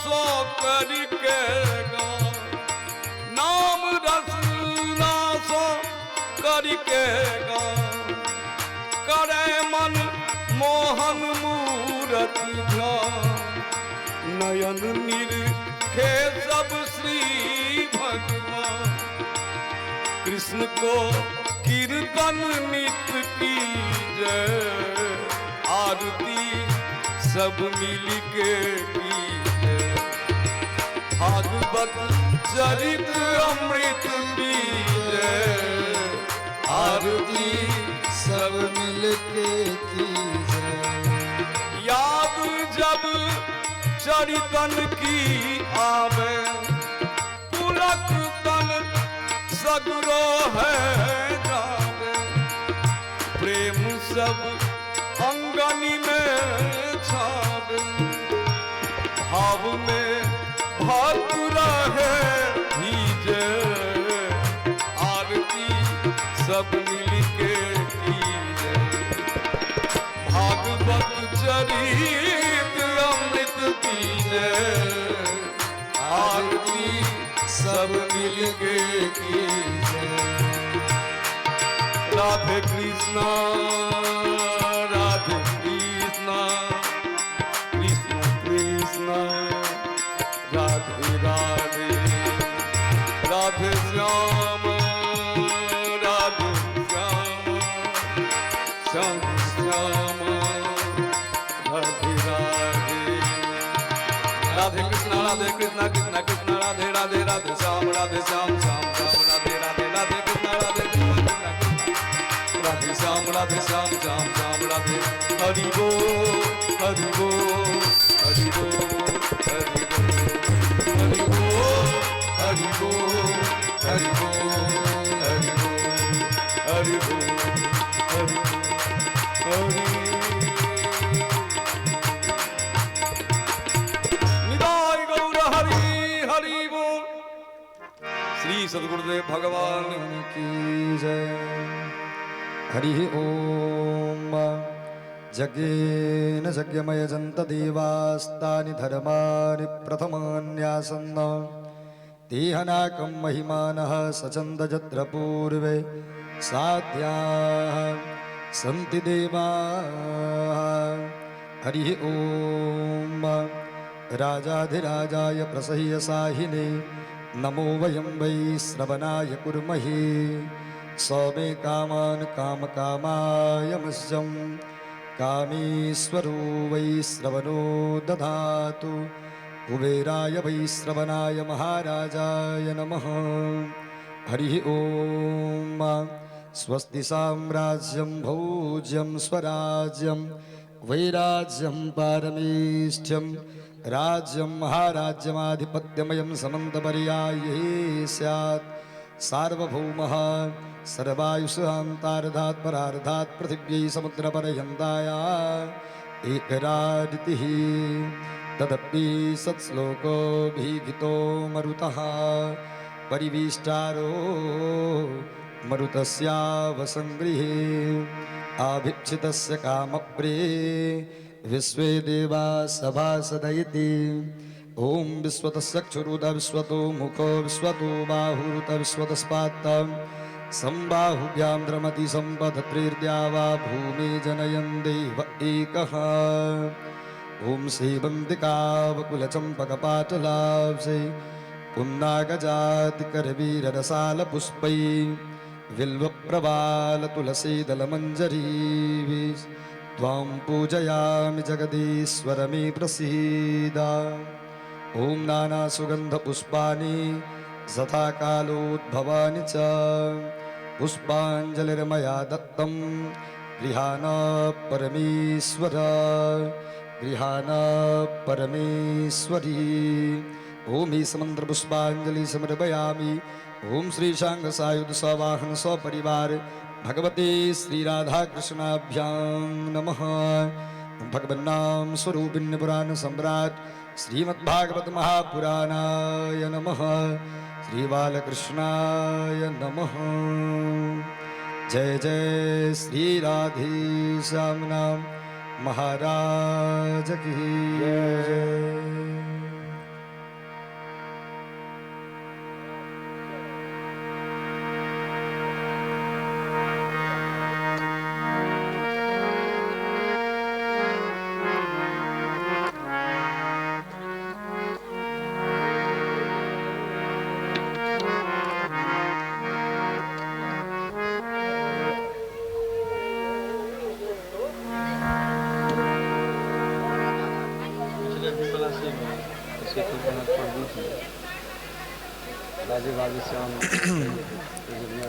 सो करके गान, नाम रसना सो करके गान, करे मन मोहन मूरत ध्यान, नयन निरखे सब श्री भगवान। कृष्ण को कीर्तन नित की जय, आरती सब मिल के की। भागवत चरित अमृत पीजे, आरती सब मिल के कीजे। याद जब चरितन की आवे, पुलक तन सगरो है जावे, प्रेम सब अंगनी में छावे, भाव में भक्त रहे भीजे, आरती सब मिलके कीजे। भागवत चरित अमृत पीजे, आरती सब मिलके कीजे। राधे कृष्णा राधे कृष्णा कृष्ण कृष्ण राधे राधे, राधे श्याम राधे श्याम श्याम श्याम राधे राधे। राधे कृष्णा राधे कृष्णा कृष्ण कृष्ण राधे राधे, राधे श्याम राधे श्याम श्याम श्याम राधे राधे, राधे कृष्णा राधे कृष्णा कृष्ण कृष्ण राधे श्याम राधे श्याम श्याम श्याम राधे। हरि बोल हरि बोल हरि बोल हरि बोल हरि बोल हरि बोल हरि बोल हरि बोल हरि बोल हरि हरि। निताय गौर हरि हरि बोल। श्री सद्गुरुदेव भगवान की जय। हरि ओम। जज्ञेन यज्ञमयजन्त देवास्तानि धर्माणि प्रथमान्यासन्न, तेहनाकं महिमानः सचन्द यत्र पूर्वे साध्याः सन्ति देवाः। हरि ओम। राजाधिराजाय प्रसह्य साहिने नमो वयं वै श्रवणाय कुर्महे, स मे कामान् कामकामाय मह्यं कामेश्वरो वै श्रवणो दधातु। कुबेराय वै श्रवणाय महाराजाय नमः। हरि ओम। स्वस्ति साम्राज्यं भोज्यं स्वराज्यं वैराज्यं पारमेष्ठ्यं राज्यं महाराज्यमाधिपत्यमयं समन्तपर्यायै स्यात्। सार्वभौमः सर्वायुषान्तार्धात् परार्धात् पृथिव्यै समुद्रपर्यन्ताया एकरादितिः। तदपि सत्श्लोको भीगितो मरुतः परिविष्टारो मरुतस्यावसंगृहे आभीप्सितस्य कामप्रे विश्वे देवा सभासद इति। ॐ विश्वतश्चक्षुरुत विश्वतो मुखो विश्वतो बाहुरुत विश्वतस्पात् संबाहुभ्यां द्रमति सम्पधत्रीर्द्या वा भूमि जनयन् देव एकः। ॐ सेवन्तिकावकुलचम्पकपाटलाब्जे पुन्नागजातिकरवीररसालपुष्पै बिल्वप्रवालतुलसीदलमञ्जरीभिः त्वां पूजयामि जगदीश्वर मे प्रसीद। ॐ नानासुगन्धपुष्पाणि यथा कालोद्भवानि च पुष्पाञ्जलिर्मया दत्तं गृहाण परमेश्वर गृहाण परमेश्वरी। ॐ ईशमन्त्रपुष्पाञ्जलि समर्पयामि। ॐ श्रीशाङ्ग सायुध सवाहन सपरिवार भगवते श्रीराधाकृष्णाभ्यां नमः। भगवन्नाम स्वरूपिण्य पुराण सम्राट श्रीमद्भागवत महापुराणाय नमः। श्रीबालकृष्णाय नमः। जय जय श्री राधे श्याम नाम महाराज की जय।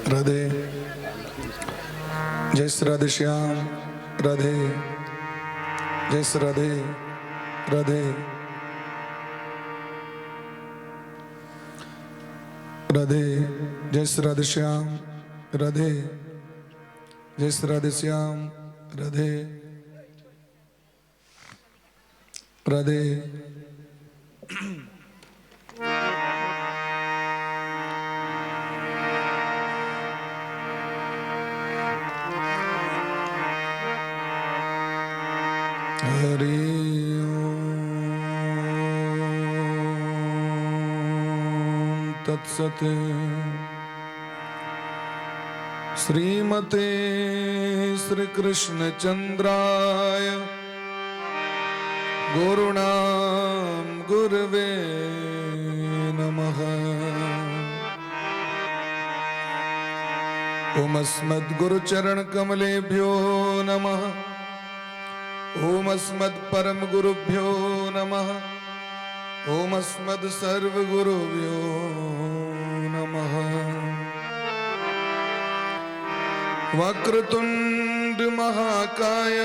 राधे, जय श्री राधे श्याम, राधे, जय श्री राधे, राधे राधे, जय श्री राधे श्याम, राधे, जय श्री राधे श्याम, राधे राधे। हरि ओम तत्सत्। श्रीमते श्री कृष्ण चंद्राय गुरुणाम गुरुवे नमः। ओम अस्मद्गुरुचरण कमलेभ्यो नमः। ओम अस्मद् परम गुरुभ्यो नमः। ओम अस्मद् सर्व गुरुभ्यो नमः। वक्रतुंड महाकाय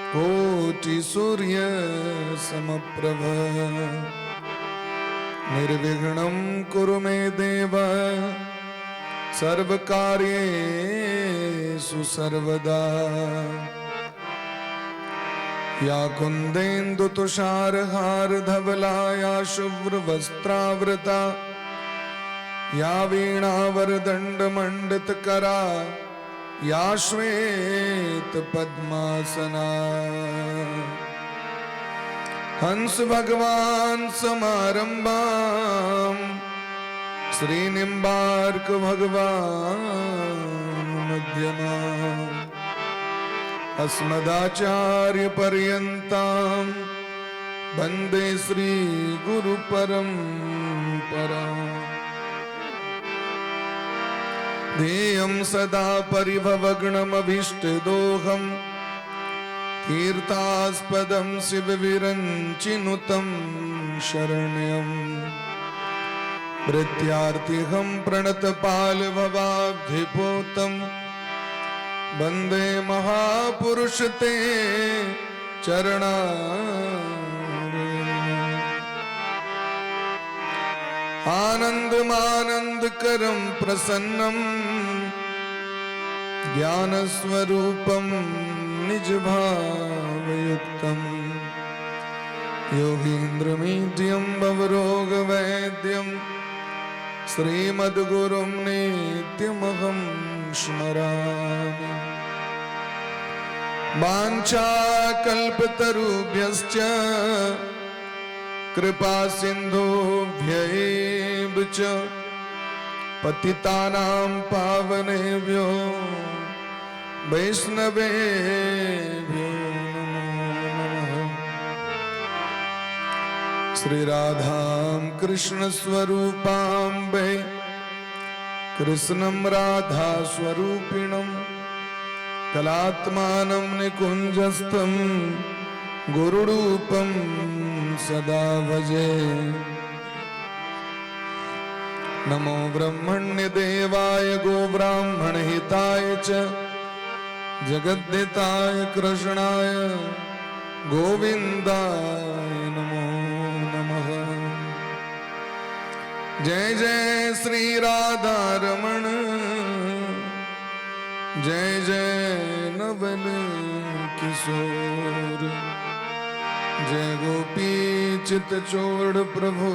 कोटि सूर्य समप्रभ निर्विघ्नं कुरु मे देव सर्वकार्येषु सर्वदा। या कुन्देन्दु तुषारहार धवला या शुभ्रवस्त्रावृता या वीणावरदण्डमण्डितकरा या श्वेत पद्मासना। हंस भगवान समारंभाम श्री निम्बार्क भगवान मध्यमाम अस्मदाचार्य पर्यन्ताम वंदे श्री गुरु परंपराम। ध्येयं सदा परिभवग्नमभीष्टदोहं तीर्थास्पदं शिवविरञ्चिनुतं शरण्यं प्रत्यार्तिहं प्रणतपालभवाब्धिपोतं वंदे महापुरुष ते चरणारविन्दम्। आनन्दमानन्दकरं प्रसन्नं ज्ञानस्वरूपं निजभावयुक्तं योगीन्द्रमीड्यं भवरोगवैद्यं श्रीमद्गुरुं नित्यमहं स्मरामि। वाञ्छाकल्पतरुभ्यश्च कृपा सिन्धुभ्य एव च पतितानां पावनेभ्यो वैष्णवेभ्यो नमो नमः। श्री राधां कृष्ण स्वरूपां वै कृष्णं राधा स्वरूपिणं कलात्मानं निकुञ्जस्थं गुरुरूपं सदा भजे। नमो ब्रह्मण्य देवाय गोब्राह्मण हिताय च जगद्धिताय कृष्णाय गोविंदाय नमो नमः। जय जय श्री राधा रमण जय जय नवल किशोर जय गोपी चित चोर प्रभु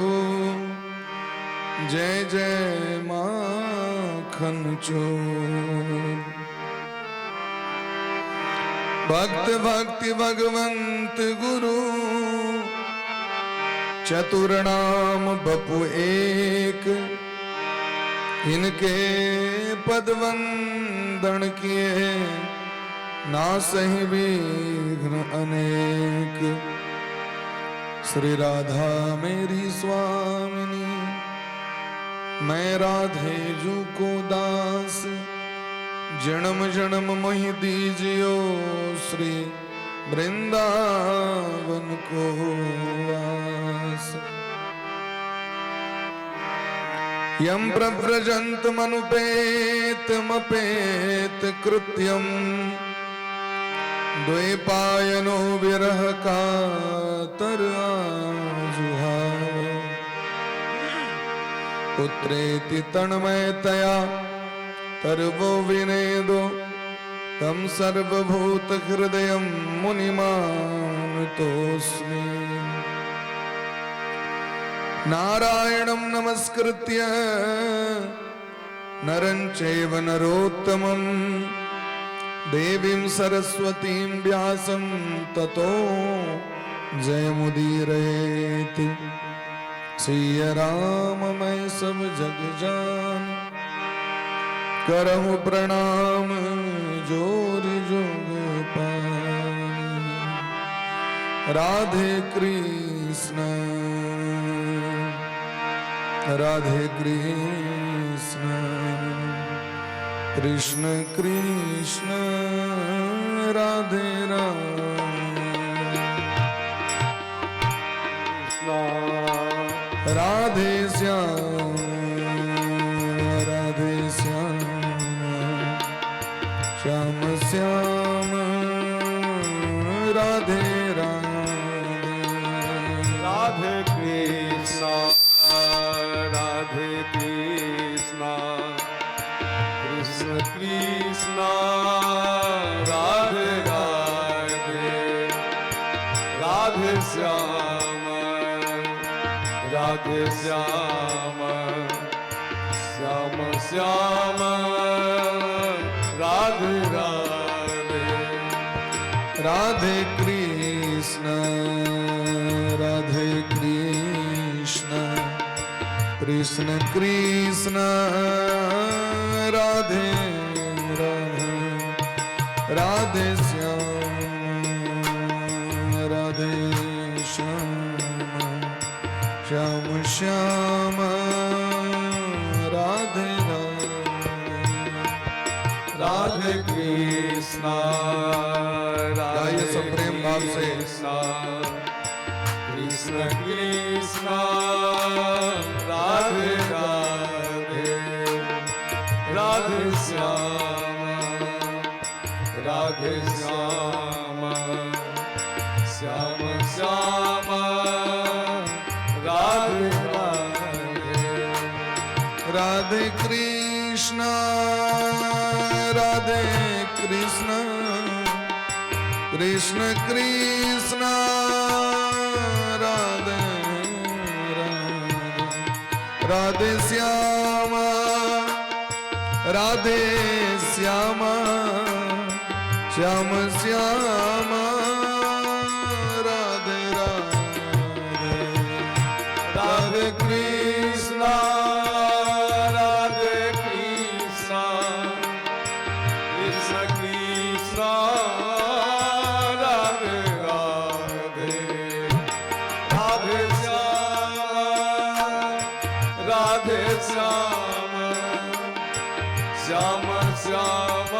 जय जय माखन चोर। भक्त भक्ति भगवंत गुरु चतुर्नाम बपु एक इनके पद वंदन किए ना सही विघ्न अनेक। श्री राधा मेरी स्वामिनी मैं राधे जू को दास जन्म जन्म मोहि दीजियो श्री वृंदावन को वास। यम प्रव्रजन्तमनुपेतमपेत कृत्यम द्वैपायनो विरह कातर आजुहाव। पुत्रेति तन्मयतया तर्वो विनेदो तम सर्वभूत हृदयं मुनिमानतोऽस्मि। नारायणं नमस्कृत्य नरं चैव नरोत्तमं देवीं सरस्वतीं व्यासं ततो जयमुदीरयेत्। सिय राम मैं सब जग जान, करहु प्रणाम जोरि जुग पानी। राधे कृष्ण राधे कृष्ण कृष्ण कृष्ण राधे राधे राधे श्याम राधे श्याम श्याम श्याम राधे राधे। राधे कृष्ण राधे कृष्ण कृष्ण कृष्ण राधे राधे। राधे श्याम राधे श्याम श्याम श्याम राधे राधे। राधे कृष्ण राधे कृष्ण कृष्ण कृष्ण राधे राधे। राधे श्याम राधे श्याम श्याम श्याम राधे राधे। राधे कृष्ण गाइए सब प्रेम भाव से। कृष्ण कृष्ण राधे राधे। राधे श्याम राधे श्याम श्याम श्याम राधे राधे। राधे कृष्ण राधे कृष्ण कृष्ण कृष्ण राधे राधे। राधे श्याम राधे श्याम श्याम श्याम राधे राधे। राधे कृष्ण राधे कृष्ण कृष्ण कृष्ण राधे राधे। राधे श्याम राधे श्याम श्याम श्याम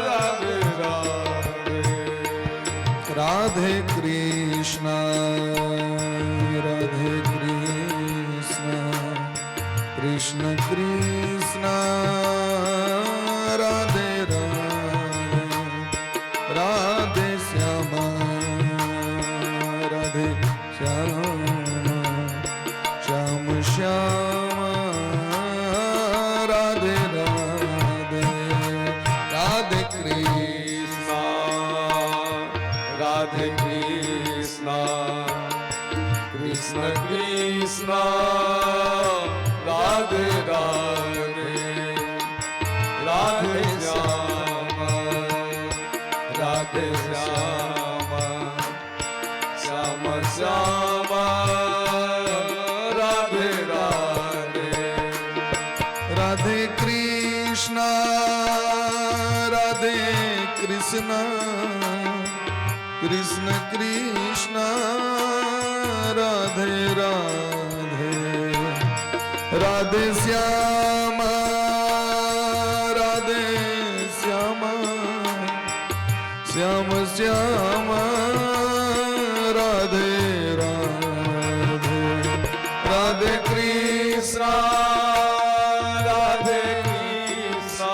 राधे राधे। राधे कृष्ण राधे कृष्ण कृष्ण कृष्ण राधे राधे। राधे श्याम राधे श्याम श्याम श्याम राधे राधे। राधे कृष्ण राधे कृष्ण कृष्ण कृष्ण राधे राधे। राधे श्याम राधे श्याम श्याम श्याम राधे राधे। राधे कृष्ण राधे कृष्ण कृष्ण कृष्ण राधे राधे। राधे श्याम राधे श्याम श्याम कृष्ण राधे कृष्ण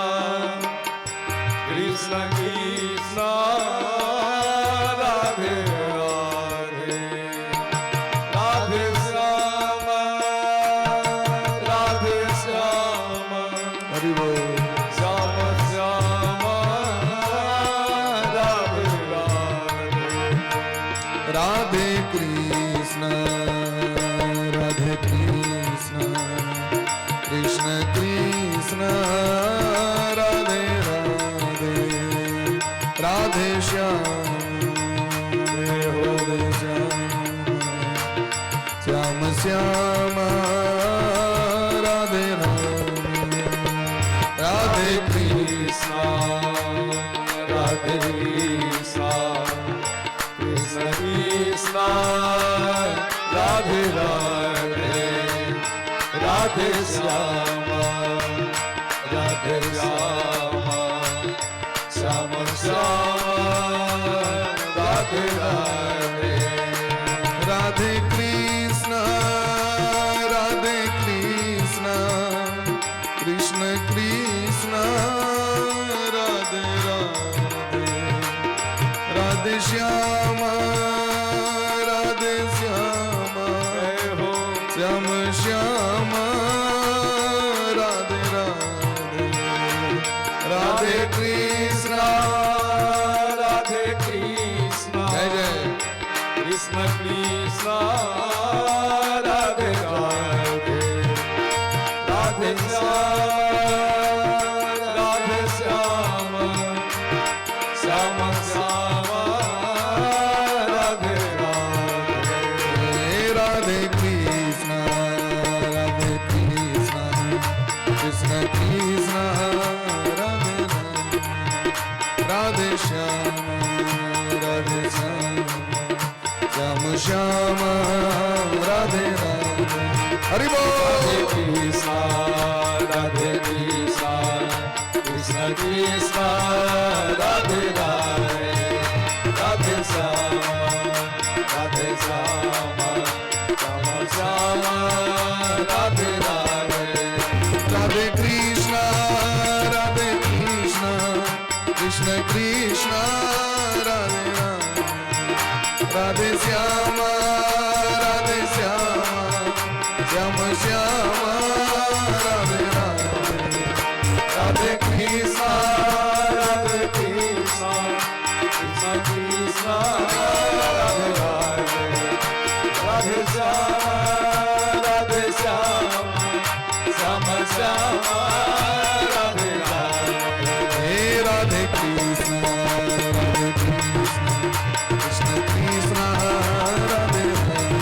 कृष्ण कृष्ण राधे राधे राधे श्याम राधे श्याम હરિ બોલ. श्याम श्याम राधे राधे. રાધે કૃષ્ણ રાધે કૃષ્ણ કૃષ્ણ કૃષ્ણ રાધે રાધે રાધે શ્યામ રાધે શ્યામ શ્યામ શ્યામ રાધે રાધે રાધે કૃષ્ણ રાધે કૃષ્ણ કૃષ્ણ કૃષ્ણ રાધે રાધે રાધે શ્યામ રાધે શ્યામ શ્યામ શ્યામ રાધે રાધે. રાધે કૃષ્ણ રાધે કૃષ્ણ કૃષ્ણ કૃષ્ણ રાધે રાધે રાધે શ્યામ રાધે શ્યામ જય હો. શ્યામ શ્યામ રાધે રાધે રાધે કૃષ્ણ રાધે કૃષ્ણ જય જય. કૃષ્ણ કૃષ્ણ રાધે રાધે રાધે શ્યામ રાધે શ્યામ શ્યામ શ્યામ રાધે રાધે. રાધે કૃષ્ણ રાધે કૃષ્ણ કૃષ્ણ કૃષ્ણ રાધે રાધે રાધે શ્યામ રાધે શ્યામ શ્યામ શ્યામ રાધે રાધે. હરિ રાધે બોલ. કૃષ્ણ રાધે કૃષ્ણ કૃષ્ણ કૃષ્ણ રાધે રાધે રાધે શ્યામ રાધે શ્યામ શ્યામ શ્યામ રાધે રાધે. રાધે કૃષ્ણ રાધે કૃષ્ણ કૃષ્ણ કૃષ્ણ રાધે રાધે રાધે શ્યામ રાધે શ્યામ શ્યામ શ્યામ રાધે રાધે રાધે કૃષ્ણ રાધે કૃષ્ણ કૃષ્ણ કૃષ્ણ રાધે રાધે રાધે શ્યામ રાધે શ્યામ શ્યામ શ્યામ રાધે રાધે. હે રાધે કૃષ્ણ રાધે કૃષ્ણ કૃષ્ણ કૃષ્ણ રાધે રાધે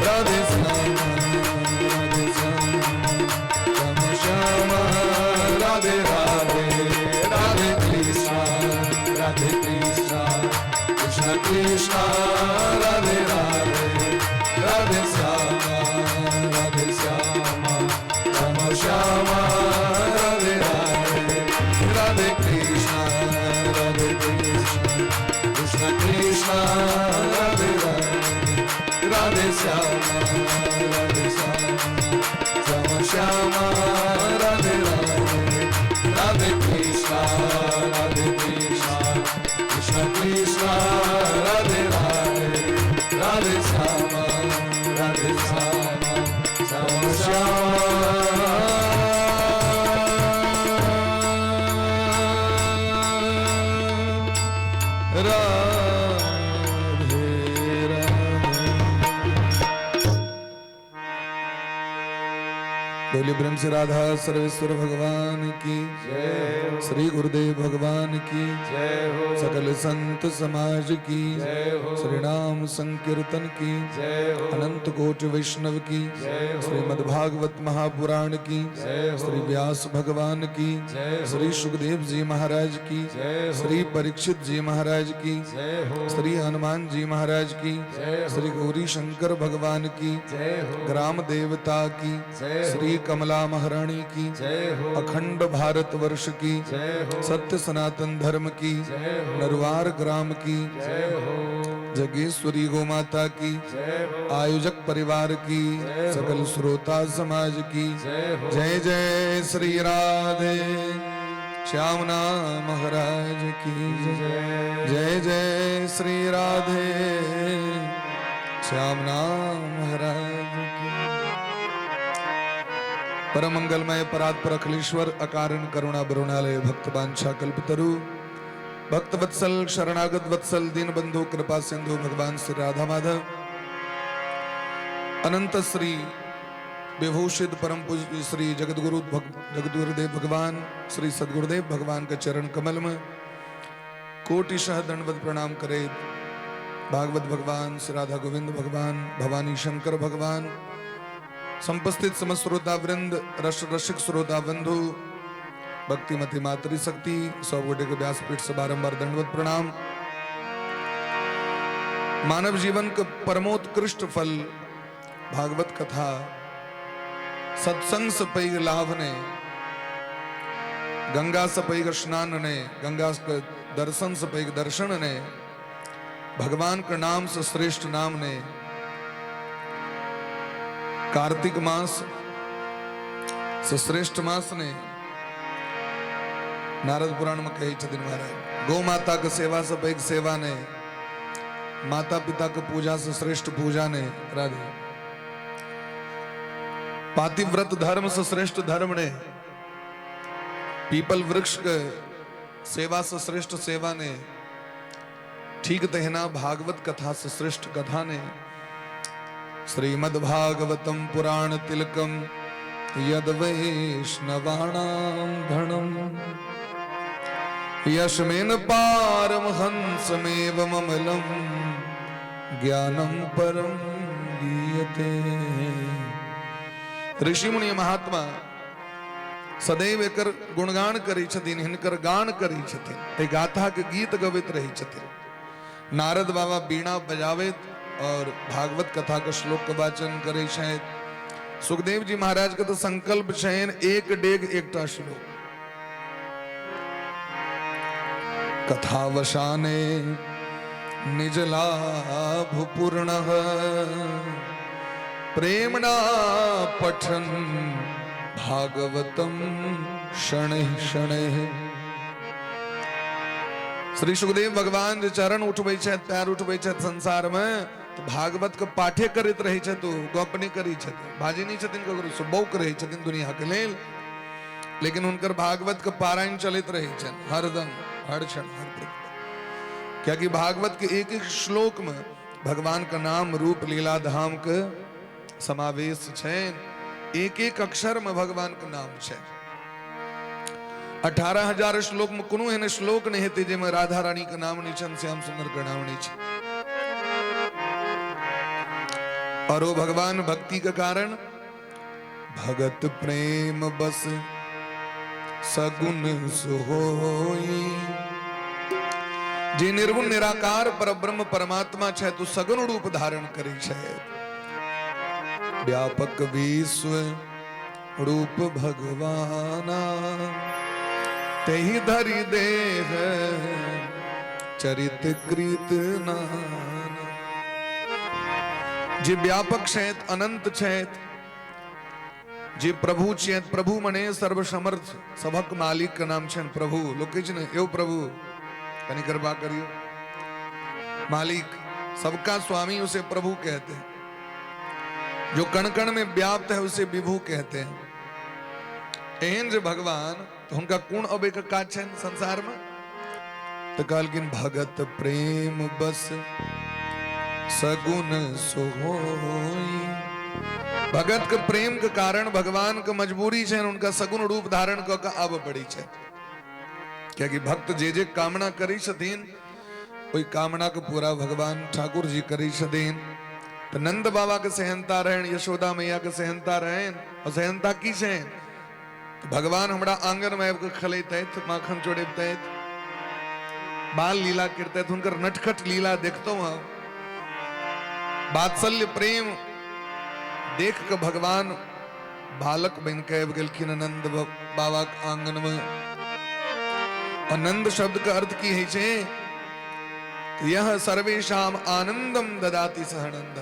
રાધે શ્યામ રાધે શ્યામ શ્યામ શ્યામ રાધે રાધે રાધે કૃષ્ણ રાધે કૃષ્ણ કૃષ્ણ કૃષ્ણ રાધે રાધે રાધે શ્યામ રાધે શ્યામ શ્યામ શ્યામ રાધે રાધે રાધે કૃષ્ણ રાધે કૃષ્ણ કૃષ્ણ કૃષ્ણ રાધે રાધે રાધે શ્યામ રાધે શ્યામ શ્યામ શ્યામ રાધે રાધે રાધે કૃષ્ણ રાધે કૃષ્ણ કૃષ્ણ કૃષ્ણ રાધે રાધે રાધે શ્યામ રાધે શ્યામ શ્યામ શ્યામ. રાધે રાધે. बोलिए प्रेम से राधा सर्वेश्वर भगवान की जय हो. श्री गुरुदेव भगवान की जय हो. सकल संत समाज की जय हो. श्री नाम संकीर्तन की जय हो. अनंत कोटि वैष्णव की जय हो. श्रीमद् भागवत महापुराण की जय हो. श्री व्यास भगवान की जय हो. श्री सुखदेव जी महाराज की जय हो. श्री परीक्षित जी महाराज की जय हो. श्री हनुमान जी महाराज की जय हो. श्री गौरी शंकर भगवान की जय हो. ग्राम देवता की जय हो. श्री कमला महारानी की जय हो। अखंड भारत वर्ष की जय हो। सत्य सनातन धर्म की जय हो। नरवार ग्राम की जय हो। जगेश्वरी गो माता की जय हो। आयोजक परिवार की जय हो। सकल श्रोता समाज की जय हो। जय जय श्री राधे श्यामना महाराज की जय। जय जय श्री राधे श्यामना महाराज की। परम मंगलमय परात्पर अखिलेश्वर अकारण करुणा बरुणालय भक्त बांछा कल्पतरु भक्त वत्सल शरणागत वत्सल दीन बंधु कृपा सिंधु भगवान श्री राधा माधव अनंत श्री विभूषित परम पूज्य श्री जगतगुरु जगतगुरुदेव भगवान श्री सदगुरुदेव भगवान के चरण कमल में कोटिशः दंडवत प्रणाम करे। भागवत भगवान श्री राधा गोविंद भगवान भवानी शंकर भगवान संपस्थित समस्त श्रोता वृंद रस रसिक श्रोता बंधु भक्तिमती मातृशक्ति सब गोटे के व्यासपीठ से बारंबार दंडवत प्रणाम। मानव जीवन के परमोत्कृष्ट फल भागवत कथा सत्संग से पैघ लाभ ने, गंगा से पैघ स्नान ने, गंगा के दर्शन से पैघ दर्शन ने, भगवान के नाम से श्रेष्ठ नाम ने। कार्तिक मास से श्रेष्ठ मास ने नारद पुराण में कही छथिन महाराज, गौ माता के सेवा से पैघ सेवा ने, माता पिता के पूजा से श्रेष्ठ पूजा ने, राधे पातिव्रत धर्म से श्रेष्ठ धर्म ने, पीपल वृक्ष के सेवा से श्रेष्ठ सेवा ने, ठीक तहिना भागवत कथा से श्रेष्ठ कथा ने। श्रीमद् भागवतम पुराण तिलकम यद वैष्णवाणां धनम यस्मिन् पारमहंसमेव ममलम ज्ञानम परम गीयते। ऋषि मुनि महात्मा सदैव एकर गुणगान करै छथिन, हिनकर गान करै छथिन, एहि गाथा के गीत गबैत रहै छथिन। नारद बाबा बीणा बजाबैत और भागवत कथा के श्लोक के वाचन करै छथि। सुखदेव जी महाराज के तो संकल्प छनि एक डेग एकटा श्लोक। कथावसाने निज लाभ पूर्ण प्रेमणा पठन भागवतम शनैः शनैः। श्री सुखदेव भगवान जे चरण उठबै छथि, पैर उठबै छथि संसार में, तो भागवत के पाठे करैत रहै छथि, गप नहि करै छथि, बाजै नहि छथिन ककरो से, बौक रहै छथिन दुनिया के लेल, लेकिन हुनकर भागवत के पारायण चलैत रहै छनि हरदम, हर क्षण, हर पल। कियाकि भागवत के एक एक श्लोक में भगवान का नाम रूप लीला धाम के समावेश छनि, एक एक अक्षर में भगवान के नाम छै। 18,000 श्लोक में कोनो एहन श्लोक नहीं हेतै जाहिमे राधा रानी के नाम नहीं छनि, श्याम सुंदर के नाम नहीं छै। और वो भगवान भक्ति के कारण भगत प्रेम बस सगुन सुहोई, जे निर्गुण निराकार परब्रह्म परमात्मा छै तो सगुण रूप धारण करै छै। व्यापक विश्व रूप भगवाना तेहि धरि देह चरित कृत नाना। जे व्यापक छथि, अनंत छथि, जे प्रभु छथि, प्रभु मने सर्वसमर्थ, सभक मालिक के नाम छनि प्रभु। लोक कहै छै ने, यौ प्रभु कनि कृपा करियौ, मालिक सबका स्वामी उसे प्रभु कहते हैं। जो कण कण में व्याप्त है उसे विभु कहते हैं। एहन जे भगवान तो हुनका कोन अबै के काज छनि संसार में? तो कहलखिन भगत प्रेम बस सगुन सुहोई। भगत के प्रेम के कारण भगवान के मजबूरी छनि उनका सगुन रूप धारण कऽ के आबऽ पड़ै छै। कियाकि भक्त जे जे कामना करै छथिन ओहि कामना के पूरा भगवान ठाकुर जी करै छथिन। तो नंद बाबा के सेहनता रहन, यशोदा मैया के सेहनता रहन, और सेहनता की छनि? तो भगवान हमरा आंगन में आबि के खेलैतथि, माखन चोरेबतथि, बाल लीला करतथि, हुनकर नटखट लीला देखतहुँ हम। वात्सल्य प्रेम देख के भगवान बालक बनि कऽ आबि गेलखिन नंद बाबाक आंगनमे। और नंद शब्द के अर्थ की होइ छै? यह सर्वेषाम आनंदम ददाति सह नंद,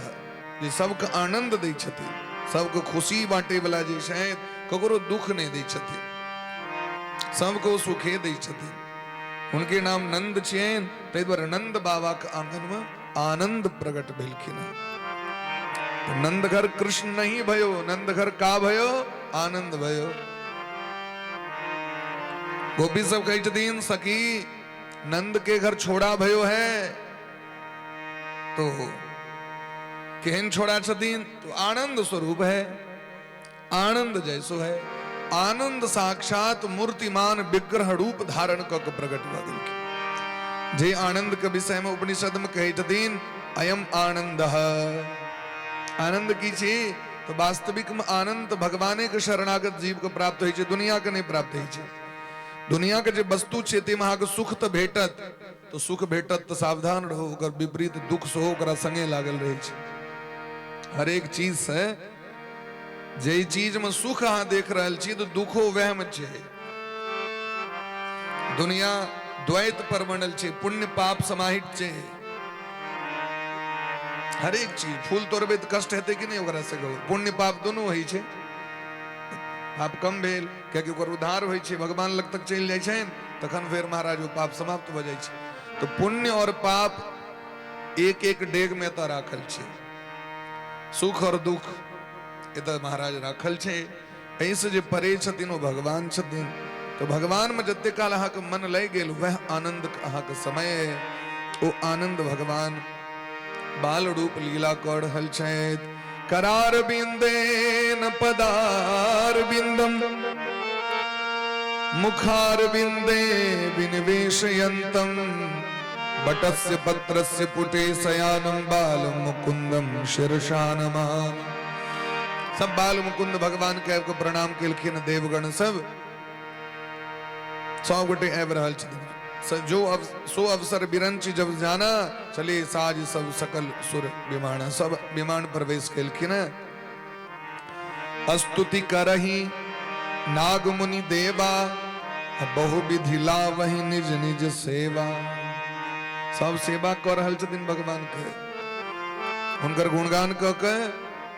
जे सबके आनंद दै छथिन, सबके खुशी बांटे वाला जे छै, ककरो दुख नहि दै छथिन, सबके ओ सुखे दै छथिन, हुनके नाम नंद छियनि। ताहि दुआरे नंद बाबा के आंगन में आनंद प्रकट भेलखिन। तो नंद घर कृष्ण नहीं भयो, नंद घर का भयो? आनंद भयो। गोपी सब कहै छथिन, सखी नंद के घर छोड़ा भयो है, तो केहन छोड़ा छथिन? तो आनंद स्वरूप है, आनंद जैसो है। आनंद साक्षात मूर्तिमान विग्रह रूप धारण क के प्रकट भऽ गेलखिन। जे आनंद के विषय में उपनिषद में कहै छथिन, अयम आनंद। आनंद की छी? तो वास्तविक में आनंद भगवाने के शरणागत जीव के प्राप्त होइ छै, दुनिया के नहीं प्राप्त होइ छै। दुनिया के जे वस्तु छै ताहिमे अहाँके सुख तऽ भेटत, तऽ सुख भेटत तऽ सावधान रहू, ओकर विपरीत दुख सेहो ओकरा संगे लागल रहै छै। हरेक चीज से जे चीज में सुख अहाँ देख रहल छी तऽ दुखो वएह में छै। दुनिया द्वैत पर बनल छै, पुण्य पाप समाहित छै। हरेक चीज, फूल तोड़बै तऽ कष्ट हेतै कि नहि? ओकरा से कहू, पुण्य पाप दुनू होइ छै। पाप कम भेल कियाकि ओकर उद्धार होइ छै, भगवान लग तक चलि जाइ छनि, तखन फेर महाराज ओ पाप समाप्त भऽ जाइ छै। तऽ पुण्य और पाप एक एक डेग में एतऽ राखल छै, सुख और दुख एतऽ महाराज राखल छै। एहिसँ जे परे छथिन ओ भगवान छथिन। तऽ भगवानमे जते काल अहाँके मन लागि गेल, वएह आनंद अहाँके समय। ओ आनंद भगवान बाल रूप लीला कऽ रहल छथि। करार बिंदेन पदार बिंदम मुखार बिंदे विनिवेशयन्तं बटस्य पत्रस्य पुटे शयानं बालं मुकुंदम शिरसा नमामि। सब बाल मुकुंद भगवान के आबि कऽ प्रणाम केलखिन। देवगण सब सब गोटे आबि रहल छथिन। जो सो अवसर बिरंच जब जाना, चले साज सब सकल सुर विमान, सब विमान प्रवेश केलखिन। स्तुति करही नाग मुनि देवा, बहु विधि लावहि निज निज सेवा। सब सेवा कऽ रहल छथिन भगवान के, हुनकर गुणगान कऽ के,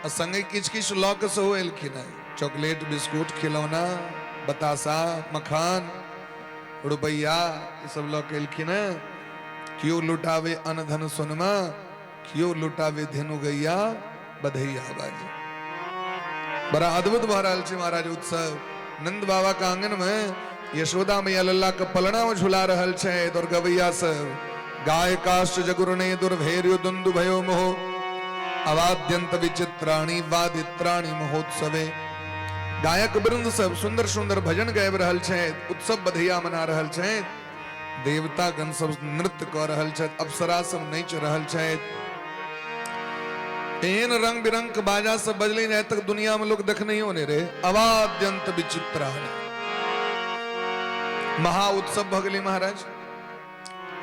आ संगे किछु किछु लऽ कऽ सेहो एलखिन हेँ। चॉकलेट, बिस्कुट, खिलौना, बतासा, मखान, रुपैआ, ई सब लऽ के एलखिन हेँ। केओ लुटावे अन्न धन सोनमा, केओ लुटावे धेनु गैया बधैया बाजे। बड़ा अद्भुत भऽ रहल छै महाराज उत्सव। नंद बाबा के आंगन में यशोदा मैया लल्ला के पलना में झुला रहल छै और गवैया सब गाय काष्ठ जगुरणे दुर्भैर्यो दुंदु भयो मोह अवाद्यंत विचित्राणि वादित्राणि महोत्सवे। गायक वृंद सब सुंदर सुंदर भजन गाबि रहल छै, उत्सव बधैया मना रहल छै। देवता गण सब नृत्य कऽ रहल छथि, अप्सरा सब नाचि रहल छथि। एहन रंग बिरंग के बाजा सब बजले जाय तक दुनिया में लोग देखनहियो नहीं रहे। अवाद्यंत विचित्राणि महा उत्सव भऽ गेलै महाराज।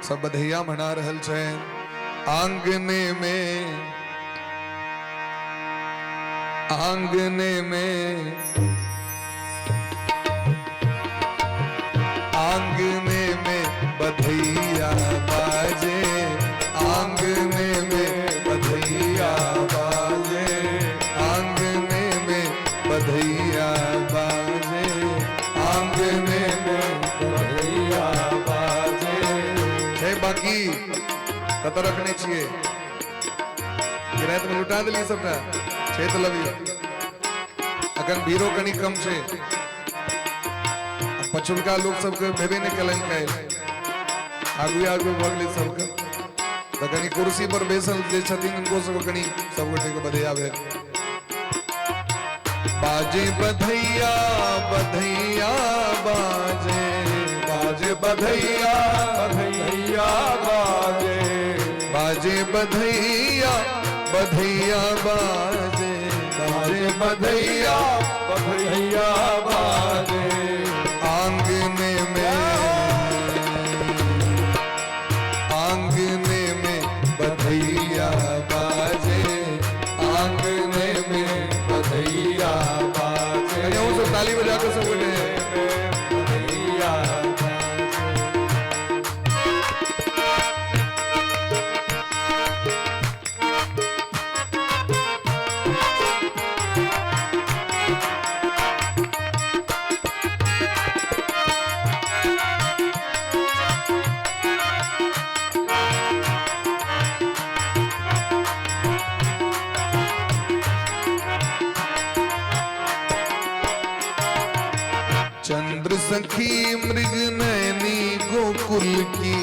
सब बधैया मना रहल छै। आंगने में, आंगने में, आंगने में बधैया बाजे, आंगने में बधैया बाजे, आंगने में बधैया बाजे, आंगने में बधैया बाजे। छै बाकी कतऽ रखने छियै? कि रातिमे लुटा देलियै सबटा? छै तऽ लबियौ। अखन भीड़ो कनि कम छै, आ पछुलका लोक सबके भेबे नहि केलनि काल्हि, आगू आगू भऽ गेलै सबके। तऽ कनि कुर्सी पर बैसल जे छथिन हुनको सबके कनि सब गोटे के बधैया भेल। बाजे बधैया बधैया बाजे, बाजे बधैया बधैया बाजे, बाजे बधैया बधैया बाजे, बाजे बधैया बधैया बाजे। आंगने में, आंगने में बधैया बाजे, आंगने में बधैया बाजे। चंद्र सखी मृग नैनी गोकुल की,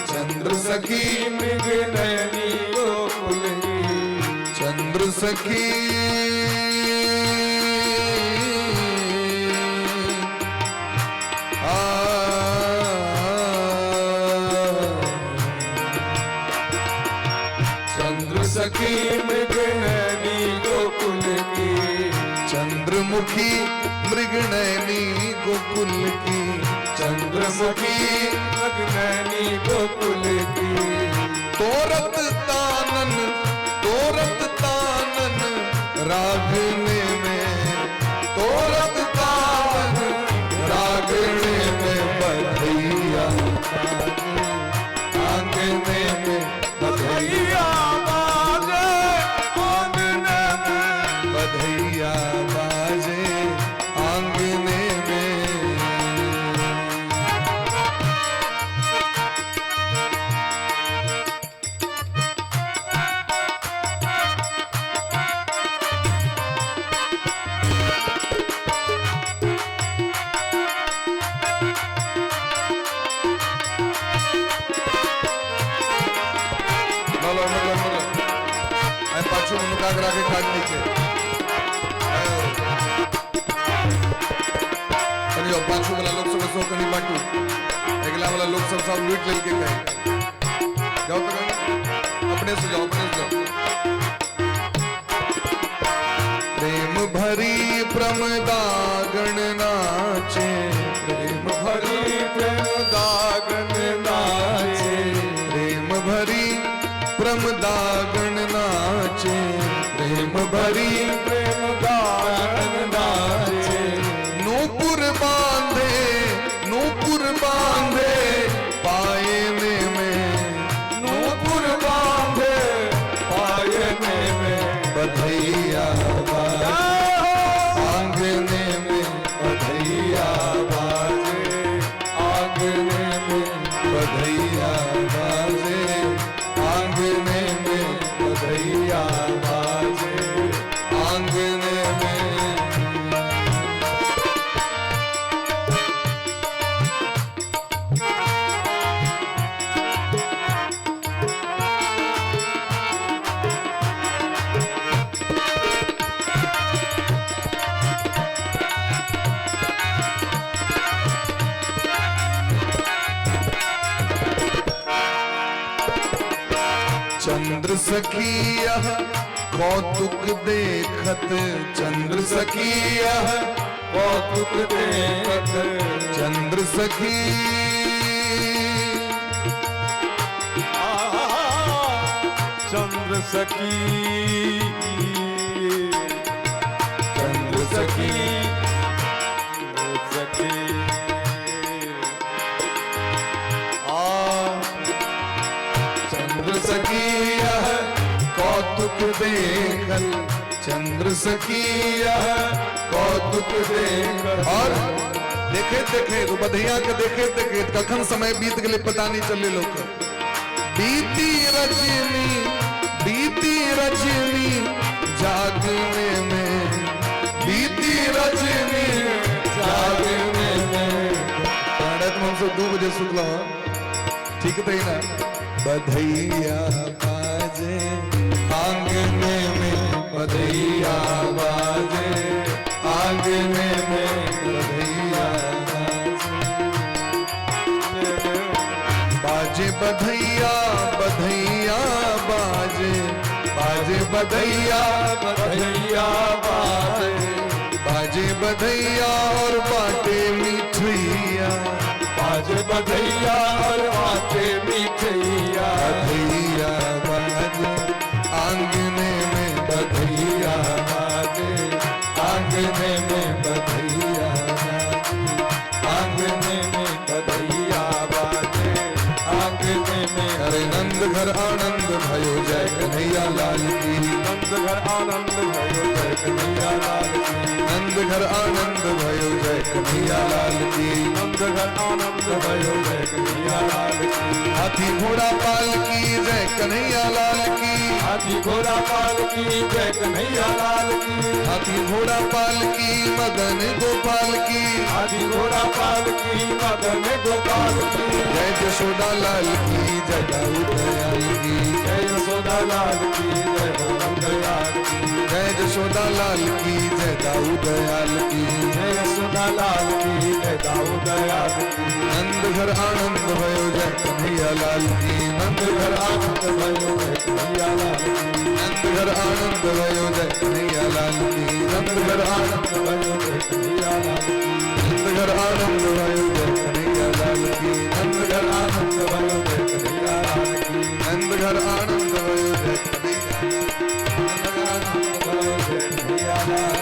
चंद्र सखी मृग नैनी गोकुल की, चंद्र सखी चंद्र सखी मृग नैनी गोकुल की, चंद्रमुखी मृग नैनी गोकुल की, चंद्रमुखी मृग नैनी गोकुल की, तोरत तानन तोरत तानन रागने में, तोरत तानन रागने में बधैया आंगने में बधैया बाजे आंगने में, बधैया बाजे आंगने में। लो लो लो लो पाछू नुका के काट नीचे पाछू वाला लोग सब सो कनी बाटू, अगला वाला लोग सब सब लूट लेके गए। जाओ तो अपने से जाओ, अपने से जाओ। प्रेम भरी प्रमदागण नाचे, प्रेम भरी प्रमदागण नाचे, प्रेम भरी प्रमदागण नाचे, प्रेम भरी प्रेमदागण नाचे, नूपुर बांधे नूपुर बांधे पायने में, नूपुर बांधे पायने में, बधैया बाजे आंगने में, बधैया बाजे आंगने में, बधैया बाजे आंगने में, बधैया बाजे आंगने में। चंद्र सखिया कौतुक देखत, चंद्र सखिया कौतुक देखत, चंद्र सखी चंद्र सखी चंद्र सखी सखी आ चंद्र सखिया कौतुक देखत, चंद्र सखिया कौतुक देखत। और देखे देखे तो बधैया के देखे देखे कखन समय बीत गए पता नहीं चले लोग। बीती रजनी बीती रजनी जागने में, बीती रजनी जागने में। हम सब 2 बजे सुतल, ठीक तो ही ना। बधैया बाजे आंगने में, बधैया बाजे आंगने में, बधैया बाजे बधैया बधैया बाजे, बाजे बधैया बधैया बाजे, बाजे बधैया और बाटे मिठैया, बाजे बधैया और बाटे मिठैया, बधैया बाजे आंगने में, बधैया बाजे आंगने में, बधैया आंगने में, बधैया बाजे आंगने में। अरे नंद घर आनंद भयो, जय कन्हैया लाल की। नंद नंद घर आनंद भयो जय कन्हैया लाल की। नंद घर आनंद भयो जय कन्हैया लाल की। नंद घर आनंद भयो जय कन्हैया लाल की। हाथी घोड़ा पाल की जय कन्हैया लाल की। हाथी घोड़ा पाल की जय कन्हैया लाल की। हाथी घोड़ा पाल की मदन गोपाल की। हाथी घोड़ा पाल की मदन गोपाल की। जय जशोदा लाल की जय दाऊ दयाल की। जय यशोदा लाल की जय दाऊ दयाल की। जय जशोदा लाल की जय दाऊ दयाल की। जय यशोदा लाल की जय दाऊ दयाल की। नंद घर आनंद भयो जय कन्हैया लाल की। नंद घर आनंद भयो जय कन्हैया लाल की। नंद घर आनंद भयो जय कन्हैया लाल की। नंद घर आनंद भयो जय कन्हैया लाल की। नंद घर आनंद भयो जय कन्हैया लाल की। नंद घर आनंद भयो जय कन्हैया लाल की। नंद घर आनंद भयो जय कन्हैया। नंद घर आनंद भयो जय कन्हैया लाल।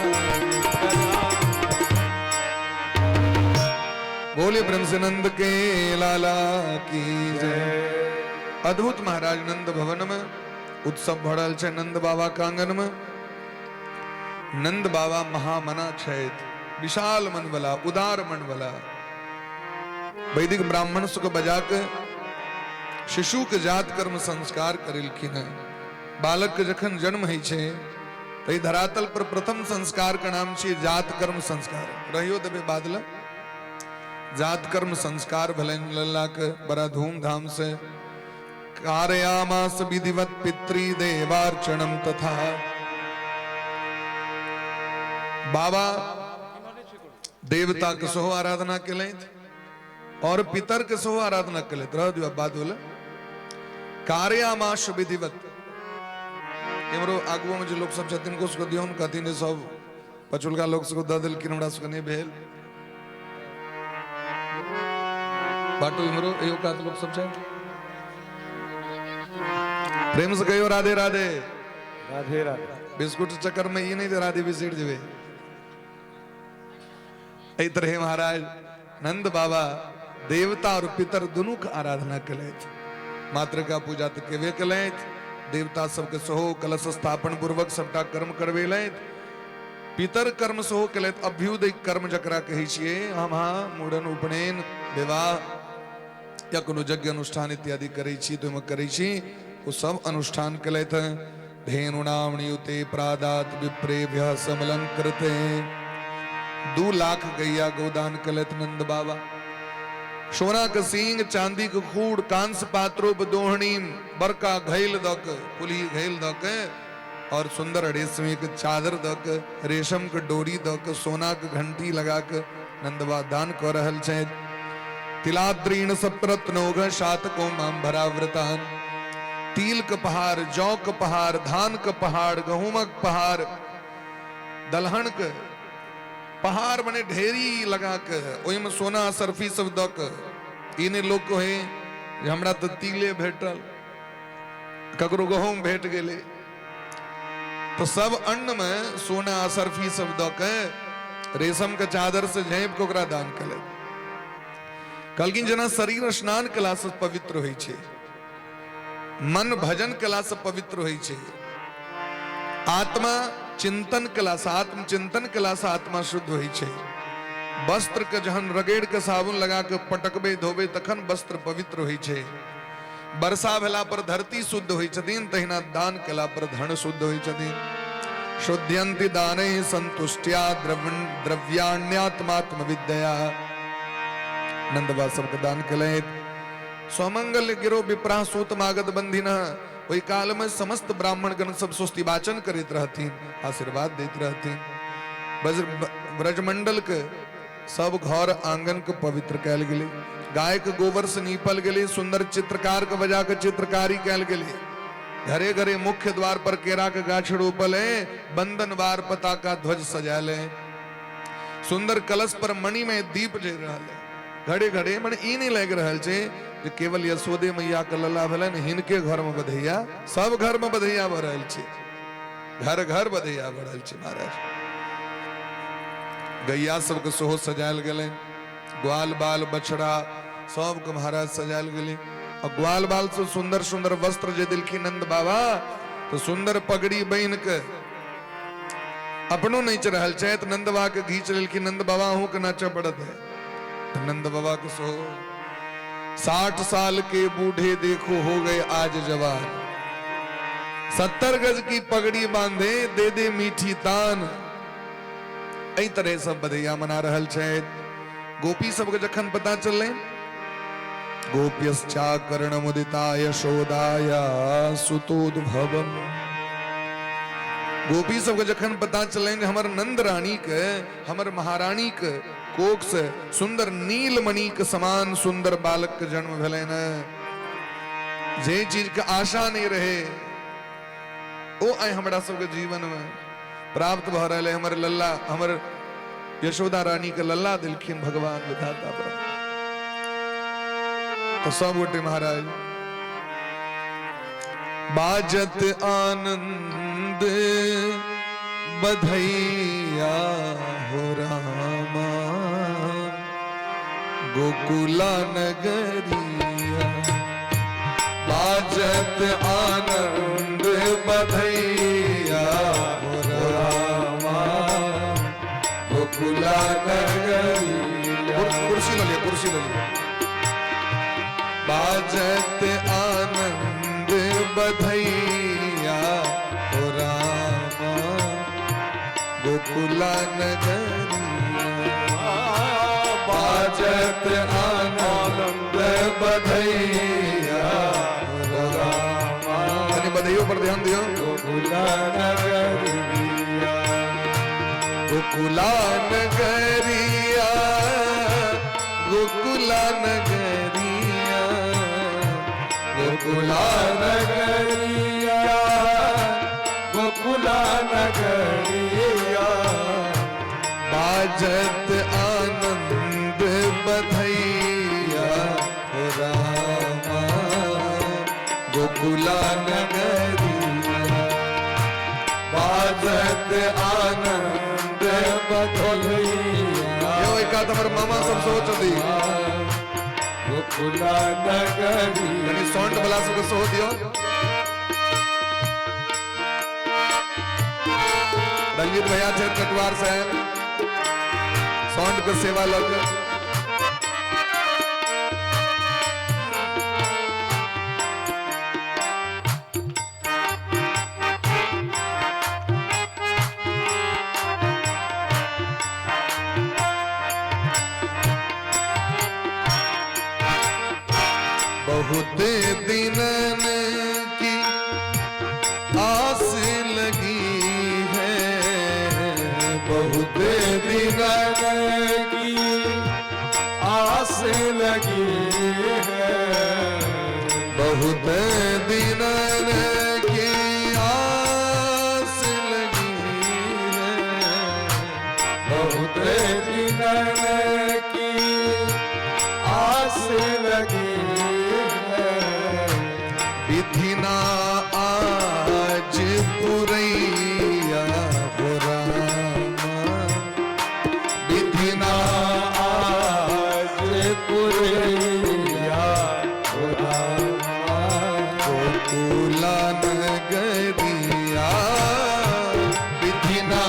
बोले प्रेम से नंद के लाला की जय। अद्भुत महाराज नंद भवन में उत्सव भऽ रहल छै। नंद बाबा के आंगन में नंद बाबा महामना छथि, विशाल मन वाला, उदार मन वाला। वैदिक ब्राह्मण सबके बजा के शिशु के जात कर्म संस्कार करेलखिन हैं। बालक के जखन जन्म होइ छै तऽ ई धरातल पर प्रथम संस्कार के नाम छियै जात कर्म संस्कार। रहियो देबै बादल। जात कर्म संस्कार भेलनि लल्ला के बड़ा धूमधाम से। कारयामास विधिवत पितृदेवार्चनम तथा। बाबा देवता के सेहो आराधना केलथि और पितर के सेहो आराधना केलथि। रह दियौ बाद वाला। कार्यामास विधिवत। इम्हरो आगुओ में जे लोक सब छथिन तिनको सबके दियौन, कहथिन जे सब पछुलका लोक सबके दऽ देलखिन, हमरा सबके नहि भेल। बाटू इम्हरो एहो कात लोक सब छै। प्रेम से कहियो राधे राधे। राधे राधे। बिस्कुट चक्कर में ई नहीं जे राधे बिसरि जेबै। एहि तरहे महाराज नंद बाबा देवता और पितर दुनू के आराधना केलथि। मातृका पूजा तऽ केबे केलथि, देवता सबके सेहो कलश स्थापन पूर्वक सबटा कर्म करबेलथि, पितर कर्म सेहो केलथि। अभ्युदय कर्म जकरा कहै छियै हम, हाँ, मुड़न उपनयन विवाह या कोनो यज्ञ अनुष्ठान इत्यादि करै छी तऽ ओहिमे करै छी, ओ सब अनुष्ठान केलथि। धेनुनाम नियुते प्रादात विप्रेभ्य समलंकृते। 2 लाख गैया गोदान केलथि नंद बाबा। सोना के सींग, चांदी के खूड़, कांस पात्रोप दोहणी, बड़का घैल दक, पुलही घैल दक और सुंदर रेशमी के चादर दक, रेशम के डोरी दक, सोना के घंटी लगा के नंदबा दान कऽ रहल छथि। तिलाद्रीण सप्तरत्नोघ शातको माम भरावृतान। तिल के पहाड़, जौ के पहाड़, धान के पहाड़, गहूमक पहाड़, दलहन के पहाड़ बने ढेरी लगा के ओहिमे सोना सरफी सब दऽ के। ई नहि लोक कहै जे हमरा तऽ तिले भेटल, ककरो गहूम भेट गेलै, तऽ सब अन्न में सोना सरफी सब दऽ के रेशम के चादर से झाँपि के ओकरा दान केलथि। कहलखिन जेना शरीर स्नान केला से पवित्र होइ छै, मन भजन केला से पवित्र होइ छै, आत्मा चिंतन केला से, आत्मचिंतन केला से आत्मा शुद्ध होइ छै। वस्त्र के जहन रगड़ि के साबुन लगा के पटकबै धोबै तखन वस्त्र पवित्र होइ छै। वर्षा भेला पर धरती शुद्ध होइ छथिन, तहिना दान केला पर धन शुद्ध होइ छथिन। शुद्ध्यन्ति दानैः संतुष्ट्या द्रव्याण्यात्मात्म विद्या। नंदबा सबके दान केलथि। स्वमंगल गिरो विप्राह सूत मागध बंधिन। ओहि काल में समस्त ब्राह्मणगण सब स्वस्ति वाचन करैत रहथिन, आशीर्वाद दैत रहथिन। ब्रजमंडल के सब घर आंगन के पवित्र कैल गेलै, गाय के गोबर से नीपल गेलै, सुंदर चित्रकार के बजा के चित्रकारी कैल गेलै। घरे घरे मुख्य द्वार पर केरा के गाछ रोपल है, बंधनवार पताका ध्वज सजायल है, सुंदर कलश पर मणि में दीप जरि रहल है। घरे घरे मने ई नहीं लागि रहल छै जे केवल यशोदे मैया के लला भेलनि, हिनके घर में बधैया, सब घर में बधैया भऽ रहल छै, घर घर बधैया भऽ रहल छै महाराज। गैया सबके सेहो सजायल गेलै, ग्वाल बाल बछड़ा सबके महाराज सजायल गेलै। और ग्वाल बाल से सुंदर सुंदर वस्त्र जे देलखिन नंद बाबा, तो सुंदर पगड़ी बन के अपनो नाचि रहल छथि, नंद बाबा के घींच लेलखिन, नंद बाबा अहूँ के नाचऽ पड़त है। तो नंद बाबा के सो 60 साल के बूढ़े देखो हो गए आज जवान, 70 गज की पगड़ी बांधे दे दे मीठी तान। एहि तरह सब बधैया मना रहल छथि। गोपी सबके जखन पता चललै, गोप्यश्चाकर्ण मुदिता यशोदाया सुतोद्भवम। गोपी सबके जखन पता चलनि हमर नंद रानी के, हमर महारानी के कोख से सुंदर नीलमणि के समान सुंदर बालक के जन्म भेलनि, जे चीज के आशा नहीं रहे ओ आइ हमरा सबके जीवन में प्राप्त भऽ रहल है। हमर लल्ला, हमर यशोदा रानी के लल्ला दिलखिन भगवान विधाता ब्रह्म। तो सब गोटे महाराज बाजत आनंद बधैया हो रामा गोकुला नगरिया, बाजत आनंद बधैया हो रामा गोकुला नगरिया। कुर्सी ल लिया, कुर्सी ल लिया। बाजत आनंद बधैया हो रामा गोकुला नगरिया, बाजत आनंद बधैया हो रामा। बधैयो पर ध्यान दियो। गोकुला नगरिया, गोकुला नगरिया, गोकुला नगरिया, गोकुला नगरिया, गोकुला नगरिया, बाजत आनंद बधैया हो रामा गोकुला नगरिया, बाजत आनंद बधैया। यो एक हमर मामा सब सोच दी गोकुला नगरिया। कनी साउंड वाला सबके सो दियो। रंजीत भैया छथि कटवार साहब, साउंड के सेवा लग। बहुत दिनन की आस लगी है, बहुत दिनन की आस लगी है, बहुत दिनन की आस लगी है, बहुत दिनन की आस लगी है, विधिना आज पुरैया हो रामा, विधिना आज पुरैया हो रामा गोकुला नगरिया, विधिना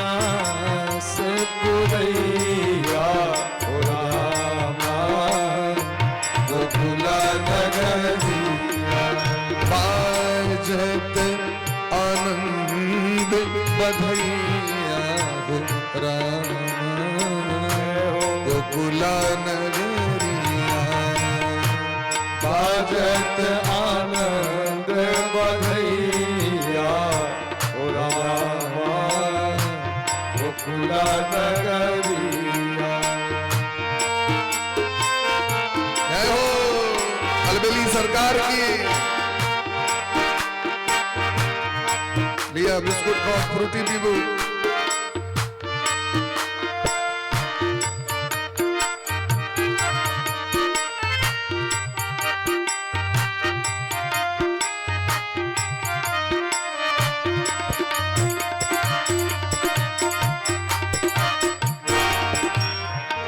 आस पुरैया हो रामा गोकुला नगरिया, बाजत आनंद बधैया हो रामा गोकुला नगरिया, बाजत आनंद बधैया हो रामा गोकुला नगरिया। जय हो अलबेली सरकार की। लिया बिस्कुट खाओ, फ्रूटी पीबू।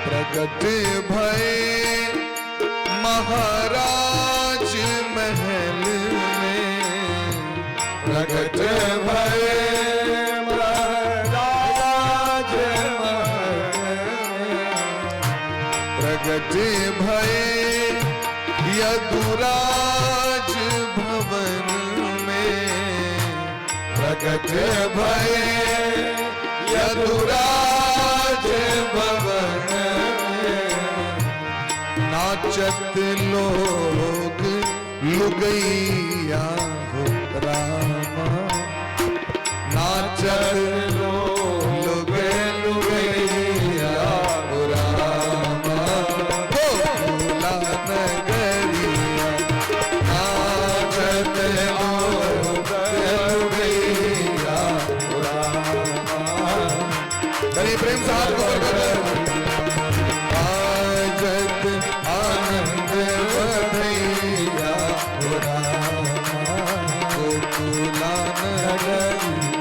प्रगट भय महाराज महल में, प्रगट प्रगट भये यदुराज भवन में, प्रगट भये यदुराज भवन में, नाचत लोग लुगैया हो रामा, नाचत लोग लुगैया हो रामा, गोकुला नगरिया, नाचत लोग लुगैया हो रामा। करिए प्रेम से हाथ को ऊपर कर। बाजत आनंद बधैया हो रामा, गोकुला नगरिया,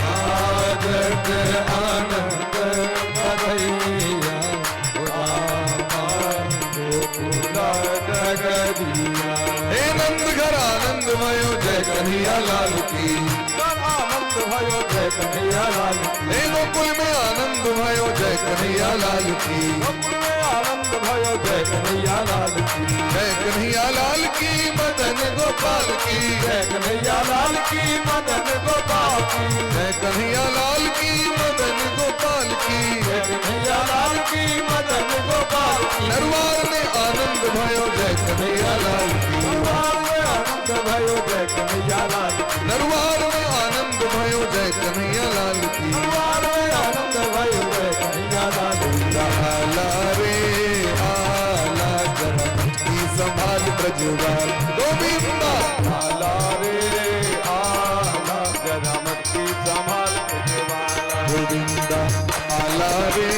बाजत आनंद बधैया हो रामा, गोकुला नगरिया। हे नंद घर आनंद भयो जय कन्हैया लाल की, आनंद भयो जय कन्हैया लाल की, हे गोकुल में आनंद भयो जय कन्हैया लाल की, गोकुल में आनंद भयो जय कन्हैया लाल की, जय कन्हैया लाल की मदन गोपाल की, जय कन्हैया लाल की मदन गोपाल की, जय कन्हैया लाल की मदन गोपाल की, जय कन्हैया लाल की मदन गोपाल की। नरवार में आनंद भयो जय कन्हैया लाल की, नरवार में आनंद भयो जय कन्हैया लाल की, नरवार में आनंद भयो जय कन्हैया लाल की, नरवार में आनंद भयो जय कन्हैया लाल की। आला रे आला जरा की संभाल ब्रजवाल गोविंदा, आला रे आला जरा मटकी संभाल ब्रजवाला, गोविंदा आला रे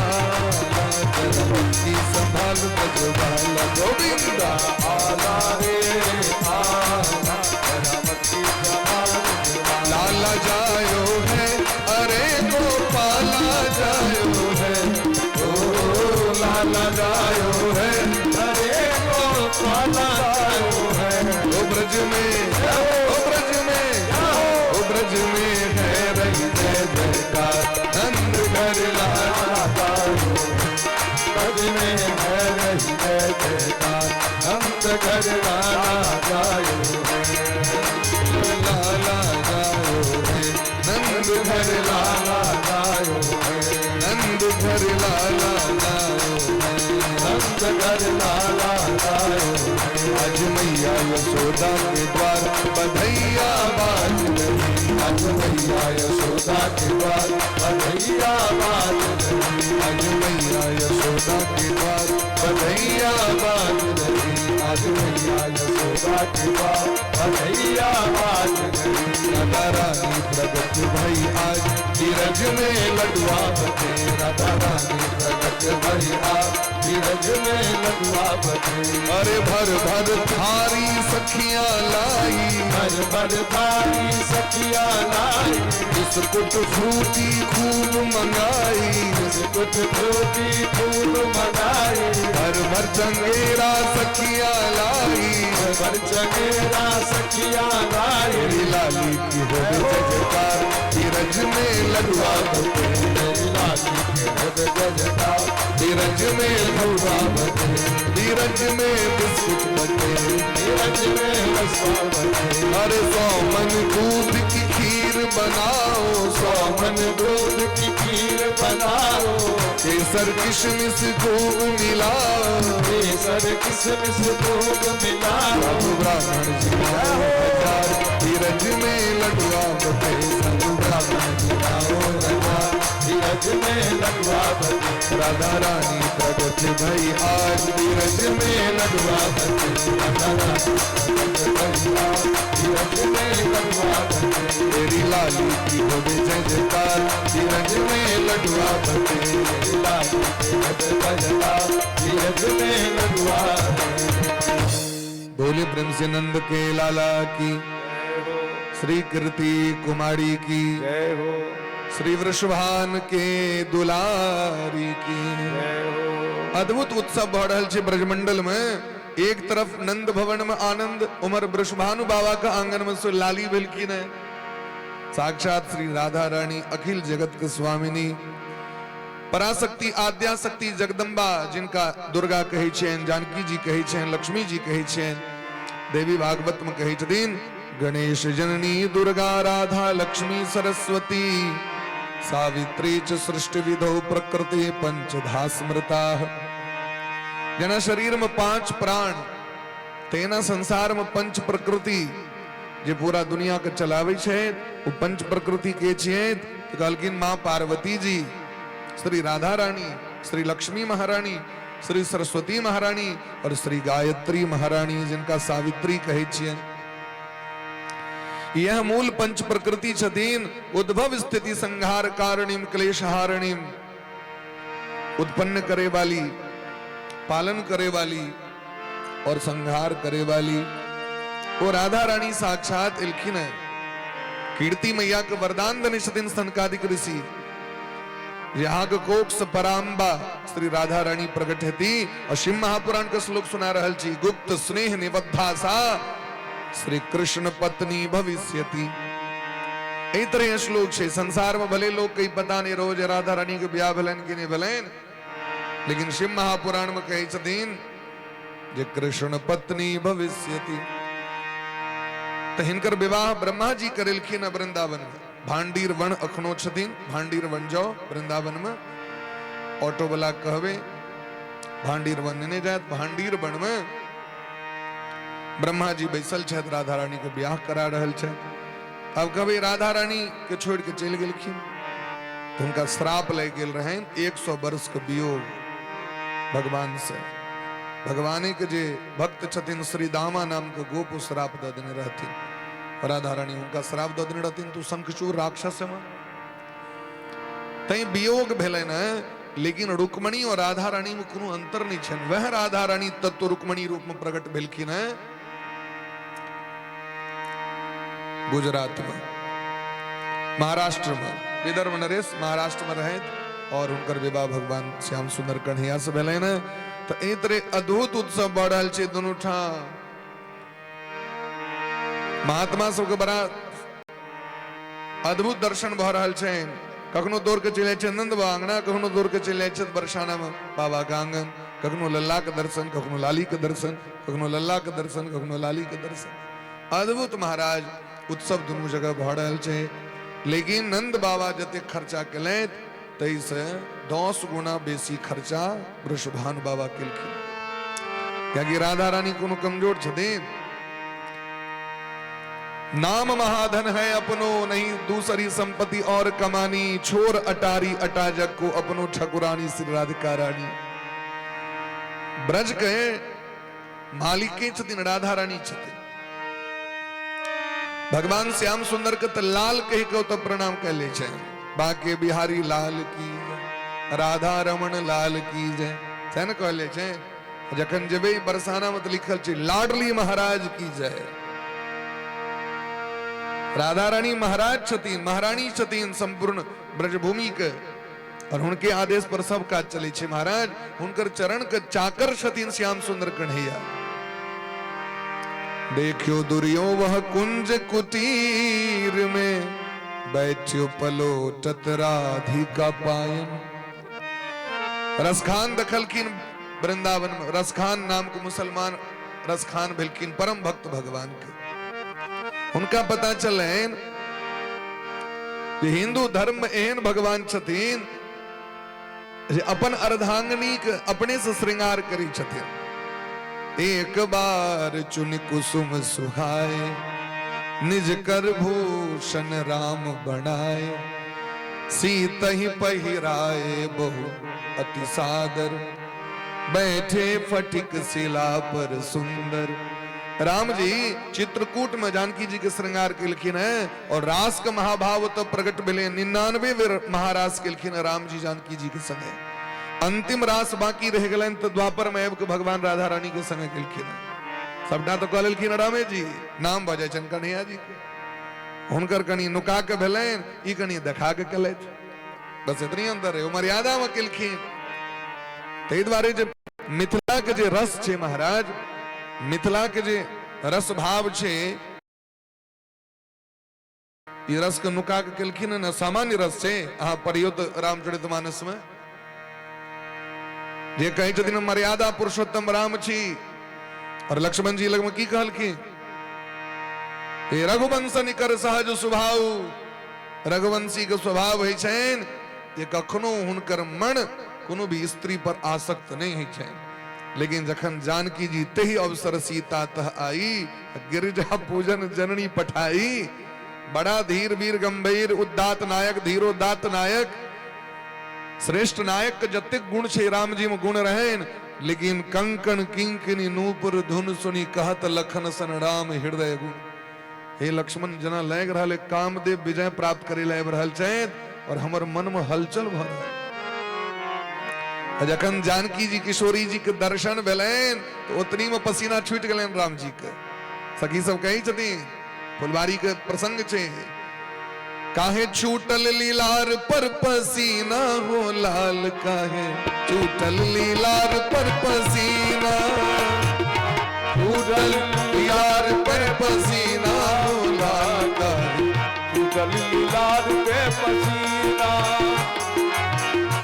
आला जरा मटकी संभाल ब्रजवाला, गोविंदा आला रे आला जरा मटकी संभाल ब्रजवाला। लाला जायो है अरे गोपाला जायो है, ओ लाला जायो है अरे गोपाला जायो है, ओ ब्रज में, ओ ब्रज में, ओ ब्रज में है रही जय जयकार, नंद घर लाला जायो ब्रज में है रही जय जयकार, नंद घर लाला जायो है, लाला जायो है, नंद घर लाला लाला जायो है, नंद घर लाला जायो है, नंद घर लाला जायो है। आज मैया यशोदा के द्वार बधैया बाज रही, आज मैया यशोदा के द्वार बधैया बाज रही, आज मैया यशोदा के द्वार बधैया बाज रही, आज मैया यशोदा के द्वार बधैया बाज रही। राधा रानी प्रगट भई आज धीरज में लडुआ बटे, राधा रानी प्रगट भई आज धीरज में लडुआ बटे, अरे भर भर थारी सखियां लाई, भर भर थारी सखियां लाई, बिस्कुट फ्रूटी खूब मंगाई, बिस्कुट फ्रूटी खूब मंगाई, भर भर चंगेरा सखियां लाई, भर भर चंगेरा सखियां लाई, मेरी लाली की हो जय जयकार, धीरज में लडुआ बटे, मेरी लाली के हो जय जयकार, धीरज में लडुआ बटे, धीरज में बिस्कुट बटे, धीरज में रसवा बटे, अरे 100 मन दूध की खीर बनाओ, 100 मन दूध की खीर बनाओ, केसर किशमिश खूब मिलाओ, केसर किशमिश खूब मिलाओ, सब ब्राह्मण जी आओ हजार, धीरज में लडुआ बटे, सब ब्राह्मण जी आओ हजार, धीरज में लडुआ बटे, राधा रानी प्रगट भई आज धीरज में लडुआ बटे, राधा रानी प्रगट भई आज धीरज में लडुआ बटे, तेरी लाली की होवे जय जयकार, धीरज में लडुआ बटे, तेरी लाली की होवे जय जयकार, धीरज में लडुआ बटे। बोले प्रेम से नंद के लाला की, श्री कृति कुमारी की जय हो, श्री वृषभान के दुलारी की जय हो। अद्भुत उत्सव भ रहल छै ब्रजमंडल में। एक तरफ नंद भवन में आनंद, उमर वृषभानु बाबा का आंगन में सो लाली भेलखिन है। साक्षात श्री राधा रानी अखिल जगत के स्वामिनी पराशक्ति आद्याशक्ति जगदम्बा, जिनका दुर्गा कहै छियनि, जानकी जी कहै छियनि, लक्ष्मी जी कहै छियनि, देवी भागवत में कहै छथिन गणेश जननी दुर्गा राधा लक्ष्मी सरस्वती सावित्री च सृष्टि विधौ प्रकृति पंचधा स्मृता। जेना शरीर में 5 प्राण, तेना संसार में पंच प्रकृति जे पूरा दुनिया के चलाबै छै, ओ पंच प्रकृति के छियै? तऽ कहलखिन माँ पार्वती जी, श्री राधा रानी, श्री लक्ष्मी महारानी, श्री सरस्वती महारानी और श्री गायत्री महारानी, जिनका सावित्री कहै छियनि। यह मूल पंच प्रकृति छथिन। उद्भव स्थिति संहार कारणीम क्लेशहारणीम, उत्पन्न करे वाली, पालन करे वाली और संहार करे वाली वो राधा रानी साक्षात एलखिन है। कीर्ति मैया के वरदान देने छथिन सनकादिक ऋषि, यहाँ के कोक से पराम्बा श्री राधा रानी प्रकट हेती। और शिव महापुराण के श्लोक सुना रहल छी, गुप्त स्नेह निबद्धा सा श्री कृष्ण पत्नी भविष्यति। एहि तरह श्लोक छै। संसार में भले लोग कहीं पता नहीं रोज राधा रानी के ब्याह भेलनि कि नहीं भेलनि, लेकिन शिव महापुराण में कहै छथिन जे कृष्ण पत्नी भविष्यति। तऽ हिनकर विवाह ब्रह्मा जी करेलखिन वृंदावन में। भांडीर वन अखनो छथिन, भांडीर वन जाओ वृंदावन में, ऑटो वाला कहबे भांडीर वन नेने जायत। भांडीर वन में ब्रह्मा जी बैसल छथि, राधा रानी के ब्याह करा रहल छथि। अब कहबे राधा रानी के छोड़ के चलि गेलखिन, तऽ हुनका श्राप लागि गेल रहनि 100 वर्ष के वियोग भगवान से। भगवाने के जे भक्त छथिन श्री दामा नाम के गोप, श्राप दऽ देने रहथिन। राधा रानी हुनका श्राप दऽ देने रहथिन, तू शंखचूर राक्षस है। तैं वियोग भेलनि है, लेकिन रुक्मणी और राधा रानी में कोनो अंतर नहीं छनि। वह राधा रानी तत्व रुक्मणी रूप में प्रकट भेलखिन है गुजरात में, महाराष्ट्र में, विदर्भ नरेश महाराष्ट्र में रहैत और हुनकर विवाह भगवान श्याम सुंदर कन्हैया से भेलनि है। तऽ एहि तरह अद्भुत उत्सव भऽ रहल छै दुनू ठाम। महात्मा सबके बड़ा अद्भुत दर्शन भऽ रहल छनि। कखनो दौड़ के चलि जाइ छै नंद बाबा अंगना, कखनो दौड़ के चलि जाइ छथि बरसाना में बाबा के आंगन, कखनो लल्ला के दर्शन, कखनो लाली के दर्शन, कखनो लल्ला के दर्शन, कखनो लाली के दर्शन। अद्भुत महाराज उत्सव दुनू जगह भऽ रहल छै। लेकिन नंद बाबा जते खर्चा केलथि ताहिसँ 10 गुना बेसी खर्चा वृषभानु बाबा केलखिन, कियाकि राधा रानी कोनो कमजोर छथिन। नाम महाधन है अपनो, नहीं दूसरी संपत्ति और कमानी, छोर अटारी अटा जग को अपनो ठकुरानी श्री राधिका रानी। ब्रज के मालिक के छथिन राधा रानी छथिन। भगवान श्याम सुंदर के तऽ लाल कहि के ओतऽ प्रणाम कऽ लै छै, बाके बिहारी लाल की जय, राधा रमण लाल की जय, सएह ने कहले छै। जखन जेबै बरसाना में तऽ लिखल छै लाडली महाराज की जय। राधा रानी महाराज छथिन, महारानी छथिन संपूर्ण ब्रजभूमि के, और हुनके आदेश पर सब काज चलै छै महाराज। हुनकर चरण के चाकर छथिन श्याम सुंदर कन्हैया। देखियो दुर्यो वह कुंज कुटीर में, बैठ्यो पलोटत राधिका पायन। रसखान दखलखिन वृंदावन में, रसखान नाम के मुसलमान रसखान भेलखिन, परम भक्त भगवान के। हुनका पता चलनि जे हिंदू धर्म में एहन भगवान छथिन जे अपन अर्धांगिनी के अपने से श्रृंगार करै छथिन। एक बार चुन कुसुम सुहाए, निज कर भूषण राम बनाए, सीत ही पहिराए बहु अति सादर, बैठे फटिक शिला पर सुंदर। राम जी चित्रकूट में जानकी जी के श्रृंगार केलखिन है और रास के महाभाव तो प्रकट भेले। 99 बेर महारास केलखिन है राम जी जानकी जी के संगे। अंतिम रास बाकी रह गेलनि तो द्वापर में आबि के भगवान राधा रानी के संगे केलखिन है। सबटा तो कह लेलखिन रामे जी, नाम भऽ जाइ छनि कन्हैया जी के। हुनकर कनि नुका के भेलनि, ई कनि देखा के केलथि, बस इतनी अंतर है, ओ मर्यादा में केलखिन। ताहि दुआरे जे मिथिला के जे रस छै महाराज, मिथिला के जे रस भाव छै, ई रस के नुका के केलखिन ने, सामान्य रस छै। अहाँ पढ़ियौ तऽ रामचरितमानस में जे कहै छथिन हम मर्यादा पुरुषोत्तम राम छी, और लक्ष्मण जी लगमे की कहलखिन? हे रघुवंश निकर सहज स्वभाव। रघुवंशी के स्वभाव होइ छनि जे कखनो हुनकर मन कोनो भी स्त्री पर आसक्त नहि होइ छनि। लेकिन जखन जानकी जी तही अवसर सीता तह आई, गिरिजा पूजन जननी पठाई, बड़ा धीर वीर गंभीर उदात नायक धीरोदात नायक श्रेष्ठ नायक के जतेक गुण छै राम जी में गुण रहनि, लेकिन कंकण किंकनी नूपुर धुन सुनी कहत लखन सन राम हृदय गुण। हे लक्ष्मण, जना लागि रहल है कामदेव विजय प्राप्त करे लए आबि रहल छथि और हमर मन में हलचल भऽ रहल। जखन जानकी जी किशोरी जी के दर्शन भेलनि तऽ ओतनी में पसीना छूटि गेलनि राम जी के। सखी सब कहै छथिन, फुलवारी के प्रसंग छै, काहे छूटल लीलार पर पसीना हो लाल, काहे छूटल लीलार पर पसीना, छूटल लीलार पर पसीना हो लाल, काहे छूटल लीलार पे पसीना,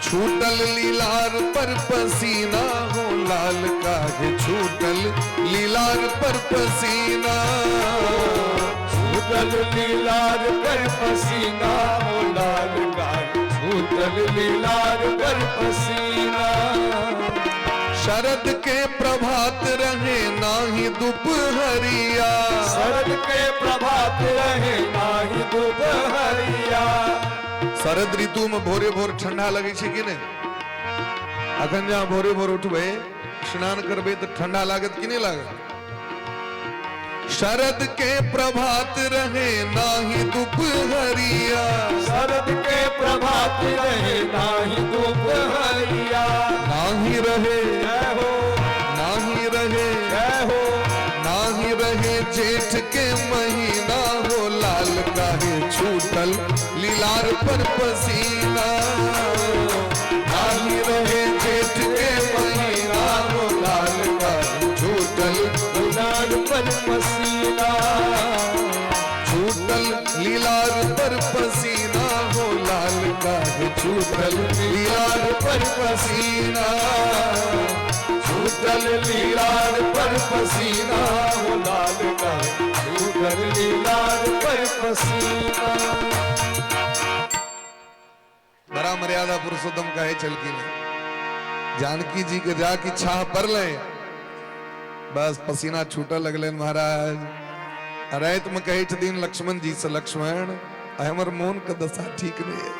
छूटल लीलार पर पसीना हो लाल, काहे छूटल लीलार पर पसीना, छूटल लीलार पर पसीना हो लाल, काहे छूटल लीलार पर पसीना। शरद के प्रभात रहे नाही दुपहरिया, शरद के प्रभात रहे नाही दुपहरिया। शरद ऋतु में भोरे भोर ठंडा लगे छै कि नहि? अखन जहाँ भोरे भोर उठबै स्नान करबै तऽ ठंडा लागत कि नहि लागत? शरद के प्रभात रहे नाही दुपहरिया, शरद के प्रभात रहे नाही दुपहरिया, नाही रहे जय हो, नाही रहे जय हो, नाही रहे जेठ के महीना हो लाल, काहे छूटल लीलार पर पसीना, नाही रहे जेठ के महीना हो लाल, काहे छूटल लीलार पर पसीना, छूटल लीलार पर पसीना हो लाल, काहे छूटल लीलार पर पसीना, छूटल लीलार पर पसीना हो लाल, काहे छूटल लीलार पर पसीना। बड़ा मर्यादा पुरुषोत्तम कहे छलखिन जानकी जी के जा की छाह पर ले, बस पसीना छूटऽ लगलनि महाराज। राति में कहै छथिन लक्ष्मण जी से, लक्ष्मण हमर मोन के दशा ठीक नहीं है।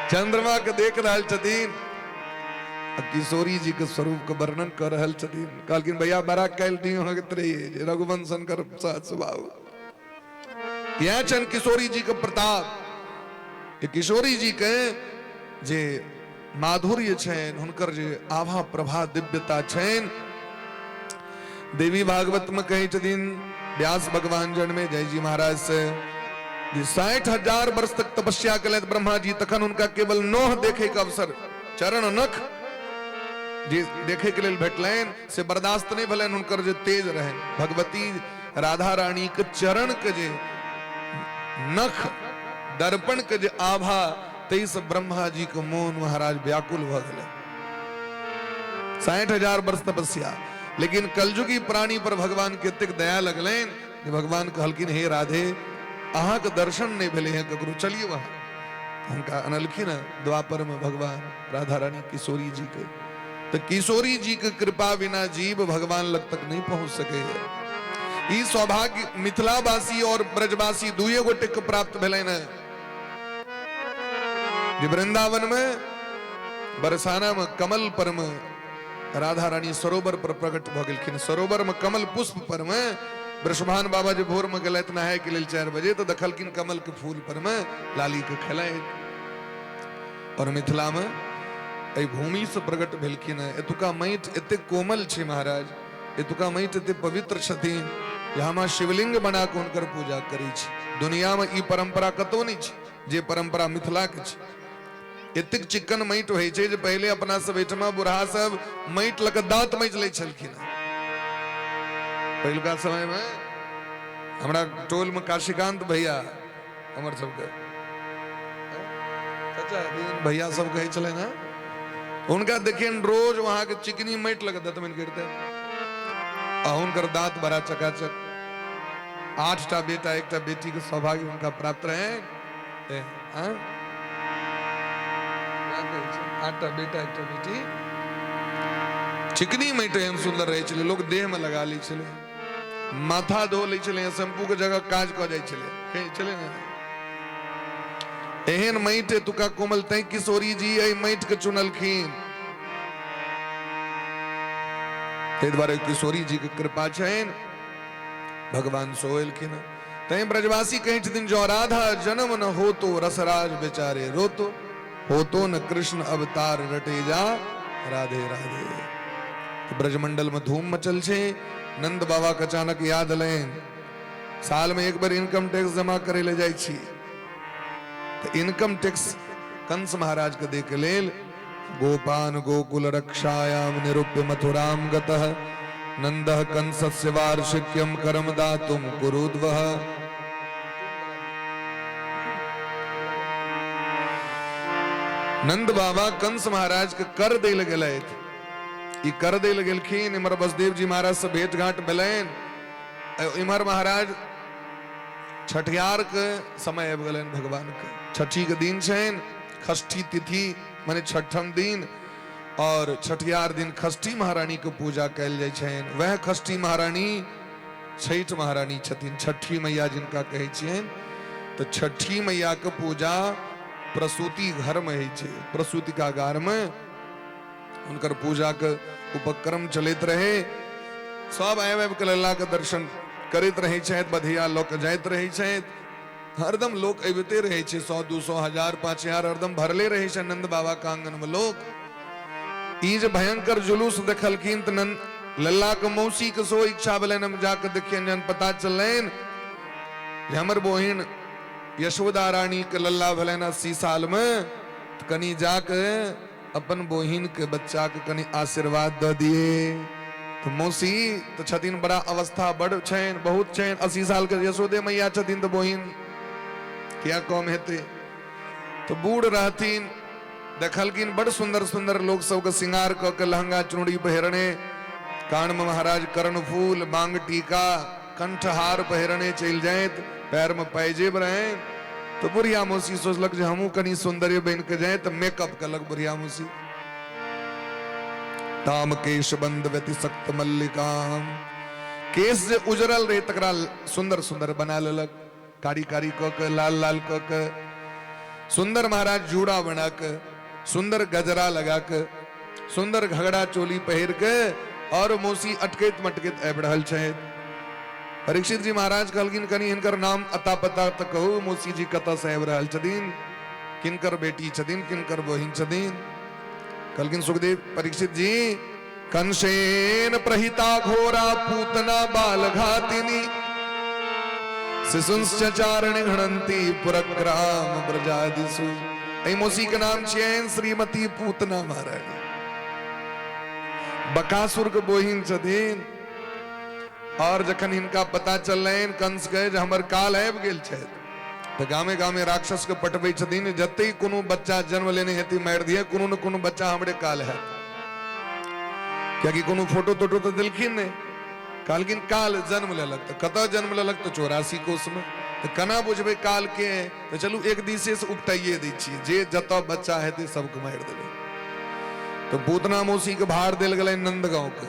चंद्रमा के देख रहल छथिन, किशोरी जी के स्वरूप के वर्णन कर रहल छथिन। कहलखिन भैया बड़ा काल्हि नहीं होइत रहिए जे रघुवंशन कर स्वभाव। इएह छनि किशोरी जी के प्रताप। किशोरी जी के जे माधुर्य छनि, हुनकर जे आभा प्रभा दिव्यता छनि, देवी भागवत में कहै छथिन व्यास भगवान जन्मे जय जी महाराज से 60,000 वर्ष तक तपस्या केलथि ब्रह्मा जी, तखन हुनका केवल नोह देखे के अवसर, चरण नख जे देखे के लेल भेटलनि से बर्दाश्त नहीं भेलनि हुनकर जे तेज रहनि। भगवती राधा रानी के चरण के जे नख, दर्पण के जे आभा, ताहिसँ ब्रह्मा जी के मोन महाराज व्याकुल भऽ गेलै। 60,000 वर्ष तपस्या, लेकिन कलयुगी प्राणी पर भगवान के एतेक दया लगलनि जे भगवान कहलखिन हे राधे अहाँके दर्शन नहीं भेलै हैं ककरो, चलिए वहाँ। हुनका अनलखिन द्वापर में भगवान राधा रानी किशोरी जी के। तो किशोरी जी के कृपा बिना जीव भगवान लग तक नहीं पहुंच सके है। ई सौभाग्य मिथिलावासी और ब्रजवासी दुए गोटे के प्राप्त भेलनि हैं। जे वृंदावन में बरसाना में कमल पर में राधा रानी सरोवर पर प्रकट भऽ गेलखिन। सरोवर में कमल पुष्प पर में वृषभान बाबा जे भोर में गेलथि नहाय के लेल 4 बजे, तो देखलखिन कमल के फूल पर में लाली के खेलाइत। और मिथिला में एहि भूमि से प्रकट भेलखिन हैं। एतुका माटि एतेक कोमल छै महाराज, एतुका माटि एतेक पवित्र छथिन जे हम शिवलिंग बना के हुनकर पूजा करै छी। दुनिया में ई परंपरा कतौ नहि छै जे परंपरा मिथिला के छै। एतेक चिकन माटि होइ छै जे पहिले अपना सब एहिठमा बूढ़ा सब माटि लऽ कऽ दाँत मजि लै छलखिन। पहिलुका समय में हमरा टोल में काशीकांत भैया हमर सबके चाचा भैया सब कहै छलै ने, हुनका देखियनि रोज वहाँके चिकनी माटि लग दतमनि करिते आ हुनकर दांत बड़ा चकाचक। 8टा बेटा 1टा बेटी के सौभाग्य हुनका प्राप्त रहे। 8टा बेटा 1टा बेटी, चिकनी माटि एहन सुंदर रहै छलै, लोक देह में लगा लै छलै, माथा धो लै छलै, शैम्पू के जगह काज कऽ जाइ छलै, छलै ने एहन माटि एतुका कोमल। तैं किशोरी जी एहि माटि के चुनलखिन, ताहि दुआरे किशोरी जी के कृपा छनि, भगवान सो एलखिन। तैं ब्रजवासी कहै छथिन, जो राधा जन्म न हो तो रसराज बेचारे रोतो, होतो न कृष्ण अवतार रटे जा राधे राधे। तो ब्रजमंडल में धूम मचल छे। नंद बाबा के अचानक याद एलनि, साल में एक बार इनकम टैक्स जमा करे ले जाइ छी, तो इनकम टैक्स कंस महाराज के दे के लेल गोपान गोकुल रक्षायाम निरूप्य मथुराम गतः नंदः कंसस्य वार्षिक्यम करम दातुम कुरुद्वः। नंद बाबा कंस महाराज के कर दे ले गेलथि, ई कर दे ले गेलखिन। इम्हर बसदेव जी महाराज से भेंट घाट भेलनि। इम्हर महाराज छठियार के समय आबि गेलनि, भगवान के छठी के दिन छनि, षष्ठी तिथि माने छठम दिन, और छठियार दिन षष्ठी महारानी के पूजा कयल जाइ छनि। वएह षष्ठी महारानी छठि महारानी छथिन, छठी मैया जिनका कहै छियनि। तऽ छठी मैया के पूजा प्रसूति घर में होइ छै, प्रसूतिकागार में हुनकर पूजा के उपक्रम चलैत रहे। सब आबि आबि के लल्ला के दर्शन करैत रहै छथि, बधिया लऽ के जाइत रहै छथि। हरदम लोक अबिते रहै छै, 100 200 1000 5000 हरदम भरले रहै छै नंद बाबा के आंगन में लोक। ई जे भयंकर जुलूस देखलखिन तऽ नंद लल्ला के मौसी के सेहो इच्छा भेलनि हम जाके देखियनि। जहन पता चललनि जे हमर बहिन यशोदा रानी के लल्ला भेलनि 80 साल में, तऽ कनि जाके अपन बहिन के बच्चा के कनि आशीर्वाद दऽ दिए। तऽ मौसी तऽ छथिन बड़ा अवस्था बड़ छनि, बहुत छनि, 80 साल के यशोदे मैया छथिन, तऽ बहिन किया कम हेतै। तऽ बूढ़ रहथिन, देखलखिन बड़ सुंदर सुंदर लोक सबके श्रृंगार कऽ के लहंगा चुनरी पहिरने, कान में महाराज कर्णफूल बांग टीका कंठहार पहिरने चलि जाइत, पैर में पायजेब रहे। तो बुढ़िया मौसी सोचलक जे हमहूँ कनि सौंदर्य बनि के जाए, तऽ मेकअप कलक बुढ़िया मौसी। ताम केश बंद व्यतिसक्त मल्लिकाम, केश जे उजरल रहे तकरा सुंदर सुंदर बना लेलक, कारी कारी कऽ के लाल लाल कऽ के सुंदर महाराज जूड़ा बना के सुंदर गजरा लगा के सुंदर घगरा चोली पहिर के और मौसी अटकैत मटकैत आबि रहल छथि। परीक्षित जी महाराज कहलखिन कनि हिनकर नाम अता पता तऽ कहू, मौसी जी कतऽ से आबि रहल छथिन, किनकर बेटी छथिन, किनकर बहिन छथिन। कहलखिन सुखदेव परीक्षित जी, कंसेन प्रहिता घोरा पूतना बाल घातिनी शिशुंश्च चारण घणंती पुरग्राम ब्रजादिसु। एहि मौसी के नाम छियनि श्रीमती पूतना महारानी, बकासुर के बहिन छथिन। और जखन हिनका पता चललनि कंस के जे हमर काल आबि गेल छथि, तऽ गामे गामे राक्षस के पठबै छथिन, जते कोनो बच्चा जन्म लेने हेतै मारि दिए, कोनो न कोनो बच्चा हमरे काल हैत। कियाकि कोनो फोटो तोटो तऽ देलखिन नहि, कहलखिन काल जन्म लेलक, तऽ कतऽ जन्म लेलक, तऽ 84 कोष में। तऽ केना बुझबै काल के, तऽ चलू एक दिशे से उपटाइए दै छियै, जे जतऽ बच्चा हेतै सबके मारि देबै। तऽ पूतना मौसी के भार देल गेलनि नंदगांव के,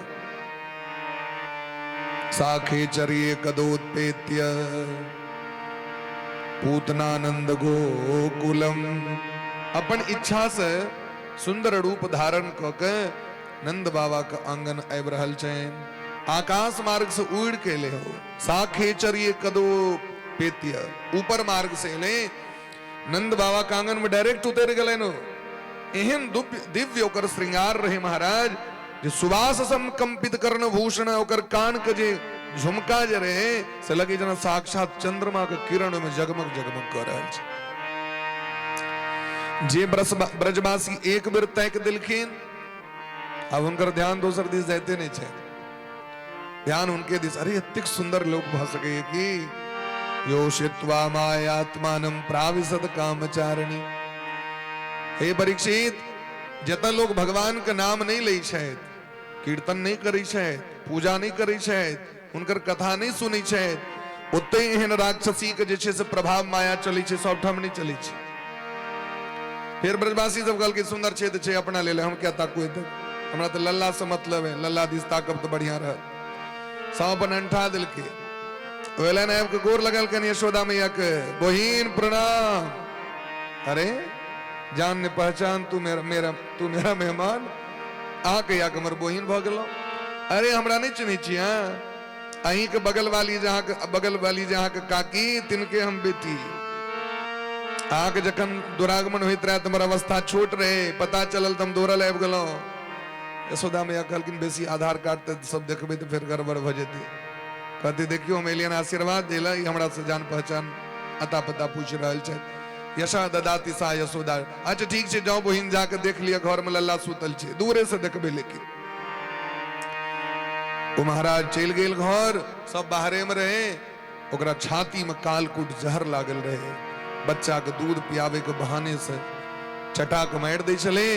साखे चरिये कदोत्पेत्य पूतनानंद गोकुलम। अपन इच्छा से सुंदर रूप धारण कऽ के नंद बाबा के आंगन आबि रहल छनि। आकाश मार्ग से उड़ के एले हो, साखे चरिये कदो पेत्य, ऊपर मार्ग से एले, नंद बाबा के आंगन में डायरेक्ट उतर गेलनि हो। एहन दिव्य ओकर श्रृंगार रहे महाराज जे सुवास सम कंपित कर्ण भूषण, ओकर कान के जे झुमका जे रहे से लगे जेना साक्षात चंद्रमा के किरण में जगमग जगमग कऽ रहल छै। जे ब्रजवासी एक बेर ताकि देलखिन, आब हुनकर ध्यान दोसर दिस जाइते नहि छै, ध्यान हुनके दिस। अरे एतेक सुंदर लोक भऽ सकैए की? योषित्वा मायात्मानं प्राविशद कामचारिणी। हे परीक्षित, जतऽ लोक भगवान के नाम नहि लै छथि, कीर्तन नहि करै छथि, पूजा नहि करै छथि, हुनकर कथा नहि सुनै छथि, ओतै एहन राक्षसी के जे छै से प्रभाव माया चलै छै, सबठाम नहि चलै छै। फेर ब्रजवासी सब कहलकै सुंदर छै तऽ छै, अपना लेल हम किया ताकू एतऽ, हमरा तऽ लल्ला से मतलब है, लल्ला दिस ताकब तऽ बढ़िया रहत। सब अपन अंठा देलकै। ओएलन आबि के गोर लगलकनि यशोदा मैया के, बहिन प्रणाम। अरे जान ने पहचान, तू मेरा मेरा तू मेरा मेहमान, आ कहिया के हमर बहिन भऽ गेलौ? अरे हमरा नहि चिन्है छी अहाँ? अहीं के बगल वाली जे अहाँके बगल वाली जे अहाँके काकी, तिनके हम बेटी। अहाँके जखन दुरागमन होइत रहए तऽ हमर अवस्था छोट रहे, पता चलल तऽ हम दौड़ल आबि गेलहुँ। यशोदा मैया कहलखिन बेसी आधार कार्ड तऽ सब देखबै तऽ फेर गड़बड़ भऽ जेतै। कहते देखियौ हम एलियन आशीर्वाद देला, ई हमरा से जान पहचान अता पता पूछि रहल छथि। यशा ददाति सा यशोदा। अच्छा ठीक छै, जाउ बहिन, जाके देख लिअ घर में लल्ला सुतल छै, दूरे से देखबै। लेकिन ओ महाराज चलि गेल घर, सब बाहरे में रहे। ओकरा छाती में कालकूट जहर लागल रहे, बच्चा के दूध पियाबे के बहाने से चटा के मारि दै छलै।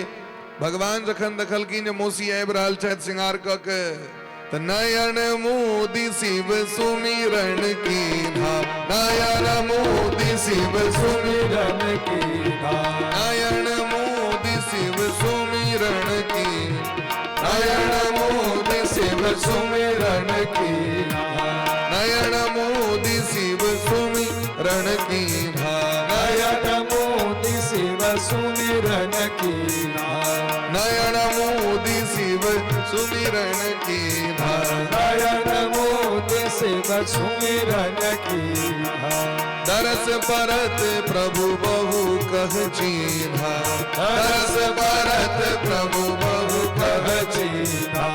भगवान जखन देखलखिन जे मौसी आबि रहल छथि श्रृंगार कऽ के, तऽ नयन मोदी शिव सुमिरन कीन्हा, नयन मोदी शिव सुमिरन कीन्हा, नयन मोदी शिव सुमिरन की, नयन मोदी शिव सुमिरन कीन्हा, नयन मोदी शिव सुमिरन कीन्हा, नयन मोदी शिव सुमिरन कीन्हा, नयन मोदी शिव सुमिरन कीन्हा, नयन मोदी शिव सुमिरन कीन्हा, दरस परत प्रभु बहु कह चिन्हा, दरस परत प्रभु बहु कह चिन्हा।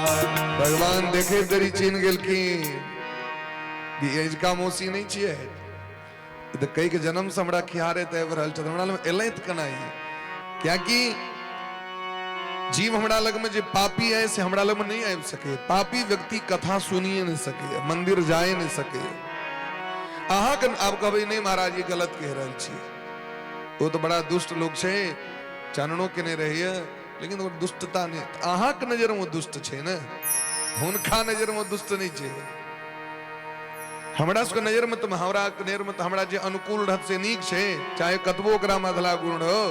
भगवान देखे देरी चिन्ह गेलखिन कि एजका मौसी नहि छियै, ई तऽ कई के जन्म से हमरा खिहारैत आबि रहल छथि, हमरा लग एलथि केना ई? कियाकि जीव हमरा लग में जे पापी है से हमरा लग में नहीं आबि सके। पापी व्यक्ति कथा सुनिए नहीं सके, मंदिर जाए नहीं सके। अहाँ के आब कहबै नहीं महाराज ई गलत कहि रहल छी, ओ तऽ बड़ा दुष्ट लोक छै, चाननो केने रहैया, लेकिन ओकर दुष्टता नहि, अहाँ के नजर में ओ दुष्ट छै ने, हुनका नजर में ओ दुष्ट नहीं छै। हमरा सबके नजर में तऽ हमरा के नजर में तऽ हमरा जे अनुकूल रहत से नीक छै, चाहे कतबो ओकरा में अधला गुण हो,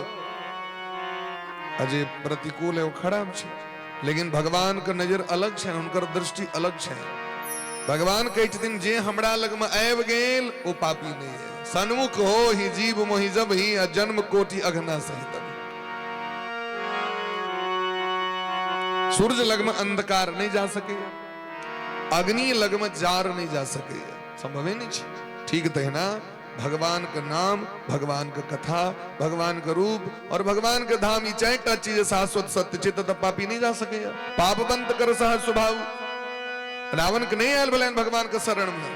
आ जे प्रतिकूल है ओ खराब छै। लेकिन भगवान के नजर अलग छै, हुनकर दृष्टि अलग छै। भगवान कहै छथिन जे हमरा लग में आबि गेल ओ पापी नहीं है। सन्मुख हो ही जीव मोहि जब ही, आ जन्म कोटि अघना सहित। सूर्य लग में अंधकार नहीं जा सके, अग्नि लग में जार नहीं जा सके, संभवे नहीं छै। ठीक तहिना भगवान के नाम, भगवान के कथा, भगवान के रूप और भगवान के धाम, ई चारि टा चीज शाश्वत सत्य छै, तऽ पापी नहीं जा सके। पाप बंत कर सहज स्वभाव। रावण के नहीं आयल भेलनि भगवान के शरण में।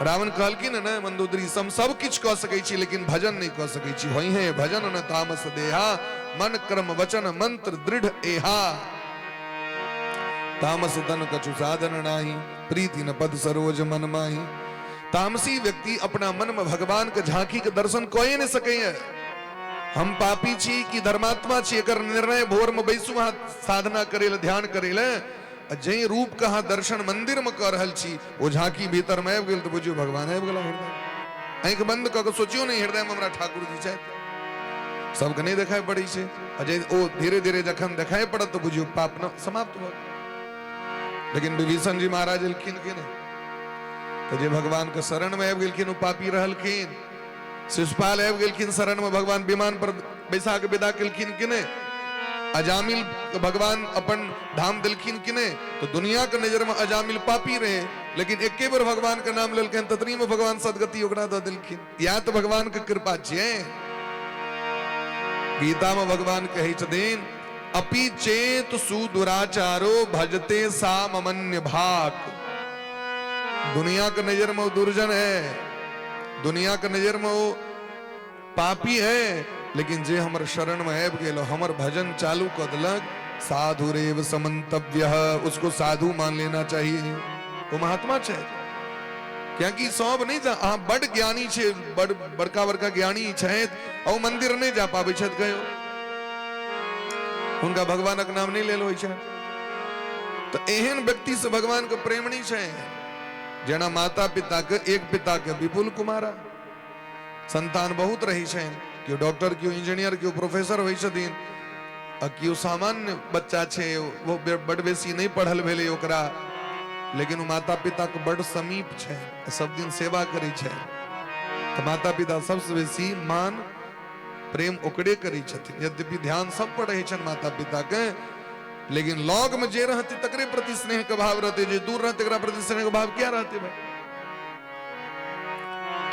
रावण कहलखिन ने मंदोदरी, हम सब किछु कऽ सकै छी लेकिन भजन नहीं कऽ सकै छी। होई है भजन न तामस देहा, मन क्रम वचन मंत्र दृढ़ एहा, तामस तन कछु साधन नाही, प्रीति न पद सरोज मन माही। तामसी व्यक्ति अपना मन में भगवान के झांकी के दर्शन कए नहीं सके। हम पापी छी कि धर्मात्मा छी, एकर निर्णय भोर में बैसू अहाँ साधना करे ले, ध्यान करे ले, आ जै रूप के अहाँ दर्शन मंदिर में कऽ रहल छी ओ झांकी भीतर में आबि गेल तऽ बुझियौ भगवान आबि गेला हृदय। आँखि बंद कऽ के सोचियौ नहीं हृदय में हमरा ठाकुर जी छथि। सबके नहीं देखाइ पड़ै छै, आ जे ओ धीरे धीरे जखन देखाइ पड़त तऽ बुझियौ पाप न समाप्त भऽ गेल। लेकिन विभीषण जी महाराज एलखिन कि नहि, तऽ जे भगवान के शरण में आबि गेलखिन ओ पापी रहलखिन। शिशुपाल आबि गेलखिन शरण में, भगवान विमान पर बैसा के विदा केलखिन कि नहि। अजामिल के भगवान अपन धाम देलखिन कि नहि। तो दुनिया के नजर में अजामिल पापी रहे, लेकिन एके बेर भगवान के नाम लेलखिन ततनी में भगवान सदगति ओकरा दऽ देलखिन। इएह तऽ भगवान के कृपा छियै। गीता में भगवान कहै छथिन, अपि चेत सुदुराचारो भजते सा ममन्य भाक। दुनिया के नजर में वो दुर्जन है, दुनिया के नजर में वो पापी है, लेकिन जे हमर शरण में आबि गेल, हमर भजन चालू कऽ देलक, साधुरेव समन्तव्य, उसको साधु मान लेना चाहिए। वो महात्मा छै। कियाकि सब नहीं जा, अहाँ बड ज्ञानी छे, बड़ बड़का बड़का ज्ञानी छथि, आ ओ मंदिर नहीं जा पाबै छथि कहियो। हुनका भगवानक नाम नहि लेल होइ छै। तऽ एहन व्यक्ति से भगवान के प्रेम नहि छै। जेना माता पिता के एक पिता के विपुल कुमारा संतान बहुत रही छै, केओ डॉक्टर, केओ इंजीनियर, केओ प्रोफेसर होइ छथिन, आ केओ सामान्य बच्चा छै, वो बड बेसी नहि पढ़ल भेलै ओकरा, लेकिन ओ माता पिता के बड समीप छै, सब दिन सेवा करै छै। तऽ माता पिता सबसँ बेसी मान प्रेम ओकरे करै छथिन। यद्यपि ध्यान सब पर रहै छनि माता पिता के, लेकिन लग में जे रहते तकरे प्रति स्नेह के भाव रहते, जे दूर रहते एकरा प्रति स्नेह के भाव क्या रहते भाई।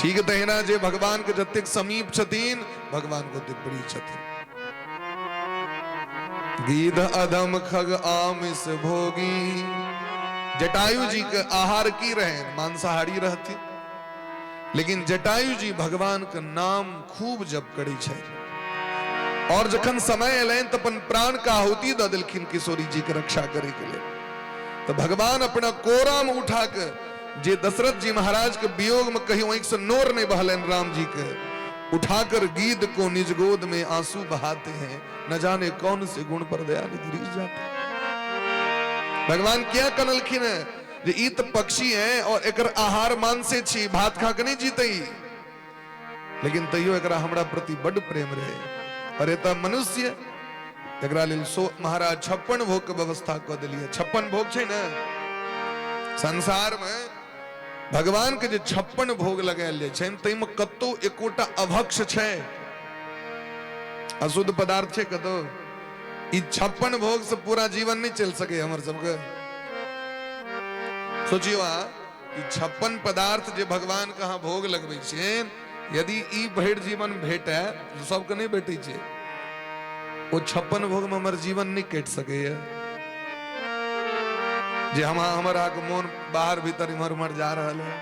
ठीक तहिना जे भगवान के जतेक समीप छथिन भगवान के ओतेक प्रिय छथिन। गीध अधम खग आमिष भोगी। जटायु जी के आहार की रहे? मांसाहारी रहती, लेकिन जटायु जी भगवान के नाम खूब जप करै छै। और जखन समय एलनि तऽ अपन प्राण के आहुति दऽ देलखिन किशोरी जी के रक्षा करे के लेल। तऽ भगवान अपना कोरा में उठा के, जे दशरथ जी महाराज के वियोग में कहीं आँखि से नोर नहीं बहलनि राम जी के, उठाकर गीद को निज गोद में आंसू बहाते हैं, न जाने कौन से गुण पर दया निधि रिझ जाते। भगवान क्या कनलखिन है जे ई तऽ पक्षी है और एकर आहार मांसे छी, भात खा के नहीं जीते, लेकिन तैयो एकरा हमरा प्रति बड प्रेम रहे। और एतऽ मनुष्य एकरा लेल सो महाराज 56 भोग के व्यवस्था कऽ देलियै। 56 भोग छै ने संसार में, भगवान के जे 56 भोग लगायल जाइ छै ताहिमे कतौ एकोटा अभक्ष छै, अशुद्ध पदार्थ छै कतौ? ई 56 भोग से पूरा जीवन नहीं चल सके हमर सबके। सोचियो अहाँ, ई 56 पदार्थ जे भगवान के अहाँ भोग लगबै छियनि, यदि ई भरि जीवन भेटै, सबके नहि भेटै छै, ओ 56 भोग में हमर जीवन नहीं कटि सकैया। जे हम हमर अहाँके मोन बाहर भीतर इम्हर उम्हर जा रहल है,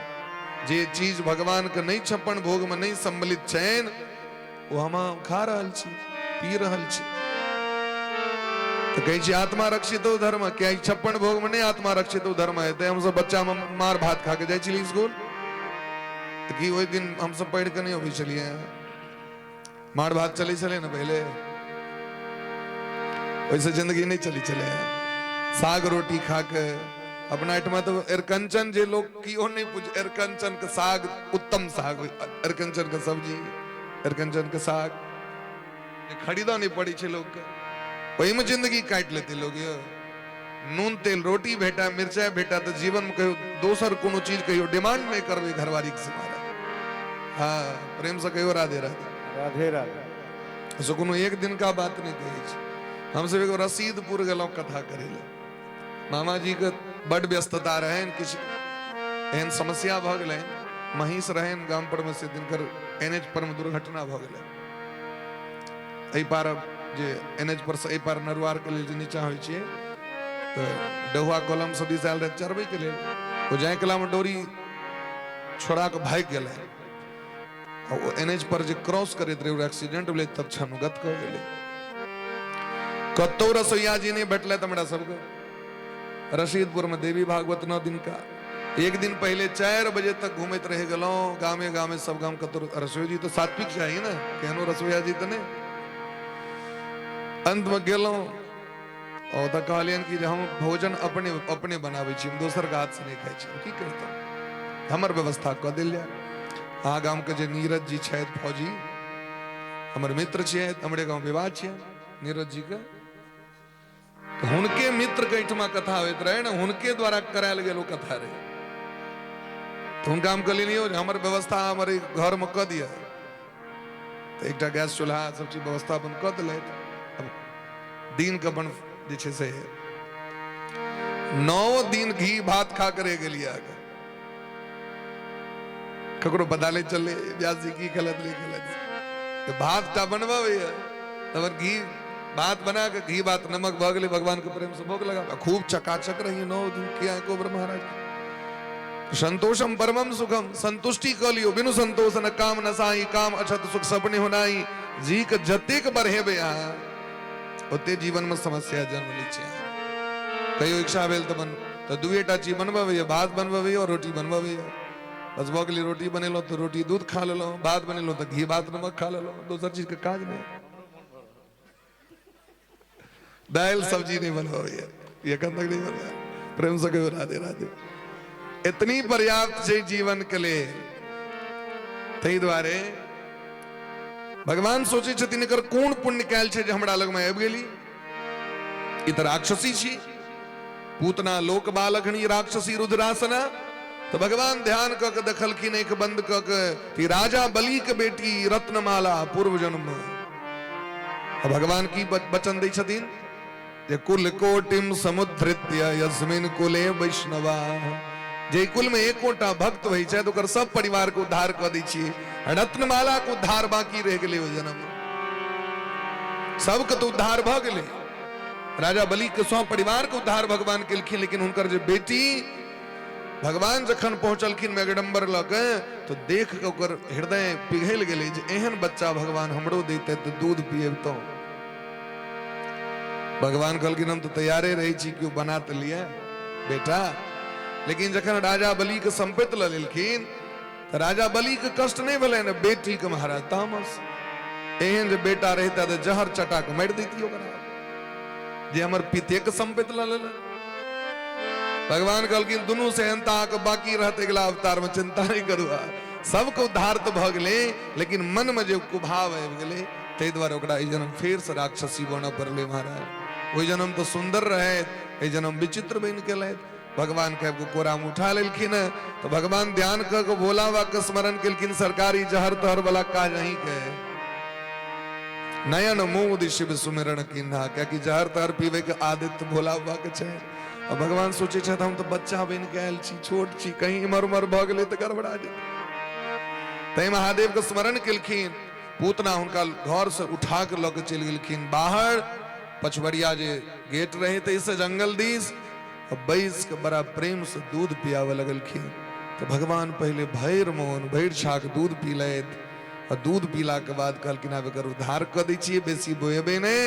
जे चीज भगवान के नहीं 56 भोग में नहीं सम्मिलित छनि, ओ हम खा रहल छी, पी रहल छी। तऽ कहै छी आत्मा रक्षित धर्म, क्या 56 भोग में नहीं आत्मा रक्षित धर्म हेतै? हमसब बच्चा में मार भात खा के जाइ छलियै स्कूल, तऽ की ओहि दिन हमसब पढ़ि के नहि अबै छलियै? मार भात चलै छलै ने पहिले, ओहिसँ जिंदगी नहि चलै छलै। साग रोटी खा के अपना एहिठमा तऽ अरिकंचन जे लोक केओ नहि पूछ, अरिकंचन के साग उत्तम साग, अरिकंचन के सब्जी, अरिकंचन के साग जे खरीदऽ नहि पड़ै छै लोकके, ओहिमे जिंदगी काटि लेतै लोक। यौ नून तेल रोटी भेटा, मिरचाइ भेटा, तऽ जीवनमे कहियो दोसर कोनो चीज कहियो डिमांड नहि करबै घरवालीके से महाराज। हाँ, प्रेम से कहियो राधे राधे। राधे राधे। से कोनो एक दिन का बात नहि कहै छी। हमसब एगो रसीदपुर गेलहुँ कथा करै लए, मामा जी के बड व्यस्तता रहनि, किछु एहन समस्या भऽ गेलनि, महीष रहनि गाम पर में, से दिनकर एन एच पर में दुर्घटना भऽ गेलै। एहि पार जे एन एच पर से एहि पार नरुआर के लेल जे नीचा होइ छियै, तऽ डहुआ कलम सब दिस आयल रहै चरबै के लेल, ओ जाय कला में डोरी छोड़ा के भागि गेलै, आ ओ एन एच पर जे क्रॉस करैत रहै, ओ एक्सीडेंट भेलै, तब क्षणगत कऽ गेलै। कतौ रसोईया जी नहि भेटलथि हमरा सबके। रशीदपुर में देवी भागवत 9 दिन का, एक दिन पहले 4 बजे तक घूमैत रहि गेलहुँ गामे गामे, सब गाम कतौ रसोई जी तो सात्विक चाहिए ने, केहनो रसोईया जी तऽ नहि। अंत में गेलहुँ और तऽ कहलियनि कि जे हम भोजन अपने अपने बनाबै छी, हम दोसर के हाथ से नहि खाइ छी, हम की करितहुँ, हमर व्यवस्था कऽ देल जाय। अहाँ गामके जे नीरज जी छथि फौजी, हमर मित्र छियै, हमरे गाँव विवाह छियै नीरज जी के, तऽ हुनके मित्र के एहिठमा कथा होइत रहै ने, हुनके द्वारा करायल गेल ओ कथा रहै। तऽ हुनका हम कहलियनि यौ हमर व्यवस्था हमर घरमे कऽ दिअ, तऽ एकटा गैस चूल्हा सब चीज व्यवस्था अपन कऽ देलथि। अब दिन के अपन जे छै से 9 दिन घी भात खा के रहि गेलियै। अहाँके ककरो पता नहि चललै व्यास जी की खेलत नहि खेलत, तऽ भात टा बनबैया, तब घी भात बना के घी भात नमक भऽ गेलै, भगवान के प्रेम से भोग लगा, खूब चकाचक रही 9 दिन किया एको बेर महाराज। संतोषम परमम सुखम, संतुष्टि कऽ लियौ, बिनु संतोष न काम न साई, काम अछत सुख सबने होनाई। जी के जतेक बढ़ेबै अहाँ ओते जीवन में समस्या जन्म लै छै। कहियो इच्छा भेल तऽ बन तऽ दुएटा चीज बनबैया, भात बनबैया और रोटी बनबैया, बस भऽ गेलै। रोटी बनेलहुँ तऽ रोटी दूध खा लेलहुँ, भात बनेलहुँ तऽ घी भात नमक खा लेलहुँ, दोसर चीजके काज नहि। दालि सब्जी नहि बनबैया, एखन तक नहि बनबै। प्रेम से कहियो राधे राधे। एतनी पर्याप्त छै जीवन के लेल। ताहि दुआरे भगवान सोचै छथिन एकर कोन पुण्य कयल छै जे हमरा लगमे आबि गेली। ई तऽ राक्षसी छी, पूतना लोक बालकनी राक्षसी रुद्रासना। तऽ भगवान ध्यान कऽ के देखलखिन, आँखि बंद कऽ के, राजा बलि के बेटी रत्नमाला पूर्व जन्म। भगवान की वचन दै छथिन जे कुल कोटिम समुद्धृत्य यस्मिन कुले वैष्णवा। जे कुल में एकोटा भक्त होइ छै तऽ ओकर सब परिवार के उद्धार कऽ दै छियै। रत्नमाला के उद्धार बाकी रहि गेलै ओहि जन्म। सबके तऽ उद्धार भऽ गेलै, राजा बलि के सब परिवार के उद्धार भगवान केलखिन, लेकिन हुनकर जे बेटी भगवान जखन पहुंचलखिन मेघडम्बर लऽ के तो देख के ओकर हृदय पिघलि गेलै जे एहन बच्चा भगवान हमरो दैते तऽ दूध पियबतहुँ। भगवान कहलखिन हम तऽ तैयारे रहै छी, केओ बना तऽ लिअ बेटा। लेकिन जखन राजा बलि के सम्पत्ति लऽ लेलखिन तऽ राजा बलि के कष्ट नहि भेलै ने, बेटी के महाराज तामस, एहन जे बेटा रहिता तऽ जहर चटा के मारि दैती ओकरा, जे हमर पिते के सम्पत्ति लऽ लेलक। भगवान कहलखिन दुनू सेहनता अहाँके बाकी रहत अगिला अवतार में, चिंता नहीं करू। सबके उद्धार तऽ भऽ गेलै, लेकिन मन में जे कुभाव आबि गेलै ताहि दुआरे ओकरा एहि जन्म फेर से राक्षसी बनऽ पड़लै महाराज। ओहि जन्म तऽ सुन्दर रहैत, एहि जन्म विचित्र बनि गेलथि। भगवान के कोरा में उठा लेलखिन तो भगवान ध्यान कऽ के भोला बाबा के स्मरण केलखिन, सरकारी जहर तहर वाला काज अहीं के नयन मोद शिव सुमिरन किन्हा, कियाकि जहर तहर पीबे के आदत भोला बाबा के छै। आ भगवान सोचे छथि हम तऽ बच्चा बनि के आयल छी, छोट छी, कहीं इम्हर उम्हर भऽ गेलै तऽ गड़बड़ा जेतै। तैं महादेव के स्मरण केलखिन। पूतना हुनका घर से उठा के लऽ के चलि गेलखिन बाहर, पछबरिया जे गेट रहे ताहिसँ जंगल दिस, बैस के बड़ा प्रेम से दूध पियाबऽ लगलखिन। तऽ भगवान पहिले भरि मोन भरि छाक दूध पीलथि, आ दूध पीला के बाद कहलखिन आब एकर उद्धार कऽ दै छियै, बेसी बोएबै नहि।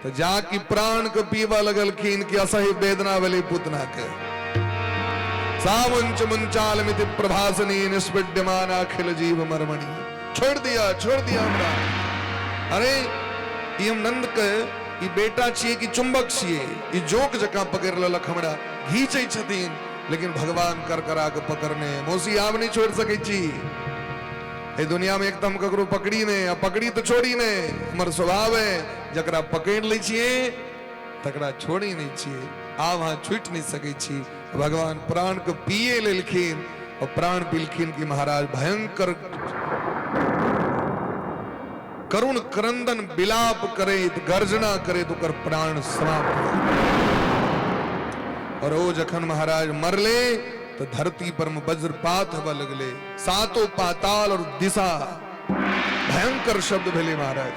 तऽ जाकि प्राण के पीबऽ लगलखिन कि असह्य वेदना भेलै पूतना के। सामुंच मुंचाल मिति प्रभासनी निष्पीड्यमान अखिल जीव मरमणि। छोड़ दिया, छोड़ दिया हमरा। अरे ई हम नंद के ई बेटा छियै कि चुंबक छियै, ई जोक जकाँ पकड़ि लेलक हमरा, घीचै छथिन, लेकिन भगवान करकरा के पकड़ने, मौसी आब नहि छोड़ि सकै छी। एहि दुनिया में एक तऽ हम ककरो पकड़ी नहि, आ पकड़ी तऽ छोड़ी नहि, हमर स्वभाव है जकरा पकड़ि लै छियै तकरा छोड़ी नहि छियै, आब अहाँ छुटि नहि सकै छी। भगवान प्राण के पिए लेलखिन और प्राण पीलखिन कि महाराज भयंकर करुण क्रंदन विलाप करैत गर्जना करैत ओकर प्राण समाप्त भऽ गेल। और ओ जखन महाराज मरले तो धरती पर में वज्रपात होबऽ लगले, सातो पाताल और दिशा भयंकर शब्द भेले महाराज।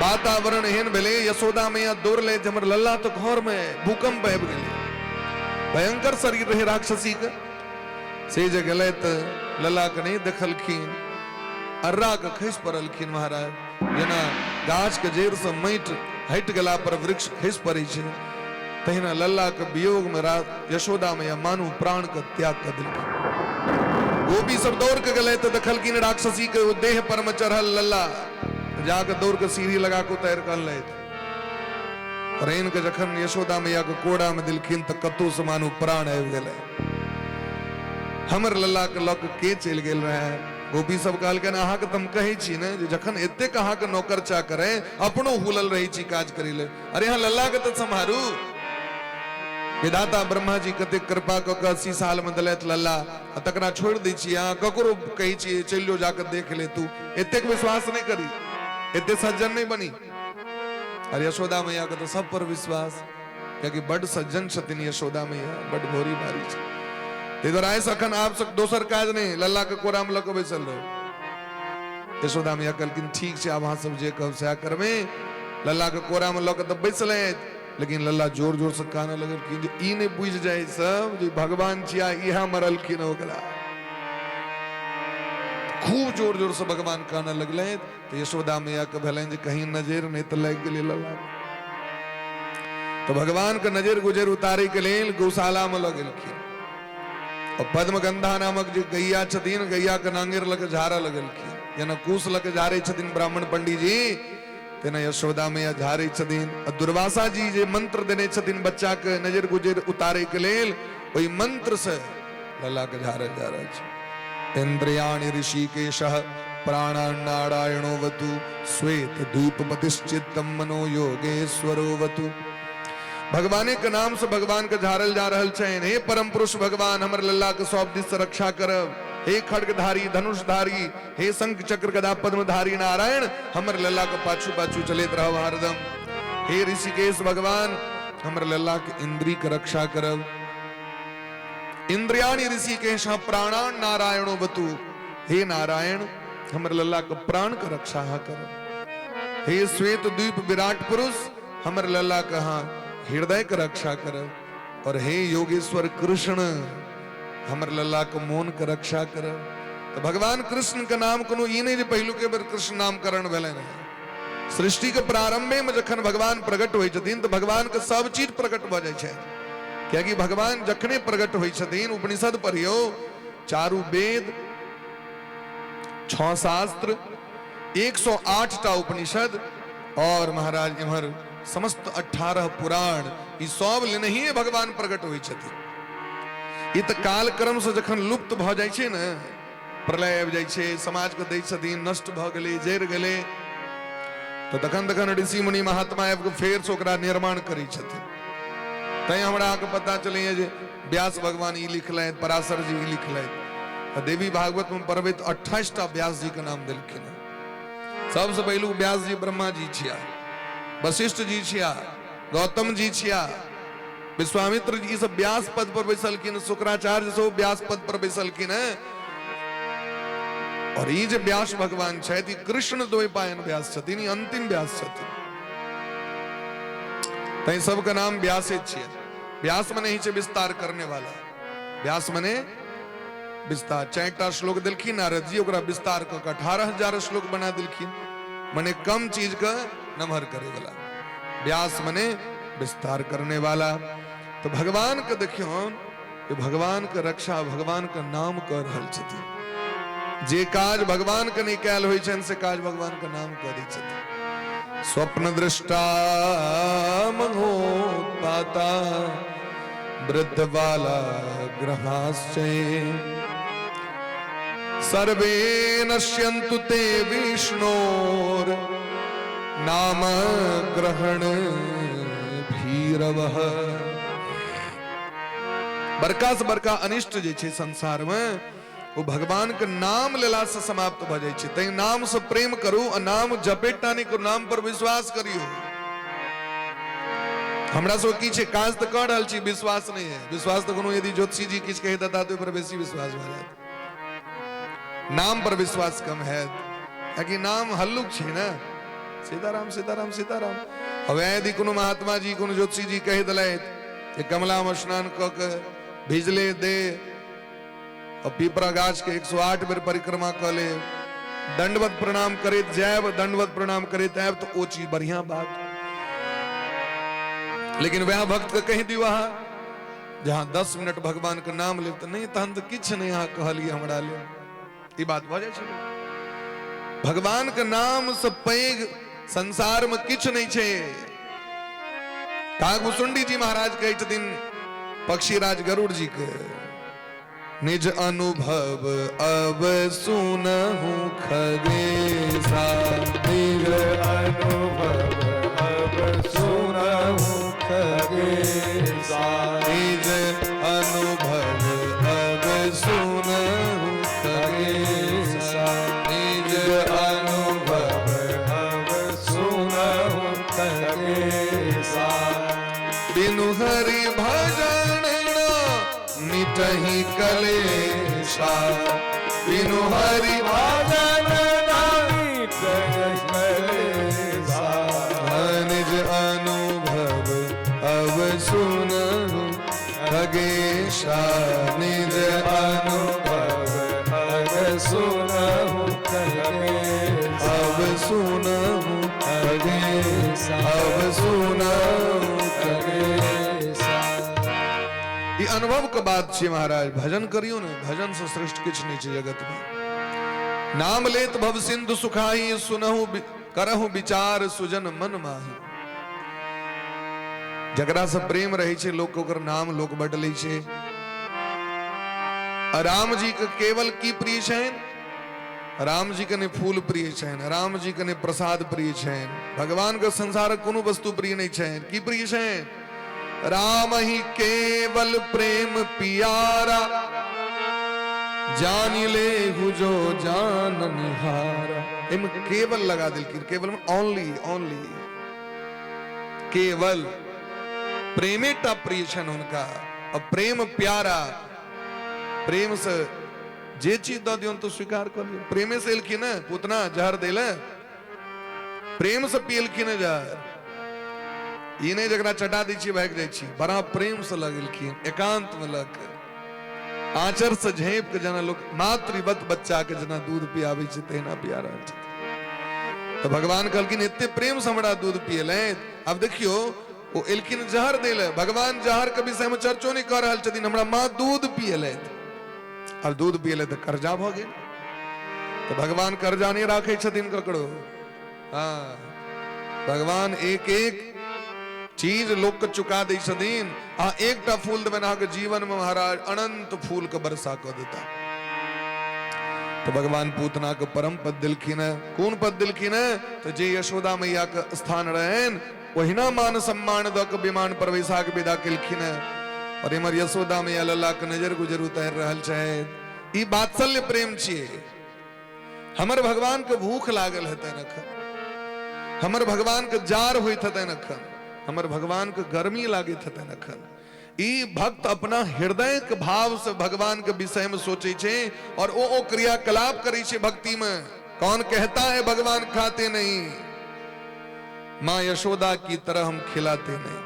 वातावरण एहन भेले, यशोदा मैया दौड़ले जे हमर लल्ला तो घर में भूकंप आबि गेलै, भयंकर शरीर रहे राक्षसी के। से जे गेलै तऽ लल्ला के नहि देखलखिन, अर्रा के खसि पड़लखिन महाराज, जेना गाछ के जड़ि से माटि हटि गेला पर वृक्ष खसि पड़ै छै, तहिना लल्ला के वियोग में यशोदा मैया मानू प्राण के त्याग कर देलखिन। गोपी सब दौड़ के गेलै तऽ देखलखिन राक्षसी के देह पर में चढ़ल लल्ला, जाके दौड़ के सीढ़ी लगा के उतारि के अनलथि। और आनि के जखन यशोदा मैया के कोड़ा में देलखिन तऽ कतौ से मानू प्राण आबि गेलै। हमर लल्ला के लऽ के के चलि गेल रहै? गोपी सब कहलकनि अहाँके तऽ हम कहै छी ने जे जखन एतेक अहाँके नौकर चाकर है, अपनो हुलल रहै छी काज करै लए, अरे अहाँ लल्ला के तऽ सम्हारू। विधाता ब्रह्मा जी कतेक कृपा कऽ के 80 साल में देलथि लल्ला, आ तकरा छोड़ि दै छी अहाँ, ककरो कहै छी चलि जो जाके देख ले तू, एतेक विश्वास नहि करी, एते सज्जन नहि बनी। अरे यशोदा मैया के तऽ सब पर विश्वास, कियाकि बड सज्जन छथिन यशोदा मैया, बड भोरी भारी छै। ताहि दुआरे आइ अखन आब सब दोसर काज नहि, लल्ला के कोरा में लऽ के बैसल रहू। यशोदा मैया कहलखिन ठीक छै, आब अहाँ सब जे कहब सएह करबै। लल्ला के कोरा में लऽ के तऽ बैसलथि, लेकिन लल्ला जोर जोर से कानऽ लगलखिन जे ई नहि बुझि जाय सब जे भगवान छिया, इएह मरलखिन ओकरा। खूब जोर जोर से भगवान कानऽ लगलथि। तऽ यशोदा मैया के भेलनि जे कहीं नजर नहि तऽ लागि गेलै लल्ला। तऽ भगवान के नजर गुजर उतारे के लेल गौशाला में लऽ गेलखिन, और पद्मगंधा नामक जे गैया छथिन, गैया के नांगेर लऽ के झाड़ऽ लगलखिन, जेना कुश लऽ के झाड़ै छथिन ब्राह्मण पंडीजी, तेना यशोदा मैया झाड़ै छथिन। आ दुर्वासा जी जे मंत्र देने छथिन बच्चा के नजर गुजर उतारे के लेल, ओहि मंत्र से लला के झाड़ल जा रहल छै। इंद्रियाणि ऋषिकेश प्राणान् नारायणोवतु श्वेत द्वीपपतिश्चित्तं मनो योगेश्वरोवतु। भगवाने के नाम से भगवान के झाड़ल जा रहल छनि। हे परम पुरुष भगवान, हमर लल्ला के सब दिस से रक्षा करब। हे खड्गधारी धनुषधारी, हे शंख चक्र गदा पद्मधारी नारायण, हमर लल्ला के पाछू पाछू चलैत रहब हरदम। हे ऋषिकेश भगवान, हमर लल्ला के इंद्री के रक्षा करब। इंद्रियाणि ऋषिकेश प्राणान नारायणोवतु, हे नारायण हमर लल्ला के प्राण के रक्षा करब। हे श्वेत द्वीप विराट पुरुष, हमर लल्ला के हाँ हृदय के रक्षा करब। और हे योगेश्वर कृष्ण, हमर लल्ला के मोन के रक्षा करब। तो भगवान कृष्ण के नाम कोनो ई नहीं जे पहिलुके बेर कृष्ण नामकरण भेलनि। सृष्टि के प्रारंभे में जखन भगवान प्रकट होइ छथिन तो भगवान के सब चीज प्रकट भऽ जाइ छै। कियाकि भगवान जखने प्रकट होइ छथिन, उपनिषद पढ़ियौ, चारू वेद, 6 शास्त्र, 108 टा उपनिषद और महाराज इम्हर समस्त 18 पुराण, ई सब लेनहिए भगवान प्रकट होइ छथिन। ई तऽ कालक्रम से जखन लुप्त भऽ जाइ छै ने, प्रलय आबि जाइ छै, समाज के दै छथिन, नष्ट भऽ गेलै, जरि गेलै, तऽ तखन तखन ऋषि मुनि महात्मा आबि कऽ फेर से ओकरा निर्माण करै छथिन। तैं हमरा अहाँके पता चलैए जे व्यास भगवान ई लिखलथि, पराशर जी ई लिखलथि। देवी भागवत में पढ़बै तऽ 28 टा व्यास जी के नाम देलखिन हँ। सबसँ पहिलुक व्यास जी ब्रह्मा जी छिया, वशिष्ठ जी छिया, गौतम जी छिया, विश्वामित्र जी सब व्यास पद पर बैसलखिन, शुक्राचार्य सब व्यास पद पर बैसलखिन हैं। और ई जे व्यास भगवान छथि, कृष्ण द्वैपायन व्यास छथिन, ई अंतिम व्यास छथिन। तैं सबके नाम व्यासे छियै। व्यास मने ही छै विस्तार करने वाला, व्यास मने विस्तार। 4टा श्लोक देलखिन नारद जी, ओकरा विस्तार कऽ के 18,000 श्लोक बना देलखिन, मने कम चीज के नमहर करे वाला। व्यास मने विस्तार करने वाला। तो भगवान के देखियौ कि भगवान के रक्षा भगवान के नाम कर रहल छथिन। जे काज भगवान के नहीं कैल होइ छनि से काज भगवान के नाम कऽ दै छथिन। स्वप्न दृष्टा महोत्पाता वृद्ध बाला ग्रहाश्चये सर्वे नश्यन्तु ते विष्णोर नाम ग्रहण भीरवः। बड़का से बड़का अनिष्ट जे छै संसार में, वो भगवान के नाम लेला से समाप्त भऽ जाइ छै। तैं नाम से प्रेम करू आ नाम जपेटा नहि करू, नाम पर विश्वास करियौ। हमरा सब की छै, काज तऽ कऽ रहल छी, विश्वास नहि है। विश्वास तऽ कोनो यदि ज्योतिषी जी किछु कहि देता तऽ ओहि पर बेसी विश्वास भऽ जायत। नाम पर विश्वास कम हैत, कियाकि नाम हल्लुक छै ने। सीताराम सीताराम सीताराम। अब यदि कोनो महात्मा जी कोनो ज्योतिषी जी कहि देलथि जे कमला में स्नान कऽ के भिजले दे और पीपरा गाछ के 108 बेर परिक्रमा कऽ ले, दंडवत प्रणाम करैत जायब, दंडवत प्रणाम करैत आयब, तऽ ओ चीज बढ़िया बात। लेकिन वएह भक्त के कहि दियौ अहाँ जहाँ 10 मिनट भगवान के नाम लेब तऽ नहीं, तहन तऽ किछु नहीं अहाँ कहलियै हमरा लेल। ई बात भऽ जाइ छै। भगवान के नाम से पैघ संसार में किछु नहीं छै। काकभूसुंडी जी महाराज कहै छथिन पक्षीराज गरुड़ जी के, निज अनुभव अब सुनहु खगेशा। निज अनुभव अब सुनहु खगेशा। निज अनुभव अब सुनहु खगेशा। निज अनुभव अब सुनहु खगेशा। बिनु हरि भजन मिटहि कलेशा। बिनु हरि भजन मिटहि कलेशा। निज अनुभव अब सुनहु खगेशा। निज अनुभव अब सुनहु खगेशा। अब सुनहु खगेशा। अब सुनहु खगेशा। ई अनुभव के बात छै महाराज। भजन करियो ने, भजन से श्रेष्ठ किछु नहीं छै जगत में। नाम लेत भव सिंधु सुखाई, सुनहु करहु विचार सुजन मन माही। जकरा से प्रेम रहै छै लोक ओकर नाम लोक बड लै छै। आ राम जी के केवल की प्रिय छनि? राम जी के नहि फूल प्रिय छनि, राम जी के नहि प्रसाद प्रिय छनि, भगवान के संसारक कोनो वस्तु प्रिय नहि छनि। की प्रिय छनि? राम ही केवल प्रेम पियारा, जानि ले जो जाननिहारा। एहिमे केवल लगा देलखिन, केवल ओनली, ओनली केवल प्रेमेटा प्रिय छनि हुनका। और प्रेम प्यारा, प्रेम से जे चीज दऽ दियौन तो स्वीकार कऽ लियौ। प्रेमे से एलखिन ने पूतना जहर दै, प्रेम से पियलखिन जहर। ई नहि जकरा चटा दै छियै भागि जाइ छी, बड़ा प्रेम से लगेलखिन एकांत में लऽ के, आंचर से झाँपि के, जेना लोक मातृवत बच्चा के जेना दूध पियाबै छै तहिना पिया रहल छथिन। तऽ भगवान कहलखिन एते प्रेम से हमरा दूध पियलथि। आब देखियौ ओ एलखिन जहर दै लए, भगवान जहर के विषय में चर्चो नहि कऽ रहल छथिन, हमरा माँ दूध पियलथि। आब दूध पियलथि तऽ कर्जा भऽ गेल। तऽ भगवान कर्जा नहि राखै छथिन ककरो। हाँ, भगवान एक एक चीज लोक के चुका दै छथिन। अहाँ एकटा फूल देबनि अहाँके जीवन में महाराज अनंत फूल के वर्षा कऽ देता। तो भगवान पूतना के परम पद दिलखिन है। कोन पद दिलखिन है? तो जे यशोदा मैया के स्थान रहन ओहिना मान सम्मान दऽ के विमान पर बैसा के विदा केलखिन है। और इमर यशोदा मैया लल्ला के नजर गुजर उतारि रहल छथि। ई वात्सल्य प्रेम छियै। हमर भगवान के भूख लागल हेतनि अखन, हमर भगवान के जार होइत हेतनि अखन, हमर भगवान के गर्मी लागैत हेतनि अखन। ई भक्त अपना हृदय के भाव से भगवान के विषय में सोचे छै और ओ क्रियाकलाप करै छै भक्ति में। कौन कहता है भगवान खाते नहीं, माँ यशोदा की तरह हम खिलाते नहीं।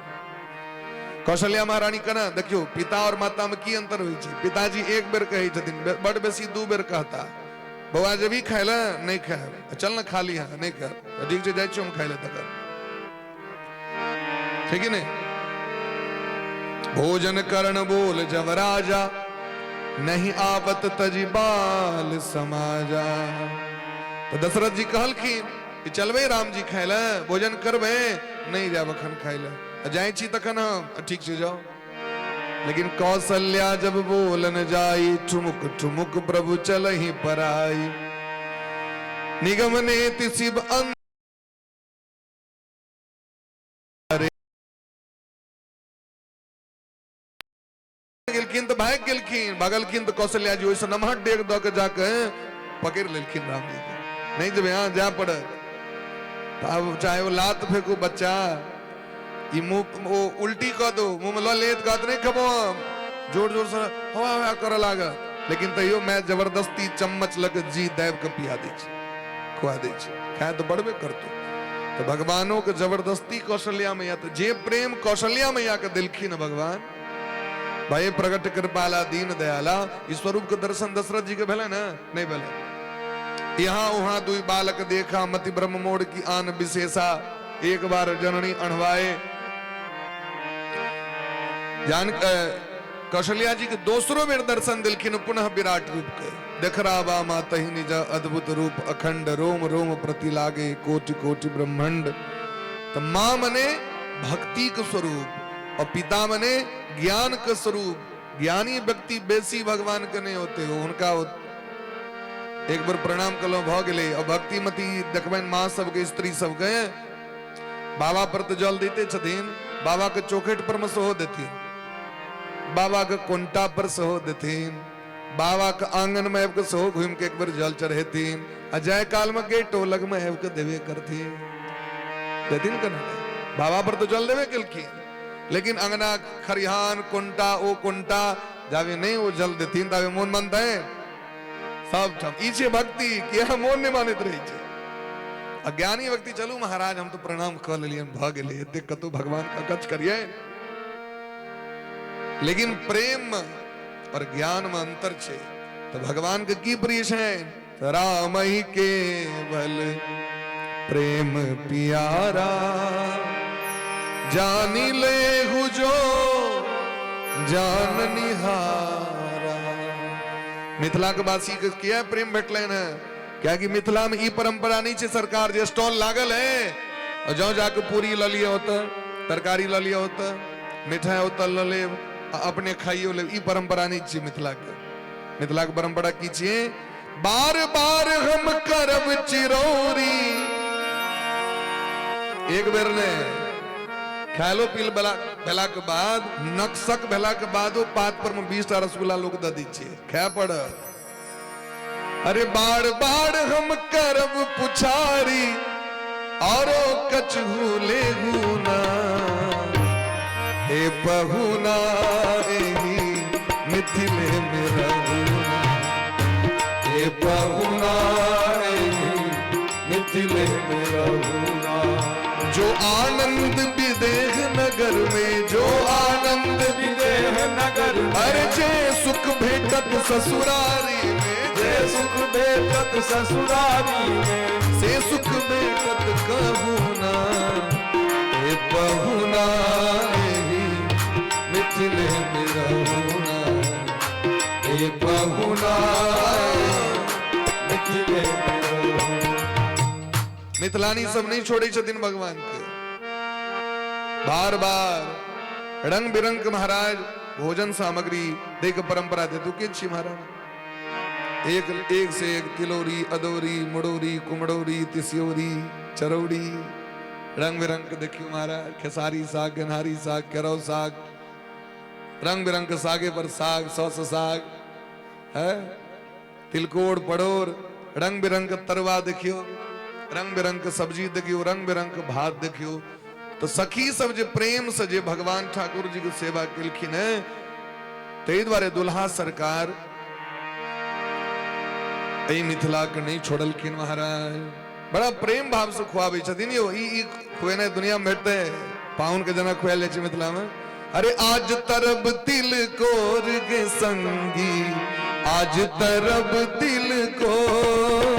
कौशल्या महारानी केना देखियौ पिता और माता में की अंतर होइ छै। पिताजी एक बेर कहै छथिन, बड बेसी दू बेर कहता, बौआ जेबही खाय लए? नहि खायब। चल ने खा लिहा। नहि खायब। ठीक छै, जाइ छियौ हम खाय लए तकर। ठीक है नहीं? भोजन करण बोल जब राजा, नहीं आवत तजी बाल समाजा। तो दशरथ जी कहलखिन कि चलबे राम जी खाय लए, भोजन करबे? नहीं जाब अखन खाय लए, जाइ छी तखन हम। ठीक छै जाओ। लेकिन कौशल्या जब बोलन जाई, ठुमुक ठुमुक प्रभु चलही पराई। निगम नेति शिव अंत गेलखिन तऽ भागि गेलखिन। भगलखिन तऽ कौशल्या जी ओहिसँ नमहर डेग दऽ के जाके पकड़ि लेलखिन राम जी के। नहि जेबै, अहाँ जाय पड़त। तऽ आब चाहे ओ लात फेकू बच्चा, ई मुँह ओ उल्टी कऽ दो, मुँहमे लऽ लेत, कहत नहि खेबो हम, जोर जोर से हवा हवा करऽ लागत, लेकिन तैयो मैं जबरदस्ती चम्मच लऽ के जी दाबि के पिया दै छै, खुआ दै छै, खाय तऽ बढ़बे करतौ। तऽ भगवानो के जबरदस्ती कौशल्या मैया, तऽ जे प्रेम कौशल्या मैया के देलखिन भगवान, भय प्रगट कृपाला दीन दयाला, ई स्वरूप के दर्शन दशरथ जी के भेलै ने? नहीं भेलै। यहाँ वहां दुई बालक देखा, मति ब्रह्म मोड़ की आन विशेषा। एक बार जननी अणवाए जान कौशल्या जी के दोसरो बेर दर्शन दिलखिन पुनः विराट रूप के। देखरावा मातहि निज अद्भुत रूप अखंड, रोम रोम प्रति लागे कोटि कोटि ब्रह्मांड। तो मां मने भक्ति के स्वरूप और पिता मने ज्ञान के स्वरूप। ज्ञानी व्यक्ति बेसी भगवान के नहीं होते हो, उनका एक बार प्रणाम कलो भ गेलै। और भक्तिमती देखबनि माँ सबके, स्त्री सबके, बाबा पर तो जल दैते छथिन, बाबा के चौखट पर में सेहो देथिन, बाबा के कोन्टा पर सेहो देथिन, बाबा के आंगन में आबि के सेहो घूमि के एक बेर जल चढ़ेथिन, आ जाय काल में गेटो लग में आबि के देबे करथिन। देथिन केना? बाबा पर तो जल देबे केलखिन, लेकिन अंगना खरिहान कोन्टा ओ कोन्टा जाबे नहीं वो जल देथिन ताबे मोन मानतै? सब ठाम ई छै भक्ति कि अहाँ मोन नहि मानैत रहै छै। अज्ञानी व्यक्ति चलू महाराज हम तो प्रणाम कऽ लेलियनि भऽ गेलै, एते कतौ भगवान का कच करियै। लेकिन प्रेम और ज्ञान में अंतर छै। तो भगवान के की प्रिय छै? राम ही केवल प्रेम पियारा, जानी ले जो जान निहारा। मिथिला के वासी के किया प्रेम भेटलनि है? कियाकि मिथिला में ई परंपरा नहीं छै सरकार जे स्टॉल लागल है और जाओ जाके पूरी ल लिअ ओतऽ, तरकारी ल लिअ ओतऽ, मिठाई ओतऽ ल लेब आ अपने खाइयो लेब, ई परंपरा नहीं छै मिथिला के। मिथिला के परंपरा की छियै? बार बार हम करब चिरौरी। एक बेर ने खायलो पील भेला के बाद, नक्सक भेला के बाद ओ पात पर में 20 टा रसगुल्ला लोग दऽ दै छै, खाय पड़त। अरे बार बार हम करब पुछारी औरो कछहू लेहू ना, ए पहुना एही मिथिले में रहुना, ए पहुना एही मिथिले में रहुना। जो आनंद विदेह नगर में, जो आनंद विदेह नगर में, अरे जे सुख भेटत ससुरारी में, जे सुख भेटत ससुरारी में, से सुख भेटत कहू ना, ए पहुना एही मिथिले में रहुना, ए पहुना मिथिले में रहुना। मिथिलानी सब नहीं छोड़े छथिन भगवान के। बार बार रंग बिरंग के महाराज भोजन सामग्री दे के परंपरा दे तू के छी महाराज। एक एक से एक तिलौरी, अदौरी, मुड़ौरी, कुमड़ौरी, तिसियौरी, चरौड़ी, रंग बिरंग के देखियो महाराज। खेसारी साग, गेनहारी साग, केरौ साग, रंग बिरंग के सागे पर साग, सौस साग है, तिलकोर पड़ोर, रंग बिरंग के तरुआ देखियो, रंग बिरंग के सब्जी देखियो, रंग बिरंग के भात देखियो। तो सखी सब जे प्रेम से जे भगवान ठाकुर जी के सेवा केलखिन है, ताहि दुआरे दुल्हा सरकार एहि मिथिला के नहीं छोड़लखिन महाराज। बड़ा प्रेम भाव से खुआबै छथिन यौ। ई खुएनाइ दुनिया में भेटतै? पाहुन के जेना खुआयल जाइ छै मिथिला में। अरे आज तरब तिल कोर के संगी, आज तरब तिल कोर,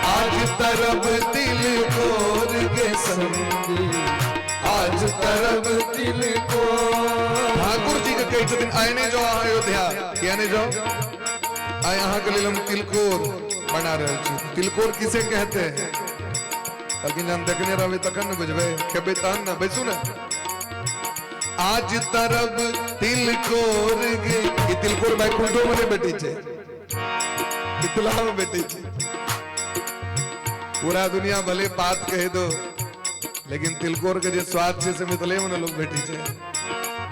आज तरब तिल कोर के संगी, आज तरब तिल कोर। ठाकुर जी के कहै छथिन आइ नहि जाओ अहाँ अयोध्या, किया नहि जाओ? आइ अहाँ के लेल हम तिलकोर बना रहल छी। तिलकोर किसे कहते हैं? कहलखिन हम देखने रहबै तखन ने बुझबै, खेबै तहन ने, बैसू ने। आज तरब तिलकोर गे, ई तिलकोर बैकुंठो में नहि भेटै छै, मिथिला में भेटै छै। पूरा दुनिया भले पात कह दो, लेकिन तिलकोर के जे स्वाद छै से मिथिले में ने लोग भेटै छै।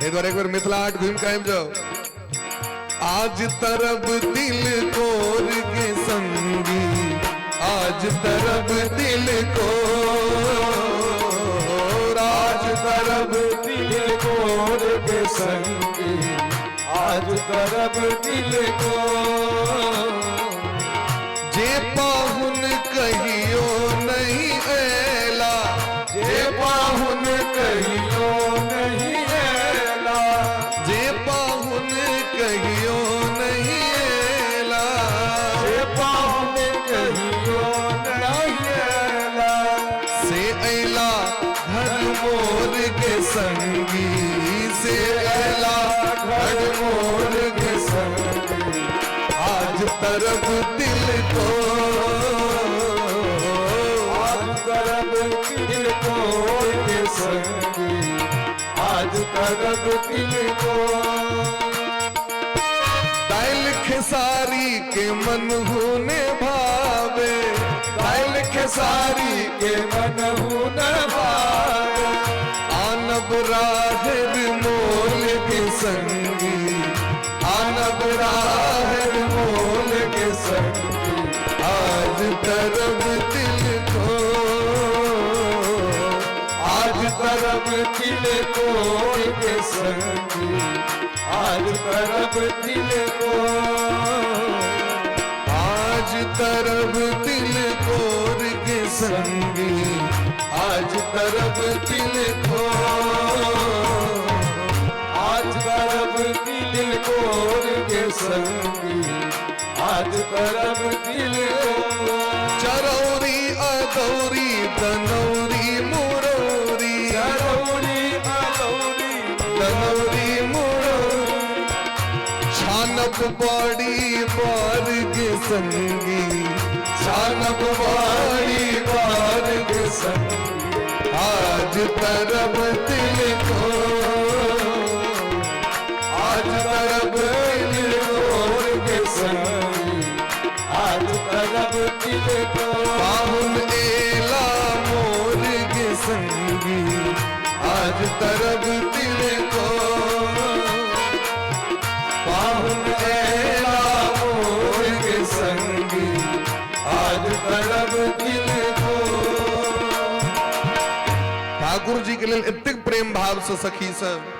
एहि दुआरे एक बेर मिथिला हाट घुमि के आबि जाओ। आज तरब तिलकोर के संगी, आज तरब तिलकोर, आज तरब तिलकोर के संगी, आज तरब तिलकोर। जे पाहुन कहियो नहीं ऐला, जे पाहुन कहियो नहीं ऐला, जे पाहुन कहियो नहीं ऐला, जे पाहुन कहियो नहीं ऐला, से ऐला घर मोर के संगी, से ऐला घर मोर के संगी, आज तरब तिलकोर, आज तरब तिलकोर के संगी, आज तरब तिलकोर। दाइल खेसारी के मन हुने भावे, दाइल खेसारी के मन हुने भावे, आनब राहर मोल के संगी, आनब राहर मोल के संगी, आज तरब तिलकोर, आज तरब तिलकोर के संगी, आज तरब तिलकोर, आज तरब तिलकोर के संगी, आज तरब तिलकोर, आज तरब तिलकोर के संगी, आज तरब तिलकोर। चरौरी अदौरी दनौरी मुरौरी, चरौरी अदौरी दनौरी मुरौरी, छानब बड़ी बार के संगी, तरब तिलकोर, आज तरब तिलकोर के संगी, आज तरब तिलकोर। पाहुन एला मोर के संगी, आज तरब तिलकोर। पाहुन एला मोर के संगी, आज तरब तिलकोर। ठाकुर जी के लेल एतेक प्रेम भाव से सखी सब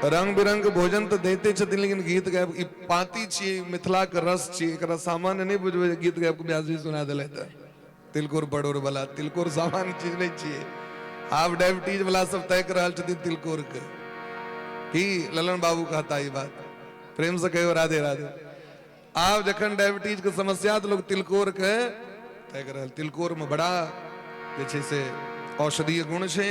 रंग बिरंग के भोजन तो देते छथिन, लेकिन गीत गायब ई पाती छियै, मिथिला के रस छियै, एकरा सामान्य नहीं बुझबै जे गीत गायब के व्यास जी सुना देले त तिलकोर बड़ोर वाला तिलकोर सामान्य चीज नहीं छियै। आब डायबिटीज वाला सब ताकि रहल छथिन तिलकोर के। की ललन बाबू कहता ई बात, प्रेम से कहियो राधे राधे। आब जखन डायबिटीज के समस्या तो लोग तिलकोर के ताकि रहल, तिलकोर में बड़ा जे छै से औषधीय गुण छै।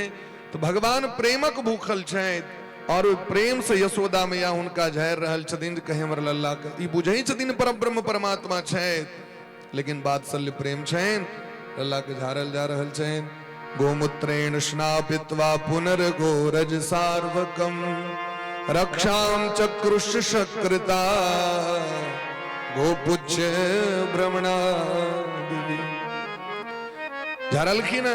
तो भगवान प्रेमक भूखल छथि और ओहि प्रेम से यशोदा मैया हुनका झाड़ि रहल छथिन जे कहीं हमर लल्ला के ई बुझै छथिन परम ब्रह्म परमात्मा छथि, लेकिन वात्सल्य प्रेम छनि, लल्ला के झाड़ल जा रहल छनि। गोमूत्रेण स्नापित्वा पुनर्गोरज सार्वकम रक्षां चक्रुष शक्रता गोपुच्छ भ्रमणादि। झाड़लखिन,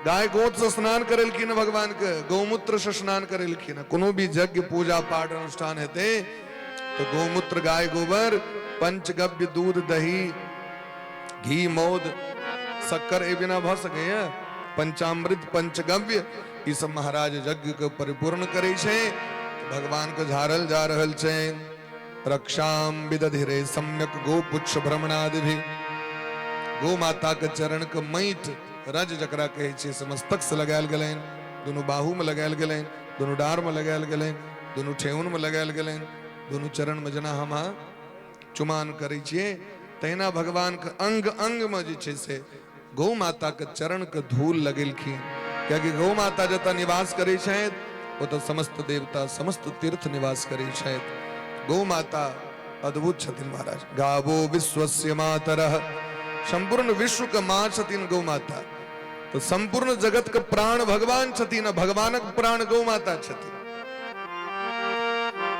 गाय गोत से स्नान करेलखिन, भगवान के गौमूत्र से स्नान करेलखिन। कोनो भी यज्ञ पूजा पाठ अनुष्ठान हेतै तो गौमूत्र गाय गोबर पंचगव्य दूध दही घी मौद शक्कर ए बिना भऽ सकैया। पंचामृत पंचगव्य ई सब महाराज यज्ञ के परिपूर्ण करै छै। भगवान के झाड़ल जा रहल छै। रक्षाम विदधिरे सम्यक गोपुच्छ भ्रमणादि भी, गो माता के चरण के मैट रज जकरा कहै छै से मस्तक से लगायल गेलनि, दुनू बाहु में लगायल गेलनि, दुनू डार में लगायल गेलनि, दुनू ठेहुन में लगायल गेलनि, दुनू चरण में जेना हम चुमान करै छियै तहिना भगवान के अंग अंग में जे छै से गौ माता के चरण के धूल लगेलखिन। कियाकि गौ माता जतऽ निवास करै छथि ओतऽ समस्त देवता समस्त तीर्थ निवास करै छथि। गौ माता अद्भुत छथिन महाराज। गावो विश्वस्य मातरः, संपूर्ण विश्व के माँ छथिन गौ माता। तो संपूर्ण जगत के प्राण भगवान छथिन, भगवानक प्राण गौ माता छथिन।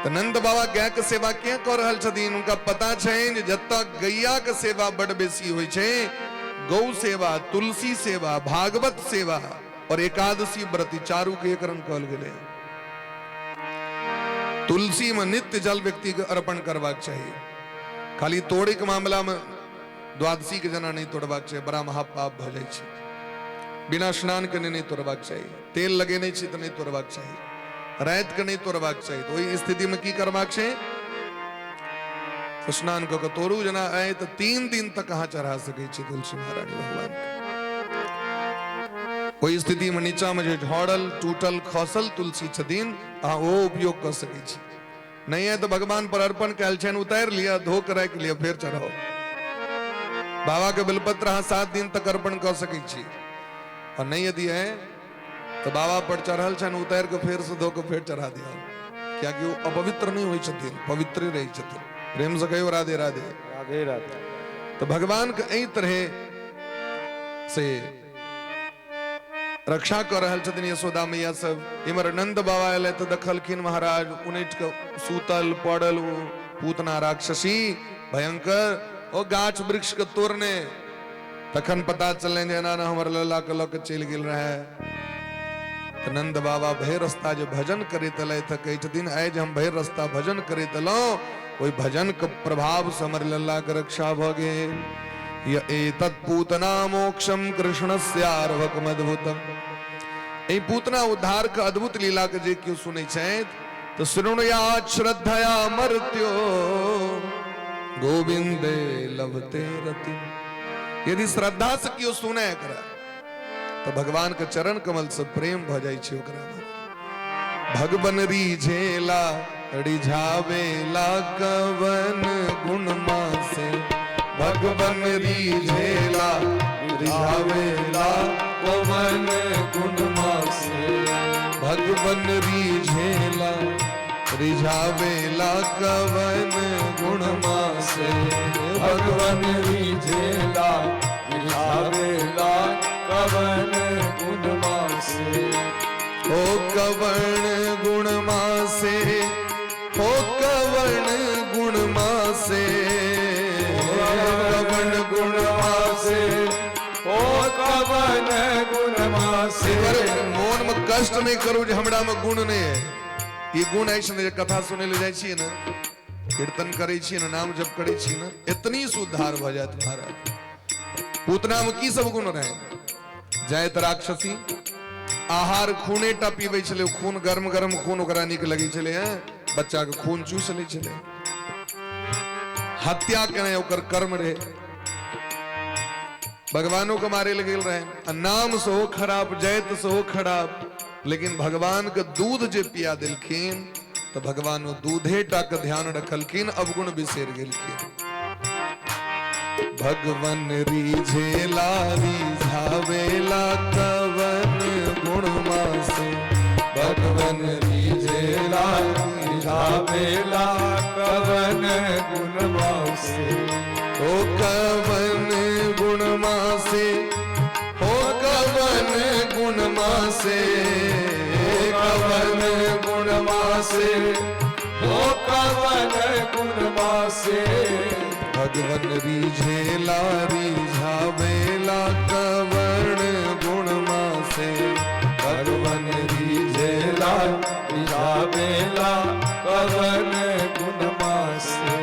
तो नंद बाबा गाय के सेवा किया कऽ रहल छथिन? उनका पता छनि जे जतऽ गैया के सेवा बड बेसी होइ छै, गौ सेवा, तुलसी सेवा, भागवत सेवा और एकादशी व्रत, चारू के एक रंग कहल गेलै। तुलसी में नित्य जल व्यक्ति के अर्पण करबाक चाही। खाली तोड़े के मामला में द्वादशी के जना नहीं तोड़बाक चाही, बड़ा महापाप भऽ जाइ छै। बिना स्नान के नहीं तोड़बाक चाही, तेल लगेने छी तऽ नहीं तोड़बाक चाही, राति के नहीं तोड़बाक चाही। तो ओहि स्थिति में की करबाक छै? स्नान कऽ के तोड़ू। जेना आइ तऽ 3 दिन तक अहाँ चढ़ा सकै छी तुलसी महारानी भगवान के। ओहि स्थिति में नीचा में जे झड़ल टूटल खसल तुलसी छथिन अहाँ ओ उपयोग कऽ सकै छी। नहीं है तो भगवान पर अर्पण कयल छनि, उतारि लिअ, धो के राखि लिअ, फेर चढ़ाउ। बाबा के बेलपत्र अहाँ 7 दिन तक अर्पण कऽ सकै छी। और नहीं यदि है तो बाबा पर चढ़ल छनि, उतारि के फेर से धो के फेर चढ़ा दियौ, कियाकि ओ अपवित्र नहीं होइ छथिन, पवित्र रहै छथिन। प्रेम से कहियो राधे राधे। राधे राधे। तो भगवान के एहि तरह से रक्षा कऽ रहल छथिन यशोदा मैया सब। इम्हर नंद बाबा एलै तऽ देखलखिन महाराज उनटि के सुतल पड़ल ओ पूतना राक्षसी भयंकर, ओ गाछ वृक्ष के तोड़ने। तखन पता चललनि जे एना एना हमर लल्ला के लऽ के चलि गेल रहै। तऽ नंद बाबा भरि रस्ता जे भजन करैत एलै तऽ कहै छथिन आइ जे हम भरि रस्ता भजन करैत एलहुँ ओहि भजन के प्रभाव से हमर लल्ला के रक्षा भऽ गेल। एतत् पूतना मोक्षम कृष्णस्यार्भकम अद्भुतम। एहि पूतना उद्धार के अद्भुत लीला के जे केओ सुनै छथि तऽ शृणुयात् श्रद्धया मर्त्यो गोविंदे लभते रति। यदि श्रद्धा से केओ सुने एकरा तो भगवान के चरण कमल से प्रेम भऽ जाइ छै ओकरा में। भगवन रिझेला रिझावेला कवन गुण मासे, भगवन रिझेला रिझावेला कवन गुण मासे, भगवन रिझेला रिझावेला कवन गुण मासे, भगवन रिझेला रिझावेला कवन गुण मासे। ओ कवण गुण मासे, ओ कवण गुण मासे, कवण गुण मासे, ओ कवन गुण मासे। मोन में कष्ट नहीं करू जे हमरा में गुण नहीं है। ई गुण ऐसन जे कथा सुनै ले जाइ छी ने, कीर्तन करै छी ने, नाम जप करै छी ने, एतनी सुधार भऽ जायत महाराज। पूतना में की सब गुण रहे? जायत राक्षसी आहार खूने टा पीबै छलै, खून गर्म गर्म खून ओकरा नीक लगै छलै, हैं बच्चा के खून चूस लै छलै। हत्या केनाइ ओकर कर्म रहे, भगवानों के मारे लग गेल रहे। आ नाम सेहो खराब, जाइत सेहो खराब, लेकिन भगवान के दूध जे पिया देलखिन तो भगवान दूधे टा के ध्यान रखलखिन, अवगुण बिसरि गेलखिन। भगवन रिझेला रिझावेला कवन गुण मासे, भगवन रिझेला रिझावेला कवन गुण मासे, ओ कवन गुण मासे, ओ कवन गुण मासे, कवन गुण मासे, ओ कवन गुण मासे। भगवन रिझेला रिझावेला कवन गुण मासे, भगवन रिझेला रिझावेला कवन गुण मासे।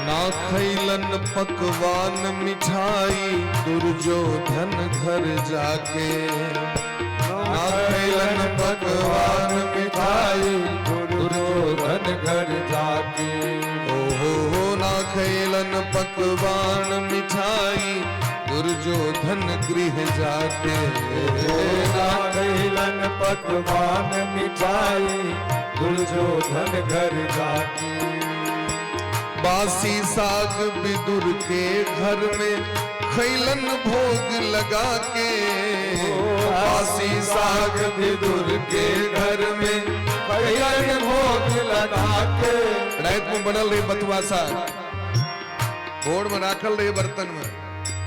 ना खैलन पकवान मिठाई दुर्योधन घर जाके, ना खैलन पकवान मिठाई दुर्योधन घर जाके, ओहो ना खैलन पकवान मिठाई दुर्योधन गृह जाके, ना खैलन पकवान मिठाई दुर्योधन घर जाके। बासी साग विदुर के घर में खैलन भोग लगा के, बासी साग विदुर के घर में खैलन भोग लगा के। रात में बनल रही बथुआ साग, भोर में राखल रही बर्तन में।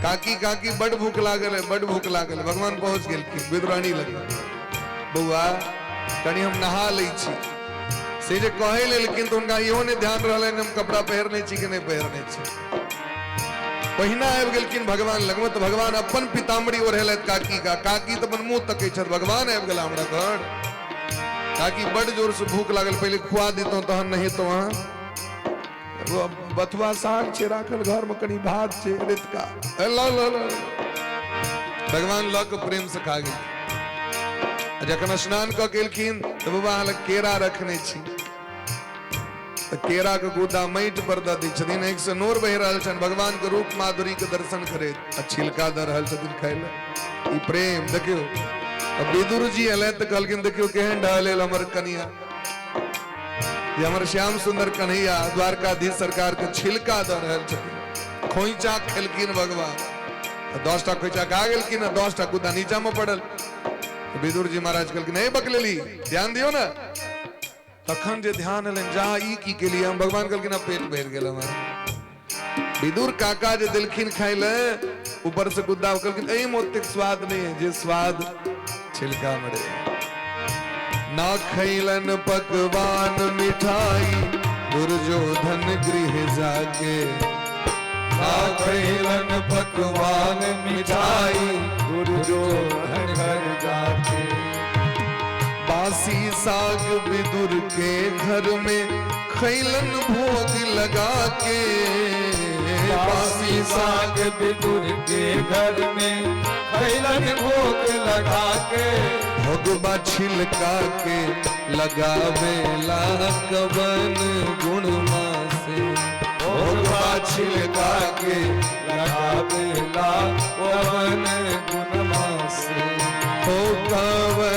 काकी काकी बड़ भूख लागल है, बड़ भूख लागल। भगवान पहुंच गेलखिन विदुरानी लग, बौआ कनी हम नहा लै छी। से जे कहै लेलखिन तो हुनका इहो नहि ध्यान रहलनि हम कपड़ा पहिरने छी कि नहि पहिरने छी। पहिना आबि गेलखिन भगवान लगमे तऽ भगवान अपन पीताम्बरी ओढ़ेलथि काकी का। काकी तऽ अपन मुँह तकै छथि, भगवान आबि गेला हमरा घर। काकी बड़ जोर से भूख लागल, पहिले खुआ दितहुँ तहन नहीं तो अहाँ। बथुआ साग छै राखल घर में, कनी भात छै रेतका, ल ल ल। भगवान लऽ कऽ प्रेम से खा गेलखिन। जखन स्नान कऽ के एलखिन तऽ बाबा अहाँ लग केरा रखने छी, तऽ केरा के गुदा माटि पर दऽ दै छथिन। आँखि से नोर बहि रहल छनि भगवान के रूप माधुरी के दर्शन करैत, आ छिलका दऽ रहल छथिन खाय लए। ई प्रेम देखियौ। विदुर जी एलथि तऽ कहलखिन देखियौ केहन ढहलेल हमर कनिया, ये हमर श्याम सुंदर कन्हैया द्वारकाधीश सरकार के छिलका दऽ रहल छथिन। खोइचा खेलखिन भगवान, 10टा खोइचा खा गेलखिन, 10टा गुदा नीचा में पड़ल। विदुर जी महाराज कहलखिन नहीं बकलेली, ध्यान दियो ना। तखन जे ध्यान एलनि, जा ई की केलियै हम? भगवान कहलखिन अब पेट भरि गेल हमर। विदुर काका जे देलखिन खाय ले, ऊपर से गुद्दा, कहलखिन एहिमे ओतेक स्वाद नहीं है जे स्वाद छिलका में रहे। ना खैलन पकवान मिठाई दुर्योधन गृह जाके, ना खैलन पकवान मिठाई दुर्योधन घर जाके। बासी साग विदुर के घर में खैलन भोग लगा के, बासी साग विदुर के घर में खैलन भोग लगा के। भोगबा छिलका के लगावेला कवन गुण मासे, भोगबा छिलका के लगावेला कवन गुण मासे, हो कवन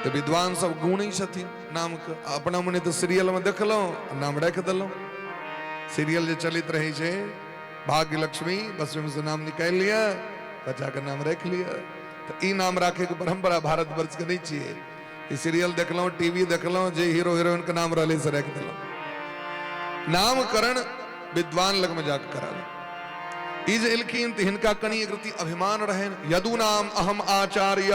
तऽ विद्वान सब गुणै छथिन नामके। अपना मने तऽ सीरियलमे देखलहुँ, नाम राखि देलहुँ। सीरियल जे चलैत रहै छै भाग्य लक्ष्मी, बस ओहिमे से नाम निकालि लिअ, बच्चाके नाम राखि लिअ। तऽ ई नाम राखैके परम्परा भारतवर्षके नहि छियै। ई सीरियल देखलहुँ, टीवी देखलहुँ, जे हीरो हीरोइनके नाम रहलै से राखि देलहुँ। नामकरण विद्वान लगमे जाके कराबी। ई जे एलखिन तऽ हिनका कनि एक रति अभिमान रहनि, यदु नाम अहम आचार्य,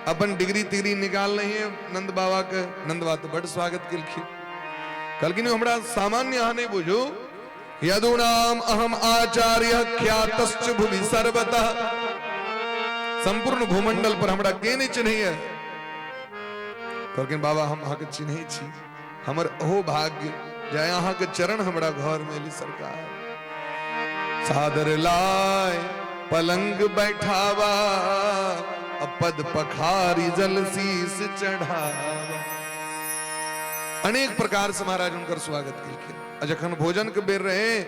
अपन डिग्री तिग्री निकाल नहीं है नंद बाबा के। नंद बाबा तऽ बड्ड स्वागत केलखिन, कहलखिन हमरा सामान्य अहाँ नहि बुझू, यदु नाम अहम आचार्य ख्यातश्च भुवि सर्वतः, संपूर्ण भूमंडल पर हमरा के नहि चिन्हैया? कहलखिन बाबा हम अहाँके चिन्है छी, हमर अहो भाग्य जे अहाँके चरण हमरा घर में एली सरकार। सादर लाय पलंग बैठावा, पद पखारी जल शीस चढ़ावा। अनेक प्रकार से महाराज हुनकर स्वागत केलखिन। आ जखन भोजन के बेर रहे,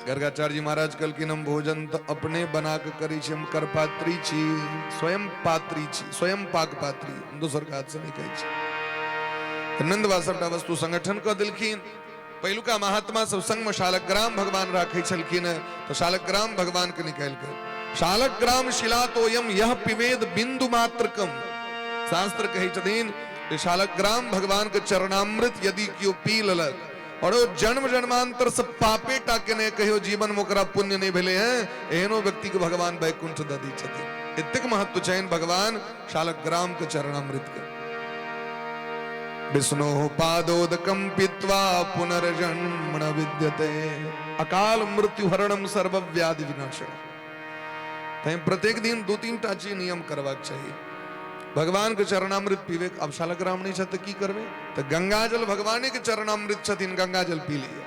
गर्गाचार्य जी महाराज कहलखिन हम भोजन तो अपने बना के करै छी, हम करपात्री छी, स्वयं पात्री छी, स्वयं पाक पात्री, हम दोसर के हाथ से नहीं खाइ छी। तऽ नंदबा सबटा वस्तु संगठन कऽ देलखिन। पहिलुका महात्मा सब संग में शालग्राम भगवान राखै छलखिन, तऽ शालग्राम भगवान के निकालि के शालग्राम शिला तोयम यह पिवेद बिंदु मात्र कम, शास्त्र कहै छथिन जे शालग्राम भगवान के चरणामृत यदि केओ पी लेलक और ओ जन्म जन्मांतर से पापे टा केने कहियो जीवन में ओकरा पुण्य नहीं भेले हैं, एहनो व्यक्ति के भगवान वैकुंठ दऽ दै छथिन। एतेक महत्व छनि भगवान शालग्राम के चरणामृत के। विष्णु पादोदकम पीत्वा पुनर्जन्म न विद्यते, अकाल मृत्यु हरणम सर्व व्याधि विनाशनम। तैं प्रत्येक दिन दू तीन टा चीज नियम करबाक चाही। भगवान के चरणामृत पीबे, अब शालग्राम नहीं छै तऽ की करबै? तऽ गंगाजल भगवाने के चरणामृत छथिन, गंगाजल पी लिअ।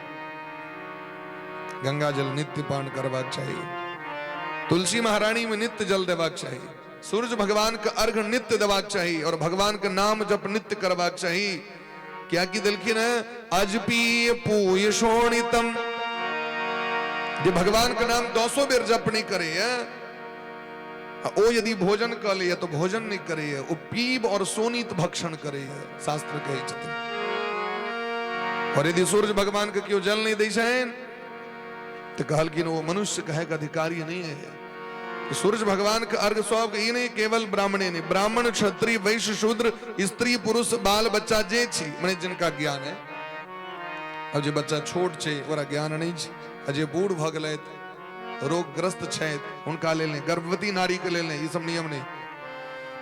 गंगाजल नित्य पान करबाक चाही। तुलसी महारानी में नित्य जल देबाक चाही। सूर्य भगवान के अर्घ नित्य देबाक चाही और भगवान के नाम जप नित्य करबाक चाही। क्या की देलखिन है? अजपीय पूय शोणितम, जे भगवान के नाम दसो बेर जप नहीं करे है, ओ यदि भोजन कऽ लैए तऽ भोजन नहि करैए, ओ पीब और शोणित भक्षण करैए, शास्त्र कहै छथिन। और यदि सूर्य भगवान के केओ जल नहि दै छनि तऽ कहलखिन ओ मनुष्य कहैके अधिकारी नहीं है। सूर्य भगवान के अर्घ सब ई नहीं केवल ब्राह्मणे नहीं, ब्राह्मण क्षत्रिय वैश्य शूद्र स्त्री पुरुष बाल बच्चा जे छी, माने जिनका ज्ञान है। अब जे बच्चा छोट छै ओकरा ज्ञान नहीं छै, आ जे बूढ़ भऽ गेलथि रोगग्रस्त छथि हुनका लेल नहीं, गर्भवती नारी के लेल नहीं, ई सब नियम नहीं।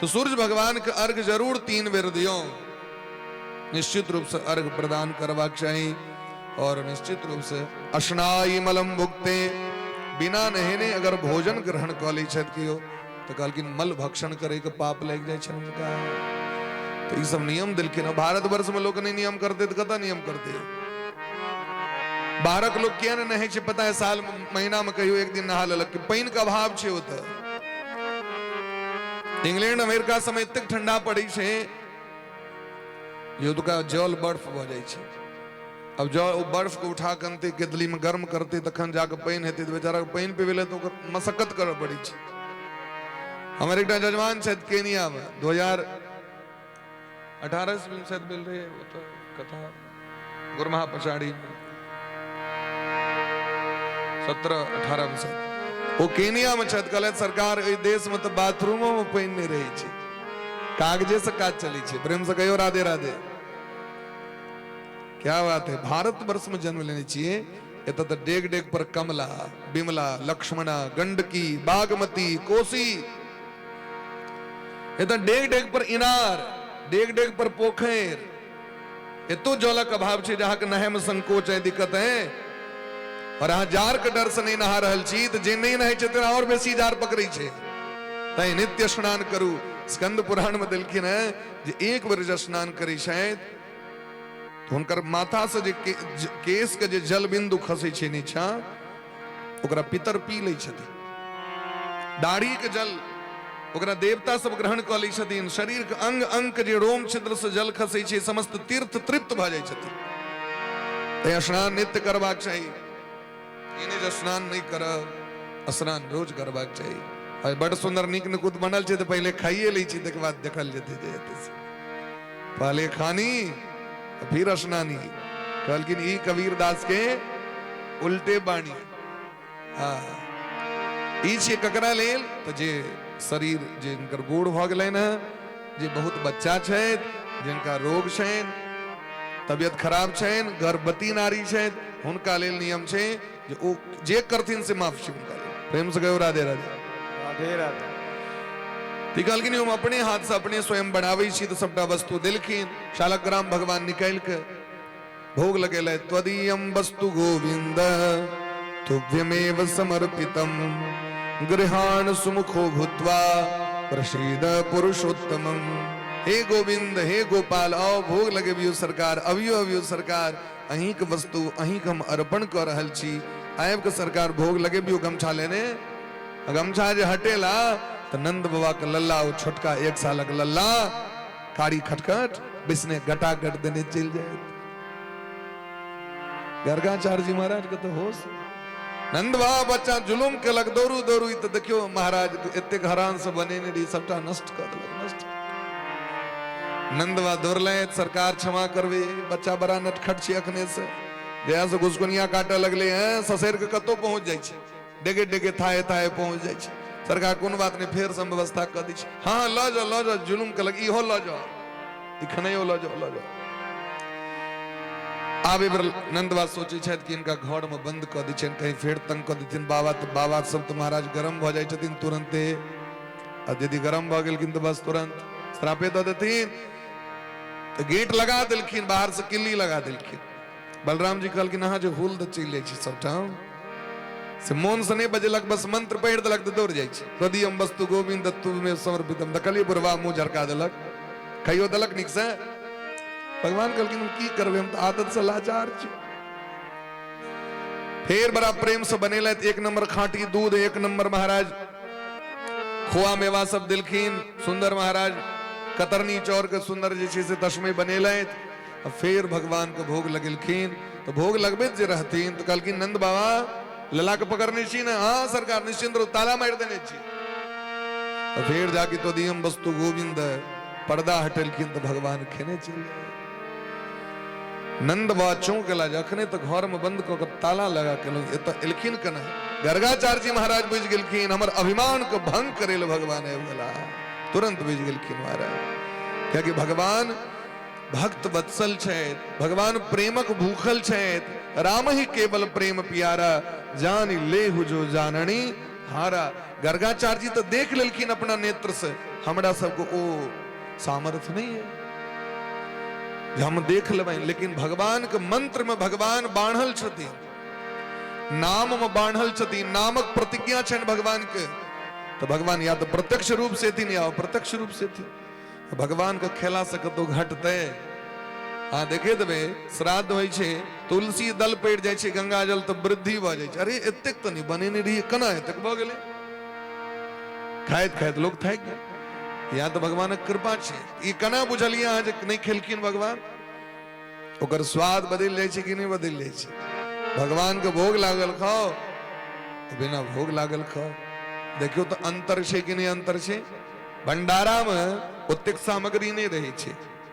तो सूर्य भगवान के अर्घ जरूर 3 बेर दियौ, निश्चित रूप से अर्घ प्रदान करबाक चाही। और निश्चित रूप से अश्नाई मलम भुगते, बिना नहेने अगर भोजन ग्रहण कऽ लै छथि केओ तऽ कहलखिन मल भक्षण करे के पाप लागि जाइ छनि हुनका। तऽ ई सब नियम देलखिन। भारतवर्ष में लोक नहीं नियम करते तऽ कतऽ नियम करते? बाहरक लोक किया ने नहै छै पता है? साल महीना में कहियो एक दिन नहा लेलक, पानि के अभाव छै ओतऽ। इंग्लैंड अमेरिका समय एतेक ठंडा पड़ै छै जे ओतुका जल बर्फ भऽ जाइ छै। अब जल ओ बर्फ के उठा के अनतै, केतली में गर्म करतै तखन जाके पानि हेतै। तऽ बेचारा के पानि पीबै लए तऽ ओकर मशक्कत करऽ पड़ै छै। हमर एकटा जजमान छथि केनिया में, 2018 ईस्वी में शायद भेल रहै ओतऽ कथा, गुरमाहा पछाड़ी 17-18 में शायद। ओ केनिया में छथि, कहलथि सरकार एहि देश में तऽ बाथरूमो में पानि नहि रहै छै, कागजे से काज चलै छै। प्रेम से कहियो राधे राधे। क्या बात है, भारत वर्ष में जन्म लेने छियै, एतऽ तऽ डेग डेग पर कमला बिमला लक्ष्मणा गंडकी बागमती कोसी, एतऽ डेग डेग पर इनार, डेग डेग पर पोखरि। एतो जलक अभाव छै जे अहाँके नहाय में संकोच है, दिक्कत है, और अहाँ जार के डर से नहीं नहा रहल छी तऽ जे नहीं नहाय छै तकरा और बेसी जार पकड़ै छै। तैं नित्य स्नान करू। स्कंद पुराण में देलखिन है जे एक बेर जे स्नान करै छथि तऽ हुनकर माथा से जे केश के जे जल बिंदु खसै छै नीचा, ओकरा पितर पी लै छथिन। दाढ़ी के जल ओकरा देवता सब ग्रहण कऽ लै छथिन। शरीर के अंग अंग के जे रोम छिद्र से जल खसै छै, समस्त तीर्थ तृप्त भऽ जाइ छथिन। तैं स्नान नित्य करबाक चाही। ई नहि जे स्नान नहि करब, स्नान रोज करबाक चाही। आइ बड सुन्दर नीक निकुत बनल छै तऽ पहिले खाइए लै छी, तकर बाद देखल जेतै जे हेतै से। पहले खानी फिर स्नानी। कहलखिन ई कबीर दास के उल्टे बाणी। हाँ, ई छियै ककरा लेल? तऽ जे शरीर जे हिनकर बूढ़ भऽ गेलनि हँ, जे बहुत बच्चा छथि, जिनका रोग छनि, तबियत खराब छनि, गर्भवती नारी छथि, हुनका लेल नियम छै जे ओ जे करथिन से माफ छै हुनका लेल। प्रेम से कहियो राधे राधे। राधे राधे। तऽ कहलखिन हम अपने हाथ से अपने स्वयं बनाबै छी, तऽ सबटा वस्तु देलखिन। शालग्राम भगवान निकालि के भोग लगेलथि। त्वदीयम वस्तु गोविंद तुभ्यमेव समर्पितम गृहाण सुमुखो भूत्वा प्रसीद पुरुषोत्तमम। हे गोविंद, हे गोपाल, आओ भोग लगेबियो सरकार, अबियो अबियो सरकार, अहींक वस्तु अहींक हम अर्पण कऽ रहल छी, आबि कऽ सरकार भोग लगेबियो। गमछा लेने गमछा जे हटेला तऽ नंद बाबा के लल्ला, ओ छोटका 1 सालक लल्ला कारी खटखट बिसने गटागट देने चलि जायत। गर्गाचार्य जी महाराज के तऽ होश, नंद बाबा बच्चा जुलुम केलक, दौड़ू दौड़ू, ई तऽ देखियौ महाराज एतेक हरान से बनेने रही, सबटा नष्ट कऽ देलक, नष्ट। नंद बाबा दौड़लथि, सरकार क्षमा करबै, बच्चा बड़ा नटखट छै, अखने से जहिया से घुसकुनिया काटऽ लगलै हैं, ससैर के कतौ पहुँच जाइ छै, डेगे डेगे थाहे थाहे पहुँच जाइ छै। सरकार कोनो बात नहि, फेर सब व्यवस्था कऽ दै छै। हाँ लऽ जाओ लऽ जाओ, जुलुम केलक, इहो लऽ जाओ, ई खनैयो लऽ जाओ लऽ जाओ। आब एहि बेर नंदबा सोचै छथि कि हिनका घर में बंद कऽ दै छियनि, कहीं फेर तंग कऽ देथिन बाबा, तऽ बाबा सब तऽ महाराज गरम भऽ जाइ छथिन तुरन्ते, आ यदि गरम भऽ गेलखिन तऽ बस तुरन्त श्रापे दऽ देथिन। तऽ गेट लगा देलखिन, बाहर से किल्ली लगा देलखिन। बलराम जी कहलखिन अहाँ जे हुल दऽ चलि जाइ छी सबठाम, से मोन से नहि बजेलक, बस मंत्र पढ़ि देलक तऽ दौड़ जाइ छै। त्वदीयम वस्तु गोविंद तुमे समर्पितम। देखलियै बुढ़वा मुँह झरका देलक, खाइयो देलक नीक से। भगवान कहलखिन हम की करबै, हम तऽ आदत से लाचार छी। फेर बड़ा प्रेम से बनेलथि, 1 नंबर खाँटी दूध, 1 नंबर महाराज खोआ मेवा सब देलखिन, सुंदर महाराज कतरनी चाउर के सुंदर जे छै से तस्मै बनेलथि। आ फेर भगवान के भोग लगेलखिन। तऽ भोग लगबैत जे रहथिन तऽ कहलखिन नंद बाबा लला के पकड़ने छी ने? हाँ सरकार निश्चिंत रहू, ताला मारि देने छी। तऽ फेर जाके त्वदीयम वस्तु गोविंद पर्दा हटेलखिन तऽ भगवान खेने चलि गेल। नंद बाबा चौंक गेला, जखने तऽ घर में बंद कऽ के ताला लगा के एलहुँ, एतऽ एलखिन केना? गर्गाचार्य जी महाराज बुझि गेलखिन हमर अभिमान के भंग करे लए भगवान आबि गेला। तुरंत बुझि गेलखिन महाराज, कियाकि भगवान भक्त वत्सल छथि, भगवान प्रेमक भूखल छथि। राम ही केवल प्रेम प्यारा, जानि लेहु जो जाननी हारा। गर्गाचार्य जी तऽ देख लेलखिन अपना नेत्र से, हमरा सबके ओ सामर्थ्य नहीं है जे हम देख लेबै, लेकिन भगवान के मंत्र में भगवान बान्हल छथिन, नाम में बान्हल छथिन, नामक प्रतिज्ञा छनि भगवान के। तऽ भगवान या तऽ प्रत्यक्ष रूप से एथिन या अप्रत्यक्ष रूप से एथिन। भगवान के खेला से कतौ घटतै? अहाँ देखे देबै, श्राद्ध होइ छै, तुलसी दल पड़ि जाइ छै, गंगा जल तऽ वृद्धि भऽ जाइ छै। अरे एतेक तऽ नहि बनेने रहियै, केना एतेक भऽ गेलै? खाइत खाइत लोक थाकि गेल। या तऽ भगवानक कृपा छै। ई केना बुझलियै अहाँ जे नहि खेलखिन भगवान? ओकर स्वाद बदलि जाइ छै कि नहि बदलि जाइ छै? भगवान के भोग लागल खाओ, बिना भोग लागल खाओ, देखियौ तऽ अंतर छै कि नहि अंतर छै? भंडारा में ओतेक सामग्री नहि रहै छै,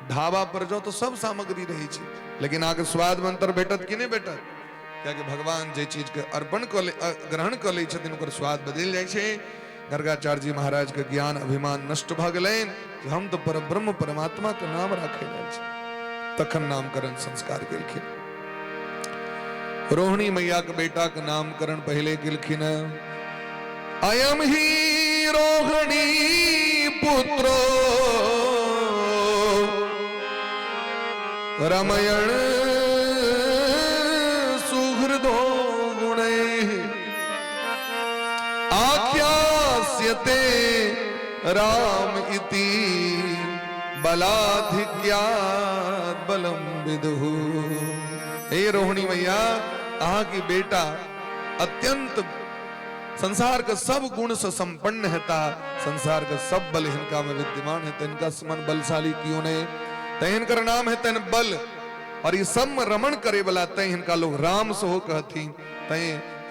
ढाबा पर जाओ तऽ सब सामग्री रहै छै, लेकिन अहाँके स्वाद में अंतर भेटत कि नहि भेटत? कियाकि भगवान जे चीज के अर्पण कऽ ले, ग्रहण कऽ लै छथिन, ओकर स्वाद बदलि जाइ छै। गर्गाचार्य जी महाराज के ज्ञान अभिमान नष्ट भऽ गेलनि जे हम तऽ परब्रह्म परमात्मा के नाम राखै लेल छी। तखन नामकरण संस्कार केलखिन। रोहिणी मैया के बेटा के नामकरण पहले केलखिन। अयम ही रोहिणी पुत्रो रमयण सुहृदो गुणैः आख्यास्यते राम इति बलाधिक्यात् बलम विदुः। हे रोहिणी मैया, अहाँ की बेटा अत्यंत संसार के सब गुण से संपन्न हेता, संसार के सब बल हिनका में विद्यमान हेतै, हिनका समान बलशाली क्यों नहीं, तैं हिनकर नाम हेतनि बल, और ई सब में रमण करे वाला, तैं हिनका लोग राम सेहो कहथिन। तैं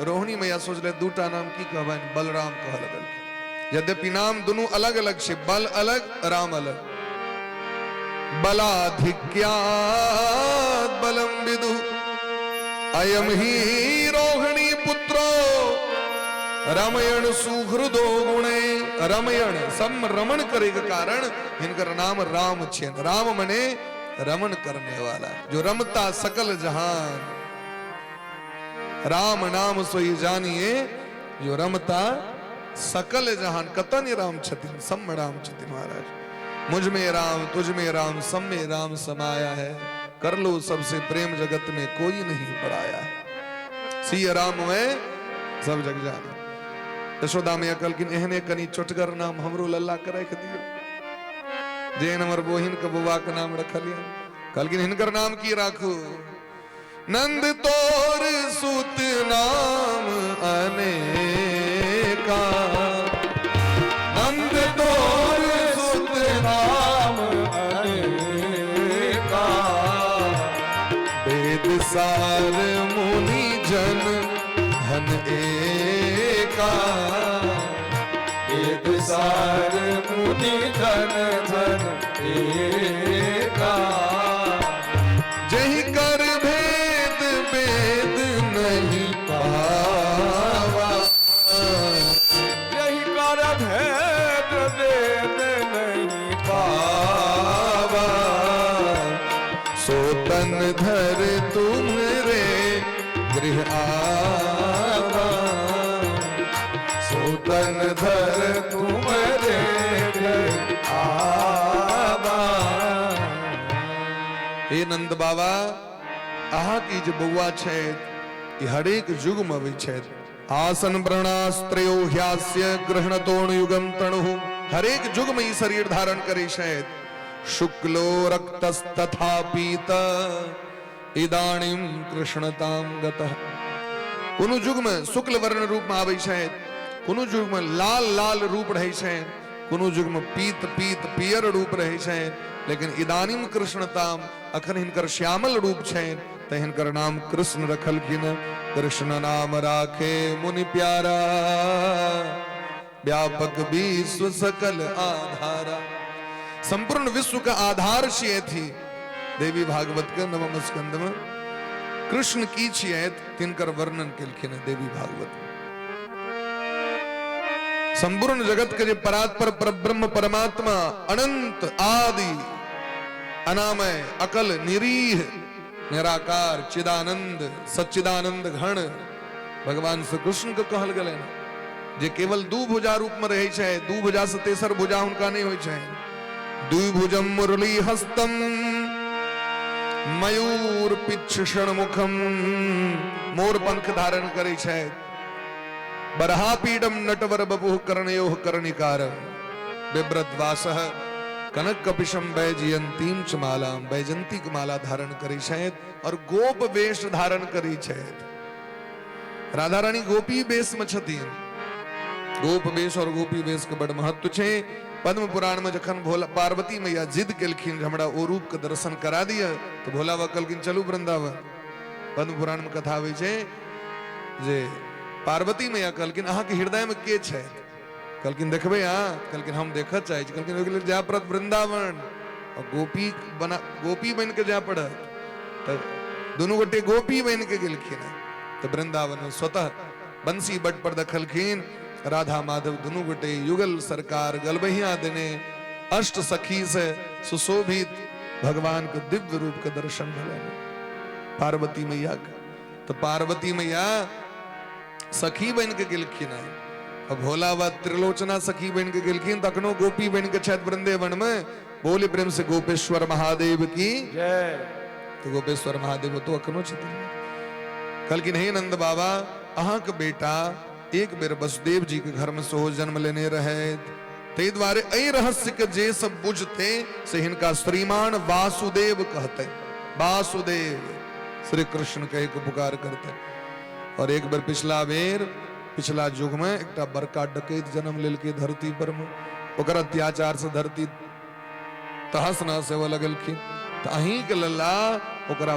रोहिणी मैया सोचले दूटा नाम की कहबनि, बलराम कह लगलखिन। यद्यपि नाम दुनू अलग अलग छै, बल अलग राम अलग। बलाधिक्यात् बलम विदु अयम ही रोहिणी पुत्रो रमयण सुहृदो गुणे। रमयण सम रमण करे के कारण हिनकर नाम राम छे। राम मने रमण करने वाला, जो रमता सकल जहान। राम नाम सोई जानिए जो रमता सकल जहान। कत नहीं राम छथिन, सम राम छथिन महाराज। मुझ में राम तुझ में राम सब में राम समाया है, कर लो सबसे प्रेम जगत में कोई नहीं पराया है। सिय राम में सब जग जाने। यशोदा मैया कहलखिन एहने कनी चोटगर नाम हमरो लल्ला के राखि दियौ, जेहन हमर बोहिन के बौआ के नाम रखलियन। कहलखिन हिनकर नाम की राखू? नंद तोर सुत नाम अनेका, नंद तोर सुत नाम अनेका, वेद सार मुनि जन धन एका, वेद सार मुनि जन धन एका, जहि कर भेद वेद नहीं पावा, जहि कर भेद वेद नहीं पावा, सो तन धर तुम्हरे गृह आवा, सो तन धर तुम्हरे गृह आवा। हे नंद बाबा, अहाँ की जे बौआ छथि ई हरेक युग में अबै छथि। आसन व्रणास्त्रयो ह्यास्य गृहणतोण युगम तणु, हरेक युग में ई शरीर धारण करै छथि। शुक्लो रक्तस्तथा पीत इदानीं कृष्णतां गतः। कोनो युग में शुक्ल वर्ण रूप में आबै छथि, कोनो युग में लाल लाल रूप रहै छनि, कोनो युग में पीत पीत पियर रूप रहै छनि, लेकिन इदानीं कृष्णताम अखन हिनकर श्यामल रूप छनि, तऽ हिनकर नाम कृष्ण रखलखिन। कृष्ण नाम राखे मुनि प्यारा, व्यापक विश्व सकल आधारा। संपूर्ण विश्व का आधार छियै थी देवी भागवत के नवम स्कंद में कृष्ण की छियै तिनकर वर्णन केलखिन देवी भागवत में। संपूर्ण जगत के जे परात्पर परब्रह्म परमात्मा अनंत आदि अनामय अकल निरीह निराकार चिदानंद सच्चिदानंद घन भगवान श्री कृष्ण के कहल गेलै जे केवल दू भुजा रूप में रहै छै, दू भुजा से तेसर भुजा हुनका नहीं होइ छै। द्विभुजम मुरली हस्तम मयूर पिच्छ षणमुखम, मोर पंख धारण करै छै। बरहापीडम नटवर बपुः कर्णयोः कर्णिकारम बिभ्रद्वासः कनक कपिशम वैजयंतीम च मालाम, वैजयंती के माला धारण करै छथि और गोप वेश धारण करै छथि। राधा रानी गोपी वेश में छथिन। गोप वेश और गोपी वेश के बड़ महत्व छै। पद्म पुराण में जखन भोला पार्वती मैया जिद केलखिन जे हमरा ओ रूप के दर्शन करा दिअ, तो भोला बाबा कहलखिन चलू वृंदावन। पद्म पुराण में कथा आबै छै जे पार्वती मैया कहलखिन अहाँ के हृदय में के छै? कहलखिन देखबै अहाँ? कहलखिन हम देखऽ चाहै छी। कहलखिन ओहिके लेल जाय पड़त वृंदावन और गोपी बना गोपी बनि के जाय पड़त। तऽ दुनू गोटे गोपी बनि के गेलखिन। तऽ वृंदावन में स्वतः बंसी बट पर देखलखिन राधा माधव दुनू गोटे युगल सरकार गलबहिया देने अष्ट सखी से सुशोभित भगवान के दिव्य रूप के दर्शन भेलनि पार्वती मैया के। तो पार्वती मैया सखी बन के गेलखिन है। भोला बाबा त्रिलोचना सखी बन के गेलखिन, तखनो गोपी बन के छथि वृंदावन में। बोले प्रेम से गोपेश्वर महादेव की जय। तो गोपेश्वर महादेव तो अखनो छथिन। कहलखिन हे नंद बाबा, अहाँ के बेटा एक बेर वसुदेव जी के घर में सेहो जन्म लेने रहे, ताहि दुआरे एहि रहस्य के जे सब बुझते से हिनका श्रीमान वासुदेव कहते। वासुदेव श्री कृष्ण कह के पुकार करते। और एक बेर पिछला युग में एकटा बड़का डकैत जन्म लेलकै धरती पर में, ओकर अत्याचार से धरती तहस नहस हेबऽ लगलखिन। तऽ अहीं के लल्ला ओकरा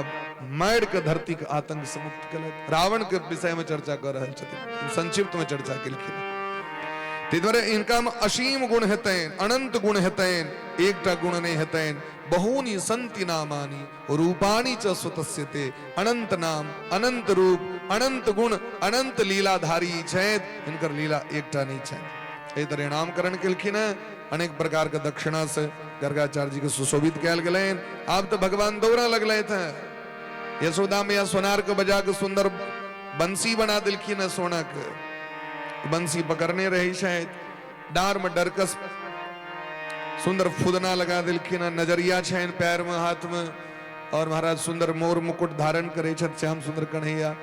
मारि के धरती के आतंक से मुक्त केलथि। रावण के विषय में चर्चा कऽ रहल छथिन, संक्षिप्त में चर्चा केलखिन। ताहि दुआरे इनका में असीम गुण हेतनि, अनंत गुण हेतनि, एकटा गुण नहि हेतनि। बहूनि संति नामानि रूपाणि च स्वतस्य ते, अनंत नाम, अनंत रूप, अनंत गुण, अनंत लीलाधारी छथि, हिनकर लीला एकटा नहि छनि। एहि तरह नामकरण केलखिन हेँ, अनेक प्रकार के दक्षिणा से गर्गाचार्य जी के सुशोभित कयल गेलनि। आब तऽ भगवान दौड़ा लगलथि हेँ। यशोदा मैया सोनार के बजा के सुंदर बंसी बना देलखिन हेँ, सोना के बंसी पकड़ने रहै छथि, डार में डरकस सुंदर फुदना लगा देलखिन हेँ, नजरिया छनि पैर में हाथ में, और महाराज सुंदर मोर मुकुट धारण करै छथि श्याम सुंदर कन्हैया,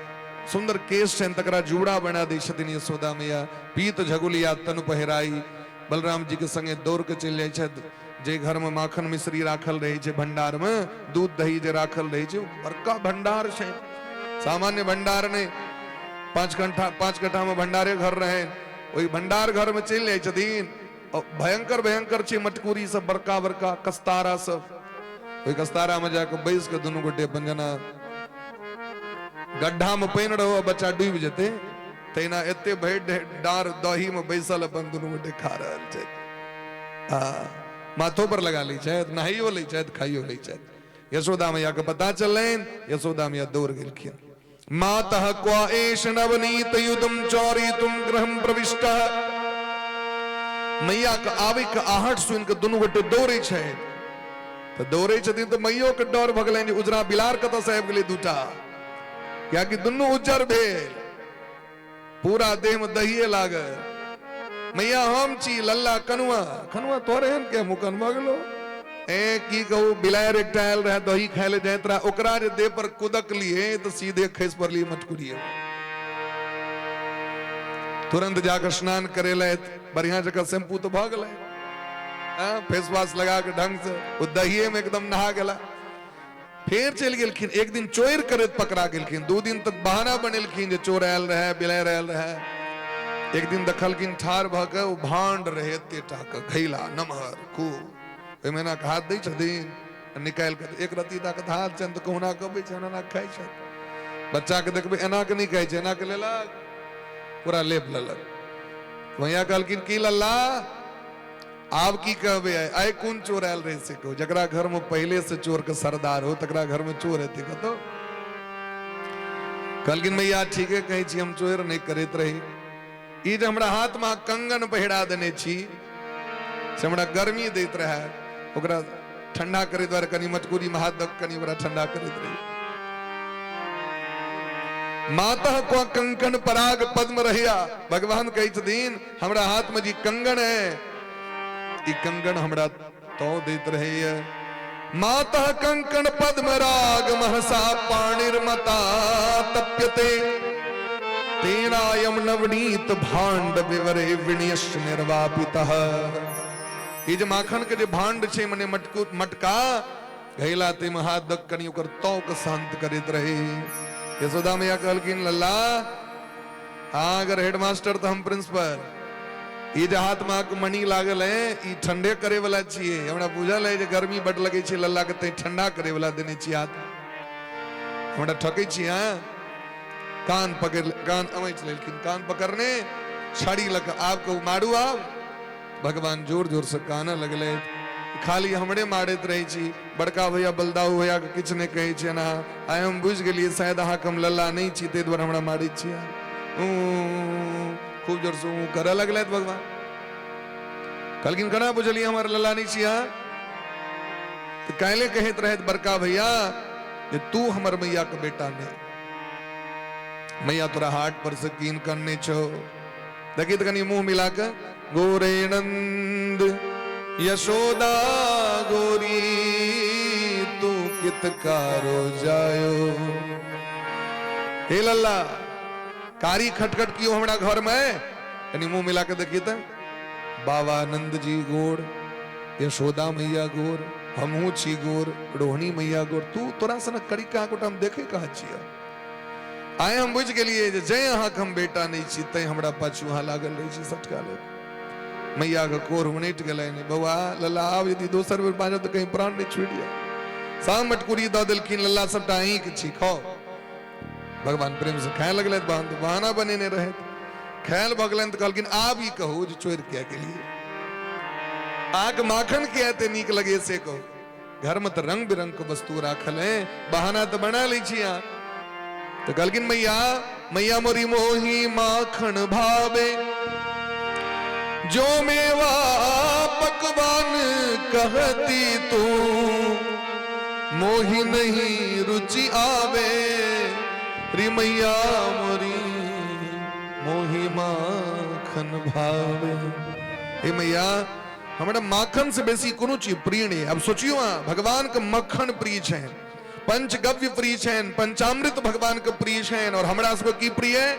सुंदर केश छनि तकरा जूड़ा बना दै छथिन यशोदा मैया, पीत झगुलिया तनु पहिराई, बलराम जी के संगे दौड़ के चलि जाइ छथि। जे घर में माखन मिश्री राखल रहै छै भंडार में, दूध दही जे राखल रहै छै, बड़का भंडार छै, सामान्य भंडार नहि, 5 कट्ठा में भंडारे घर रहे, ओहि भंडार घर में चलि जाइ छथिन। भयंकर भयंकर छै मटकूरी सब, बड़का बड़का कस्तारा सब, ओहि कस्तारा में जाके बैस के दुनू गोटे अपन जेना गड्ढा में पानि रहो बच्चा डूबि जेतै तहिना एते भरि डार दही में बैसल अपन दुनू गोटे खा रहल छै। माथो पर लगा लै छथि, नहाइयो लै छथि, खाइयो लै छथि। यशोदा मैया के पता चललनि, यशोदा मैया दौड़ गेलखिन। मातः क्वा एष नवनीत युदम चौरी तुम गृहम प्रविष्ट, मैया के आबै के आहट सुनि के दुनू गोटे दौड़ै छथि। तऽ दौड़ै छथिन तऽ मैयो के डर भऽ गेलनि जे उजरा बिलार कतऽ से आबि गेलै दूटा, कियाकि दुनू उज्जर भेल, पूरा देह में दहिए लागल। मैया हम छी लल्ला कनुआ, कनुआ तोरे एहन के मुकन भऽ गेलो? ए की कहू, बिलायर एकटा आयल रहे दही खाय ले जाइत रहे, ओकरा जे देह पर कुदकलिए तऽ सीधे खसि पड़लिए मटकुरिए। तुरंत जाके स्नान करेलथि, बढ़िया जगह शैम्पू तऽ भऽ गेलै, फेस वाश लगा के ढंग से ओ दहिए में एकदम नहा गेला। फेर चलि गेलखिन, एक दिन चोरि करैत पकड़ा गेलखिन, 2 दिन तक बहाना बनेलखिन जे चोर आयल रहे, बिलायर आयल रहे। एक दिन देखलखिन ठाढ़ भऽ के ओ भांड रहे एते टा के घैला नमहर खूब, ओहिमे एना कऽ हाथ दै छथिन निकालि कऽ, एक रत्ती टा के हाथ छनि तऽ कहुना कऽ अबै छनि, एना खाइ छथि। बच्चा के देखबै एना के नहि खाइ छै, एना के लेलक पूरा लेप लेलक। भैया कहलखिन की लल्ला आब की कहबै, आइ आइ कोन चोर आयल रहे से कहू, जकरा घर में पहले से चोर के सरदार हो तकरा घर में चोर हेतै कतौ। कहलखिन मैया ठीके कहै छी, हम चोर नहि करैत रही, ई जे हमरा हाथ में कंगन पहिरा देने छी से हमरा गर्मी दैत रहे, ओकरा ठंडा करे दुआरे कनि मटकुरी में हाथ दऽ कनि ओकरा ठंडा करैत रही। माता को कंकन पराग पद्म रहिया, भगवान कहै छथिन हमरा हाथ में जी कंगन है, ई कंगन हमरा तो दैत रहैया। माता कंकन पद्म राग महसा पाणिर्मता तप्यते, तेनायम नवनीत भांड विवरे विणयश निर्वापितः। ई जे माखन के जे भांड छै मने मटकू मटका घैला ते में हाथ दक कनि ओकर तौक शांत करैत रहे। यशोदा मैया कहलखिन लल्ला हाँ अगर हेडमास्टर तऽ हम प्रिंसिपल, ई जे हाथ में अहाँके मणि लागल है ई ठंडे करे वाला छियै, हमरा बुझल है जे गर्मी बड लगै छै लल्ला के, तैं ठंडा करे वाला देने छी हाथ, हमरा ठकै छी। हाँ कान पकड़ कान अमैच लेलखिन, कान पकड़ने छड़ी लऽ कऽ आब कहू मारू आब। भगवान जोर जोर से कानऽ लगले, खाली हमरे मारैत रहै छी, बड़का भैया बलदाऊ भैया के किछु नहि कहै छियनि अहाँ, आइ हम बुझि गेलियै शायद अहाँके हम लल्ला नहि छी ताहि दुआरे हमरा मारै छी। खूब जोर से ऊ करऽ लगलथि भगवान। कहलखिन केना बुझलियै हमर लल्ला नहि छी अहाँ? तऽ काल्हि कहैत रहथि बड़का भैया जे तू हमर मैया के बेटा नहि, मैया तोरा हाट पर से कीन कऽ अनने छौ। देखी तऽ कनि मुंह मिला कऽ, गोरे नंद यशोदा गोरी तू कित कारो जायो। हे लल्ला कारी खटखट कियो हमरा घर में, कनि मुंह मिला के देखी तऽ, बाबा नंद जी गोर, यशोदा मैया गोर, हमहूँ छी गोर, रोहिणी मैया गोर, तू तोरा सनक करी कहाँ गोटा हम देखे कहाँ छियै। आइ हम बुझि गेलियै जे जै अहाँके हम बेटा नहि छी तैं हमरा पाछू अहाँ लागल रहै छी सटका ले। मैया के कोर उनटि गेलनि, बौआ लल्ला आब यदि दोसर बेर बाजब तऽ कहीं प्राण नहि छुटि जाय। शाम मटकुरी दऽ देलखिन, लल्ला सबटा अहींके छी खाओ। भगवान प्रेम से खाए लगलथि, बहाना बनेने रहथि। खायल भऽ गेलनि तऽ कहलखिन आब ई कहू जे चोरि किया केलियै, अहाँके माखन किया एते नीक लगैए से कहू। घरमे तऽ रंग बिरंग के वस्तु राखल है, बहाना तऽ बना लै छी अहाँ। तऽ कहलखिन मैया मैया मोरी मोही माखन भावे, जो मेवा पकवान कहती तू, मोही नहीं रुचि आवे, री मैया मोरी मोही माखन भावे। हे मैया, हमरा माखन से बेसी कोनो चीज प्रिय नहीं। अब सोचियो अहाँ, भगवान के मक्खन प्रिय छनि, पंचगव्य प्रिय छनि, पंचामृत भगवान के प्रिय छनि, और हमरा सबके की प्रिय है?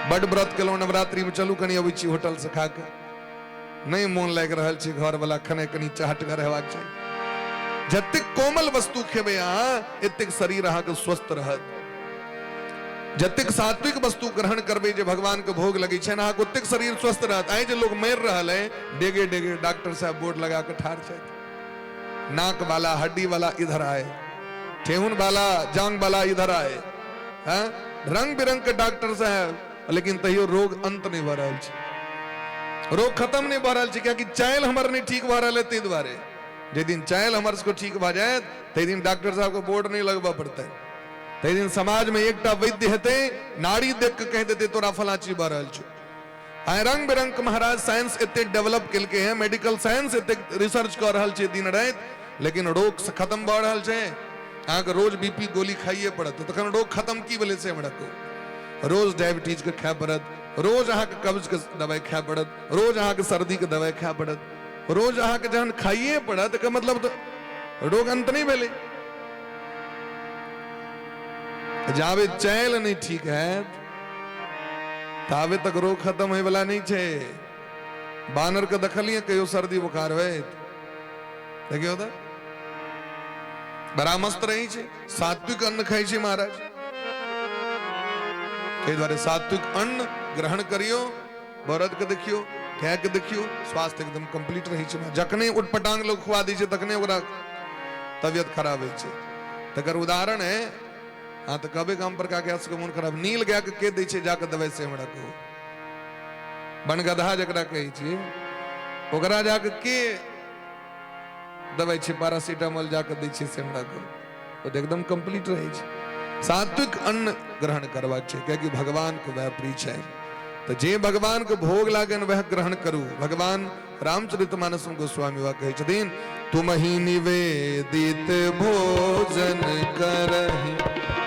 बड व्रत केलहुँ नवरात्रि में, चलू कनी अबै छी होटल से खा के, नहीं मोन लागि रहल छै घर वाला खने कनी चहटगर हेबाक चाही। जतेक कोमल वस्तु खेबै अहाँ, एतेक शरीर अहाँके स्वस्थ रहत। जतेक सात्विक वस्तु ग्रहण करबै जे भगवान के भोग लगै छनि, अहाँके ओतेक शरीर स्वस्थ रहत। आइ जे लोग मरि रहल है, डेगे डेगे डॉक्टर साहब बोर्ड लगा के ठाढ़ छथि, नाक वाला हड्डी वाला इधर आए, ठेहुन वाला जांग वाला इधर आए, हाँ? रंग बिरंग के डॉक्टर साहब, लेकिन तैयो रोग अंत नहीं भऽ रहल छै, रोग खत्म नहीं भऽ रहल छै, कियाकि चालि हमर नहीं ठीक भऽ रहल है। ताहि दुआरे जे दिन चालि हमर सबके ठीक भऽ जायत, ताहि दिन डॉक्टर साहब के बोर्ड नहीं लगबऽ पड़तै। ताहि दिन समाज में एकटा वैद्य हेतै, नाड़ी देख के कहि देतै तोरा फलां चीज भऽ रहल छौ। आइ रंग बिरंग के महाराज साइंस एते डेवलप केलकै हैं, मेडिकल साइंस एते रिसर्च कऽ रहल छै दिन राति, लेकिन रोग से खत्म भऽ रहल छै। अहाँके रोज बीपी गोली खाइए पड़त, तखन रोग खत्म की भेलै से हमरा कहू। रोज डायबिटीज के खाय पड़त, रोज अहाँके कब्ज के दवाई खाय पड़त, रोज अहाँके सर्दी के दवाई खाय पड़त, रोज अहाँके जहन खाइए पड़त, एकर मतलब तऽ रोग अंत नहि भेलै। जाबे चैल नहीं ठीक है ताबे तक रोग खत्म होय वाला नहीं छै। बानर के देखलिए कहियो सर्दी बुखार होइत? देखियो तऽ बड़ा मस्त रही छै, सात्विक अन्न खाइ छै महाराज। ताहि दुआरे सात्विक अन्न ग्रहण करियो, बरद के देखियो, गाय के देखियो, स्वास्थ्य एकदम कंप्लीट रही छै। जखने उटपटांग लोग खुआ दै छै तखने ओकरा तबियत खराब होइ छै। तकर उदाहरण है, हाँ तऽ कहबे काम पर का सबके मोन खराब, नील गाय के के दै छै जाके दवाई से हमरा कहू। बनगदहा जकरा कहै छियै ओकरा जाके के दवाई छै, पैरासीटामोल जाके दै छै से हमरा कहू, ओ तऽ एकदम कंप्लीट रहै छै। सात्विक अन्न ग्रहण करबाक छै, कियाकि भगवान के वएह प्रिय छै। तऽ जे भगवान के भोग लागन वएह ग्रहण करू। भगवान रामचरितमानस में गोस्वामी वह कहै छथिन, तुम ही निवेदित भोजन करहि,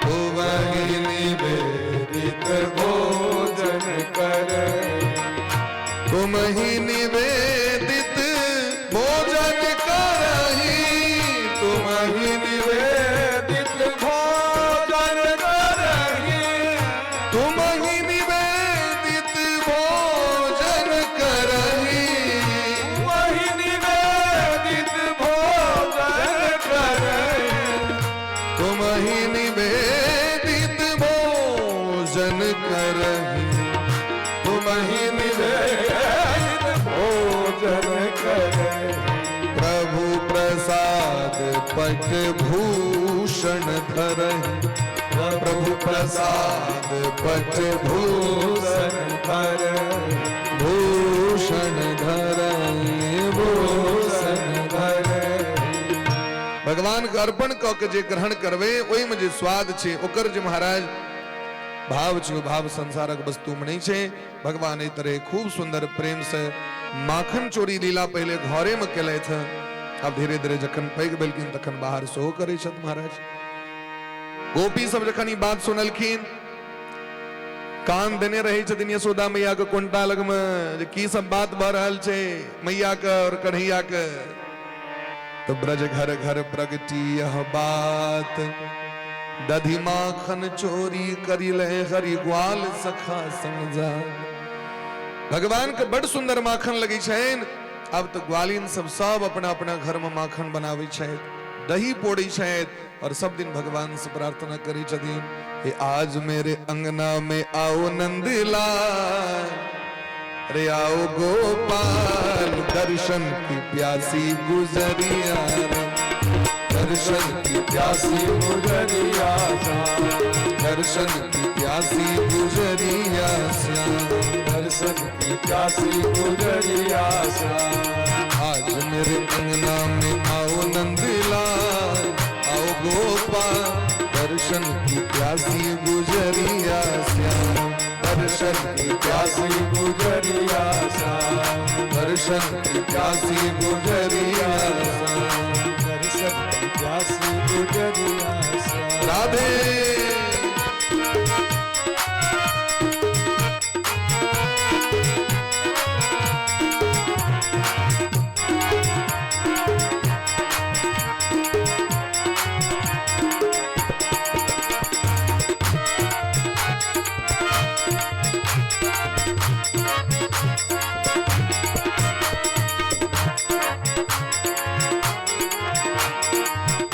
तुम ही निवेदित भोजन करहि, तुम ही निवेदित भोजन करहि, तुम ही निवेदित भोजन करहि, तुम ही निवेदित भोजन करहि, वही निवेदित भोजन करहि, तुम ही निवेदित भोजन करहि, तुम ही निवेदित भोजन करहि। प्रभु प्रसाद पट भूषण धरहि, प्रभु प्रसाद पट भूषण धरहि, भूषण धरहि, भूषण धरहि। भगवान के अर्पण कऽ के जे ग्रहण करबै ओहिमे जे स्वाद छै, ओकर जे महाराज भाव छै, ओ भाव संसारक वस्तु में नहीं छै। भगवान एहि तरह खूब सुंदर प्रेम से माखन चोरी लीला पहिले घरे में केलथि, आब धीरे धीरे जखन पैघ भेलखिन तखन बाहर सेहो करै छथि महाराज। गोपी सब जखन ई बात सुनलखिन, कान देने रहै छथिन यशोदा मैया के कोनटा लग में जे की सब बात भऽ रहल छै मैया के और कन्हैया के। तो ब्रज घर घर प्रगटी यह बात, दधि माखन चोरी करी ले हरि ग्वाल सखा समझा। भगवान के बड़ सुंदर माखन लगे छनि। अब तो ग्वालिन सब सब अपना अपना घर में माखन बनाबै छथि, दही पोड़ै छथि और सब दिन भगवान से प्रार्थना करै छथिन, हे आज मेरे अंगना में आओ नंदलाल, रे आओ गोपाल, दर्शन की प्यासी गुजरिया रे, दर्शन की प्यासी गुजरिया, दर्शन की प्यासी प्यासी गुजरिया श्याम, दर्शन की प्यासी गुजरिया श्याम। आज मेरे अंगना में आओ नंदलाल, आओ गोपाल, दर्शन की प्यासी गुजरिया श्याम, दर्शन की प्यासी गुजरिया श्याम, दर्शन की प्यासी गुजरिया श्याम, दर्शन की प्यासी गुजरिया श्याम। राधे।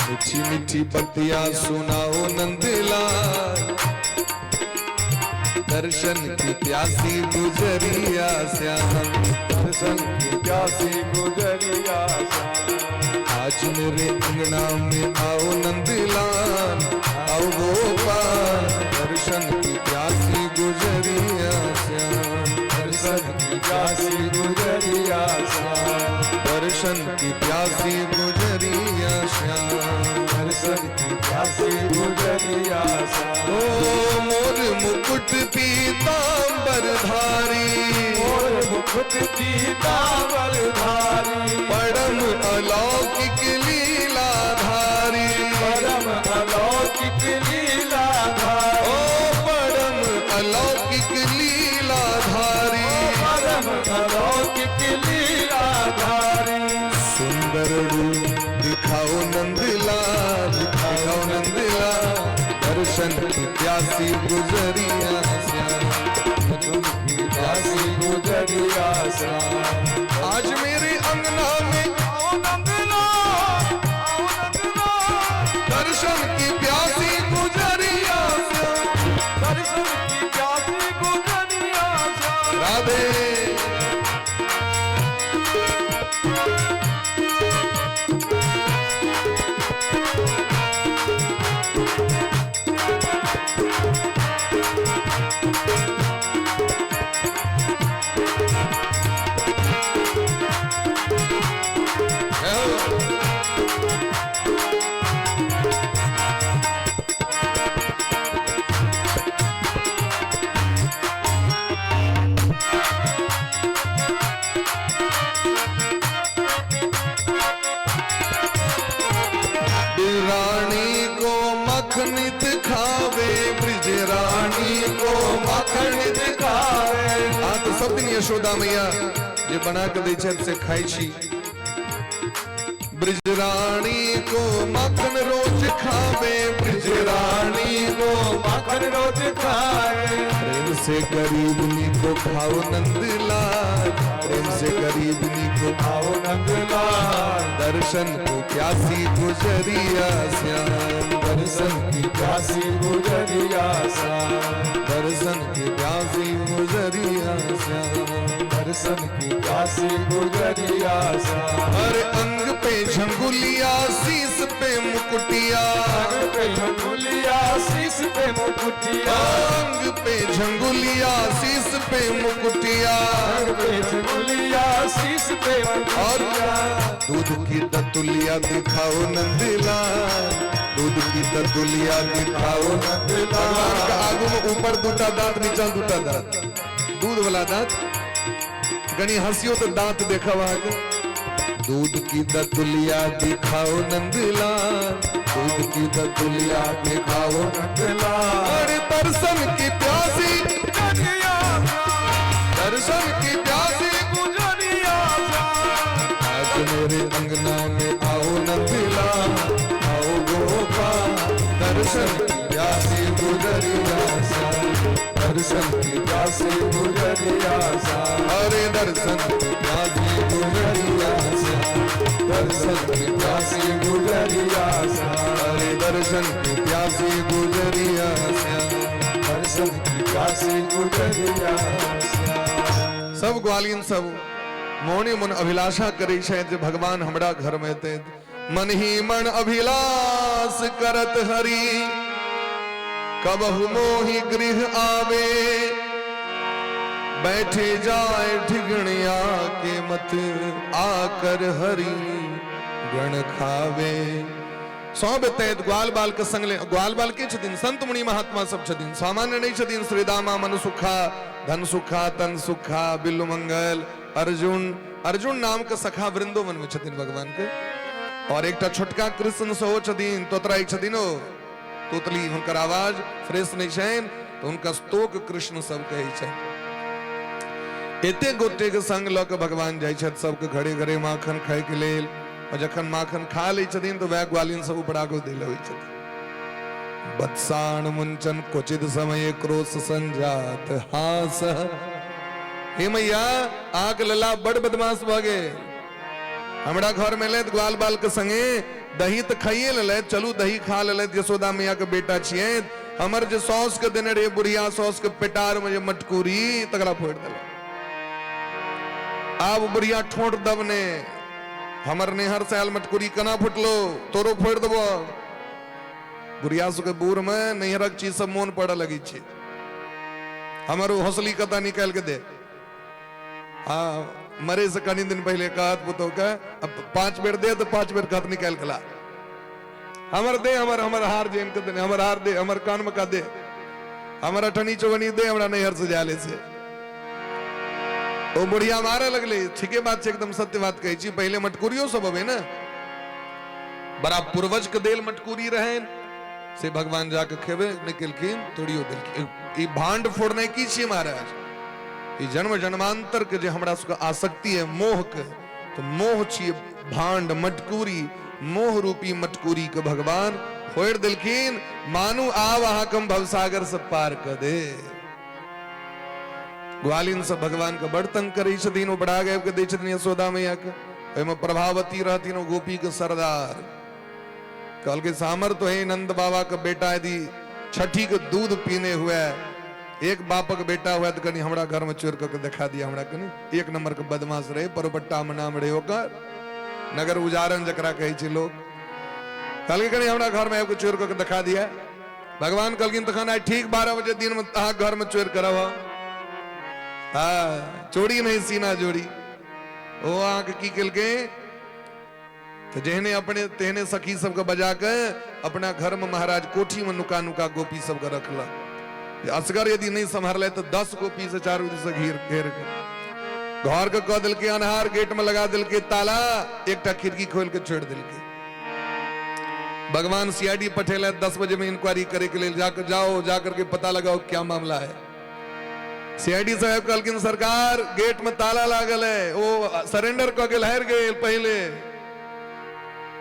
मीठी मीठी बतिया सुनाओ नंदलाल, दर्शन की प्यासी गुजरिया श्याम, दर्शन की प्यासी गुजरिया श्याम। आज मेरे अंगना में आओ नंदलाल, आओ गोपाल, दर्शन की प्यासी गुजरिया श्याम, दर्शन की प्यासी गुजरिया श्याम, दर्शन की प्यासी गुजरिया श्याम, दर्शन की प्यासी गुजरिया श्याम। ओ मोर मुकुट पीतांबर धारी, मोर मुकुट पीतांबर धारी, परम अलौकिक लीला धारी, परम अलौकिक लीला धारी, ओ परम अलौकिक लीला धारी, परम अलौकिक लीला धारी। सुंदर रूप दिखाओ नंदलाल, दिखाओ नंदलाल, दर्शन की प्यासी गुजरिया श्याम, दर्शन की प्यासी गुजरिया श्याम। आज मेरे अंगना में आओ नंदलाल, आओ नंदलाल, दर्शन की प्यासी गुजरिया श्याम, दर्शन की प्यासी गुजरिया श्याम। राधे। रानी को मखनित खावे, ब्रिज रानी को मखनित खावे। हाँ तो सब दिन यशोदा मैया जे बना के दै छै से खाई छी। ब्रिज रानी को मखन रोज खावे, ब्रिज रानी को मखन रोज खाए। प्रेम से गरीबनी को खाओ नंदलाल, प्रेम से गरीबनी को खाओ नंदलाल, दर्शन को प्यासी गुजरिया श्याम, दर्शन की प्यासी गुजरिया श्याम, दर्शन की प्यासी गुजरिया श्याम, दर्शन की प्यासी गुजरिया श्याम। अरे अंग पे झंगुलिया शीस पे मुकुटिया, अंग पे झंगुलिया शीस पे मुकुटिया, अंग पे झंगुलिया शीस पे मुकुटिया, अंग पे झंगुलिया शीस पे मुकुटिया। और दूध की दतुलिया दिखाओ नंदलाल, दूध की दतुलिया दिखाओ नंदलाल। भगवान का आगू में ऊपर दूटा दांत नीचा दूटा दांत, दूध वाला दांत गणी हंसियो तो दांत देखा वहां के। दूध की दतुलिया दिखाओ नंदलाल, दूध की दतुलिया दिखाओ नंदलाल। अरे दर्शन की प्यासी गुजरिया, दर्शन की प्यासी गुजरिया। आज मेरे अंगना में आओ नंदलाल, आओ गोपाल, दर्शन की प्यासी गुजरिया श्याम, दर्शन की प्यासी गुजरिया श्याम। अरे दर्शन की प्यासी गुजरिया श्याम, दर्शन की प्यासी गुजरिया श्याम। अरे दर्शन की प्यासी गुजरिया श्याम, दर्शन की प्यासी गुजरिया श्याम। सब ग्वालिन सब मोने मन अभिलाषा करै छै जे भगवान हमरा घर में एतै। मन ही मन अभिलाष करत हरि, कबहु मोहि गृह आवे, बैठे जाए ठिगणिया के मत, आकर हरि गण खावे। सब एतै ग्वाल बाल के संग ले। ग्वाल बाल के छथिन? संत मुनि महात्मा सब छथिन, सामान्य नहीं छथिन। श्रीदामा मनसुखा, धन सुखा, तन सुखा, बिल्लु मंगल, अर्जुन, अर्जुन नाम के सखा वृंदोवन में छथिन भगवान के। और एकटा छोटका कृष्ण सेहो छथिन, तोतरा एक छथिन ओ तोतली, हुनकर आवाज फ्रेश नहीं छनि तो हुनका स्तोक कृष्ण सब कहै छनि। एते गोटे के संग लऽ के भगवान जाइ छथि सबके घरे घरे माखन खाय के लेल। और जखन माखन खा लै छथिन तो वएह ग्वालिन सब उपरा के दै लबै छथिन। बत्साण मुंचन क्वचित समय क्रोश संजात हास। हे मैया, आग लला बड़ बदमाश भऽ गेल। हमरा घर में एलथि ग्वाल बाल के संगे, दही तऽ खाइए लेलथि, चलू दही खा लेलथि, यशोदा मैया के बेटा छियै। हमर जे सौस के देने रहियै बुढ़िया सौस के पेटार में जे मटकूरी, तकरा फोड़ि देलक। आब बुढ़िया ठोंठ दबने, हमर नेहर से आयल मटकूरी केना फुटलो, तोरो फोड़ि देबो। बुढ़िया सबके बूढ़ में नैहरक चीज सब मोन पड़ऽ लगै छै। हमर ओ हौसली कतऽ निकालि के दे। हाँ, मरे से कनी दिन पहले कहत पुतोह के, अब 5 बेर दे तो 5 बेर कहत निकालि के ला। हमर दे, हमर हमर हार जेन के देने, हमर हार दे, हमर कान में का दे, हमर अठनी चौवनी दे, हमरा नैहर से जाले से। ओ बुढ़िया मारे लगले। ठीके बात छै, एकदम सत्य बात कहै छी। पहले मटकुरियो सब अबे ने, बड़ा पूर्वज के देल मटकुरी रहन, से भगवान जाके खेबे नहीं केलखिन, तोड़ियो देलखिन। ई भांड फोड़ने की छियै महाराज? ई जन्म जन्मांतर के जे हमरा सबके आसक्ति है मोह के, तो मोह छियै भांड मटकुरी। मोह रूपी मटकुरी के भगवान फोड़ देलखिन, मानू आब अहाँ के हम भवसागर से पार कर दे। ग्वालिन सब भगवान के बड़ तंग करै छथिन, ओ बढ़ा गाबि के दै छथिन यशोदा मैया के। ओहिमे प्रभावती रहथिन, ओ गोपी के सरदार। कहलकै सामर तो है नंद बाबा के बेटा, यदि छठी के दूध पीने हुए एक बापक बेटा हुआ तो कनी हमरा घर में चोर करके देखा दिया हमरा। कनी एक नंबर के बदमाश रहे, परोपट्टा में नाम रहे ओकर, नगर उजारन जकरा कहै छै लोग। कहलकै कनी हमरा घर में आबि के चोर करके देखा दिया। भगवान कहलखिन तखन आइ ठीक 12 बजे दिन में अहाँ घर में चोर करब। हाँ, चोरी नहीं सीना जोड़ी। ओ अहाँके की केलकै तो जेहने अपने तेहने सखी सबके बजा के अपना घर में महाराज कोठी में नुका नुका गोपी सबके रखलक। असगर यदि नहीं सम्हरले तो 10 गोपी से चारू दिस घेर घेर के घर के कह देलकै अन्हार, गेट में लगा देलकै ताला, एकटा खिड़की खोल के छोड़ देलकै। भगवान सीआईडी पठेले 10 बजे में इंक्वायरी करे के लिए, जाकर जाओ, जाकर के पता लगाओ क्या मामला है। सीआईडी साहब कहलखिन सरकार गेट में ताला लागल है, ओ सरेंडर कऽ गेल, हारि गेल पहले,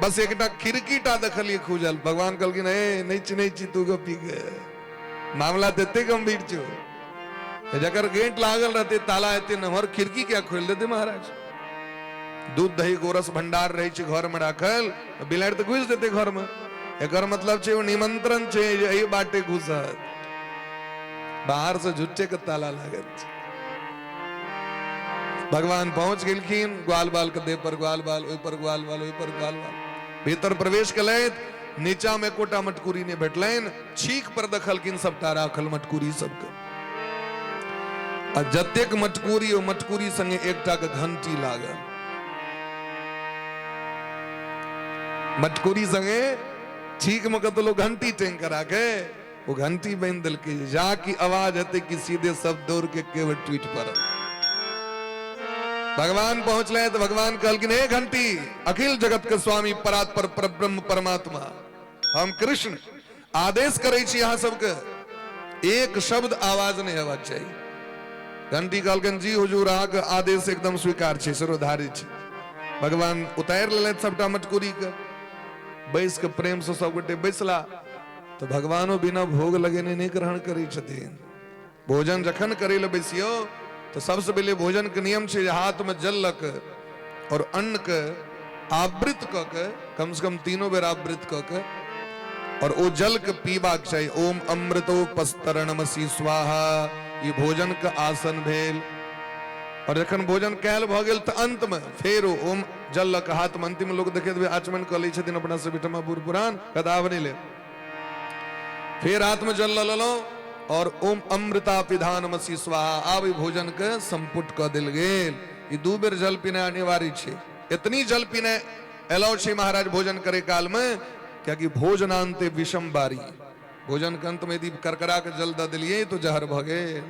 बस एकटा खिड़की टा देखलियै खुजल। भगवान कहलखिन ए नहीं चिन्है छी तू गोपी के, मामला तऽ एते गंभीर छौ, जकर गेट लागल रहते ताला एते नमहर, खिड़की क्या खोलि देते महाराज? दूध दही गोरस भंडार रहै छै घर में राखल, बिलाड़ि तऽ घुसि देते घर में। एकर मतलब छै ओ निमंत्रण छै जे एहि बाटे घुसत, बाहर से झुट्टे के ताला लागल छै। भगवान पहुंच गेलखिन, ग्वाल बाल के देह पर ग्वाल बाल, ओहि पर ग्वाल बाल, ओहि पर ग्वाल बाल, भीतर प्रवेश केलथि। नीचा में एकोटा मटकुरी नहि भेटलनि, छीक पर देखलखिन सबटा राखल मटकुरी सबके, आ जतेक मटकुरी ओ मटकुरी संगे एकटा के घंटी लागल। मटकुरी संगे छीक में कतौ लोग घंटी टेंग करा के ओ घंटी बांधि देलकै, जा की आवाज हेतै कि सीधे सब दौड़ के केवल टूटि पड़ल। भगवान पहुंचले तो भगवान कहलखिन हे घंटी, अखिल जगत के स्वामी परात्पर परब्रह्म परमात्मा हम कृष्ण आदेश करै छी अहाँ सबके, एक शब्द आवाज नहीं हेबाक चाही। घंटी कहलखिन जी हुजूर, अहाँके आदेश एकदम स्वीकार छै, सिरोधारी छै। भगवान उतारि लेलथि सबटा मटकुरी के, बैस के प्रेम से सब गोटे बैसला। तो भगवानो बिना भोग लगेने नहीं ग्रहण करै छथिन। भोजन जखन करै लए बैसियो तो सबसे पहले भोजन के नियम छै जे हाथ में जल लक और अन्न के आवृत क के, कम से कम तीनों बेर आवृत क के, और ओ जल के पीबाक चाही। ओम अमृतोपस्तरणमसि स्वाहा, ई भोजन के आसन भेल। और जखन भोजन कैल भऽ गेल तऽ अंत में फेर ओम जल लऽ के हाथ में, अंतिम लोग देखे आचमन कऽ लै छथिन अपना सब ओहिठमा बूढ़ पुरान, कदाव नहि ले, फेर हाथ में जल लऽ लेलहुँ और ओम अमृता पिधानमसि स्वाहा, आब ई भोजन के संपुट कऽ देल गेल। ई 2 बेर जल पीनाइ अनिवार्य छै। एतनी जल पीनाइ एलाउ छै महाराज भोजन करे काल में, कियाकि भोजनांते विषम बारी, भोजन के अंत में यदि करकरा के जल दऽ देलियै तो जहर भऽ गेल।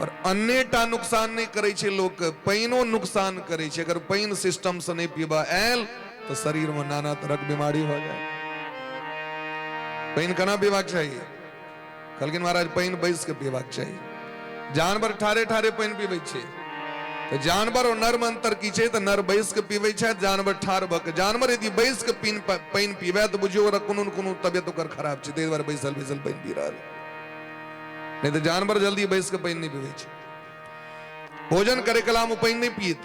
और अन्नेटा नुकसान नहीं करै छै लोक, पानिओ नुकसान करै छै। अगर पानि सिस्टम से नहीं पीबा आयल तो शरीर में नाना तरहक बीमारी हो जाए। पानि केना पीबाक चाही? कहलखिन महाराज पानि बैस के पीबाक चाही। जानवर ठारे ठारे पानि पीबै छै, तऽ जानवर और नर में अंतर की छै? तऽ नर बैस के पीबै छै, जानवर ठार भऽ के। जानवर यदि बैस के पानि पीबै तऽ बुझियौ ओकरा कोनो ने कोनो तबियत ओकर खराब छै, ताहि दुआरे बैसल बैसल पानि पी रहल। नहीं तऽ जानवर जल्दी बैस के पानि नहीं पीबै छै। भोजन करे कला में पानि नहीं पीत,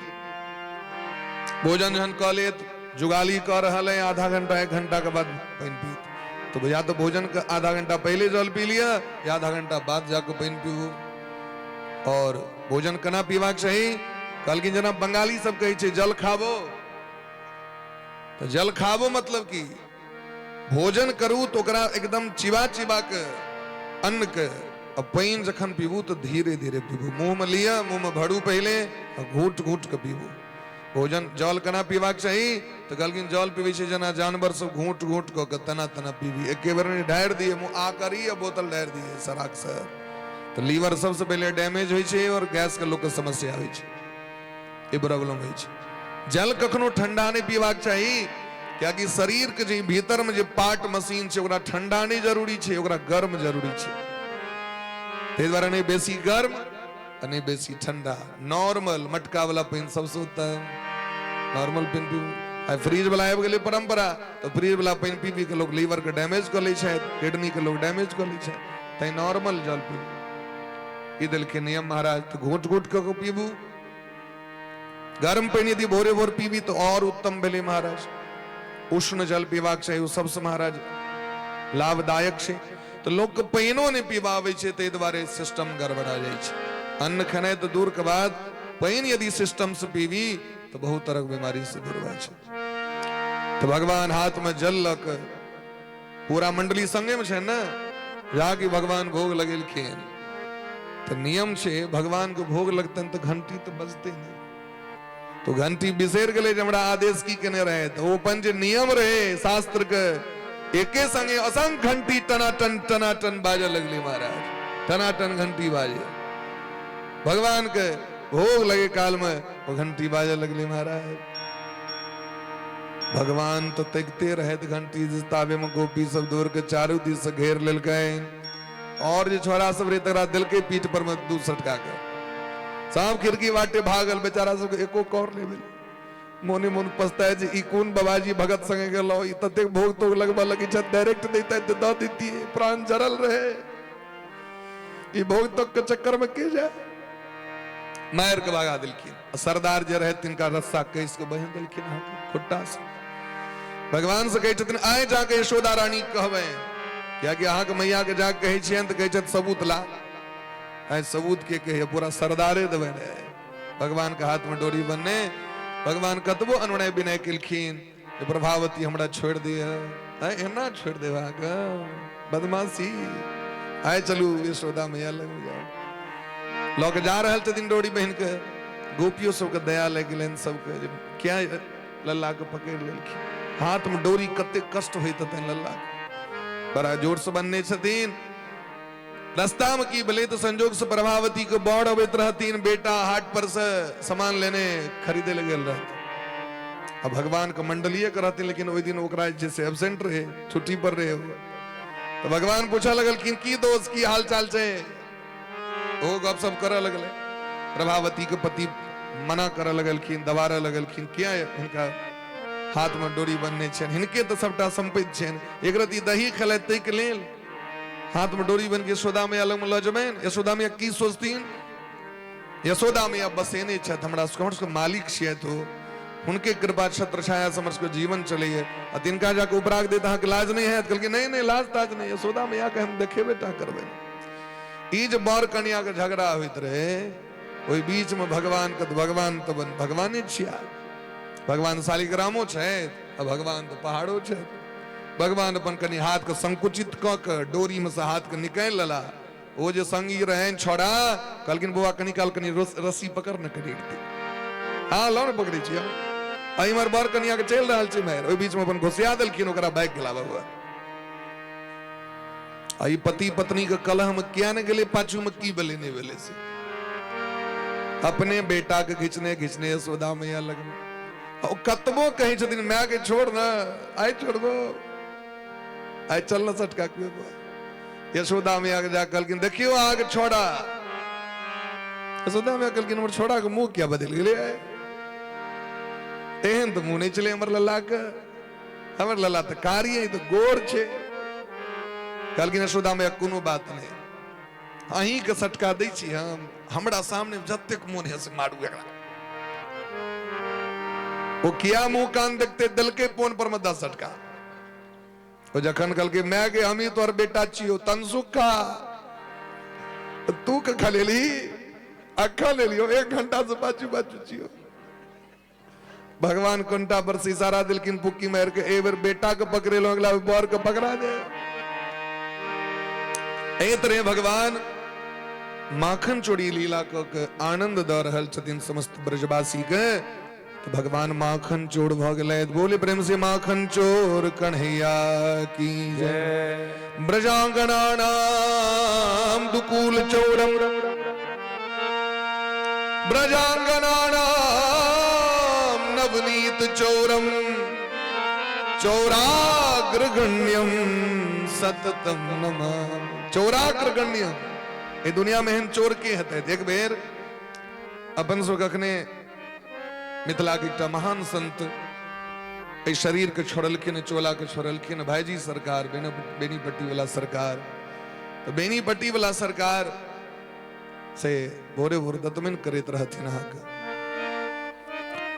भोजन जहन कऽ लेत, जुगाली कऽ रहल है, आधा घंटा 1 घंटा के बाद पानि पीत। तो या तो भोजन के आधा घंटा पहले जल पी लिया या आधा घंटा बाद जाके पानि पीबू। और भोजन केना पीबाक चाही? कहलखिन जेना बंगाली सब कहै छै जल खाबो, तऽ जल खाबो मतलब की भोजन करू तो ओकरा एकदम चिबा चिबा के अन्न के, आ पानि जखन पीबू तो धीरे धीरे पीबू, मुंह में लिअ, मुंह में भरू पहले, आ घूट घूट के पीबू। भोजन जल केना पीबाक चाही? तऽ कहलखिन जल पीबै छै जेना जानवर सब घूट घूट कऽ के तना तना पीबी, एके बेर नहि ढारि दिए मुँह आ करी आ बोतल ढारि दिए सराक से, तऽ लीवर सबसे पहिले डैमेज होइ छै और गैस के लोकके समस्या होइ छै, ई प्रॉब्लम होइ छै। जल कखनो ठंडा नहि पीबाक चाही, कियाकि शरीर के जे भीतर में जे पार्ट मशीन छै ओकरा ठंडा नहि जरूरी छै, ओकरा गर्म जरूरी छै। ताहि दुआरे नहि बेसी गर्म आ नहि बेसी ठंडा, नॉर्मल मटका वाला पानि सबसँ उत्तम, नॉर्मल पानि पीबू। आइ फ्रिज वाला आबि गेलै परंपरा, तऽ फ्रिज वाला पानि पी पी के लोक लीवर के डैमेज कऽ लै छथि, किडनी के लोक डैमेज कऽ लै छथि, तैं नॉर्मल जल पीबू। ई देलखिन नियम महाराज, तऽ घूट घूट कऽ के पीबू। गर्म पानि यदि भोरे भोर पीबी तऽ और उत्तम भेलै महाराज। उष्ण जल पीबाक चाही, ओ सबसँ महाराज लाभदायक छै। तऽ लोकके पानिओ नहि पीबाबै छै, ताहि दुआरे सिस्टम गड़बड़ा जाइ छै। अन्न खेनाइ तऽ दूर के बाद पानि यदि सिस्टम से पीबी तऽ बहुत तरहक बीमारी से दूर भए छै। तऽ भगवान हाथ में जल लऽ कऽ पूरा मंडली संगे में छै ने, जाके भगवान भोग लगेलखिन। तऽ नियम छै भगवान के भोग लगतनि तऽ घंटी तऽ बजते नहि, तो घंटी बिसरि गेलै जे हमरा आदेश की केने रहे, तऽ ओ अपन जे नियम रहे शास्त्र के, एके संगे असंख्य घंटी टनाटन टनाटन बाजऽ लगलै महाराज, टनाटन घंटी बाजे। भगवान के भोग लगे काल में ओ घंटी बाजऽ लगलै महाराज। भगवान तो तकिते रहत घंटी, ताबे में गोपी सब दौड़ के चारू दिस से घेर लेलकनि, और जे छोरा सब रहे तकरा देलकै पीठ पर में 2 सटका के, सब खिड़की बाटे भागल, बेचारा सबके एको कौर नहीं भेल। मोने मोन पछताए जे ई कोन बाबाजी भगत संगे गेलहुँ, ई ततेक भोग तोग लगबऽ लगै छथि, डायरेक्ट दैतै तऽ दऽ दैतियै, प्राण जरल रहे, ई भोग तोग के चक्कर में के जाय। मारि के भगा देलखिन। सरदार जे रहे तिनका रस्सा कस के बान्हि देलखिन अहाँके खुट्टा से। भगवान से कहै छथिन आइ जाके यशोदा रानी कहबै, कियाकि अहाँके मैया के जाके कहै छियनि तऽ कहै छथि सबूत ला, आइ सबूत के कहैया, पूरा सरदारे देबै ने। भगवान के हाथ में डोरी बनने, भगवान कतबो अनुनय विनय केलखिन जे प्रभावती हमरा छोड़ि दिअ, आइ एना छोड़ि देब अहाँके बदमाशी, आइ चलू यशोदा मैया लग जाउ। लऽ के जा रहल छथिन डोरी बहिन के, गोपियो सबके दया लागि गेलनि सबके जे किया लल्ला के पकड़ि लेलखिन, हाथ में डोरी कते कष्ट होइत हेतनि लल्ला के, बड़ा जोर से बन्ने छथिन। रास्ता में की भेलै तऽ संजोग से प्रभावती के बड़ अबैत रहथिन, बेटा हाट पर से सामान लेने खरीदे लए गेल रहथिन, आ भगवान के मंडलिये के रहथिन, लेकिन ओहि दिन ओकरा जे छै एबसेंट रहे, छुट्टी पर रहे। तऽ भगवान पूछऽ लगलखिन की दोस्त की हाल चाल छै, ओ गपशप करऽ लगलै। प्रभावती के पति मना करऽ लगलखिन, दबारऽ लगलखिन, किया हिनका हाथ में डोरी बन्हने छनि, हिनके तऽ सबटा सम्पत्ति छनि, एक रत्ती दही खेलथि ताहिके लेल हाथ में डोरी बन के यशोदा मैया लग में लऽ जेबनि, यशोदा मैया की सोचथिन, यशोदा मैया बसेने छथि हमरा सबके, हमर सबके मालिक छियथि ओ, हुनके कृपा छत्र छाया से हमर सबके जीवन चलैए, आ तिनका जाके उपराग देत अहाँके लाज नहि हैत? कहलखिन नहि नहि लाज ताज नहि, यशोदा मैया के हम देखेबे टा करबै। ई जे बर कनिया के झगड़ा होइत रहे ओहि बीच में भगवान के, भगवान तऽ भगवाने छिया, भगवान शालिग्रामो छथि आ भगवान तऽ पहाड़ो छथि। भगवान अपन कनि हाथ के संकुचित कऽ के डोरी में से हाथ के निकालि लेला। ओ जे संगी रहनि छोड़ा, कहलखिन बौआ कनि काल कनि रस्सी पकड़ ने कनि। हाँ लाउ ने पकड़ै छी हम। आ इम्हर बर कनिया के चलि रहल छै मारि, ओहि बीच में अपन घुसिया देलखिन, ओकरा भागि गेला बबुआ। आ ई पति पत्नी के कलह में किया ने गेलै, पाछू में की भेलै नहि भेलै से अपने बेटा के घिचने घिचने यशोदा मैया लगमे। ओ कतबो कहै छथिन माय के छोड़ ना, आइ छोड़बो, आइ चल ना सटका के। यशोदा मैया के जा कहलखिन देखियो अहाँके छोड़ा। यशोदा मैया कहलखिन हमर छोड़ा के मुंह किया बदलि गेलै, एहन तऽ मुंह नहि छलै हमर लल्ला के, हमर लल्ला तऽ कारी है, तऽ गोर छै। कहलखिन यशोदा मैया कोनो बात नहि, अहीं के सटका दै छी हम, हमरा सामने जतेक मोन है से मारू एकरा। ओ किया मुंह कान देखते देलकै पोन पर में 10 सटका। ओ जखन कहलकै माय गे हम ही तोहर बेटा छियौ तनसुखा, तू के खलेली अखन एलियो, 1 घंटा से बाजू बाजू छियौ। भगवान कोनटा पर से इशारा देलखिन फुक्की मारि के, ए बेर बेटा के पकड़ेलो, अगला बेर बर के पकड़ा दे। एहि तरह भगवान माखन चोरी लीला क के आनंद द रहल छथिन समस्त ब्रजवासी के। तो भगवान माखन चोर भ गेलै। बोले प्रेम से माखन चोर कन्हैया की जय। ब्रजांगनानाम दुकूल चौरम, ब्रजांगनानाम नवनीत चौरम, चौराग्रगण्यम सततम नमामि। चौराग्रगण्यम, ए दुनिया में एहन चोर के हेतै? एक बेर अपन सब अखने मिथिला के एकटा महान संत एहि शरीर के छोड़लखिन, चोला के छोड़लखिन, भाईजी सरकार, बेनीपट्टी वाला सरकार। तो बेनीपट्टी वाला सरकार से भोरे भोर दतमन करैत रहथिन अहाँके।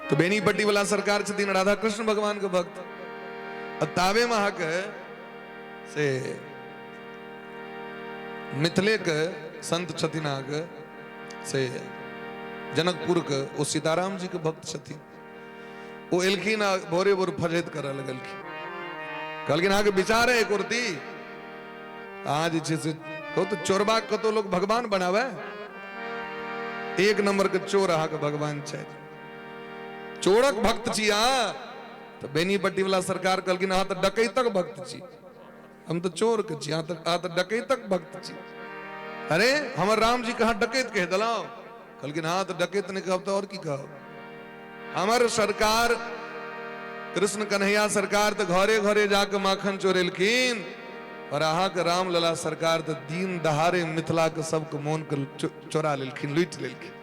तो बेनीपट्टी वाला सरकार छथिन राधा कृष्ण भगवान के भक्त। आ ताबे में अहाँके से मिथिले के संत छथिन अहाँके से जनकपुर के, ओ सीताराम जी के भक्त छथिन। ओ एलखिन आ भोरे भोर फजैत करऽ लगलखिन। कहलखिन अहाँके विचार है कुर्ती, अहाँ जे छै से कहू तऽ चोरबा कतौ लोग भगवान बनावे, एक नंबर के चोर अहाँके भगवान छथि, चोरक भक्त छी अहाँ। तऽ बेनीपट्टी वाला सरकार कहलखिन अहाँ तऽ डकैतक भक्त छी, हम तऽ चोर के छी, अहाँ तऽ डकैतक भक्त छी। अरे हमर राम जी कहाँ डकैत कहि देलहुँ? कहलखिन हाँ तऽ डकैत नहि कहब तऽ और की कहब। हमर सरकार कृष्ण कन्हैया सरकार तऽ घरे घरे जाके माखन चोरेलखिन, और अहाँके रामलला सरकार तऽ दिन दहाड़े मिथिला के सबके मोन के चोरा लेलखिन, लूटि लेलखिन।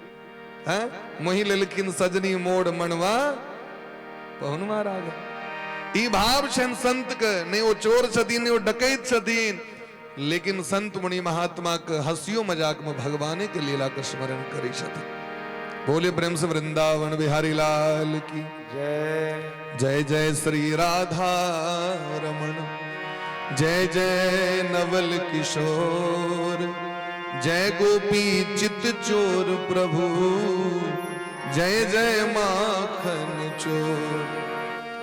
हैं मोहि लेलखिन सजनी मोड़ मनवा पहुनवा राघव। ई भाव छनि संत के, नहि ओ चोर छथिन नहि ओ डकैत छथिन, लेकिन संत मुनि महात्मा के हंसियो मजाक में भगवाने के लीला के स्मरण करै छथिन। बोले प्रेम से वृंदावन बिहारी लाल की जय। जय जय श्री राधा रमण, जय जय नवल किशोर, जय गोपी चित चोर प्रभु, जय जय माखन चोर।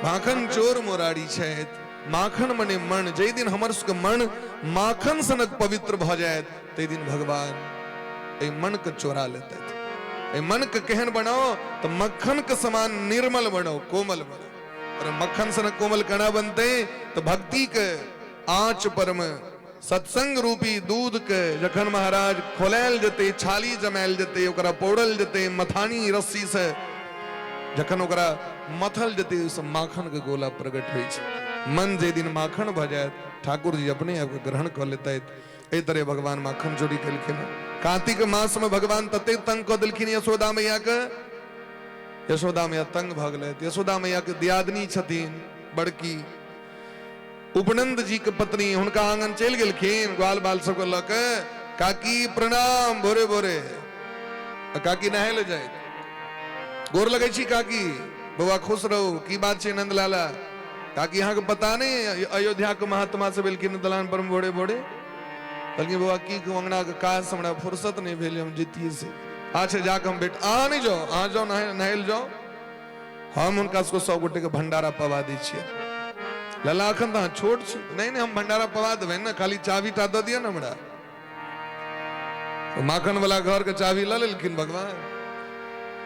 माखन चोर मोरारी छथि। माखन मने मन, जै दिन हमर सबके मन माखन सनक पवित्र भऽ जायत तै दिन भगवान एहि मन के चोरा लेतथि। एहि मन के केहन बनाओ तऽ मक्खन के समान निर्मल बनाओ, कोमल बनाओ। और मक्खन सनक कोमल केना बनतै तऽ भक्ति के आँच पर में सत्संग रूपी दूध के जखन महाराज खोलायल जेतै, छाली जमायल जेतै, ओकरा पौड़ल जेतै मथानी रस्सी से, जखन ओकरा मथल जेतै ओहिसँ माखन के गोला प्रकट होइ छै। मन जे दिन माखन भऽ जायत ठाकुर जी अपने आप के ग्रहण कऽ लेतथि। एहि तरह भगवान माखन चोरी केलखिन। कार्तिक मास में भगवान ततेक तंग कऽ देलखिन यशोदा मैया के, यशोदा मैया तंग भऽ गेलथि। यशोदा मैया के दियादनी छथिन बड़की उपनंद जी के पत्नी, हुनका आंगन चलि गेलखिन ग्वाल बाल सबके लऽ के। काकी प्रणाम, भोरे भोरे काकी नहाय लए जाइत, गोर लगै छी काकी, बौआ खुश रहू, की बात छै नंदलाला? काकी अहाँके पता नहि अयोध्या के महात्मा सब एलखिन दलान पर भोरे भोरे? कहलखिन बौआ की कहू, अंगना के काज से हमरा फुर्सत नहि भेल, हम जैतियै से। अच्छा जाके हम भेट, अहाँ नहि जाउ, अहाँ जाउ नहाय लए जाउ, हम हुनका सबके 100 गोटे के भंडारा पवा दै छियै। लला अखन तऽ अहाँ छोट छी। नहि नहि, हम भंडारा पवा देबै ने, खाली चाभी टा दऽ दिअ ने हमरा। तो माखन वाला घर के चाभी लऽ लेलखिन भगवान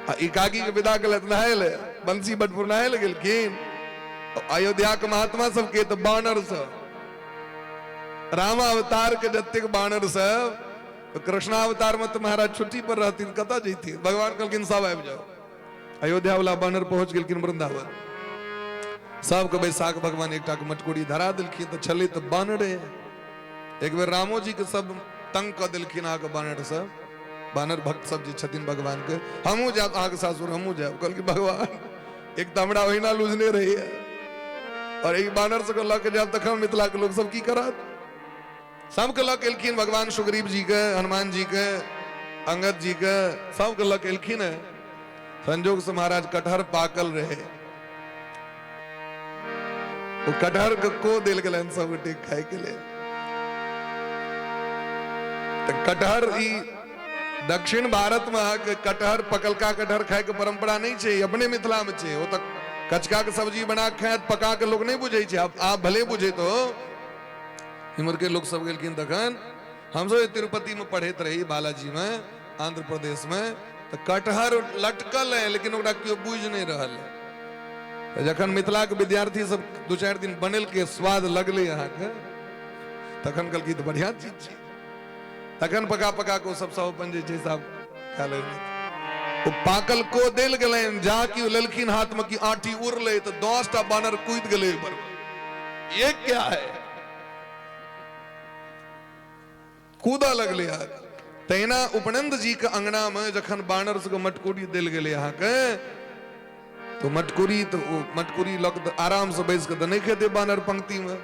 आ एकाकी के विदा केलथि नहाय ले, बंसी बटपुर नहाय ले गेलखिन। अयोध्या के महात्मा सबके तऽ बानर सब, रामावतार के जतेक बानर सब, तो कृष्णावतार में तो महाराज छुट्टी पर रहथिन, कतऽ जैथिन? भगवान कहलखिन सब आबि जाओ। अयोध्या वाला बानर पहुंच गेलखिन वृंदावन, सबके बैसाख भगवान एकटा के मटकुरी धरा देलखिन। तऽ छलै तऽ बानरे। एक बेर रामो जी के सब तंग कऽ देलखिन अहाँके बानर सब, बानर भक्त सब जे छथिन भगवान के, हमहूँ जायब अहाँके सासुर, हमहूँ जायब। कहलखिन भगवान एक तऽ हमरा ओहिना लूझने रहैया और एक बानर सबके लऽ के जायब तखन मिथिला के लोक सब की करत? सबके लऽ के एलखिन भगवान सुग्रीव जी के, हनुमान जी के, अंगद जी के, सबके लऽ के एलखिन है। संजोग से महाराज कटहर पाकल रहे, वो कटहर के को देल गेलनि सब गोटे खाय के लेल। तऽ कटहर ई दक्षिण भारत में अहाँके कटहर, पकलका कटहर खाय के परंपरा नहीं छै, अपने मिथिला में छै। ओ तऽ कचका के सब्जी बना के खायत, पका के लोग नहीं बुझै छै। आप भले बुझे तो इम्हर के लोग सब गेलखिन। तखन हमसब तिरुपति में पढ़ैत रही, बालाजी में, आंध्र प्रदेश में, तऽ कटहर लटकल है लेकिन ओकरा केओ बुझि नहीं रहल है। तऽ जखन मिथिला के विद्यार्थी सब 2-4 दिन बनेलके, स्वाद लगले अहाँके, तखन कहलकै तऽ बढ़िया चीज छै। तखन पका पका के ओ सब सब अपन जे छै सब खा लेलखिन। ओ पाकल को देल गेलनि, जा कि ओ लेलखिन हाथ में कि आठी उड़लै तऽ 10टा बानर कूदि गेलै ओहि पर। ये क्या है? कूदऽ लगलै अहाँके। तहिना उपनंद जी के अंगना में जखन बानर सबके मटकुरी देल गेलै अहाँके, तो मटकुरी तो ओ मटकुरी लग तऽ आराम से बैस के तऽ नहि खेतै बानर, पंक्ति में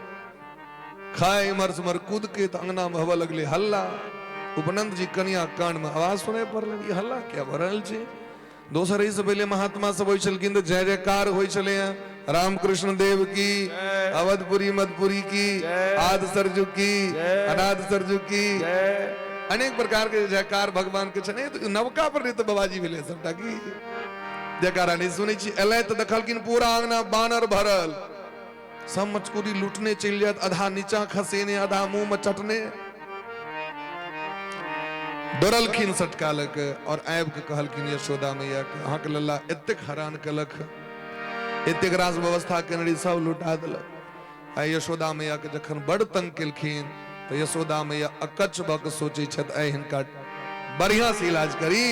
खाए इम्हर से उम्हर कूद के। तऽ अंगना में हवा लगलै हल्ला। उपनंद जी कनिया कान में आवाज सुनाइ पड़लनि, ई हल्ला क्या भऽ रहल छै? दोसर एहिसँ पहिले महात्मा सब होइ छलखिन तऽ जय जयकार होइ छलै हँ, रामकृष्ण देव की, अवधपुरी मधपुरी की, आद सरजू की, अनाद सरजू की, अनेक प्रकार के जयकार भगवान के छलै। तऽ नवका पर नहि तऽ बाबाजी भेलै सबटा की जयकारा नहि सुनै छी। एलै तऽ देखलखिन पूरा अंगना बानर भरल, सब मटकुरी लूटने चलि जायत, आधा नीचा खसेने, आधा मुंह में चटने। दौड़लखिन सटका लऽ के और आबि के कहलखिन यशोदा मैया के, अहाँके लल्ला एतेक हैरान केलक, एतेक रास व्यवस्था केने रही, सब लुटा देलक। आ यशोदा मैया के जखन बड़ तंग केलखिन तऽ यशोदा मैया अकच्छ भऽ के सोचै छथि, आइ हिनका बढ़िया से इलाज करी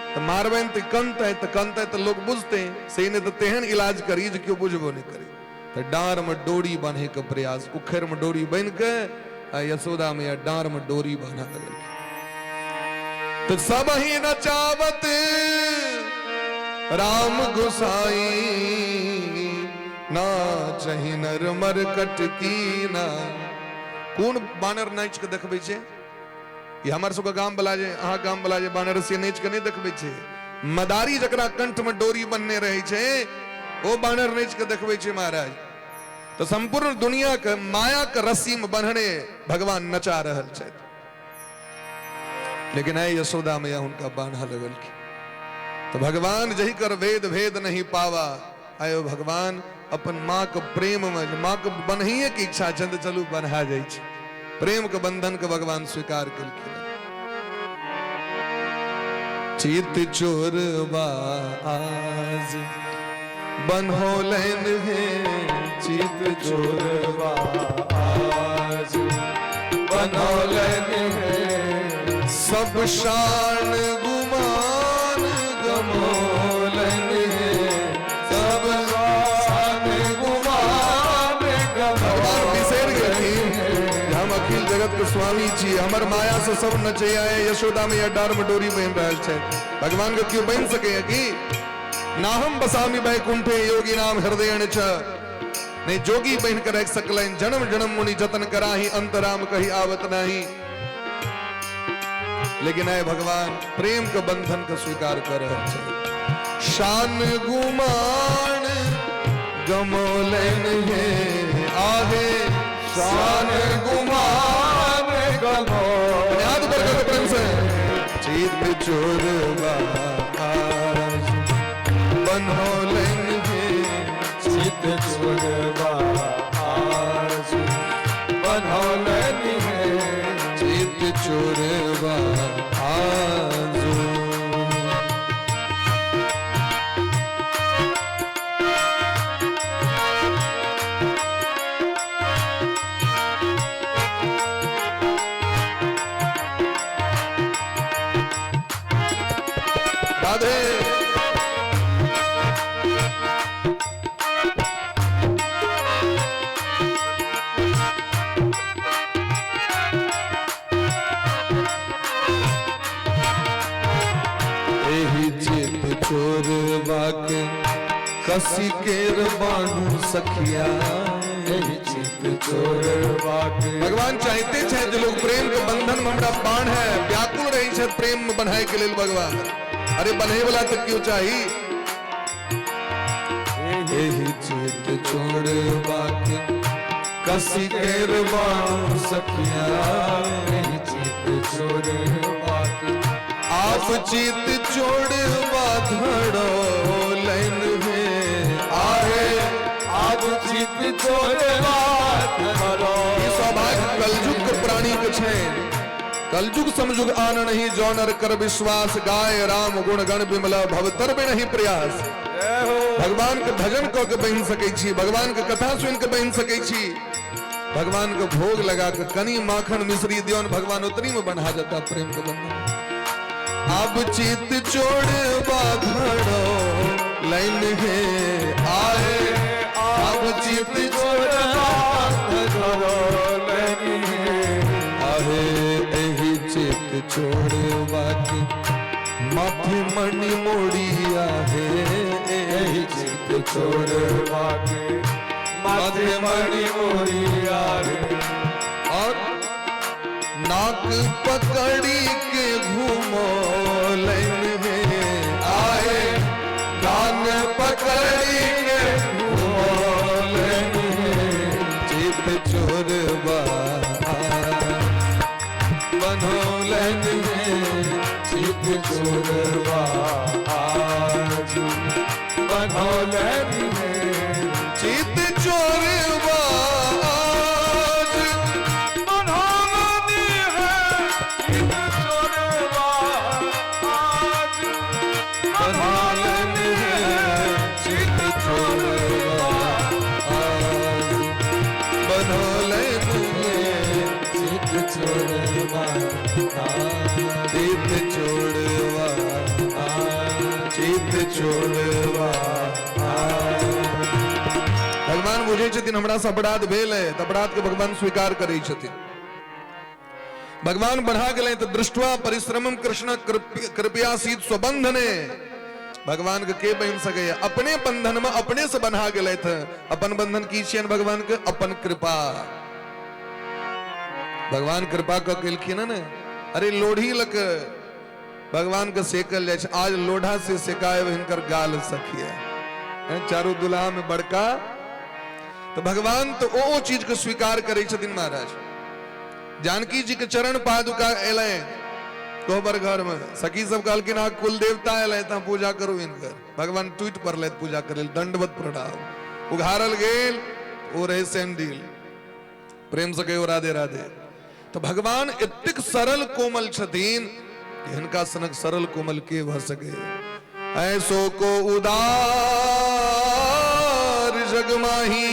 तऽ मारबनि तऽ कनतै, तऽ कनतै तऽ लोक बुझतै, से नहि तऽ तेहन इलाज करी जे केओ बुझबो नहि करी। तऽ डाँर में डोरी बान्हे के प्रयास, उखड़ में डोरी बान्हि के आ यशोदा मैया डाँर में डोरी बान्ह लगलखिन। तऽ सब ही नचावत राम गोसाई, नाचहि नर मर कटकी ना। कोन बानर नाचि के देखबै छै? ई हमर सबके गाम वाला जे, अहाँ गाम वाला जे बानर से नाचि के नहि देखबै छै। मदारी जकरा कंठ में डोरी बन्ने रहै छै ओ बानर नाचि के देखबै छै महाराज। तऽ संपूर्ण दुनिया के माया के रस्सी में बन्हने भगवान नचा रहल छथि, लेकिन आइ यशोदा मैया हुनका बान्ह लगलखिन। तऽ भगवान जहि कर वेद भेद नहीं पावा, आयो भगवान अपन माँ के प्रेम में, माँ के बन्हिए के इच्छा छनि तऽ चलू बन्हा जाइ छै, प्रेम के बंधन के भगवान स्वीकार केलखिन। चित चोरबा आज बनहोलनि हे, चित चोरबा आज बनहोलनि हे, सब शान गुमान गमोलनि हे, सब शान गुमान भगवान गमोलनि बिसरि गेलखिन जे हम अखिल जगत के स्वामी छी, हमर माया से सब नचैया है। यशोदा मैया डार में डोरी बान्हि रहल छै, भगवान के केओ बान्हि सकैया की? नाहम बसामी वैकुंठे योगी नाम हृदय च, नहीं जोगी बन के रख सकलनि, जन्म जन्म मुनि जतन कराही अंतराम कही आवत नाही। लेकिन आय भगवान प्रेम के बंधन के स्वीकार कर रहल छै। शान गुमान गमोलन हे आहे, शान गुमान गमोलन याद पर कर प्रेम से, चित चोरबा आज बनहोलन हे, चित चोरबा चोरवा आजो। राधे। एहि चित चोरवा के कसी केर बान्हू सखिया। एहि चित चोरवा के भगवान चाहते छे जे लोग प्रेम के बंधन में हमरा बांध है, व्याकुल रहे छे प्रेम में बन्हाय के लेल भगवान। अरे बन्हे वाला तो क्यों चाही। एहि चित चोरवा के कसी केर बान्हू सखिया। एहि चित चोरवा के आप चित चोरवा धड़ो लैन में आहे। आप चित चोरवा धड़ो। ई सौभाग्य कलयुग के प्राणी के छे। कलयुग समजुग आन नहीं जौनर कर विश्वास। गाय राम गुण गण बिमला भवतर में नहीं प्रयास। भगवान के भजन क के बनि सकै छी, भगवान के कथा सुन के बनि सकै छी, भगवान के भोग लगा के कनी माखन मिश्री दियौन भगवान उतनी में बन्हा जाता प्रेम के बंधन। अब चित चोरवा धड़ो लाइन है आए। अब चित चोरवा धड़ो लाइन है आहे। एहि चित चोरवा के माथे मणि मोड़िया है। एहि चित चोरवा के माथे मणि मोड़िया है। और नाक पकड़ी के घूमो लाइन में आए। कान पकड़ी के घूमो लाइन में चित चोरवा बनो लाइन में। चित चोरवा आज बनो लाइन में। चित चोरवा आज बनो लाइन है। चित चोरवा आज बनो लाइन है। चित चोरवा आज बनो लाइन में। चित चोरवा चित चोरवा चित चोरवा। भगवान बुझै छथिन हमरा से अपराध भेल है, तऽ अपराध के भगवान स्वीकार करै छथिन। भगवान बढ़ा गेलै तऽ दृष्ट्वा परिश्रमम कृष्ण कृपया सीत स्वबंधने। भगवान के बनि सकैया? अपने बंधन में अपने से बन्हा गेलथि थे। अपन बंधन की छियनि भगवान के? अपन कृपा। भगवान कृपा कऽ केलखिन ने। अरे लोढ़ी लक भगवान के सेकल जाइ छै, आज लोढ़ा से सेकायब हिनकर गाल सखिया। चारू दुल्हा में बड़का। तो भगवान तो ओ चीज के स्वीकार करै छथिन महाराज। जानकी जी के चरण पादुका एलै कोहबर घर में, सखी सब कहलखिन अहाँ कुल देवता एलै तऽ पूजा करू हिनकर। भगवान टूटि पड़लै पूजा करै लेल, दंडवत प्रणाम। उघारल गेल ओ रहे सैंडिल। प्रेम से कहियो राधे राधे। तो भगवान एतेक सरल कोमल छथिन कि हिनका सनक सरल कोमल के भऽ सके। ऐसो को उदार जगमाही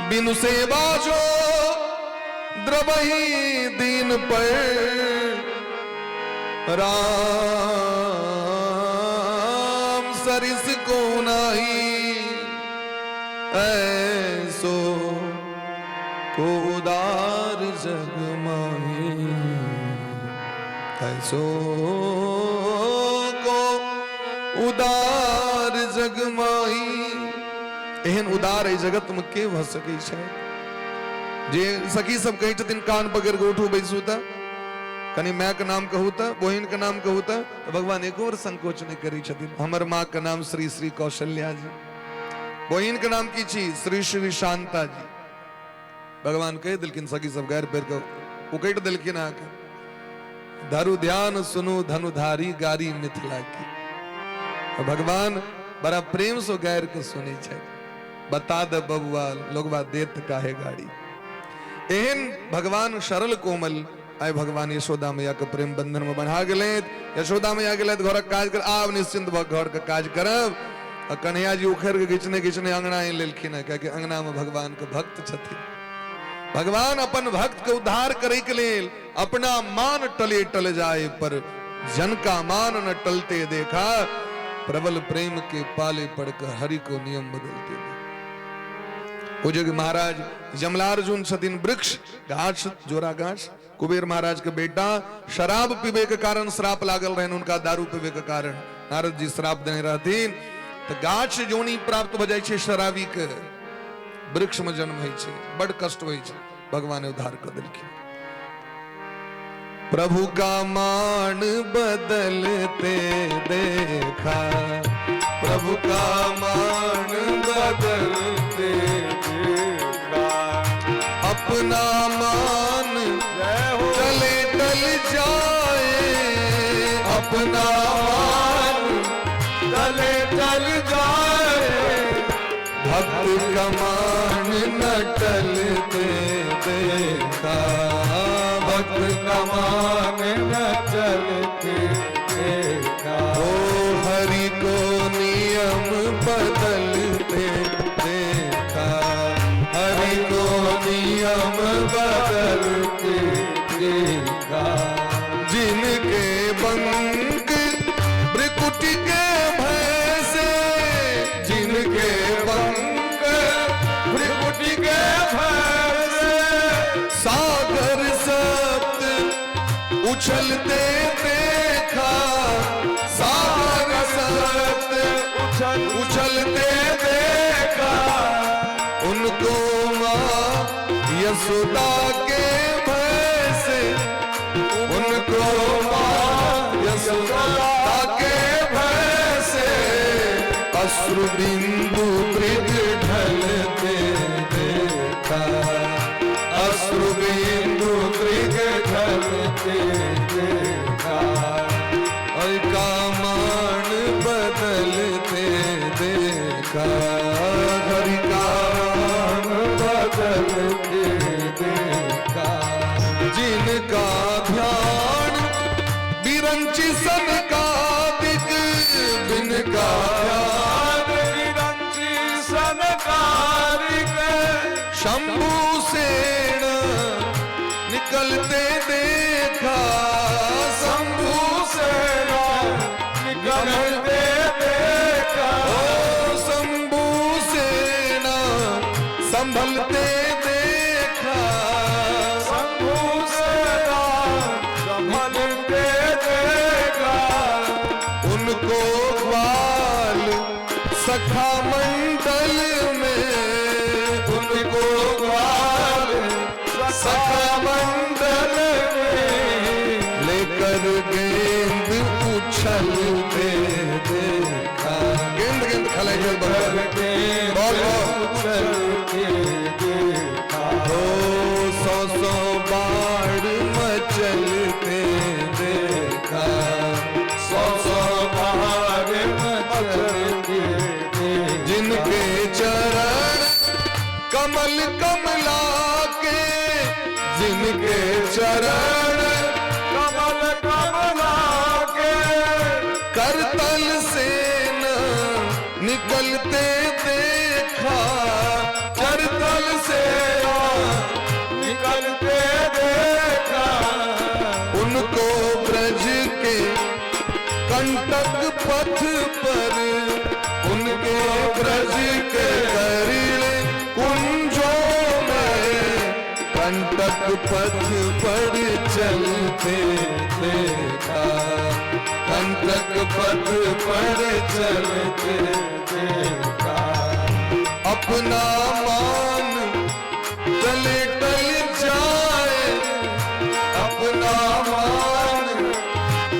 बिनु सेवा जो द्रवही दीन पर। राम सरिस को नाही ऐसो को उदार जगमाही। ऐसो को उदार जगमाही। एहन उदार एहि जगत में के भऽ सकै छै? जे सखी सब कहै छथिन कान पकड़ि कऽ उठू बैसू तऽ, कनि my के नाम कहू तऽ, बहिन के नाम कहू तऽ, भगवान एको बेर संकोच नहि करै छथिन। हमर माँ के नाम श्री श्री कौशल्या जी, बहिन के नाम की छी? श्री श्री शांता जी। भगवान कहि देलखिन, सखी सब गारि पढ़ि कऽ उकटि देलखिन अहाँके। धरु ध्यान सुनू धनुधारी गारी मिथिला की। भगवान बड़ा प्रेम से गारि के सुनै छथि। बता दे बबुआ लोगबा देत काहे गाड़ी। एहन भगवान सरल कोमल आइ भगवान यशोदा मैया के प्रेम बंधन में बन्हा गेलथि। यशोदा मैया गेलथि घरक काज कर, आब निश्चिंत भऽ घर के काज करब। आ कन्हैया जी उखड़ि के घिचने घिचने अंगना आनि लेलखिन हेँ, कियाकि अंगना में भगवान के भक्त छथिन। भगवान अपन भक्त के उद्धार करे के लेल अपना मान टले टल जाए पर जन का मान न टलते देखा, प्रबल प्रेम के पाले पड़कर हरि को नियम बदलते देखा। पूज्य महाराज यमलार्जुन छथिन वृक्ष गाछ जोरा गाछ, कुबेर महाराज के बेटा शराब पीबे के कारण श्राप लागल रहन उनका, दारू पीबे के कारण नारद जी श्राप देने रहथिन। तो गाछ जोनी प्राप्त भ जाइ छै शराबी के, वृक्ष में जन्म होइ छै, बड़ कष्ट होइ छै, भगवान उद्धार कर देलखिन। प्रभु का मान बदलते देखा, प्रभु का मान बदलते देखा, अपना मान चले टल जाए, अपना मान चले टल जाए, भक्त का मान न टलते देखा, भक्त का मान न टलते देखा, ओ हरि को नियम बदलते देखा, हरि को नियम बदलते देखा, जिनके बंक भ्रिकुटी के भय से, जिनके बंक भ्रिकुटी के भय से, सागर सप्त उछलते देखा, सागर सप्त उछलते देखा, उनको माँ यशोदा के भय से, उनको माँ यशोदा के भय से, अश्रु बिंदु मृग ढलते देखा, अश्रु बिंदु मृग ढलते देखा, और का मान बदलते देखा, हरि का मान बदलते देखा, जिनका ध्यान बिरंचि सनकादिक, जिनका ध्यान बिरंचि सनकादिक, शंभु सेन निकलते देखा, शंभु सेन निकलते देखा, ओ शंभु सेना संभलते देखा, शंभु सेना संभलते देखा, उनको ग्वाल सखा मंडल में, उनको ग्वाल सखा मंडल में, लेकर गेंद उछलते देखा, गेंद गेंद खेलै छै बगल बॉल बॉल उछलते देखा, ओ सौ सौ बाढ़ मचलते देखा, सौ सौ बाढ़ मचलते देखा, जिनके चरण कमल कमला के, जिनके चरण कमल कमला के, करतल से न निकलते देखा, करतल से न निकलते देखा, उनको ब्रज के कंटक पथ पर, उनके ब्रज के करील कुंजों में, कंटक पथ पर चलते देखा, कंटक पथ पर चलते देखा, अपना मान चले टल जाए, अपना मान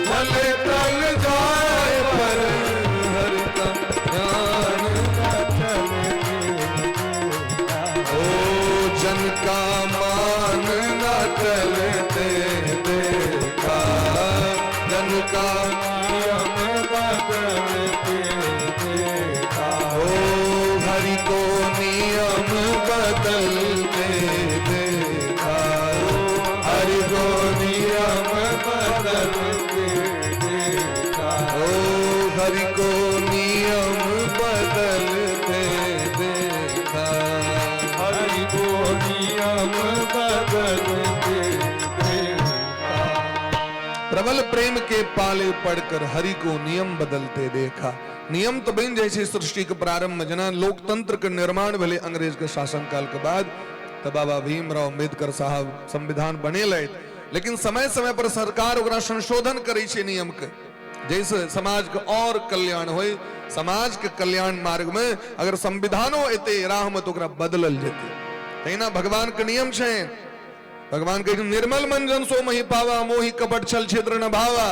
चले टल जाए, पर हरि का ध्यान चलते देखा, ओ जन का मान न टलते देखा, जन का नियम बदलते देखा, ओ हरि को नियम बदलते देखा। नियम बदलते देखा। प्रबल प्रेम के पाले पड़कर हरि को नियम बदलते देखा। नियम तो बनि जाइ छै सृष्टि के प्रारंभ में, जेना लोकतंत्र के निर्माण भेलै अंग्रेज के शासन काल के बाद, तऽ बाबा भीमराव अम्बेडकर साहब संविधान बनेलथि, लेकिन समय समय पर सरकार ओकरा संशोधन करै छै नियम के, जैसे समाज के और कल्याण होय। समाज के कल्याण मार्ग में अगर संविधानो एते राह में तो ओकरा बदलल जेतै। तहिना भगवान के नियम छै, भगवान कहै छथिन, निर्मल मन जन सो मही पावा, मोहि कपट छल छिद्र न भावा।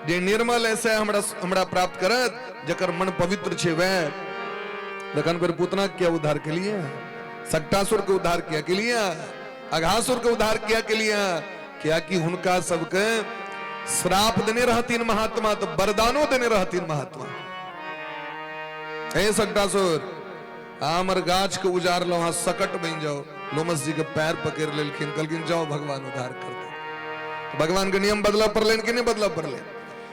जे निर्मल है से हमरा हमरा प्राप्त करत, जकर मन पवित्र छै वएह। तखन फेर पूतना के उद्धार के लिए, सकटासुर के उद्धार किया के लिए, अघासुर के उद्धार किया के लिए, कियाकि हुनका सबके श्राप देने रहथिन महात्मा, तो वरदानो देने रहथिन महात्मा। हे सकटासुर, आमर गाछ के उजारलो, अहाँ सकट बनि जाओ। लोमस जी के पैर पकड़ लेलखिन, कहलखिन जाओ भगवान उद्धार कर दे। भगवान के नियम बदला पड़लनि कि नहीं बदला पड़लनि?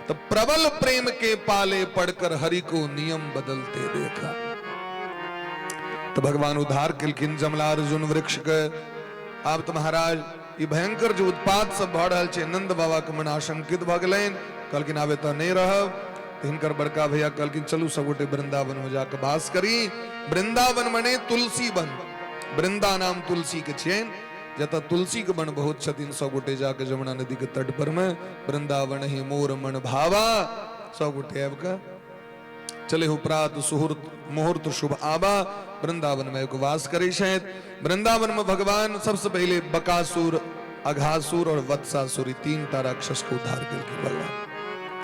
तो प्रबल प्रेम के पाले पड़कर हरि को नियम बदलते देखा। तो भगवान उद्धार केलखिन जमलार्जुन वृक्ष के। आब तो महाराज ई भयंकर जो उत्पात सब भऽ रहल छै, नंद बाबा के मन आशंकित भऽ गेलनि, कहलखिन आब एतऽ नहि रहब। तऽ हिनकर बड़का भैया कहलखिन चलू सब गोटे वृंदावन में जाके वास करी। वृंदावन मने तुलसी वन, वृंदा नाम तुलसी के छियनि, जतऽ तुलसी के वन बहुत छथिन, सब गोटे जाके जमुना नदी के तट पर में वृंदावन ही मोर मन भावा, सब गोटे आबि कऽ चले हो प्रात सुहूर्त मुहूर्त शुभ आबा, वृंदावन में एक वास करै छथि। वृंदावन में भगवान सबसे पहले बकासुर, अघासुर और वत्सासुर, ई तीन टा राक्षस के उद्धार केलखिन भगवान।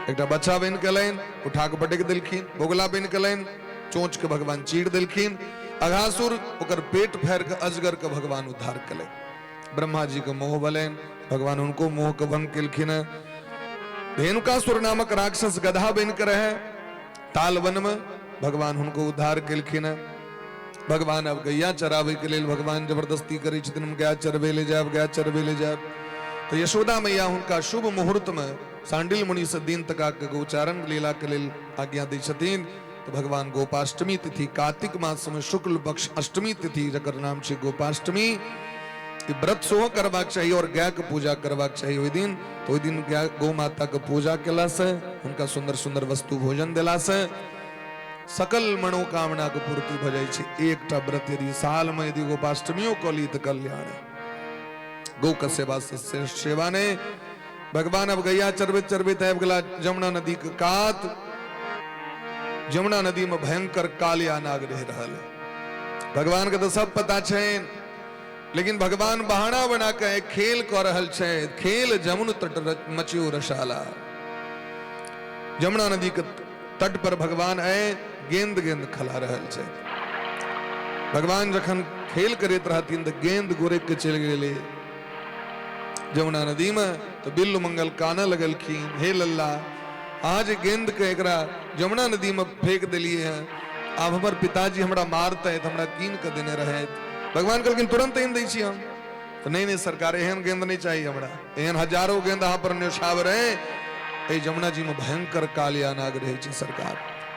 एकटा बच्चा बनि के एलनि, उठा के पटकि देलखिन। बगुला बनि के एलनि, चोंच के भगवान चीर देलखिन। अघासुर ओकर पेट फाड़ि के अजगर के भगवान उद्धार केलनि। ब्रह्मा जी के मोह भेलनि, भगवान हुनको मोह के भंग केलखिन। धेनुकासुर नामक राक्षस गधा बनि के रहे तालवन में, भगवान हुनको उद्धार केलखिन। भगवान अब गैया चराबै के लेल भगवान जबरदस्ती करै छथिन, हम गाय चरबै ले जायब, गाय चरबै ले जायब। तो यशोदा मैया हुनका शुभ मुहूर्त में सांडिल मुनि से दिन तका के गोचारण लीला के लेल आज्ञा दै छथिन। तो भगवान गोपाष्टमी तिथि, कार्तिक मास में शुक्ल पक्ष अष्टमी तिथि, जकर नाम छै गोपाष्टमी, ई व्रत सेहो करबाक चाही और गाय के पूजा करबाक चाही ओहि दिन। तो ओहि दिन गाय गौ माता के पूजा केला से, हुनका सुंदर सुंदर वस्तु भोजन देला से सकल मनोकामना के पूर्ति भऽ जाइ छै। एकटा व्रत यदि साल में यदि गोपाष्टमियो कऽ ली तऽ कल्याण है। गौ के सेवा से श्रेष्ठ सेवा ने। भगवान अब गैया चरबैत चरबैत आबि गेला जमुना नदी के कात। जमुना नदी में भयंकर कालिया नाग रहि रहल है। भगवान के तो सब पता छनि, लेकिन भगवान बहाना बना के खेल कऽ रहल छै। खेल जमुन तट मचियो रसाला। जमुना नदी के तट पर भगवान आए गेंद गेंद खला रहल छै। भगवान जखन खेल करैत रहथिन तऽ गेंद गोरक के चलि गेलै जमुना नदी में। तो बिल्लु मंगल कानऽ लगलखिन, हे लल्ला, आज गेंद के एकरा जमुना नदी में फेंक देलिए हैं, आब हमर पिताजी हमरा मारतै, हमरा कीन के देने रहे। भगवान कहलखिन तुरंत आनि दै छी हम। तो नहीं नहीं सरकार, एहन गेंद नहीं चाहिए हमरा, एहन हजारों गेंद अहाँ पर न्योछावर रहे। एहि जमुना जी में भयंकर कालिया नाग रहे छै सरकार,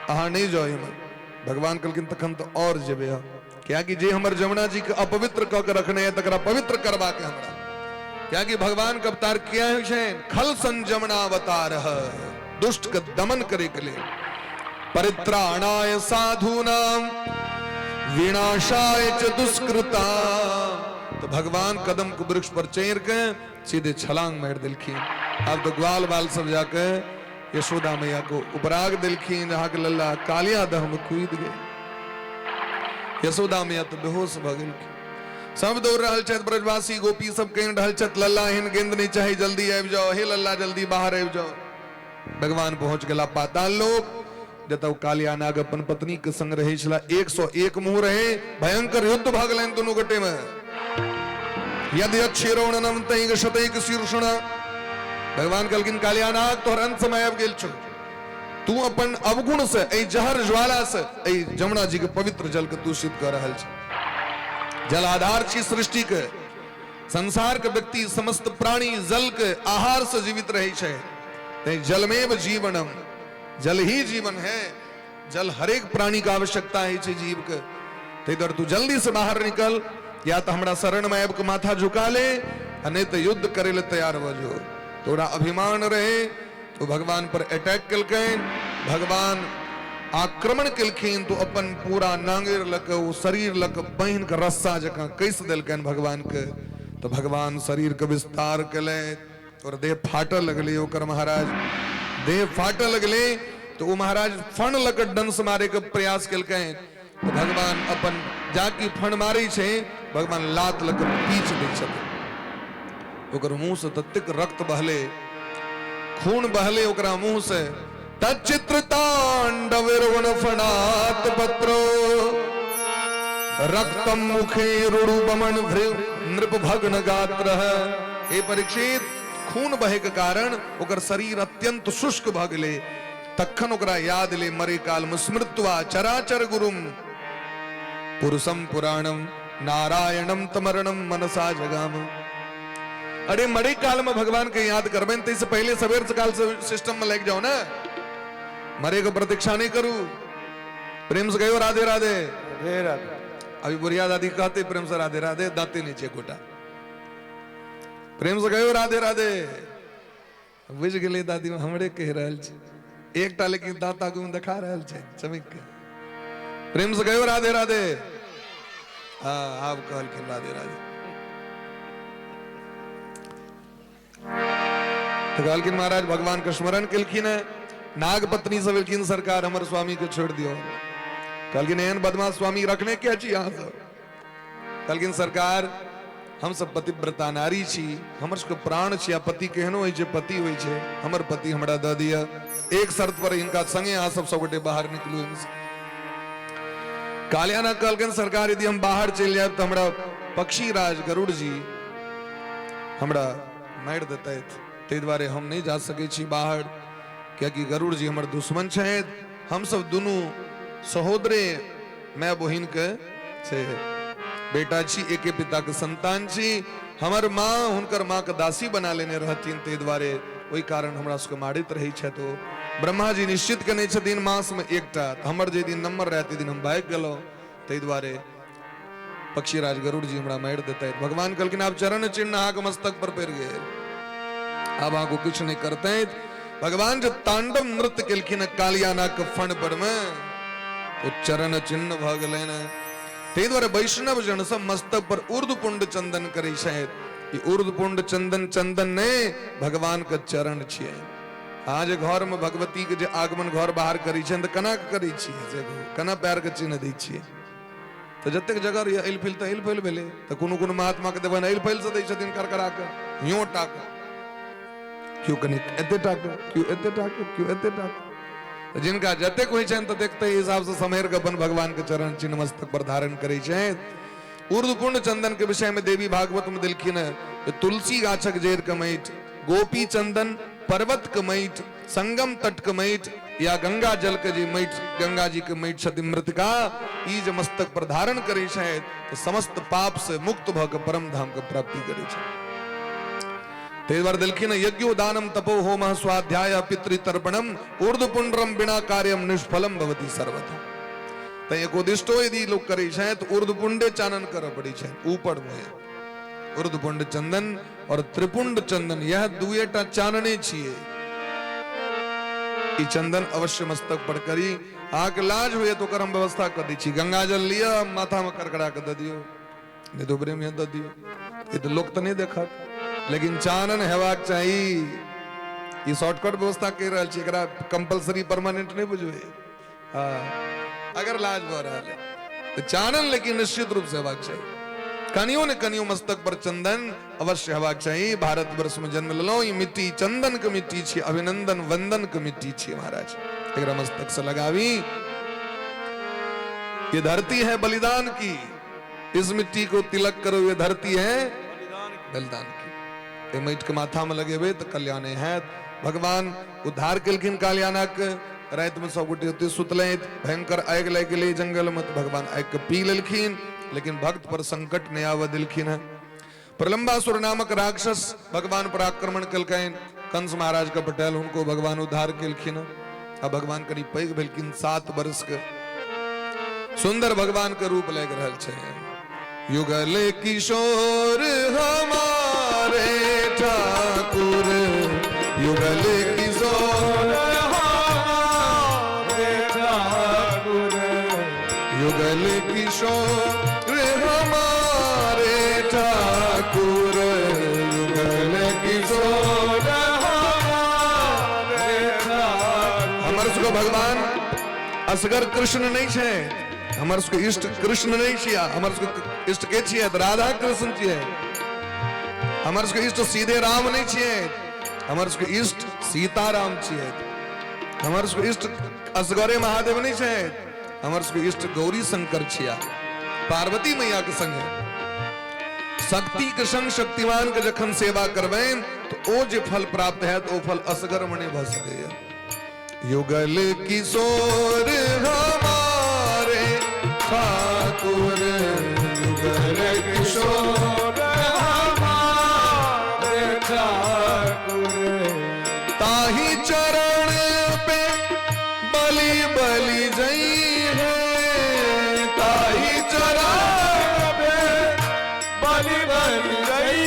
अहाँ नहीं जाओ एहिमे। भगवान कहलखिन तखन तो और जेबै हम, कियाकि जे हमर जमुना जी के अपवित्र कऽ के रखने है तकरा पवित्र करबाक है हमरा। कियाकि भगवान के अवतार किया होइ छै, खल संजमनावतार, दुष्ट के दमन करे के लेल। परित्राणाय साधूनाम विनाशाय च दुष्कृता। तो भगवान कदम के वृक्ष पर चढ़ के सीधे छलांग मारि देलखिन। आब तो ग्वाल बाल सब जाके यशोदा मैया को उपराग देलखिन, अहाँ के लल्ला कालिया दह में कूद गए। यशोदा मैया तो बेहोश भऽ गेलखिन। सब दौड़ रहल छथि ब्रजवासी गोपी सब, कहि रहल छथि लल्ला एहन गेंद नहीं चाही, जल्दी आबि जाओ, हे लल्ला जल्दी बाहर आबि जाओ। भगवान पहुंच गेला पाताल लोक, जतऽ कालिया नाग अपन पत्नी के संग रहै छला। 101 मुंह रहे, भयंकर युद्ध भऽ गेलनि दुनू गोटे में। यदि अक्षिरोणनम तैग शतैक शीर्षण। भगवान कहलखिन कालिया नाग तोहर अंत समय आबि गेल छौ, तू अपन अवगुण से एहि जहर ज्वाला से एहि जमुना जी के पवित्र जल के दूषित कऽ रहल छै। जल आधार छी सृष्टि के, संसार के व्यक्ति समस्त प्राणी जल के आहार से जीवित रहे छै। तैं जलमेव जीवनम, जल ही जीवन है, जल हरेक प्राणी के आवश्यकता है छै जीव के। ताहि दुआरे तू जल्दी से बाहर निकल। या तऽ हमरा शरणमे आबि कऽ माथा झुका ले आ नहि तऽ युद्ध करै लए तैयार भऽ जो। तोरा अभिमान रहे तो भगवान पर अटैक केलकनि, भगवान आक्रमण केलखिन तो अपन पूरा नांगेर लऽ कऽ ओ शरीर लऽ कऽ बान्हि कऽ रस्सा जकाँ कसि देलकनि भगवान के। तऽ भगवान शरीर के विस्तार केलथि और देह फाटऽ लगलै ओकर। महाराज देह फाटऽ लगलै तऽ ओ महाराज फण लऽ कऽ डंस मारे के प्रयास केलकनि तऽ भगवान अपन जाकि फण मारै छै, भगवान लात लऽ कऽ पीच दै छथिन। ओकर मुंह से ततेक रक्त बहले, खून बहले ओकरा मुंह से। तच्चित्र तांडव रुण फणात पत्रो रक्तम मुखे रुड़ु बमन नृप भग्न गात्र। हे परीक्षित, खून बहे के कारण ओकर शरीर अत्यंत शुष्क भऽ गेलै। तखन ओकरा याद ले मरे काल में स्मृत्वा चराचर गुरुम पुरुषम पुराणम नारायणम तमरणम मनसा जगाम। अरे मरे काल में भगवान के याद करबे तो इससे पहले सवेर सकाल से सिस्टम में लग जाओ ना, मरे को प्रतीक्षा नहीं करू। प्रेम से कहो राधे राधे। राधे राधे। अभी बुढ़िया दादी कहते प्रेम से राधे राधे, दाते नीचे गोटा। प्रेम से कहो राधे राधे। बुझि गेलै दादी हमरे कहि रहल छै एकटा, लेकिन दाँत आगू में देखा रहल छै चमक के। प्रेम से कहियो राधे राधे। हाँ, आब कहलखिन राधे राधे। तऽ कहलखिन महाराज भगवान के स्मरण केलखिन है। नाग पत्नी सब एलखिन, सरकार हमर स्वामी के छोड़ि दियौ। कहलखिन एहन बदमाश स्वामी रखने किया छी अहाँ सब? कहलखिन सरकार हम सब पतिव्रता नारी छी, हमर सबके प्राण छी, आ पति केहनो होइ छै पति होइ छै, हमर पति हमरा दऽ दिअ। एक शर्त पर हिनका संगे अहाँ सब सबगोटे बाहर निकलू। कालियाना कहलखिन सरकार यदि हम बाहर चलि जायब तऽ हमरा पक्षी राज गरुड़ जी हमरा मारि देतथि, ताहि दुआरे हम नहि जा सकै छी बाहर, कियाकि गरुड़ जी हमर दुश्मन छथि। हम सब दुनू सहोदरे माय बहिन के से बेटा छी, एके पिता के संतान छी। हमर माँ हुनकर माँ के दासी बना लेने रहथिन, ताहि दुआरे ओहि कारण हमरा सबके मारैत रहै छथि। ओ ब्रह्मा जी निश्चित केने छथिन मास में एकटा, हमर जे दिन नंबर रहै ताहि दिन हम भागि गेलहुँ, ताहि दुआरे पक्षीराज गरुड़ जी हमरा मारि देतथि। भगवान कहलखिन आब चरण चिन्ह अहाँके मस्तक पर पड़ि गेल, आब अहाँको किछु नहि करतै। भगवान जे तांडव नृत्य केलखिन कालियाना के फण पर में, ओ चरण चिन्ह भऽ गेलनि। ताहि दुआरे वैष्णव जन सब मस्तक पर ऊर्ध्वपुंड चंदन करै छथि। ई ऊर्ध्वपुंड चंदन चंदन नहि, भगवान के चरण छियै। अहाँ जे घर में भगवती के जे आगमन घर बाहर करै छियनि तऽ केना करै छियै, से केना पैर के चिन्ह दै छियै? तऽ जतेक जगह रहैए अइल फैल तऽ अइल फैल भेलै। तऽ कोनो कोनो महात्माके देखबनि अइल फैलसँ दै छथिन करकरा कऽ हियो टाके, केओ कनि एते टाके, केओ एते टाके, केओ एते टाके। तऽ जिनका जतेक होइ छनि ततेक ताहि हिसाबसँ सम्हरि कऽ अपन भगवानके चरण चिन्ह मस्तक पर धारण करै छथि। ऊर्ध्वपुण्ड चंदन के विषय में देवी भागवत में देलखिन है, तुलसी गाछक जड़ि के माटि, गोपी चंदन, पर्वत के माटि, संगम तट के माटि या गंगा जल के जे माटि, गंगा जी के माटि छथिन मृतिका, ई जे मस्तक पर धारण करै छथि तऽ समस्त पाप से मुक्त भऽ के परम धाम के प्राप्ति करै छथि। ताहि दुआरे देलखिन यज्ञो दानम तपो होम स्वाध्याय पितृतर्पणम ऊर्ध्वपुंड्रम बिना कार्यम निष्फलम भवति सर्वथा। तऽ एकोदिष्टो यदि लोक करै छथि तऽ ऊर्ध्वपुंडे चानन करऽ पड़ै छै, ऊपर मुहे ऊर्ध्वपुंड चंदन और त्रिपुंड चंदन, यह दुएटा चानने छियै। ई चंदन अवश्य मस्तक पर करी। अहाँके लाज होइए तऽ ओकर हम व्यवस्था कऽ दै छी, गंगा जल लिअ माथामे करकरा कऽ दऽ दियौ, नहि तऽ ऊपरे में दऽ दियौ, ई तऽ लोक तऽ नहि देखत, लेकिन चानन हेबाक चाही। ई शॉर्टकट व्यवस्था कहि रहल छी, एकरा कंपलसरी परमानेंट नहि बुझबै। हाँ, अगर लाज भऽ रहल है तऽ चानन लेकिन निश्चित रूप से हेबाक चाही, कनियो ने कनियो मस्तक पर चंदन अवश्य हेबाक चाही। भारतवर्ष में जन्म लेलहुँ, ई मिट्टी चंदन के मिट्टी छी, अभिनंदन वंदन के मिट्टी छी महाराज, एकरा मस्तक से लगावी। ये धरती है बलिदान की, इस मिट्टी को तिलक करो, ये धरती है बलिदान की। एहि माटि के माथा में लगेबै तऽ कल्याणे हैत। भगवान उद्धार केलखिन कालियानाक। राति में सब गोटे ओते सुतलथि, भयंकर आगि लागि गेलै जंगल में, तऽ भगवान आगि के पी लेलखिन, लेकिन भक्त पर संकट नहि आबऽ देलखिन हेँ। प्रलंबासुर नामक राक्षस भगवान पर आक्रमण केलकनि, कंस महाराज के पटेल हुनको भगवान उद्धार केलखिन। आ भगवान कनि पैघ भेलखिन, 7 वर्ष के सुंदर भगवान के रूप लागि रहल छै। युगल किशोर हमारे ठाकुर, युगल किशोर हमारे ठाकुर, युगल किशोर हमारे ठाकुर, युगल किशोर हमारे ठाकुर। हमर सबके भगवान असगर कृष्ण नहीं छे, हमर सबके इष्ट कृष्ण नहीं छिया, हमर सबके इष्ट के छियै? तऽ राधा कृष्ण छियै। हमर सबके इष्ट सीधे राम नहीं छियै, हमर सबके इष्ट सीताराम छियै। हमर सबके इष्ट असगरे महादेव नहीं छै, हमर सबके इष्ट गौरी शंकर छिया, पार्वती मैया के संगे। शक्ति के संग शक्तिमान के जखन सेवा करबनि तो ओ जे फल प्राप्त हैत ओ फल असगर में नहीं भऽ सकैया। युगल किशोर हमारे ठाकुर, युगल किशोर हमारे ठाकुर, ताही चरण पे बलि बलि जई है, ताही चरण पे बलि बलि जई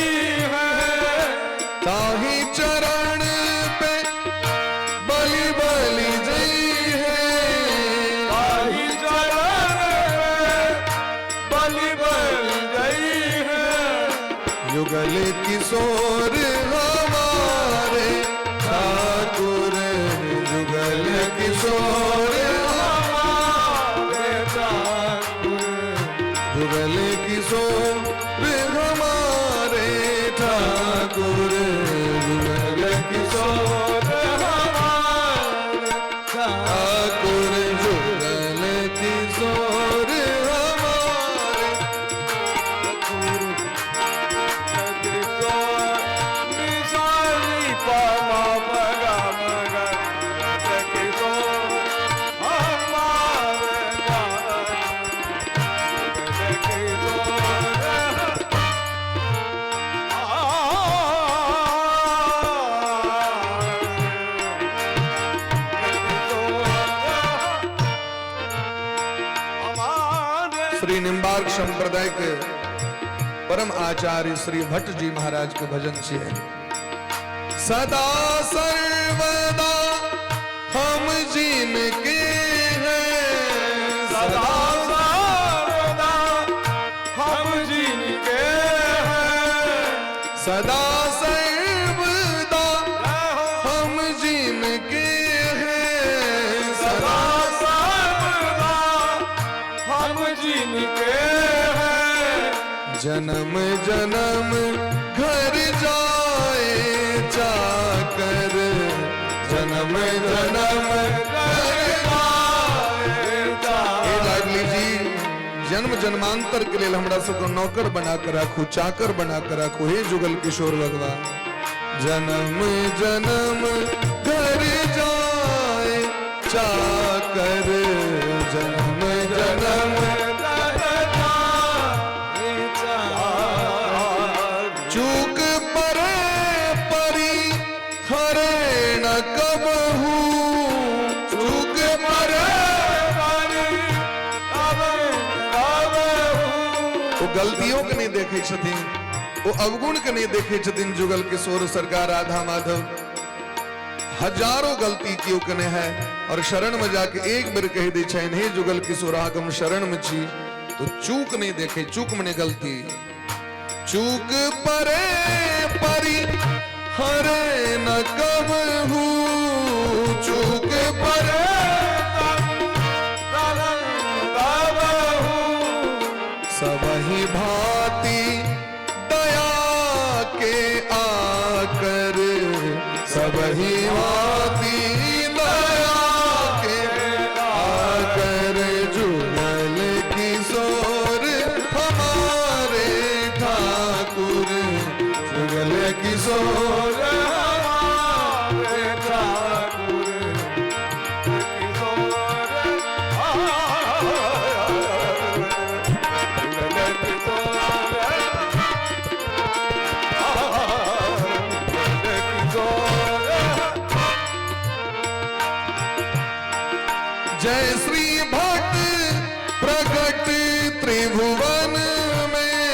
है, ताही चरण पे बलि बलि जई है, ताही चरण पे बलि बलि जई है। युगल किशोर हमारे ठाकुर, युगल किशोर हमारे ठाकुर, युगल किशोर हमारे ठाकुर, युगल किशोर हमारे ठाकुर, युगल किशोर हमारे श्री निम्बार्क संप्रदाय के परम आचार्य श्री भट्ट जी महाराज के भजन छियै। सदा सर्वदा हम जिनके हैं, सदा सर्वदा हम जिनके हैं, सदा सर्वदा हम जिनके हैं, सदा सर्वदा हम जिनके हैं। जन्म जन्म घर जाए चाकर, जन्म जन्म घर जाए हे लाडली जी, जन्म जन्मांतर के लिए हमरा सबके नौकर बना कर राखू, चाकर बना कर राखू। हे जुगल किशोर भगवान, जन्म जन्म घर जाए चाकर, जन्म जन्म घर जाए चाकर। चूक परे परी हरे न कबहू, चूक परे परी कबहू। ओ गलतियों के नहीं देखे छथिन, ओ अवगुण के नहीं देखे छथिन जुगल किशोर सरकार राधा माधव। हजारों गलती क्यों कने है और शरण में जाके एक बेर कह दै छनि, हे जुगल किशोर अहाँके हम शरण में छी, तो चूक नहीं देखे, चूक मने गलती। चूक परे परी हरे न कबहू, चूक परे कबहू। सबही भांति दया के आकर, सबही भांति दया के आकर, जुगल किशोर हमारे ठाकुर, जुगल किशोर हमारे ठाकुर, किशोर जय श्री भट्ट प्रगट त्रिभुवन में।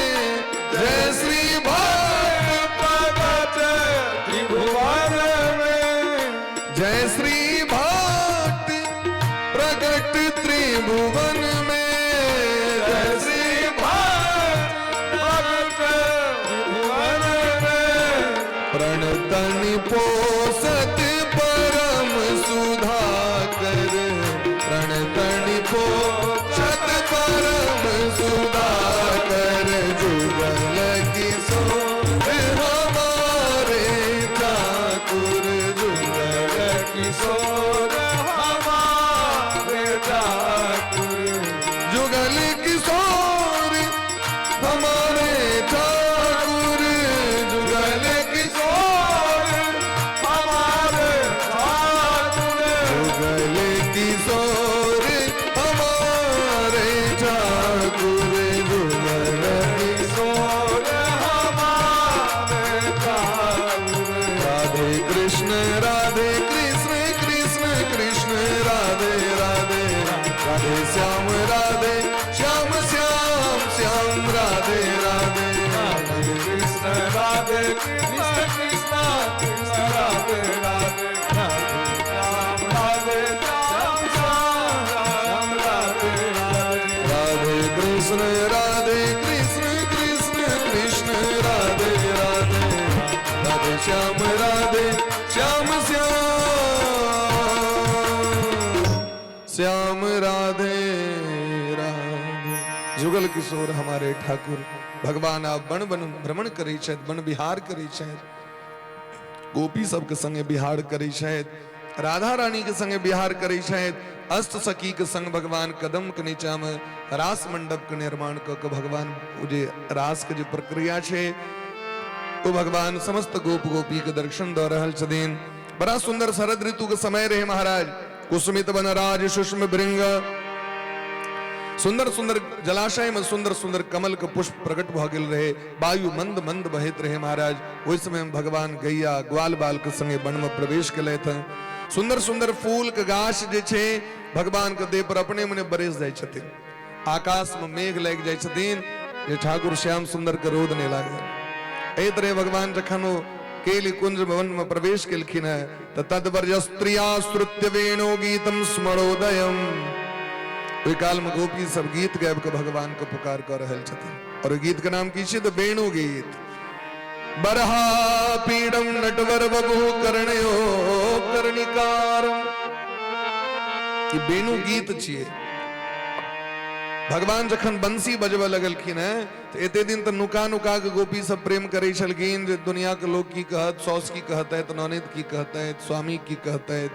तनि पोसत परम सुधाकर, प्रण तनि पोसत परम सुधाकर, जुगल किशोर हमारे ठाकुर, जुगल किशोर हमारे ठाकुर, जुगल किशोर हमारे ठाकुर, जुगल किशोर हमारे ठाकुर, जुगल किशोर हमारे ठाकुर, जुगल किशोर हमारे ठाकुर। राधे कृष्ण राधे कृष्ण कृष्ण कृष्ण राधे राधे, राधे श्याम राधे श्याम श्याम श्याम राधे राधे, राधे कृष्ण राधे कृष्ण कृष्ण कृष्ण राधे राधे, राधे श्याम राधे श्याम श्याम श्याम राधे राधे, राधे कृष्ण राधे कृष्ण कृष्ण कृष्ण राधे राधे, राधे श्याम राधे श्याम श्याम श्याम राधे राधे। जुगल किशोर हमारे ठाकुर भगवान आप वन वन भ्रमण करै छथि, वन विहार करै छथि, गोपी सबके संगे विहार करै छथि, राधा रानी के संगे विहार करै छथि, अष्ट सखी के संग भगवान कदम के नीचा में रास मंडप के निर्माण क के भगवान ओ जे रास के जे प्रक्रिया छै ओ भगवान समस्त गोप गोपी के दर्शन दऽ रहल छथिन। बड़ा सुंदर शरद ऋतु के समय रहे महाराज। कुसुमित वनराज सुषम भृंग, सुंदर सुंदर जलाशय में सुंदर सुंदर कमल के पुष्प प्रकट भऽ गेल रहे, वायु मंद मंद बहैत रहे महाराज। ओहि समय में भगवान गैया ग्वाल बाल के संगे वन में प्रवेश केलथि। सुंदर सुंदर फूल के गाछ जे छै भगवान के देह पर अपने मने बरसि जाइ छथिन, आकाश में मेघ लागि जाइ छथिन जे ठाकुर श्याम सुंदर के रौद नहि लागल। एहि तरह भगवान जखन ओ केली कुंज भवन में प्रवेश केलखिन है तऽ तदवर्ज स्त्रिया श्रुत्य वेणु गीतम स्मरोदयम, ओहि काल में गोपी सब गीत गाबि के भगवान के पुकार कऽ रहल छथिन। और ओहि गीत के नाम की छै? तऽ वेणु गीत। बरहा पीडम नटवर बबु कर्णयो कर्णिकारम, ई वेणु गीत छियै। भगवान जखन बंसी बजबऽ लगलखिन है तऽ एते दिन तऽ नुका नुका के गोपी सब प्रेम करै छलखिन जे दुनिया के लोग की कहत, साउस की कहतैत, ननैद की कहतैत, स्वामी की कहतैत।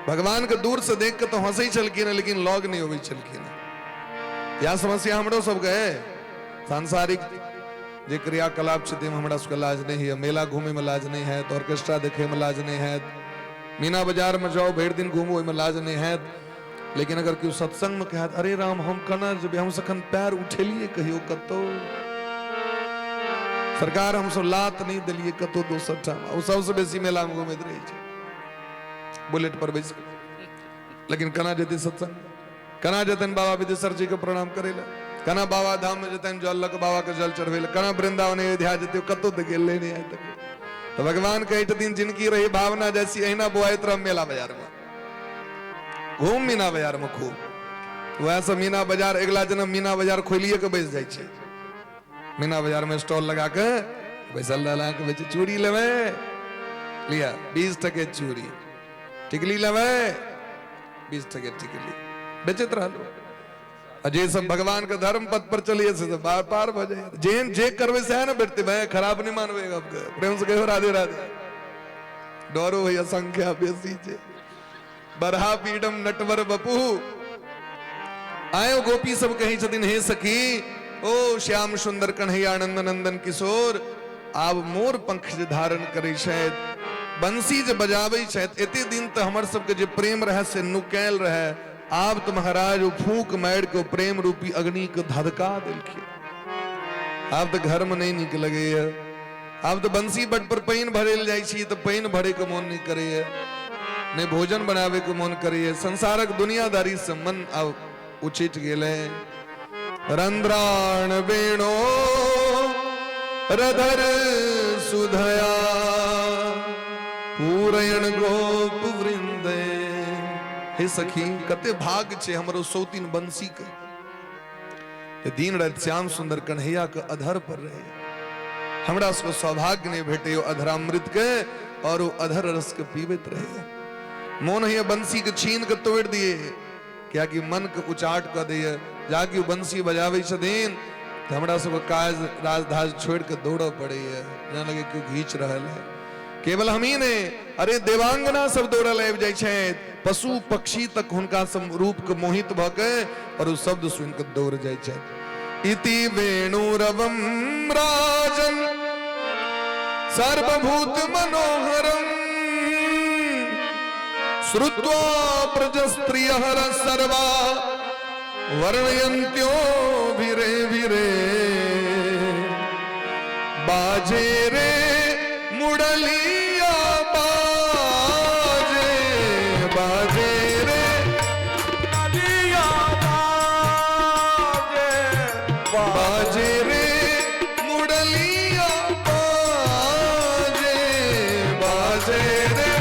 भगवान के दूर से देख के तऽ हंसै छलखिन लेकिन लग नहि अबै छलखिन। यह समस्या हमरो सबके है। सांसारिक जे क्रियाकलाप छै ताहिमे हमरा सबके लाज नहि है, मेला घूमे में लाज नहि हैत, ऑर्केस्ट्रा देखे में लाज नहि हैत, मीना बाजार में जाओ भरि दिन घूमू ओहिमे लाज नहि हैत। लेकिन अगर केओ सत्संग में कहत अरे राम हम केना जेबै, हम सखन पैर उठेलियै कहियो कतौ, सरकार हम सब लात नहि देलियै कतौ दोसर ठाम, ओ सबसँ बेसी मेला में घूमैत रहै छै बुलेट पर बैस के। लेकिन केना जेतै सत्संग, केना जेतनि बाबा विदेश्वर जी के प्रणाम करै लए, केना बाबा धाम में जेतनि जल लऽ के बाबा के जल चढ़बै लए, केना वृंदावन अयोध्या जेतै, कतौ तऽ गेलै नहि आइ तक। तऽ भगवान कहै छथिन जिनकी रही भावना जैसी अहिना बौआइत रह मेला बाजार में, घूम मीना बाजार में खूब। वएह सब मीना बाजार अगिला जन्म मीना बाजार खोलिए के बैस जाइ छै, मीना बाजार में स्टॉल लगा के बैसल रहल, अहाँके बेच चूड़ी लेबै लिअ 20 टके चूड़ी, टिकली लेबै 20 टके टिकली, बेचैत रहल। आ जे सब भगवान के धर्म पथ पर चलिए से सब पार पार भऽ जाइए। जेहन जे करबै सएह ने भेटतै भाय, खराब नहि मानबै गपके, प्रेम से कहियो राधे राधे। डरो होइए संख्या बेसी छै। बरहा पीडम नटवर बपू, आयो गोपी सब कहै छथिन हे सखी ओ श्याम सुंदर कन्हैया नंदन नंदन किशोर, आब मोर पंख जे धारण करै छथि, बंसी जे बजाबै छथि, एते दिन तऽ हमर सबके जे प्रेम रहै से नुकायल रहै, आब तऽ महाराज ओ फूक मारि के प्रेम रूपी अग्नि के धधका देलखिन। आब तऽ घर में नहि नीक लगैया, आब तऽ बंसी बट पर पानि भरै लए जाइ छी तऽ पानि भरे के मोन नहि करैया, नहि भोजन बनावे के मोन करैया, संसारक दुनियादारी से मन आब उचिट गेलै। रंध्राण वेणो रधर सुधया पूरयण गोप वृंदे, हे सखी कते भाग छै हमरो सौतीन बंसी के, दिन राति श्याम सुंदर कन्हैया के अधर पर रहे। हमरा सबके सौभाग्य नहि भेटैए अधरामृत के और ओ अधर रस के पीबैत रहे। मोन होइए बंसी के छीन के तोड़ि दिए, कियाकि मन के उचाट कऽ दैए। जाकि ओ बंसी बजाबै छथिन तऽ हमरा सबके काज राजधाज छोड़ि के दौड़ऽ पड़ैए, जेना लगे केओ घीच रहल है। केवल हम ही नहि, अरे देवांगना सब दौड़ल आबि जाइ छथि, पशु पक्षी तक हुनका सब रूप के मोहित भऽ के और ओ शब्द सुनि के दौड़ जाइ छथि। इति वेणुरवम राजन सर्वभूत मनोहरम श्रुत्वा ब्रजस्त्रियः सर्वा वर्णयन्त्यो भिरे भिरे बाजे रे मुरलिया बाजे बाजे रे मुरलिया बाजे बाजे रे मुरलिया बाजे बाजे रे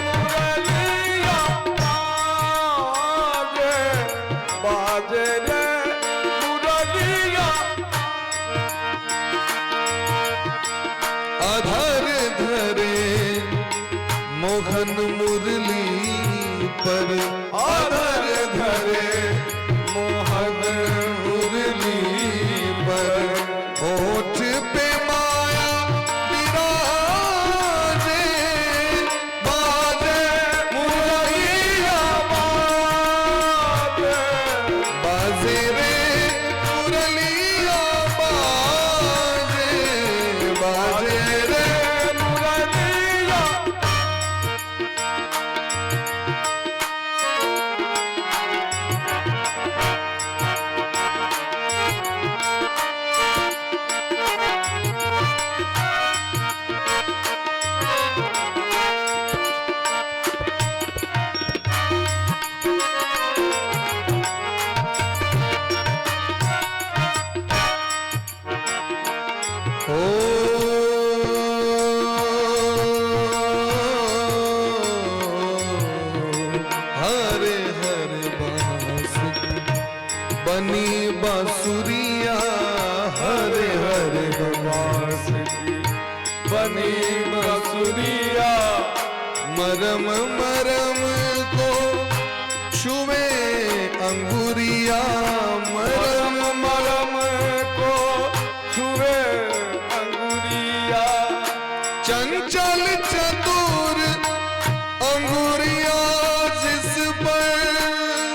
मुरलिया बाजे बाजे रे मुरलिया। अधर धरे मोहन मुरली पर अधर धरे मोहन मुरली पर होठ पे माया विराजे बाजे मुरलिया बाजे बाजे रे मुरलिया बाजे बाजे रे मुरलिया। ओ हरे हरे बांस बनी बांसुरिया हरे हरे बांस की बनी बांसुरिया मरम मरम को छुए अंगुरिया मरम मरम मरम को छुए अंगुरिया चंचल चतुर अंगुरिया जिस पर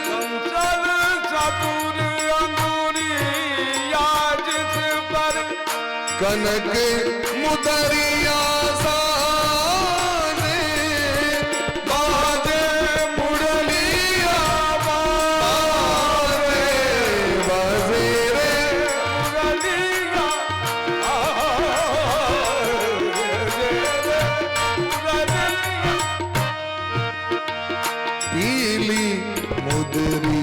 चंचल चतुर अंगुरिया जिस पर कनक मुदरिया साजे बाजे मुरलिया बाजे बाजे रे मुरलिया मुरलिया। पीली मुदरी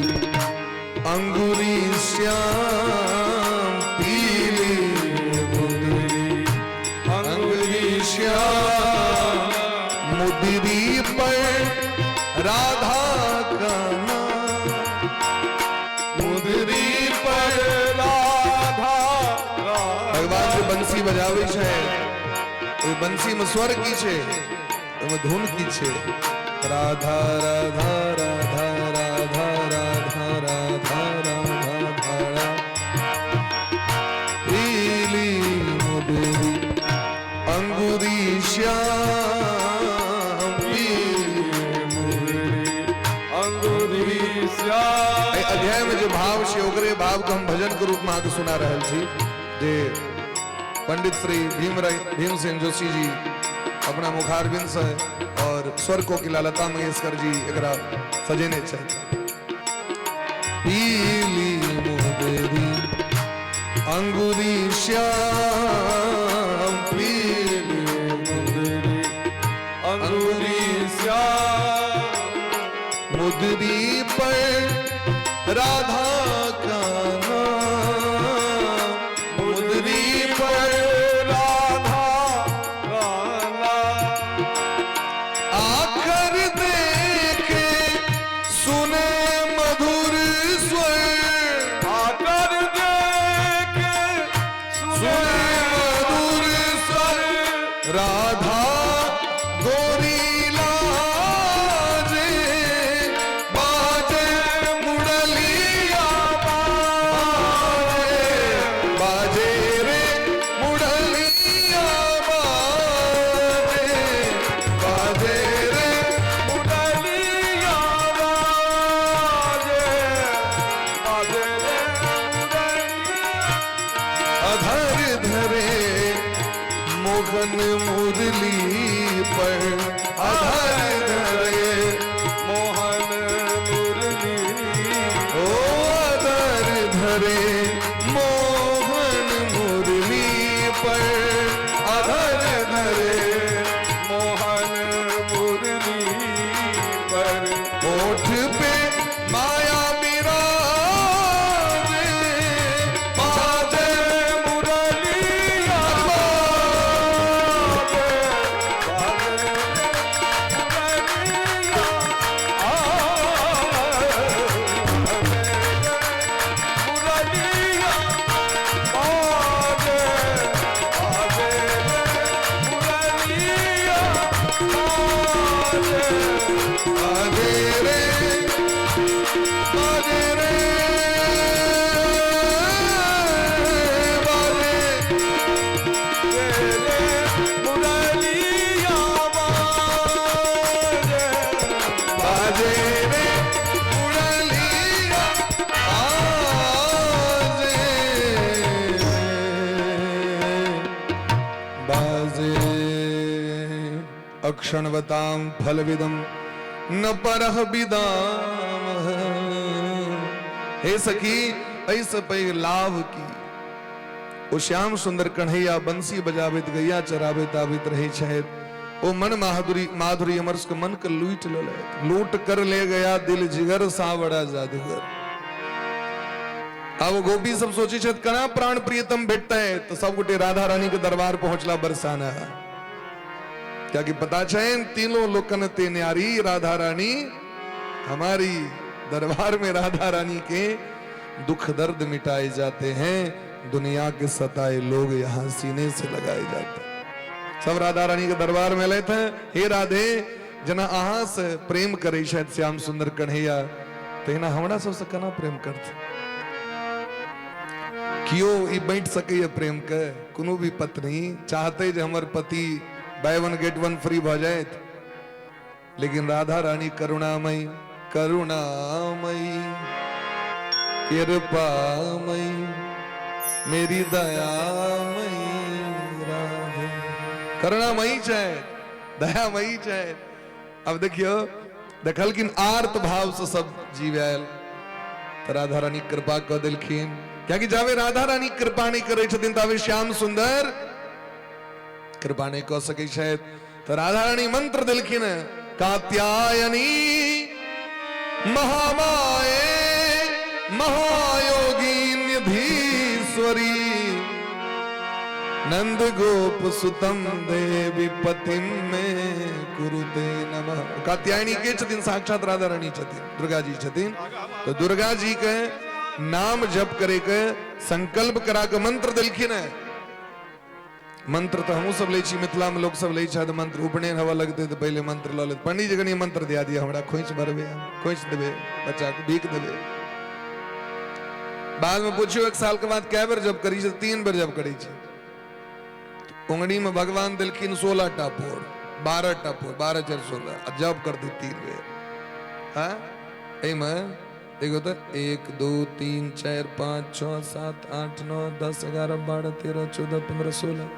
अंगुरी श्याम पीली मुदरी अंगुरी श्याम मुदरी पर राधा का नाम मुदरी पर राधा भगवान जे बंसी बजाबै छै ओहि बंसी में स्वर की छै, ओहिमे धुन की छै? राधा राधा राधा राधा राधा राधा राधा राधा। पीली मुदरी अंगुरी श्याम पीली मुरली अंगुरी श्याम। एहि अध्याय में जे भाव छै ओकरे भाव के हम भजन के रूप में अहाँके सुना रहल छी, जे पंडित श्री भीमसेन जोशी जी अपना मुखारविंद से और स्वर कोकिला लता मंगेशकर जी एकरा सजेने छथि। पीली मुदरी अंगुरी श्याम पीली मुदरी अंगुरी श्याम मुदरी पर राधा का नाम मुदरी पर राधा का नाम। आखर देखे सुने मधुर स्वर आकर देखे सुने सुने राधा गोरी लाजे, बाजे मुरलिया बाजे, बाजे रे मुरलिया बाजे, बाजे रे मुरलिया बाजे, बाजे रे मुरलिया। अधर धरे मोहन मुरली पर, अधर धरे मोहन मुरली, ओ अधर धरे मोहन मुरली पर, अधर धरे मोहन मुरली पर। ओठ पे माया विराजे, बाजे मुरलिया बाजे, बाजे मुरलिया मुरलिया बाजे, बाजे मुरलिया बाजे, बाजे रे, बाजे रे, बाजे मुरलिया बाजे, बाजे रे मुरलिया बाजे, बाजे। अक्षणवतां फलविदं न परह विदाम। हे सखी, ऐसे पैघ लाभ की। ओ श्याम सुंदर कन्हैया बंसी बजाबैत गैया चराबैत आबैत रहै छथि। ओ मन माधुरी माधुरी हमर सबके मन के लूटि लेलथि। लूट कर ले गया दिल जिगर सावड़ा जादूगर। आब गोपी सब सोचै छथि केना प्राण प्रियतम भेटतै, तऽ सब गोटे राधा रानी के दरबार पहुंचला बरसाना। कियाकि पता छनि तीनों लोकन ते न्यारी राधा रानी हमारी। दरबार में राधा रानी के दुख दर्द मिटाए जाते हैं, दुनिया के सताए लोग यहाँ सीने से लगाए जाते हैं। सब राधा रानी के दरबार में लेते हैं, हे राधे, जना अहाँ से प्रेम करै छथि श्याम सुंदर कन्हैया, तहिना हमरा सबसे केना प्रेम करतै? कियो ई बाँटि सकैए प्रेम के? कोनो भी पत्नी चाहते जे हमर पति buy one get one free भऽ जायत, लेकिन राधा रानी करुणामयी, करुणामयी कृपामयी मेरी दयामयी राधे। करुणामयी छै, दयामयी छै। अब देखियो, देखलखिन आर्त भाव से सब जीव आयल तऽ राधा रानी कृपा कऽ देलखिन। कियाकि जाबे राधा रानी कृपा नहि करै छथिन ताबे श्याम सुंदर कृपा नहि कऽ सकै छथि। तऽ राधा रानी मंत्र देलखिन, कात्यायनी महामाये महायोगी निधीश्वरी नंद गोप सुतम देवी पतिम में कुरुते नमः। कात्यायनी के छथिन? साक्षात राधा रानी छथिन, दुर्गा जी छथिन। तो दुर्गा जी के नाम जप करे के संकल्प करा के मंत्र देलखिन है। मंत्र तो हमहूँ सब लै छी, मिथिला में लोग सब लै छथि मंत्र। उपनयन हवा लगते तऽ पहिले मंत्र लऽ लेत। पंडित जी कनि मंत्र दिया दिया हमरा, खोंइछ भरबे, खोंइछ देबे बच्चा के, भीख देबे। बाद में पूछियो एक साल के बाद कै बेर जप करी छै? 3 बेर जप करी छै। उंगली में भगवान देलखिन 16 टा पोर, 12 टा पोर, 12 4 16, आ जप कर दी 3 बेर। हाँ, एहिमे देखो तो 1 2 3 4 5 6 7 8 9 10 11 12 13 14 15 16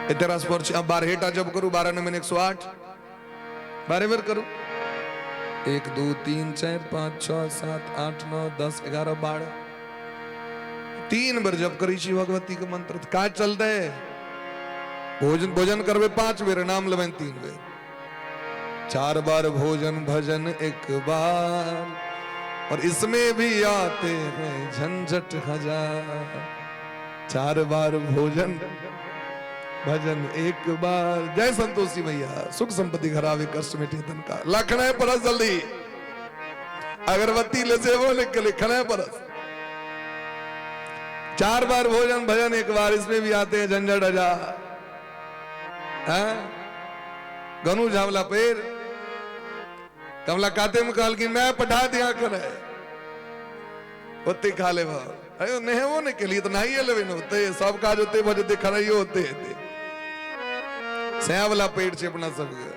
एते रास पर छै। अब 12 टा जप करू, 12 नौ 108, 12 बेर करू। 1 2 3 4 5 6 7 8 9 10 11 12, 3 बेर जप करै छी भगवती के मंत्र। काज चलतै। भोजन भोजन करबै 5 बेर, नाम लेबै 3 बेर। 4 बार भोजन भजन 1 बार, और इसमें भी आते हैं झंझट हजार। 4 बार भोजन भजन 1 बार। जय संतोषी भैया, सुख संपत्ति घर आवे, कष्ट मिटे तन का। लखना परस जल्दी, अगरबत्ती ले से वो लिख के लिखना परस। 4 बार भोजन भजन 1 बार, इसमें भी आते हैं झंझट हजार। हैं गनु झावला पैर कमला काते में कहलखिन मैं पठा दिया करे ओते खा लेब। अरे नहेबो नहि केलियै तऽ नहाइए लेबै ने, ओते सब काज ओते भऽ जेतै, खनाइयो ओते हेतै। सएह वाला पेट छै अपना सबके।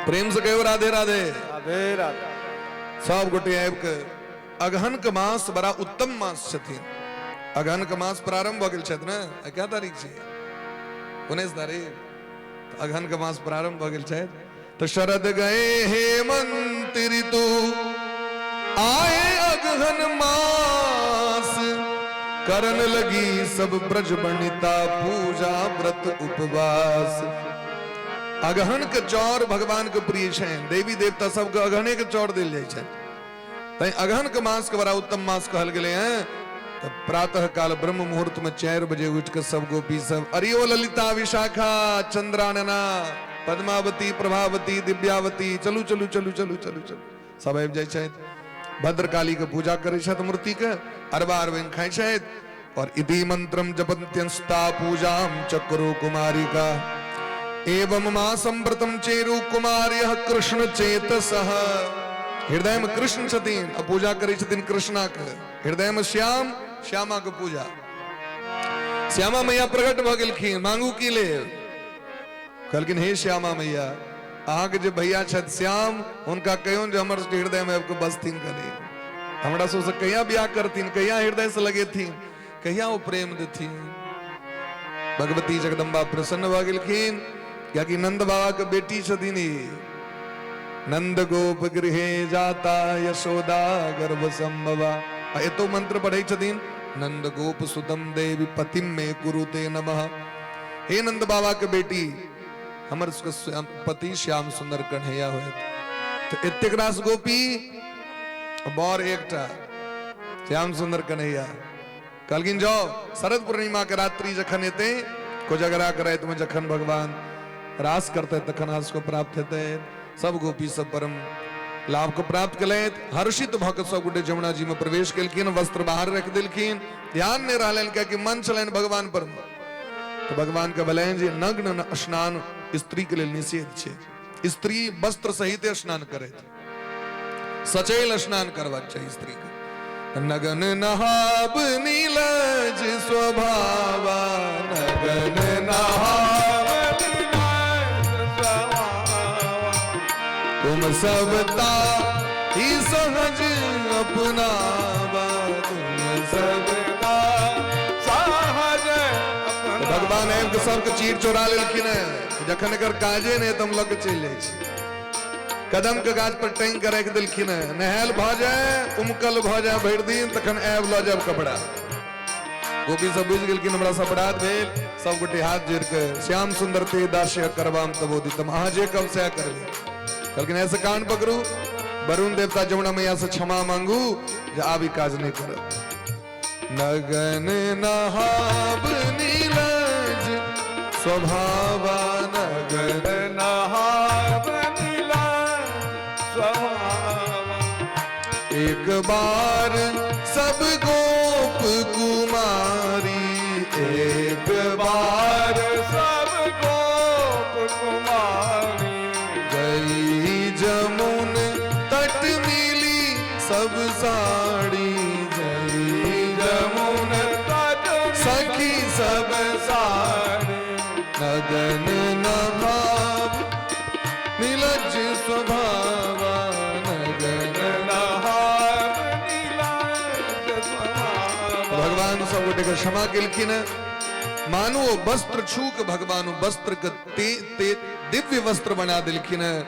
प्रेम से कहियो राधे राधे। राधे राधे। सब गोटे आबि के अगहन के मास बड़ा उत्तम मास छथिन। अगहन के मास प्रारंभ भऽ गेल छथि ने, आइ कए तारीख छै? 19 तारीख। अगहन के मास प्रारंभ भऽ गेल छथि। तो शरद गए हेमंत ऋतु आए अगहन मास, करन लगी सब ब्रज बनिता पूजा व्रत उपवास। अगहन के चौर भगवान के प्रिय छनि, देवी देवता सबके अगहने के चौर देल जाइ छनि, तैं अगहन के मास के बड़ा उत्तम मास कहल गेलै हैं। तो प्रातः काल ब्रह्म मुहूर्त में 4 बजे उठ के सब गोपी सब अरियो ललिता विशाखा चंद्रानना पद्मावती प्रभावती दिव्यावती चलू चलू चलू चलू चलू चलू सब आबि जाइ छथि। भद्रकाली के पूजा करै छथि, मूर्ति के अरबा अरबैन खाइ छथि और इति मंत्रम जपन्त्यंस्ता पूजाम चक्रो कुमारिका एवं मासम व्रतम चेरु कुमार्यः कृष्ण चेतसः। हृदय में कृष्ण छथिन आ पूजा करै छथिन कृष्णा के, हृदय में श्याम श्यामा के पूजा। श्यामा मैया प्रकट भऽ गेलखिन, मांगू की लेब? कहलखिन हे श्यामा मैया, अहाँके जे भैया छथि श्याम, हुनका कहियौन जे हमर सबके हृदय में आबि कऽ बसथिन, कनी हमरा सबसँ कहिया बियाह करथिन, कहिया हृदय से लगेथिन, कहिया ओ प्रेम देथिन। भगवती जगदम्बा प्रसन्न भऽ गेलखिन, कियाकि नंद बाबा के बेटी छथिन ई। नंद गोप गृहे जाता यशोदा गर्भ संभवा। आ एतो मंत्र पढ़ै छथिन नंद गोप सुतम देवी पतिम मे कुरुते नमः। हे नंद बाबा के बेटी, हमर सबके पति श्याम सुंदर कन्हैया होयत। तो एतेक रास गोपी बर एकटा श्याम सुंदर कन्हैया। कहलखिन जाओ शरद पूर्णिमा के रात्रि जखन एतै कोजगरा के राति में जखन भगवान रास करते तखन अहाँ सबके प्राप्त हेतै। सब गोपी सब परम लाभ को प्राप्त केलथि। हर्षित भऽ के सब गोटे जमुना जी में प्रवेश केलखिन, वस्त्र बाहर रख देलखिन, ध्यान नहीं रहलनि कियाकि मन छलनि भगवान पर। तो भगवान के भेलनि जे नग्न स्नान स्त्री के लेल निषेध छै, स्त्री वस्त्र सहित स्नान करैत, सचैल स्नान करबाक चाही स्त्री के। नगन नहाब नीलज स्वभावा, नगन नहाब नीलज स्वभावा, तुम सबता ही सहज अपनावा, तुम सबता सहज अपनावा। भगवान आबि के सबके चीर चोरा लेलखिन है, जखन एकर काजे नहि तऽ हम लऽ के चलि जाइ छी। कदम के गाछ पर टांगि के राखि देलखिन है, नहायल भऽ जाय उमकल भऽ जाय भरि दिन तखन आबि लऽ जायब कपड़ा। गोपी सब बुझि गेलखिन हमरा सब अपराध भेल, सब गोटे हाथ जोड़ि के श्याम सुंदर ते दास्य करबाम तबोदितम, अहाँ जे कहब सएह करबै। कहलखिन ऐसे कान पकड़ू, वरुण देवता जमुना मैया से क्षमा मांगू जे आब ई काज नहि करब। नगन नहाब नीलज स्वभावा, नगन नहाब नीलज स्वभावा, एक बार सब गोप कुमारी, एक बार सब गोप कुमारी, गई जमुन तट मिली सब साड़ी, गई जमुन तट सखी सब साड़ी, नगन नहाब नीलज स्वभावा, नगन नहाब नीलज स्वभावा। भगवान सब गोटे के क्षमा केलखिन है। मानू ओ वस्त्र छू के भगवान ओ वस्त्र के ते, ते दिव्य वस्त्र बना देलखिन है,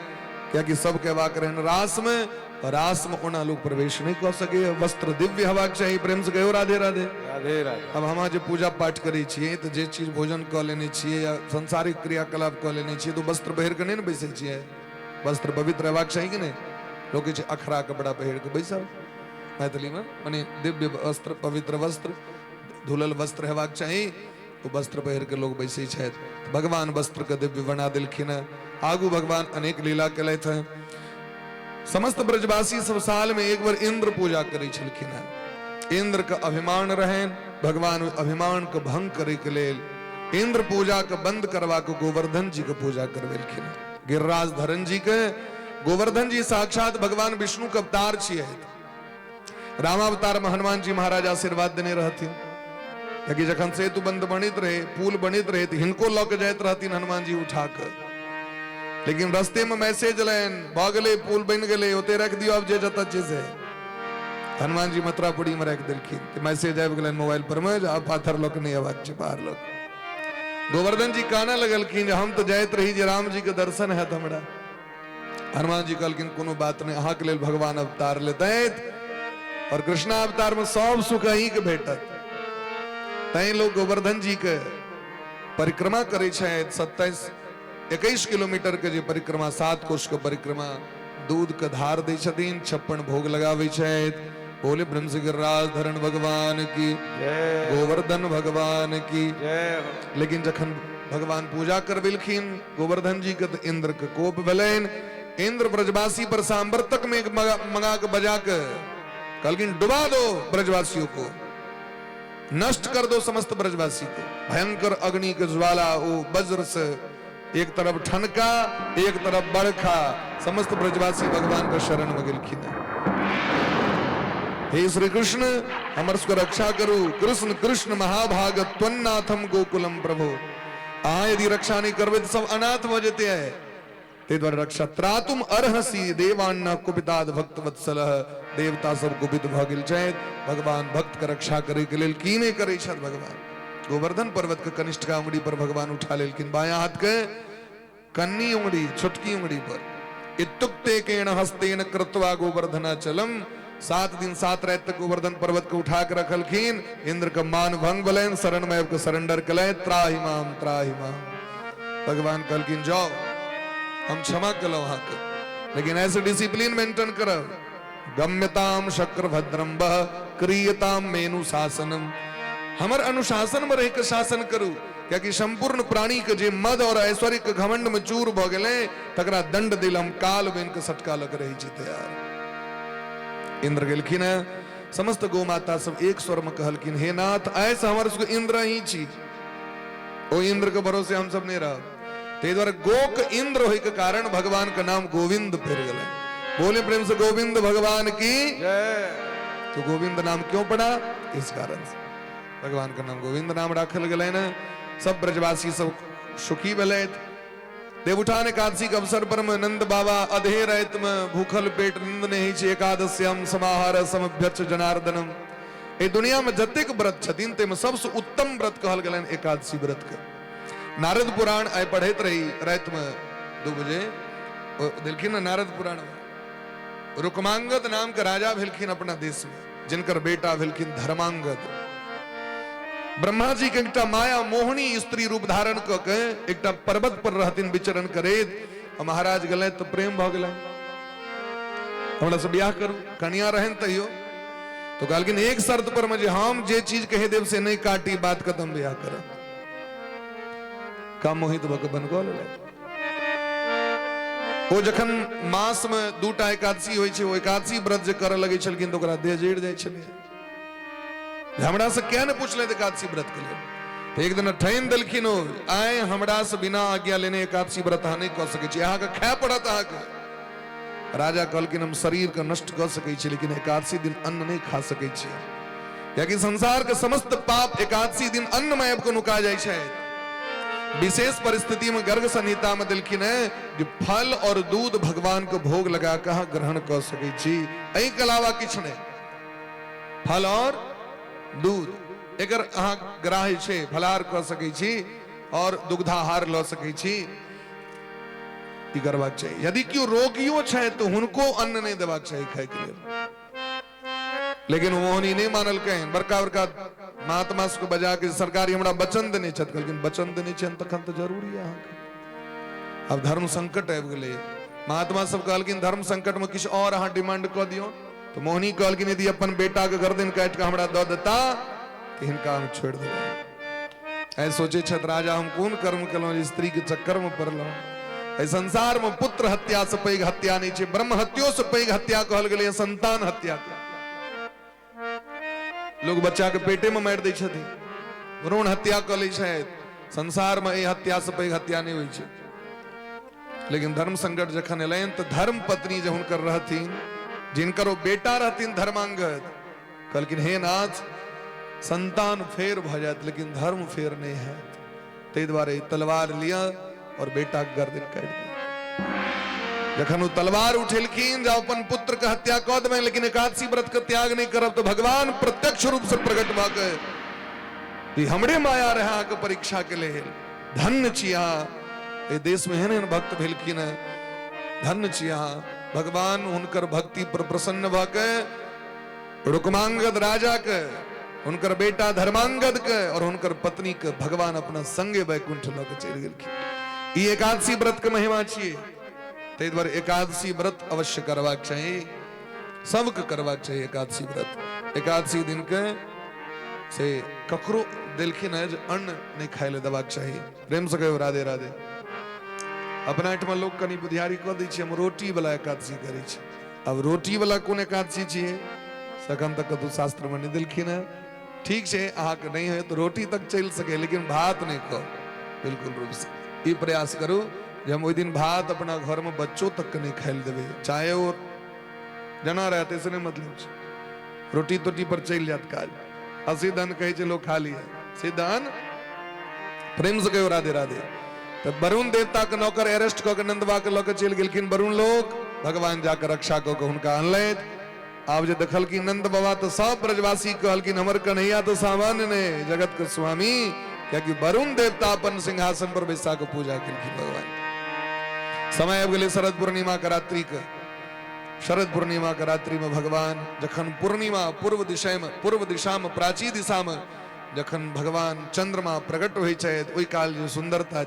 कियाकि सबके वाक रहन रास में, और रास में ओना लोग प्रवेश नहीं कर सके, वस्त्र दिव्य हवा के चाही। प्रेम से कहियो राधे राधे। राधे राधे। अब हम जे पूजा पाठ करै छियै तऽ जे चीज भोजन कऽ लेने छियै या सांसारिक क्रियाकलाप कऽ लेने छियै तऽ वस्त्र पहिर के नहि ने बैसै छियै, वस्त्र पवित्र हेबाक चाही कि नहि? लोक कहै छै अखरा कपड़ा पहिर के बैसल, मैथिली में मने दिव्य वस्त्र पवित्र वस्त्र धुलल वस्त्र हेबाक चाही, ओ वस्त्र पहिर के लोग बैसै छथि। भगवान वस्त्र के दिव्य बना देलखिन हैं। आगू भगवान अनेक लीला केलथि हैं। समस्त ब्रजवासी सब साल में एक बार इंद्र पूजा करै छलखिन हैं। इंद्र के अभिमान रहनि, भगवान ओहि अभिमान के भंग करे के लेल इंद्र पूजा के बंद करवा के गोवर्धन जी के पूजा करवेलखिन। गिरिराज धरन जी के गोवर्धन जी साक्षात भगवान विष्णु के अवतार छियै। रामावतार में हनुमान जी महाराज आशीर्वाद देने रहथिन, कियाकि जखन सेतु बंद बनित रहे, पुल बनित रहे, तो हिनको लऽ के जाइत रहथिन हनुमान जी उठा के। लेकिन रस्ते में मैसेज एलनि, भऽ गेलै, पुल बनि गेलै, ओते राखि दियौ, आब जे जतऽ छै से। हनुमान जी मथुरापुरी में राखि देलखिन। तऽ मैसेज आबि गेलनि मोबाइल पर में जे आब पाथर लऽ के नहि अयबाक छै बाहर लऽ के। गोवर्धन जी कानऽ लगलखिन जे हम तऽ जाइत रही जे राम जी के दर्शन हैत हमरा। हनुमान जी कहलखिन कोनो बात नहि, अहाँके लेल भगवान अवतार लेतथि और कृष्णा अवतार में सब सुख अहीं के भेटत। तैं लोग गोवर्धन जी के परिक्रमा करै छथि। 27-21 किलोमीटर के जे परिक्रमा, 7 कोस के परिक्रमा, दूध के धार दै छथिन, 56 भोग लगाबै छथि। बोले ब्रह्म गिरिराज धरण भगवान की जय, गोवर्धन भगवान की जय हो। लेकिन जखन भगवान पूजा करबेलखिन गोवर्धन जी के, तऽ इंद्र के कोप भेलनि। इंद्र ब्रजवासी पर सांवर्तक में मंगा के बजा के कहलखिन डुबा दो ब्रजवासियों को, नष्ट कर दो समस्त ब्रजवासी को। भयंकर अग्नि के ज्वाला, वो वज्र से एक तरफ ठनका, एक तरफ बरखा, समस्त ब्रजवासी भगवान के शरण में गेलखिन। हे श्री कृष्ण, हमर सबके रक्षा करू। कृष्ण कृष्ण महाभाग त्वन्नाथम गोकुलम प्रभु। अहाँ यदि रक्षा नहीं करबै तऽ सब अनाथ भऽ जेतै। ताहि दुआरे रक्षा त्रातुम अर्हसि देवान्न कुपिताद भक्त वत्सल। देवता सब कुपित भऽ गेल छथि। भगवान भक्त के रक्षा करे के लेल की नहि करै छथि भगवान। गोवर्धन पर्वत के कनिष्ठका उंगली पर भगवान उठा लेलखिन, बायां हाथ के कन्नी उंगली, छोटकी उंगली पर। इत्युक्ते केन हस्तेन कृत्वा गोवर्धनाचलम। 7 दिन 7 रात तक गोवर्धन पर्वत के उठा के रखलखिन। इंद्र के मान भंग भेलनि, शरण में आबि के सरेंडर केलनि, त्राहिमाम त्राहिमाम। भगवान कहलखिन जाओ, हम क्षमा केलहुँ अहाँके, लेकिन ऐसे डिसिप्लिन मेंटेन करब। गम्यताम शक्र भद्रम बह क्रियताम मेनु शासनम। हमर अनुशासन में रह के शासन करू, कियाकि संपूर्ण प्राणी के जे मद और ऐश्वर्य के घमंड में चूर भऽ गेलै तकरा दंड दिल हम काल बनि के सटका लग रही छी तैयार। इंद्र गेलखिन है, समस्त गौ माता सब एक स्वर में कहलखिन हे नाथ, ऐसे हमर सबके इंद्र ही छी, ओ इंद्र के भरोसे हम सब नहीं रहब। ताहि दुआरे गोक इंद्र होय के कारण भगवान के नाम गोविंद पड़ि गेलै। बोले प्रेम से गोविंद भगवान की जय। तो गोविंद नाम क्यों पड़ा? इस कारण से भगवान के नाम गोविंद नाम राखल गेलै ने। सब ब्रजवासी सब सुखी भेलथि। देवउठान एकादशी के अवसर पर में नंद बाबा अधे राति में भूखल पेट नींद नहीं छै, एकादश्याम समाहार समभ्यर्च जनार्दनम। एहि दुनिया में जतेक व्रत छथिन ताहिमे सबसँ उत्तम व्रत कहल गेलनि एकादशी व्रत के। नारद पुराण आइ पढ़ैत रही राति में 2 बजे, ओ देलखिन ने नारद पुराण में रुक्मांगद नाम के राजा भेलखिन अपना देश में, जिनकर बेटा भेलखिन धर्मांगद। ब्रह्मा जी के एकटा माया मोहिनी स्त्री रूप धारण कऽ के एकटा पर्वत पर रहथिन विचरण करैत। आ महाराज गेलथि तऽ प्रेम भऽ गेलनि, हमरा से बियाह करू, कनिया रहनि तैयो। तो कहलखिन एक शर्त पर में जे हम जे चीज कहि देब से नहीं काटी, बात खत्म, बियाह करब। काम मोहित भऽ के बनकऽ लेलथि। ओ जखन मास में 2टा एकादशी होइ छै, ओ एकादशी व्रत जे करऽ लगै छलखिन तऽ ओकरा देह जरि जाइ छलै। हमरा से किया नहि पूछलथि एकादशी व्रत के लेल? तऽ एक दिन ठानि देलखिन ओ, आइ हमरा से बिना आज्ञा लेने एकादशी व्रत अहाँ नहि कऽ सकै छी, अहाँके खाय पड़त अहाँके। राजा कहलखिन हम शरीर के नष्ट कऽ सकै छी, लेकिन एकादशी दिन अन्न नहि खा सकै छी, कियाकि संसार के समस्त पाप एकादशी दिन अन्न में आबि कऽ नुका जाइ छै। विशेष परिस्थिति में गर्ग संहिता में देलखिन है जे फल और दूध भगवान के भोग लगा के अहाँ ग्रहण कऽ सकै छी, एहि के अलावा किछु नहि। फल और दूध एकर अहाँ ग्राह्य छै, फलाहार कऽ सकै छी और दुग्धाहार लऽ सकै छी, ई करबाक चाही। यदि केओ रोगियो छै तऽ हुनको अन्न नहि देबाक चाही खायके लेल। लेकिन मोहनी नहि मानलकै, बड़का बड़का महात्मा सबके बजा के सरकारी हमरा वचन देने छथि, कहलखिन वचन देने छनि तखन तऽ जरूरी है अहाँके। आब धर्म संकट आबि गेलै। महात्मा सब कहलखिन धर्म संकट में किछु और अहाँ डिमांड कऽ दियौ। तऽ मोहनी कहलखिन यदि अपन बेटा के गर्दन काटि कऽ हमरा दऽ देता तऽ हिनका हम छोड़ि देबै। आइ सोचै छथि राजा हम कोन कर्म केलहुँ जे स्त्री के चक्कर में पड़लहुँ। एहि संसार में पुत्र हत्या से पैघ हत्या नहीं छै, ब्रह्म हत्यो से पैघ हत्या कहल गेलै संतान हत्या के। लोग बच्चा के पेटे में मारि दै छथिन, भ्रूण हत्या कऽ लै छथि। संसारमे एहि हत्यासँ पैघ हत्या नहि होइ छै। लेकिन धर्म संकट जखन एलनि तऽ धर्म पत्नी जे हुनकर रहथिन, जिनकर ओ बेटा रहथिन धर्मांगद, कहलखिन हे नाथ, संतान फेर भऽ जायत लेकिन धर्म फेर नहि हैत, ताहि दुआरे तलवार लिअ और बेटाके गर्दन काटि दिअ। जखन ओ तलवार उठेलखिन जे अपन पुत्र के हत्या कऽ देबनि लेकिन एकादशी व्रत के त्याग नहि करब, तऽ भगवान प्रत्यक्ष रूप से प्रकट भऽ के ई हमरे माया रहे अहाँके परीक्षा के लेल, धन्य छी अहाँ, एहि देश में एहन एहन भक्त भेलखिन हैं, धन्य छी अहाँ। भगवान हुनकर भक्ति पर प्रसन्न भऽ के रुक्मांगद राजा के, हुनकर बेटा धर्मांगद के और हुनकर पत्नी के भगवान अपना संगे वैकुंठ लऽ के चलि गेलखिन। ई एकादशी व्रत के महिमा छियै, ताहि दुआरे एकादशी व्रत अवश्य करबाक चाही, सबके करबाक चाही एकादशी व्रत। एकादशी दिन के से ककरो देलखिन है जे अन्न नहि खाय लए देबाक चाही। प्रेम से कहियो राधे राधे। अपना एहिठमा लोक कनि बुधियारी कऽ दै छै, हम रोटी वाला एकादशी करै छी। अब रोटी वाला कोन एकादशी छियै, सखन तक कतहु शास्त्र में नहि देलखिन है। ठीक छै, अहाँके नहि है तऽ रोटी तक चलि सकै, लेकिन भात नहि खाउ बिल्कुल रूप से। ई प्रयास करू जे हम ओहि दिन भात अपना घर में बच्चो तक के नहि खाय लए देबै, चाहे ओ जेना रहतै से नहि मतलब छै, रोटी तोटी पर चलि जायत काज। असिद्ध अन्न कहै छै लोक खा लिअ, सिद्ध अन्न। प्रेम से कहियो राधे राधे। तऽ वरुण देवता के नौकर अरेस्ट कऽ के नंदबा के लऽ के चलि गेलखिन वरुण लोक। भगवान जाके रक्षा कऽ के हुनका अनलथि। आब जे देखलखिन नंद बाबा तऽ सब ब्रजवासी कहलखिन हमर कन्हैया तऽ सामान्य नहि, जगत के स्वामी, कियाकि वरुण देवता अपन सिंहासन पर बैसा के पूजा केलखिन भगवान। समय आबि गेलै शरद पूर्णिमा के रात्रि के। शरद पूर्णिमा के रात्रि में भगवान जखन पूर्णिमा पूर्व दिशा में, पूर्व दिशा में, प्राची दिशा में जखन भगवान चंद्रमा प्रकट होइ छथि, ओहि काल जे सुंदरता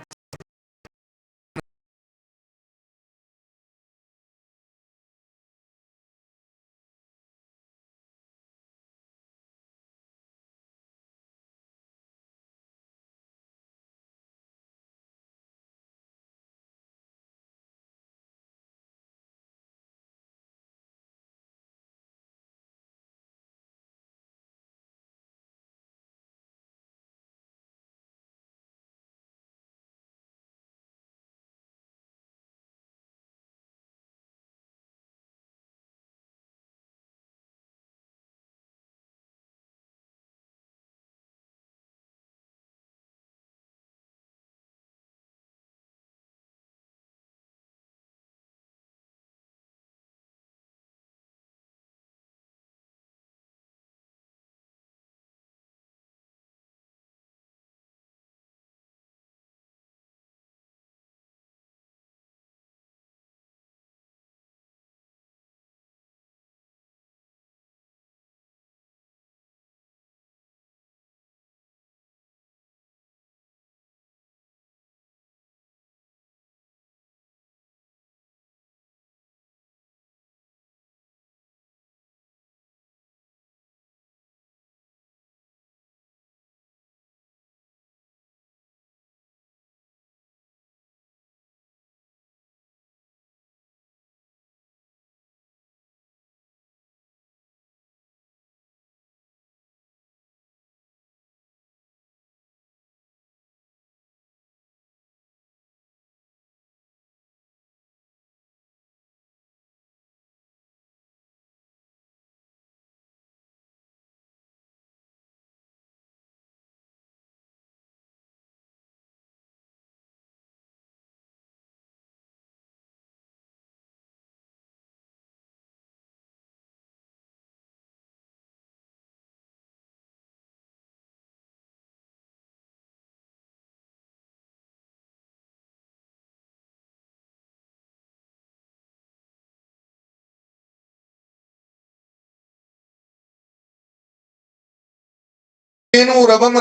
रवम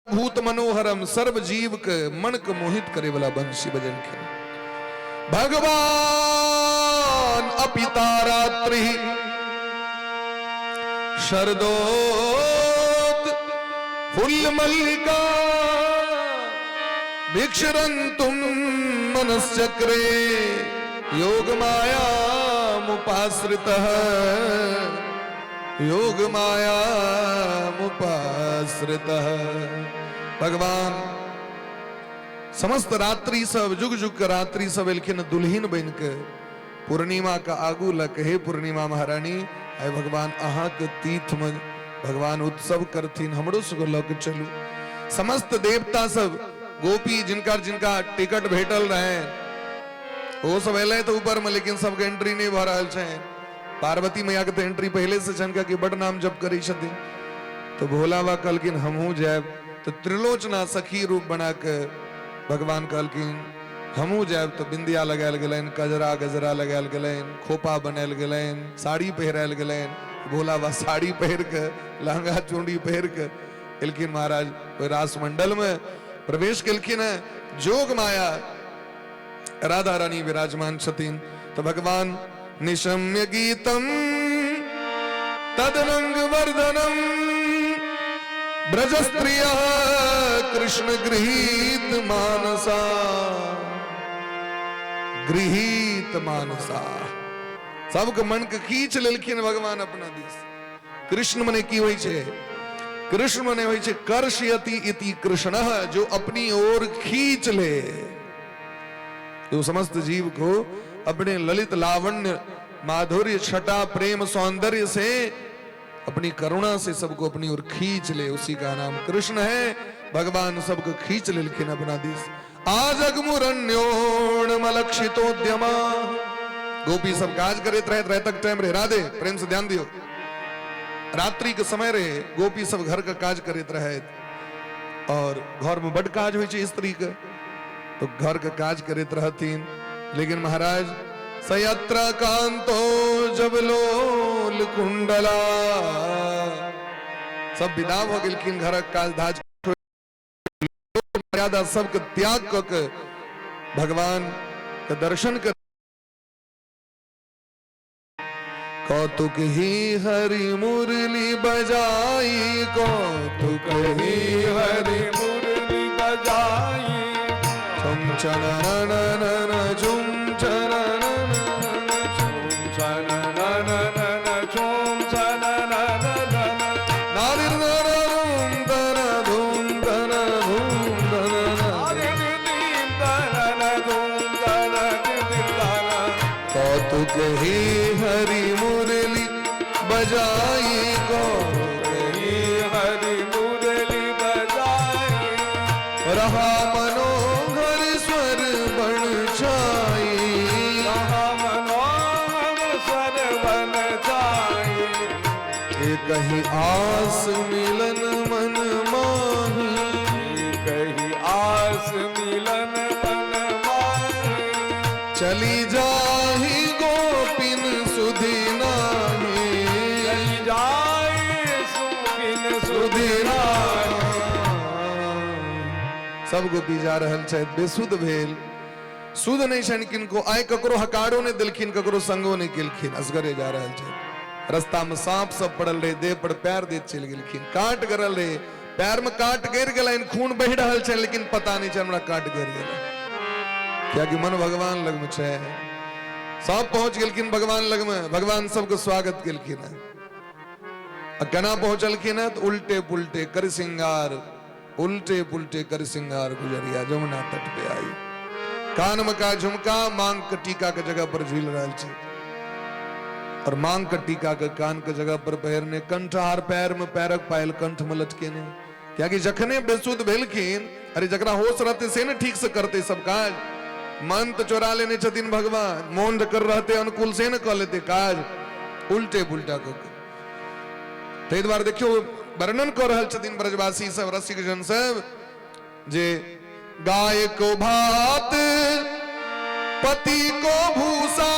भूत मनोहरम, सर्व जीव के मन के मोहित करे वाला बंशी बजलखिन। भगवान अपिता रात्रि शरदोत फुल मल्लिका भिक्षरंतुम मनश्चक्रे योग माया मुपाश्रितः, योग माया मुपाश्रितः। भगवान समस्त रात्रि सब जुग जुग के रात्रि सब एलखिन दुल्हिन बनि के पूर्णिमा के आगू लऽ के, हे पूर्णिमा महारानी, आइ भगवान अहाँके तीर्थ में भगवान उत्सव करथिन, हमरो सबके लऽ के चलू। समस्त देवता सब गोपी जिनका जिनका टिकट भेटल रहे ओ सब एलै तऽ ऊपर में, लेकिन सबके एंट्री नहीं भऽ रहल छै। पार्वती मैया के तऽ एंट्री पहले से छनि, कियाकि बड नाम जप करै छथिन। तो भोला बाबा कहलखिन हमहूँ जायब, तो त्रिलोचना सखी रूप बना के भगवान कहलखिन हमहूँ जायब। तो बिंदिया लगायल गेलनि, कजरा गजरा लगायल गेलनि, खोपा बनायल गेलनि, साड़ी पहिरायल गेलनि। भोला बाबा साड़ी पहिर के लहंगा चूड़ी पहिर के एलखिन महाराज, ओहि रासमंडल में प्रवेश केलखिन है। जोग माया राधा रानी विराजमान छथिन। तो भगवान निशम्य गीतम तदनंग वर्धनम ब्रज स्त्रिय कृष्ण गृहीत मानसा, गृहीत मानसा, सबके मन के खींच लेलखिन भगवान अपना दिस। कृष्ण मने की होइ छै? कृष्ण मने होइ छै कर्षयति इति कृष्ण, जो अपनी ओर खींच ले, तो समस्त जीव को अपने ललित लावण्य माधुर्य छटा प्रेम सौंदर्य से अपनी करुणा से सबको अपनी ओर खींच ले, उसी का नाम कृष्ण है। भगवान सबको खींच लेलखिन अपना दिस। आजगमुरण्योणमलक्षितोद्यमा, गोपी सब काज करैत रहत रातक टाइम रहे। राधे प्रेम से ध्यान दियो, रात्रि के समय रहे, गोपी सब घर का काज करैत रहत और घर में बड काज होइ छै स्त्री के, तो घर के काज करैत रहथिन। लेकिन महाराज सयत्र कांतो जब लोल कुंडला, सब विदा भ गेलखिन, घरक काज धाज मर्यादा सबके त्याग क के भगवान के दर्शन कर। कौतुक ही हरि मुरली बजाई, कौतुक ही हरि मुरली बजाई, झुम चनन नन झुम चनन झुम चनन नन झुम चनन नन नारिर नरम दन धूम दन धूम दन नारिर दन धूम दन दन। कौतुक ही हरि मुरली बजाई, कौतुक ही हरि मुरली बजाई, रहा मनोहर स्वर बन छाई, रहा मनोहर स्वर बन छाई, कहीं आस मिलन मन माही, कहीं आस मिलन मन माही, चली जाही गोपिन सुधि नाही, चली जाई सुपिन सुधि नाही। सब गोपी जा रहल छथि, बेसुध भेल, सुध नहीं छनि किनको, आइ ककरो हकारो नहीं देलखिन, ककरो संगो नहीं केलखिन, असगरे जा रहल छथि। रास्ता में सांप सब पड़ल रहे, देह पर पैर दैत चलि गेलखिन, काट गरल रहे, पैर में काट गड़ गेलनि, खून बहि रहल छनि, लेकिन पता नहीं छै हमरा काट गड़ गेल, कियाकि मन भगवान लग में छै। सब पहुंच गेलखिन भगवान लग में, भगवान सबके स्वागत केलखिन है। आ केना पहुंचलखिन है तो उल्टे पुलटे कर सिंगार, उल्टे पुलटे कर सिंगार गुजरिया जमुना तट पे आई। कान में का झुमका मांग के टीका के जगह पर झूल रहल छै, और मांग के टीका के कान के जगह पर पहिरने, कंठहार पैर में पैरक पायल कंठ में लटकेने, कियाकि जखने बेसुध भेलखिन, अरे जकरा होश रहते से ने ठीक से करते सब काज, मन तो चोरा लेने छथिन भगवान, मोन कर रहते अनुकूल से ने कऽ लेते काज, उल्टे पुलटा कऽ के। ताहि दुआरे देखियौ वर्णन कऽ रहल छथिन ब्रजवासी सब, रसिक जन सब, जे गाय को भात पति को भूसा,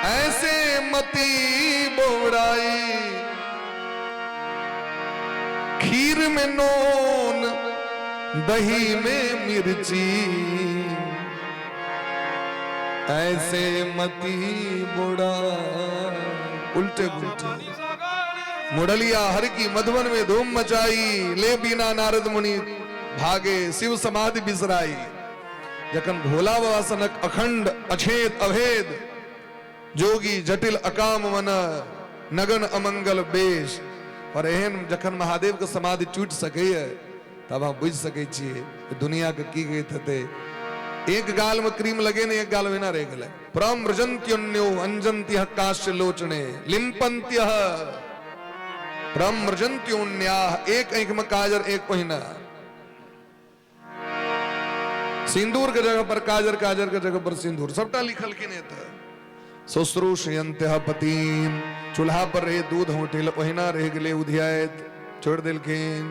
ऐसे मति बोराई, खीर में नोन दही में मिर्ची, ऐसे मति बोड़ा। उल्टे पुलटे मुरलिया हर की मधुबन में धूम मचाई, ले बिना नारद मुनि भागे शिव समाधि बिसराई। जखन भोला बाबा सनक अखंड अछेद अभेद जोगी जटिल अकाम मन नगन अमंगल बेश, और एहन जखन महादेव के समाधि टूट सकैए तब अहाँ बुझि सकै छियै जे दुनियाके की गति हेतै। एक गाल में क्रीम लगे ने, एक गाल ओहिना रहि गेलै। प्रमृजन्त्योन्यो अंजन्त्यः काश्य लोचने लिम्पन्त्यः प्रमृजन्त्योन्याः, एक आँखि में काजर एक ओहिना, सिंदूर के जगह पर काजर, काजर के जगह पर सिंदूर, सबटा लिखलखिन एतऽ। शुश्रूषयन्त्यः पतिम, चूल्हा पर रहे दूध होटेल ओहिना रहि गेलै उधियाइत, छोड़ि देलखिन।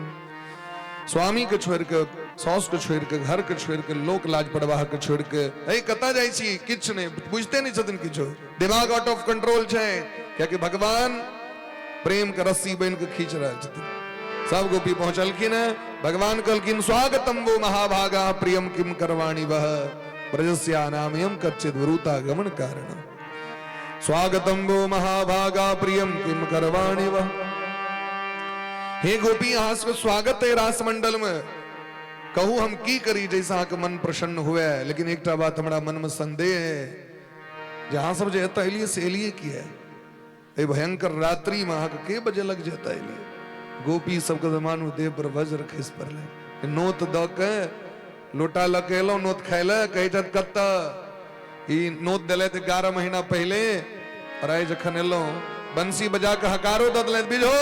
स्वामी के छोड़ि के, साउस के छोड़ि के, घर के छोड़ि के, लोक लाज परवाह के छोड़ि के, ए कतऽ जाइ छी? किछु नहि बुझते नहि छथिन, किछु दिमाग आउट ऑफ कंट्रोल छै, कियाकि भगवान प्रेम के रस्सी बनि के खींच रहल छथिन। सब गोपी पहुंचलखिन हैं, भगवान कहलखिन स्वागतम वो महाभागा प्रियम किम करवाणी वह ब्रजस्या नामयम कच्चित वरुता गमन कारण। स्वागतम वो महाभागा प्रियम किम करवाणी वह। हे गोपी, अहाँ सबके स्वागत है रास मंडल में। कहू हम की करी जैसे अहाँके मन प्रसन्न हुए, लेकिन एकटा बात हमरा मन में संदेह है जे अहाँ सब जे एतऽ एलियै से एलियै किया? एहि भयंकर रात्रि में अहाँके के बजेलक जे एतऽ एलियै? गोपी सबके तऽ मानू देह पर वज्र खसि पड़लै। नोत दऽ के लोटा लऽ के एलहुँ नोत खाय लए, कहै छथि कतऽ? ई नोत देलथि 11 महीना पहिले, और आइ जखन एलहुँ बंसी बजा के हकारो दऽ देलथि बिझो,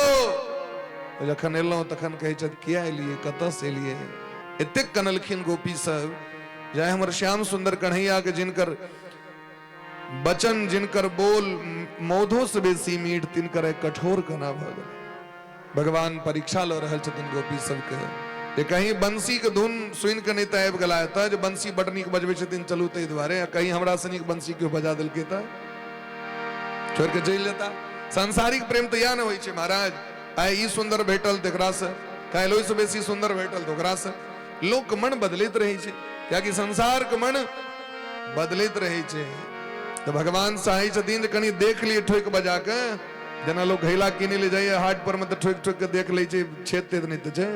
जखन एलहुँ तखन कहै छथि किया एलियै, कतऽ से एलियै? एतेक कनलखिन गोपी सब जे हमर श्याम सुंदर कन्हैया के जिनकर वचन जिनकर बोल मौधो से बेसी मीठ, तिनकर कठोर कना भऽ गेल। भगवान परीक्षा लऽ रहल छथिन गोपी सबके जे कहीं बंसी के धुन सुनि के नहि तऽ आबि गेला एतऽ जे बंसी बड नीक बजबै छथिन, चलू ताहि दुआरे, आ कहीं हमरा से नीक बंसी केओ बजा देलकै तऽ छोड़ि के चलि जेता। सांसारिक प्रेम तऽ इएह ने होइ छै महाराज, आइ ई सुन्दर भेटल तऽ एकरासँ, काल्हि ओहिसँ बेसी सुन्दर भेटल तऽ ओकरासँ। लोक मन बदलैत रहै छै, कियाकि संसारके मन बदलैत रहै छै। तऽ भगवान चाहै छथिन जे कनि देख लियै ठोकि बजा के, जेना लोक घैला किनै लए जाइए हाट पर मे तऽ ठोकि ठोकि के देख लै छै छेद तेद नहि तऽ छै,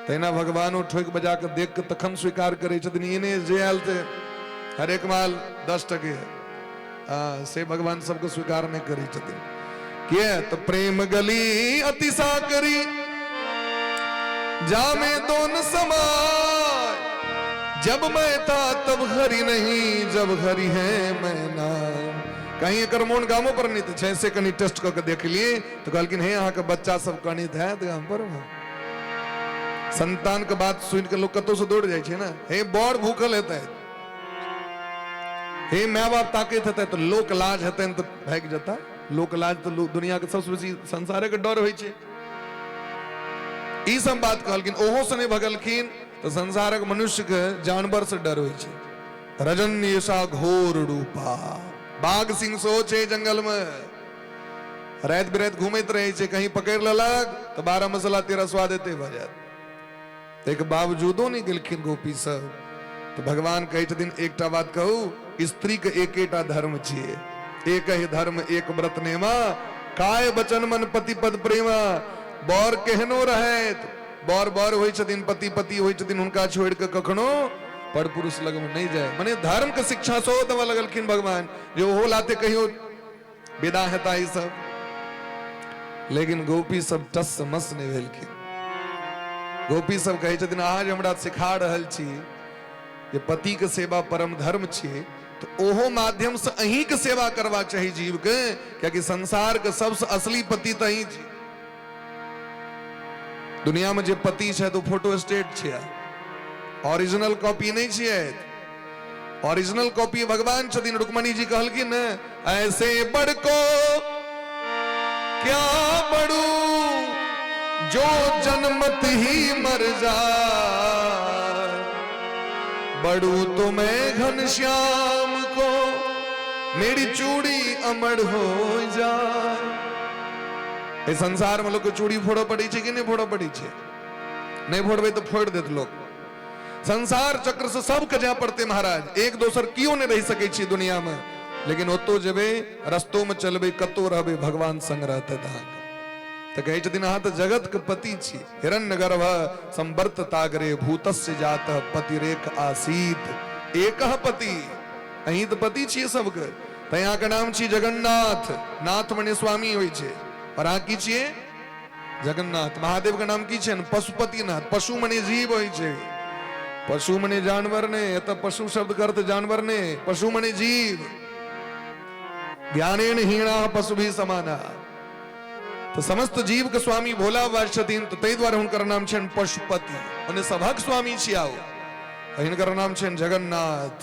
तहिना भगवानो ठोकि बजा के देख के तखन स्वीकार करै छथिन। ई नहि जे आयल तऽ हरेक माल 10 टके, से भगवान सबके स्वीकार नहि करै छथिन। किया तऽ प्रेम गली अति साकरी जामे दोन समाय, जब मैं था तब हरि नहीं, जब हरि है मैं ना। कहीं एकर मोन गामो पर नहीं तऽ छै, से कनि टेस्ट कऽ के देख लिए तऽ कहलखिन हे अहाँके बच्चा सब कनित हैत गाम पर। संतान के बात सुनि के लोक कतौ से दौड़ जाइ छै ने, हे बड़ भूखल हेतै, हे my बाप ताकैत हेतै तऽ लोक लाज हेतनि तऽ भागि जेता। लोक लाज तऽ दुनिया के सबसँ बेसी संसारे के डर होइ छै। ई सब बात कहलखिन, ओहो से नहि भगलखिन तऽ संसारक मनुष्य के जानवर से डर होइ छै। रजन्येषा घोर रूपा, बाघ सिंह सेहो छै जंगल में, राति बिराति घूमैत रहै छै, कहीं पकड़ि लेलक तऽ 12 मसाला 13 स्वाद एते भऽ जायत। ताहिके बावजूदो नहि गेलखिन गोपी सब। तऽ भगवान कहै छथिन एकटा बात कहू, स्त्रीके एकेटा धर्म छियै, एक ही धर्म एक व्रत नेमा, काय वचन मन पति पद प्रेमा। बर केहनो रहैत, बर बर होइ छथिन, पति पति होइ छथिन, हुनका छोड़ि कऽ कखनो पर पुरुष लग में नहीं जाए। मने धर्म के शिक्षा सेहो देबऽ लगलखिन भगवान जे ओहो लाते कहियो विदा हेता ई सब। लेकिन गोपी सब टस मस नहीं भेलखिन। गोपी सब कहै छथिन अहाँ जे हमरा सिखा रहल छी जे पति के सेवा परम धर्म छियै, तऽ ओहो माध्यम से अहीं के सेवा करबाक चाही जीव के, कियाकि संसार के सबसे असली पति तऽ अहीं छी। दुनिया में जे पति छै तो फोटो स्टेट छियै, ओरिजिनल कॉपी नहीं छियै। ओरिजिनल कॉपी भगवान छथिन। रुक्मणी जी कहलखिन ने, ऐसे बड़को क्या बड़ू जो जन्मत ही मर जाए, बड़ू तो मैं घनश्याम को मेरी चूड़ी अमर हो जाए। एहि संसार में लोग के चूड़ी फोड़ऽ पड़ै छै कि नहि फोड़ऽ पड़ै छै? नहि फोड़बै तऽ फोड़ि देत लोक। संसार चक्र से सबके जाय पड़तै महाराज, एक दोसर कियो नहि रहि सकै छै दुनिया में, लेकिन ओतो जेबै, रस्तो में चलबै, कतौ रहबै, भगवान संग रहतै अहाँके। तऽ कहै छथिन अहाँ तऽ जगत के पति छी। हिरण्य गर्भ संवर्त तागरे भूतस्य जात पतिरेक आसीत एकः पति, अहीं तऽ पति छियै सबके, तैं अहाँके नाम छी जगन्नाथ। नाथ मने स्वामी होइ छै, और अहाँ की छियै? जगन्नाथ। महादेव के नाम की छनि? पशुपतिनाथ। पशु मने जीव होइ छै, पशु मने जानवर ने, एतऽ पशु शब्द के अर्थ जानवर ने, पशु मने जीव। ज्ञानेन हीणा पशु भी समाना। तऽ समस्त जीव के स्वामी भोला बाबा छथिन, तऽ ताहि दुआरे हुनकर नाम छनि पशुपति, मने सभक स्वामी छिया ओ। हिनकर नाम छनि जगन्नाथ।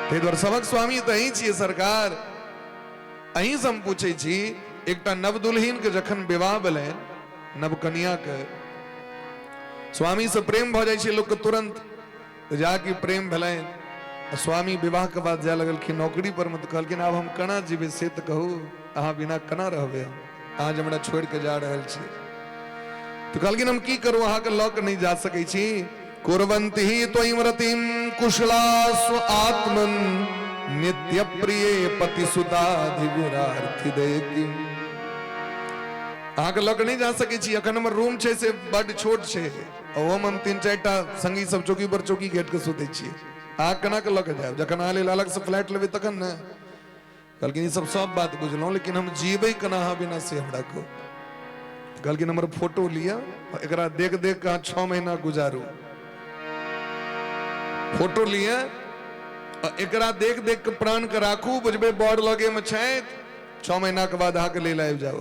ताहि दुआरे सभक स्वामी तऽ अहीं छियै सरकार। अहीं से हम पूछै छी, एकटा नवदुल्हिन के जखन विवाह भेलनि, नवकनिया के स्वामी से प्रेम भऽ जाइ छै लोक के तुरंत, तऽ जाकि प्रेम भेलनि आ स्वामी विवाह के बाद जाय लगलखिन नौकरी पर मे, तऽ कहलखिन आब हम केना जीबै से तऽ कहू, अहाँ बिना केना रहबै हम, अहाँ जे हमरा छोड़ि के जा रहल छी। तऽ कहलखिन हम की करू, अहाँके लऽ के नहि जा सकै छी। कुर्वन्ति ही त्वयि रतिं कुशला स्व आत्मन नित्य प्रिय पति सुताधिविरार्थि देकिम। अहाँके लऽ के नहि जा सकै छी, अखन हमर रूम छै से बड्ड छोट छै, ओहोमे हम तीन चारि टा संगी सब चौकी पर चौकी घेट के सुतै छियै, अहाँ केना के लऽ के जायब? जखन अहाँ लेल अलग से फ्लैट लेबै तखन ने। कहलखिन ई सब सब बात बुझलहुँ, लेकिन हम जीबै केना अहाँ बिना से हमरा कहू। कहलखिन हमर फोटो लिअ, एकरा देख देख के अहाँ 6 महीना गुजारू। फोटो लिअ, एकरा देख देख के प्राण के राखू, बुझबै बड़ लगे में छथि, 6 महीना के बाद अहाँके लेल आबि जाब।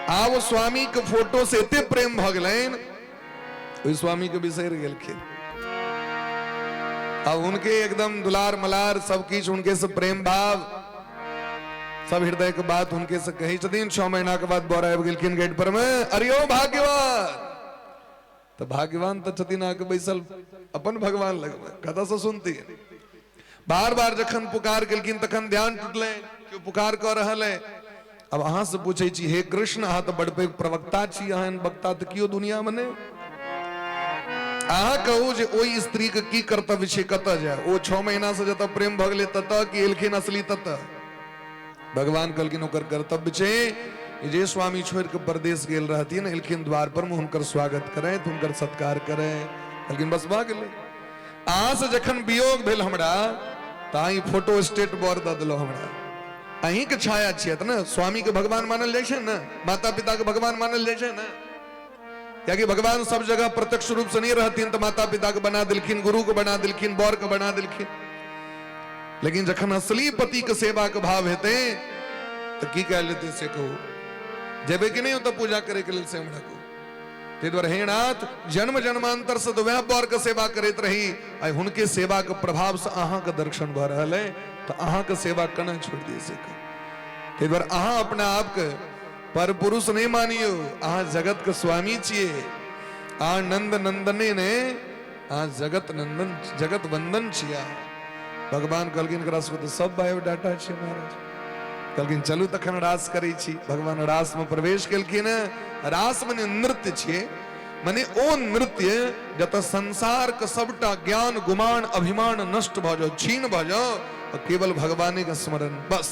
आब स्वामी के फोटो से एते प्रेम भऽ गेलनि, ओहि स्वामी के बिसरि गेलखिन। अब उनके एकदम दुलार मलार सब किछु, उनके से प्रेम भाव, सब हृदय के बात उनके से कहै छथिन। 6 महीना के बाद बर आबि गेलखिन गेट पर में, अरे ओ भाग्यवान। तऽ भाग्यवान तऽ छथिन अहाँके बैसल अपन भगवान लगमे, कतऽ से सुनती। बार बार जखन पुकार केलखिन तखन ध्यान टूटलै, केओ पुकार कऽ रहल है। अब अहाँ से पूछै छी, हे कृष्ण, अहाँ तऽ बड़ पैघ प्रवक्ता छी, अहाँ एहन वक्ता तऽ केओ दुनिया मे नहि। अहाँ कहू जे ओहि स्त्री के की कर्तव्य छै, कतऽ जाय? ओ 6 महीना से जतऽ प्रेम भऽ गेलै ततऽ कि एलखिन असली ततऽ? भगवान कहलखिन ओकर कर्तव्य छै जे स्वामी छोड़ि कऽ परदेश गेल रहथिन, एलखिन द्वार पर मे हुनकर स्वागत करैत, हुनकर सत्कार करै। कहलखिन बस भऽ गेलै। अहाँ से जखन वियोग भेल हमरा, तऽ अहाँ ई फोटो स्टेट बर दऽ देलहुँ हमरा। अहींके छाया छियै ने, स्वामी के भगवान मानल जाइ छै ने, माता पिता के भगवान मानल जाइ छै ने, कियाकि भगवान सब जगह प्रत्यक्ष रूप से नहीं रहथिन, तऽ माता पिता के बना देलखिन, गुरु के बना देलखिन, बर के बना देलखिन। लेकिन जखन असली पति के सेवा के भाव हेतै तऽ की कयल जेतै से कहू? जेबै कि नहि ओतऽ पूजा करे के लेल से हमरा कहू। ताहि दुआरे हे नाथ, जन्म जन्मांतर से तऽ वएह बर के सेवा करैत रही, आइ हुनके सेवा के प्रभाव से अहाँके दर्शन भऽ रहल है, तऽ अहाँके सेवा केना छोड़ि दियै से कहू। ताहि दुआरे अहाँ अपना आपके पर पुरुष नहीं मानियो, अहाँ जगत के स्वामी छियै, अहाँ नंद नंदने ने, अहाँ जगत नंदन जगत वंदन छियै। भगवान कहलखिन एकरा सबके तऽ सब बायोडाटा छै महाराज। कहलखिन चलू तखन रास करै छी। भगवान रास में प्रवेश केलखिन। रास मने नृत्य छियै, मने ओ नृत्य जतऽ संसार के सबटा ज्ञान गुमान अभिमान नष्ट भऽ जाओ, क्षीण भऽ जाओ, और केवल भगवाने के स्मरण बस।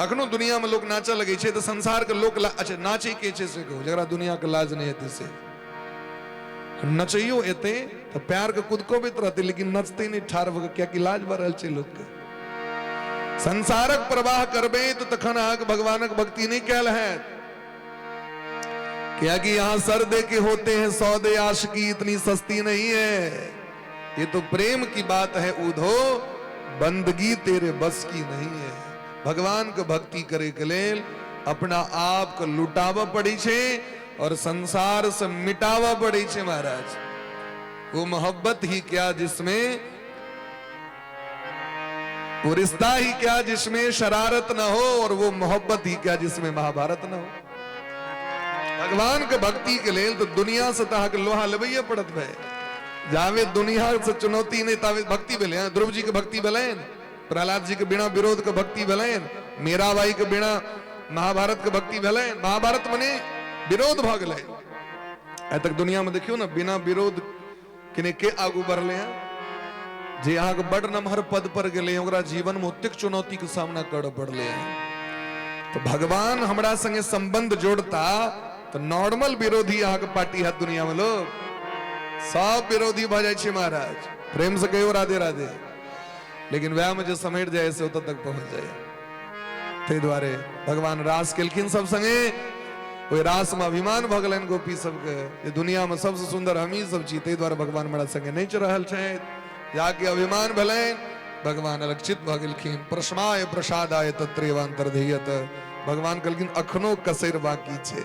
अखनो दुनिया में लोग नाचऽ लगै छै तऽ संसार के लोक अच्छा नाचै के छै से कहू, जकरा दुनिया के लाज नहि हेतै से नचैयो एतै तऽ पैर के कुदकबैत रहतै, लेकिन नचतै नहि ठाढ़ भऽ कऽ, कियाकि लाज भऽ रहल छै लोकके। संसारक प्रवाह करबै तऽ तखन अहाँके भगवानक भक्ति नहि कयल हैत, कियाकि यहाँ सर दे के होते हैं सौदे, आशिकी इतनी सस्ती नहीं है, ये तो प्रेम की बात है उधो, बंदगी तेरे बस की नहीं है। भगवान के भक्ति करे के लेल अपना आप के लुटाबऽ पड़ै छै और संसार से मिटाबऽ पड़ै छै महाराज। वो मोहब्बत ही क्या जिसमें, वो रिश्ता ही क्या जिसमें शरारत न हो, और वो मोहब्बत ही क्या जिसमें महाभारत न हो। भगवान के भक्ति के लेल तो दुनिया से तो अहाँके लोहा लेबैये पड़त भाई। जावे दुनिया से चुनौती नहीं तावे भक्ति भेलै। हाँ, ध्रुव जी के भक्ति भेलनि, प्रहलाद जी के बिना विरोध के भक्ति भेलनि, मीराबाई के बिना महाभारत के भक्ति भेलनि। महाभारत मने विरोध भऽ गेलै। आइ तक दुनिया में देखियौ ने, बिना विरोध केने के आगू बढ़ले हैं? जे अहाँके बड़ नमहर पद पर गेलै हैं, ओकरा जीवन में ओतेक चुनौती के सामना करऽ पड़लै हैं। तो भगवान हमरा संगे संबंध जोड़ता तो नॉर्मल विरोधी अहाँके पार्टी है दुनिया में, लोग सब विरोधी भऽ जाइ छै महाराज। प्रेम से कहियो राधे राधे, लेकिन वएह में जे समेट जाय से ओतऽ तक पहुंच जाय। ताहि दुआरे भगवान रास केलखिन सब संगे। ओहि रासमे अभिमान भऽ गेलनि गोपी सबके जे दुनियामे सबसँ सुन्दर हमही सब छी, ताहि दुआरे भगवान हमरा संगे नहि रहल छथि। जाके अभिमान भेलनि, भगवान अलक्षित भऽ गेलखिन। प्रश्माय प्रसादाय तत्रेवांतर्धीयत। भगवान कहलखिन अखनो कसैर बाकी छै।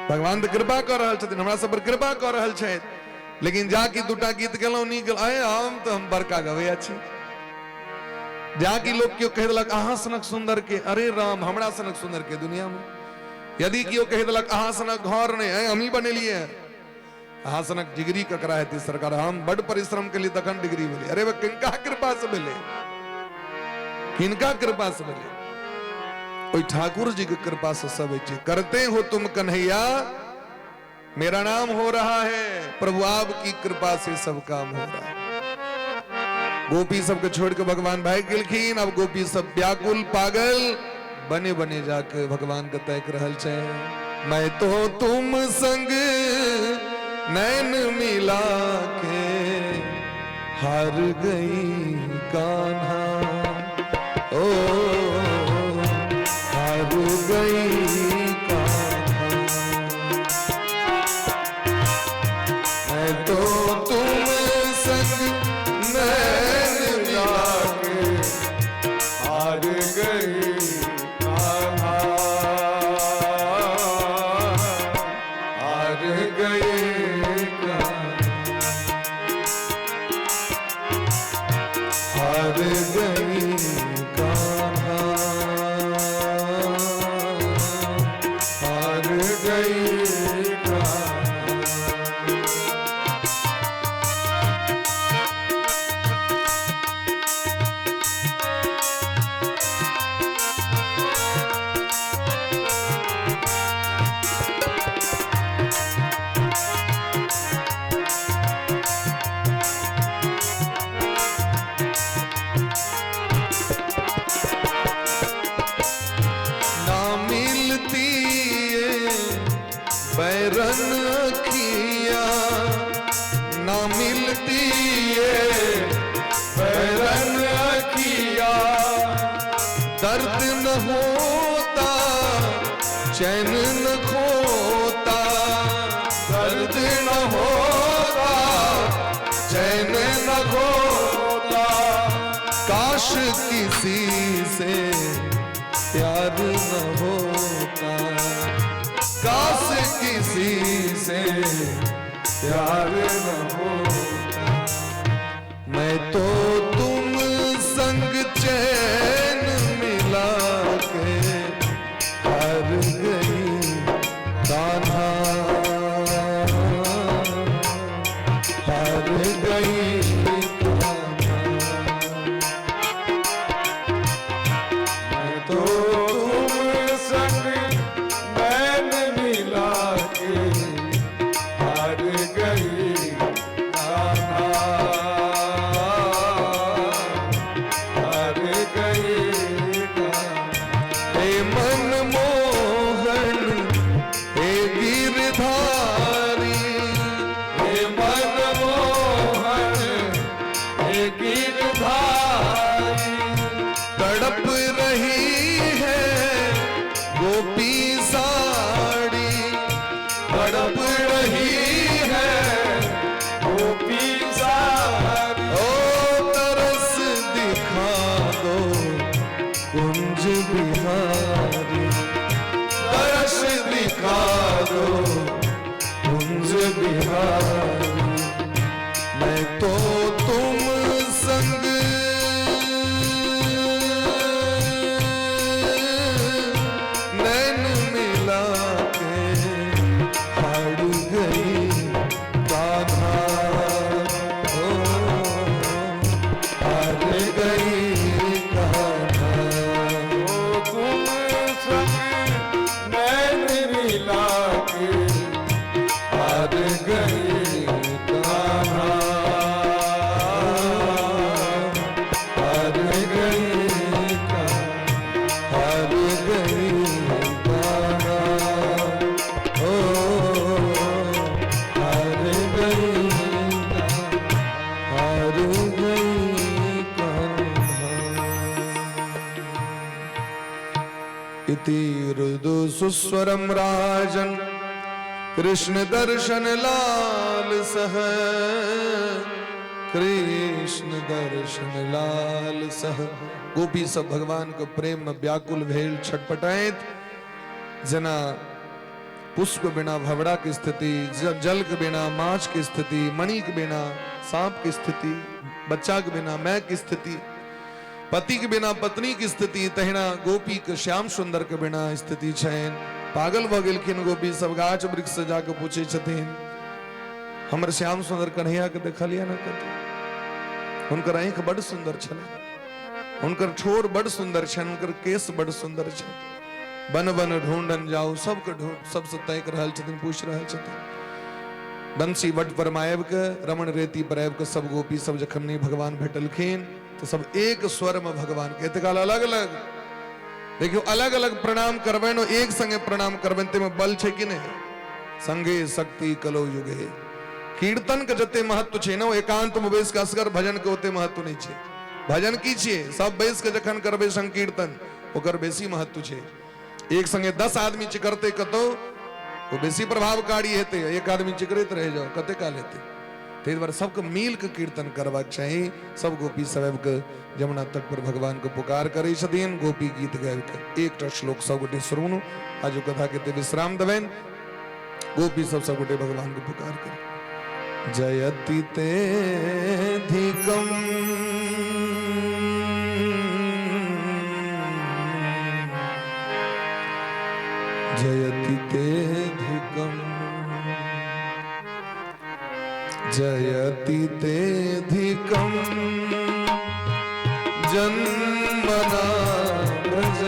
भगवान तऽ कृपा कऽ रहल छथिन, हमरा सब पर कृपा कऽ रहल छथि, लेकिन जाकि दूटा गीत गेलहुँ नीक, आए हम तऽ हम बड़का गवैया छी। जाकि लोक केओ कहि देलक अहाँ सनक सुंदर के, अरे राम हमरा सनक सुंदर के दुनिया में। यदि केओ कहि देलक अहाँ सनक घर नहीं, आए हमही बनेलिए हैं, अहाँ सनक डिग्री ककरा हेतै सरकार, हम बड परिश्रम केलिए तखन डिग्री भेलै। अरे किनका कृपा से भेलै, किनका कृपा से भेलै? ओहि ठाकुर जी के कृपा से सब होइ छै। करते हो तुम कन्हैया मेरा नाम हो रहा है, प्रभु आपकी कृपा से सब काम हो रहा है। गोपी सबके छोड़ के भगवान भाग गेलखिन। अब गोपी सब व्याकुल पागल बने बने जाके भगवान के तैक रहल छै। मैं तो तुम संग नैन मिला के हार गई कान्हा, ओ हार गई कान्हा। मैं तो तुम संग नैन मिला के हार गई कान्हा, हार गई कान्हा, हार गई कान्हा, हार गई कान्हा। ना मिलती ये बैरन अखिया, ना मिलती ये बैरन अखिया, दर्द न होता चैन न खोता, दर्द न होता चैन न खोता, काश किसी से प्यार न होता, काश किसी से प्यार न होता। मैं तो तुम संग चैन मिला के हार गई कान्हा, हार गई कान्हा। मैं तो तुम संग नैन मिला के हार गई कान्हा, हार गई कान्हा। हे मन मोहन हे गिरधारी, हे मन मोहन हे गिरधारी, तड़प रही है गोपी साड़ी, तड़प रही है गोपी सारी, ओ तरस दिखा दो कुंज बिहारी, तरस दिखा दो कुंज बिहारी। मैं तो तुम संग नैन मिला के हार गई कान्हा, ओ हार गई कान्हा। ओ तुम संग नैन मिला के इति हृदु सुस्वरम राजन कृष्ण दर्शन लाल सह, कृष्ण दर्शन लाल सह। गोपी सब भगवान के प्रेम में व्याकुल भेल छटपटाइत, जेना पुष्प बिना भवड़ा के स्थिति, जल के बिना माछ के स्थिति, मणि के बिना सांप के स्थिति, बच्चा के बिना मैं के स्थिति, पति के बिना पत्नी के स्थिति, तहिना गोपी के श्याम सुंदर के बिना स्थिति छनि। पागल भऽ गेलखिन गोपी सब, गाछ वृक्ष से जाके पूछे छथिन, हमर श्याम सुंदर कन्हैया के देखलियै ने कतौ? हुनकर आँखि बड सुंदर छलै, हुनकर ठोर बड सुंदर छनि, हुनकर केश बड सुंदर छनि। बन बन ढूंढन जाऊ, सबके ढूंढ, सबसे ताकि रहल छथिन, पूछि रहल छथिन। बंसी what पर आबि के, रमण रेती पर आबि के सब गोपी सब जखन नहीं भगवान भेटलखिन तो सब एक स्वर में भगवान के एते काल अलग अलग देखियो, अलग अलग प्रणाम करबनि, एक संगे प्रणाम करबनि, ताहिमे बल छै कि नहि? संगे शक्ति कलो युगे। कीर्तन के जते महत्व छै ने, ओ एकांत में बैस के असगर भजन के ओते महत्व नहीं छै। भजन की छियै? सब बैस के जखन करबै संकीर्तन, ओकर बेसी महत्व छै। एक संगे 10 आदमी चिकरते कतौ, ओ बेसी प्रभावकारी हेतै, एक आदमी चिकरैत रहि जाओ कते काल हेतै? ताहि दुआरे सबके मिल के कीर्तन करबाक चाही। सब गोपी सब आबि के जमुना तट पर भगवान के पुकार करै छथिन, गोपी गीत गाबि के। एकटा श्लोक सब गोटे सुनू, आजु कथा के एते विश्राम देबनि। गोपी सब सब गोटे भगवान के पुकार कर, जयति ते धिकम जयति ते धिकम जयति ते धिकम जन्मना व्रज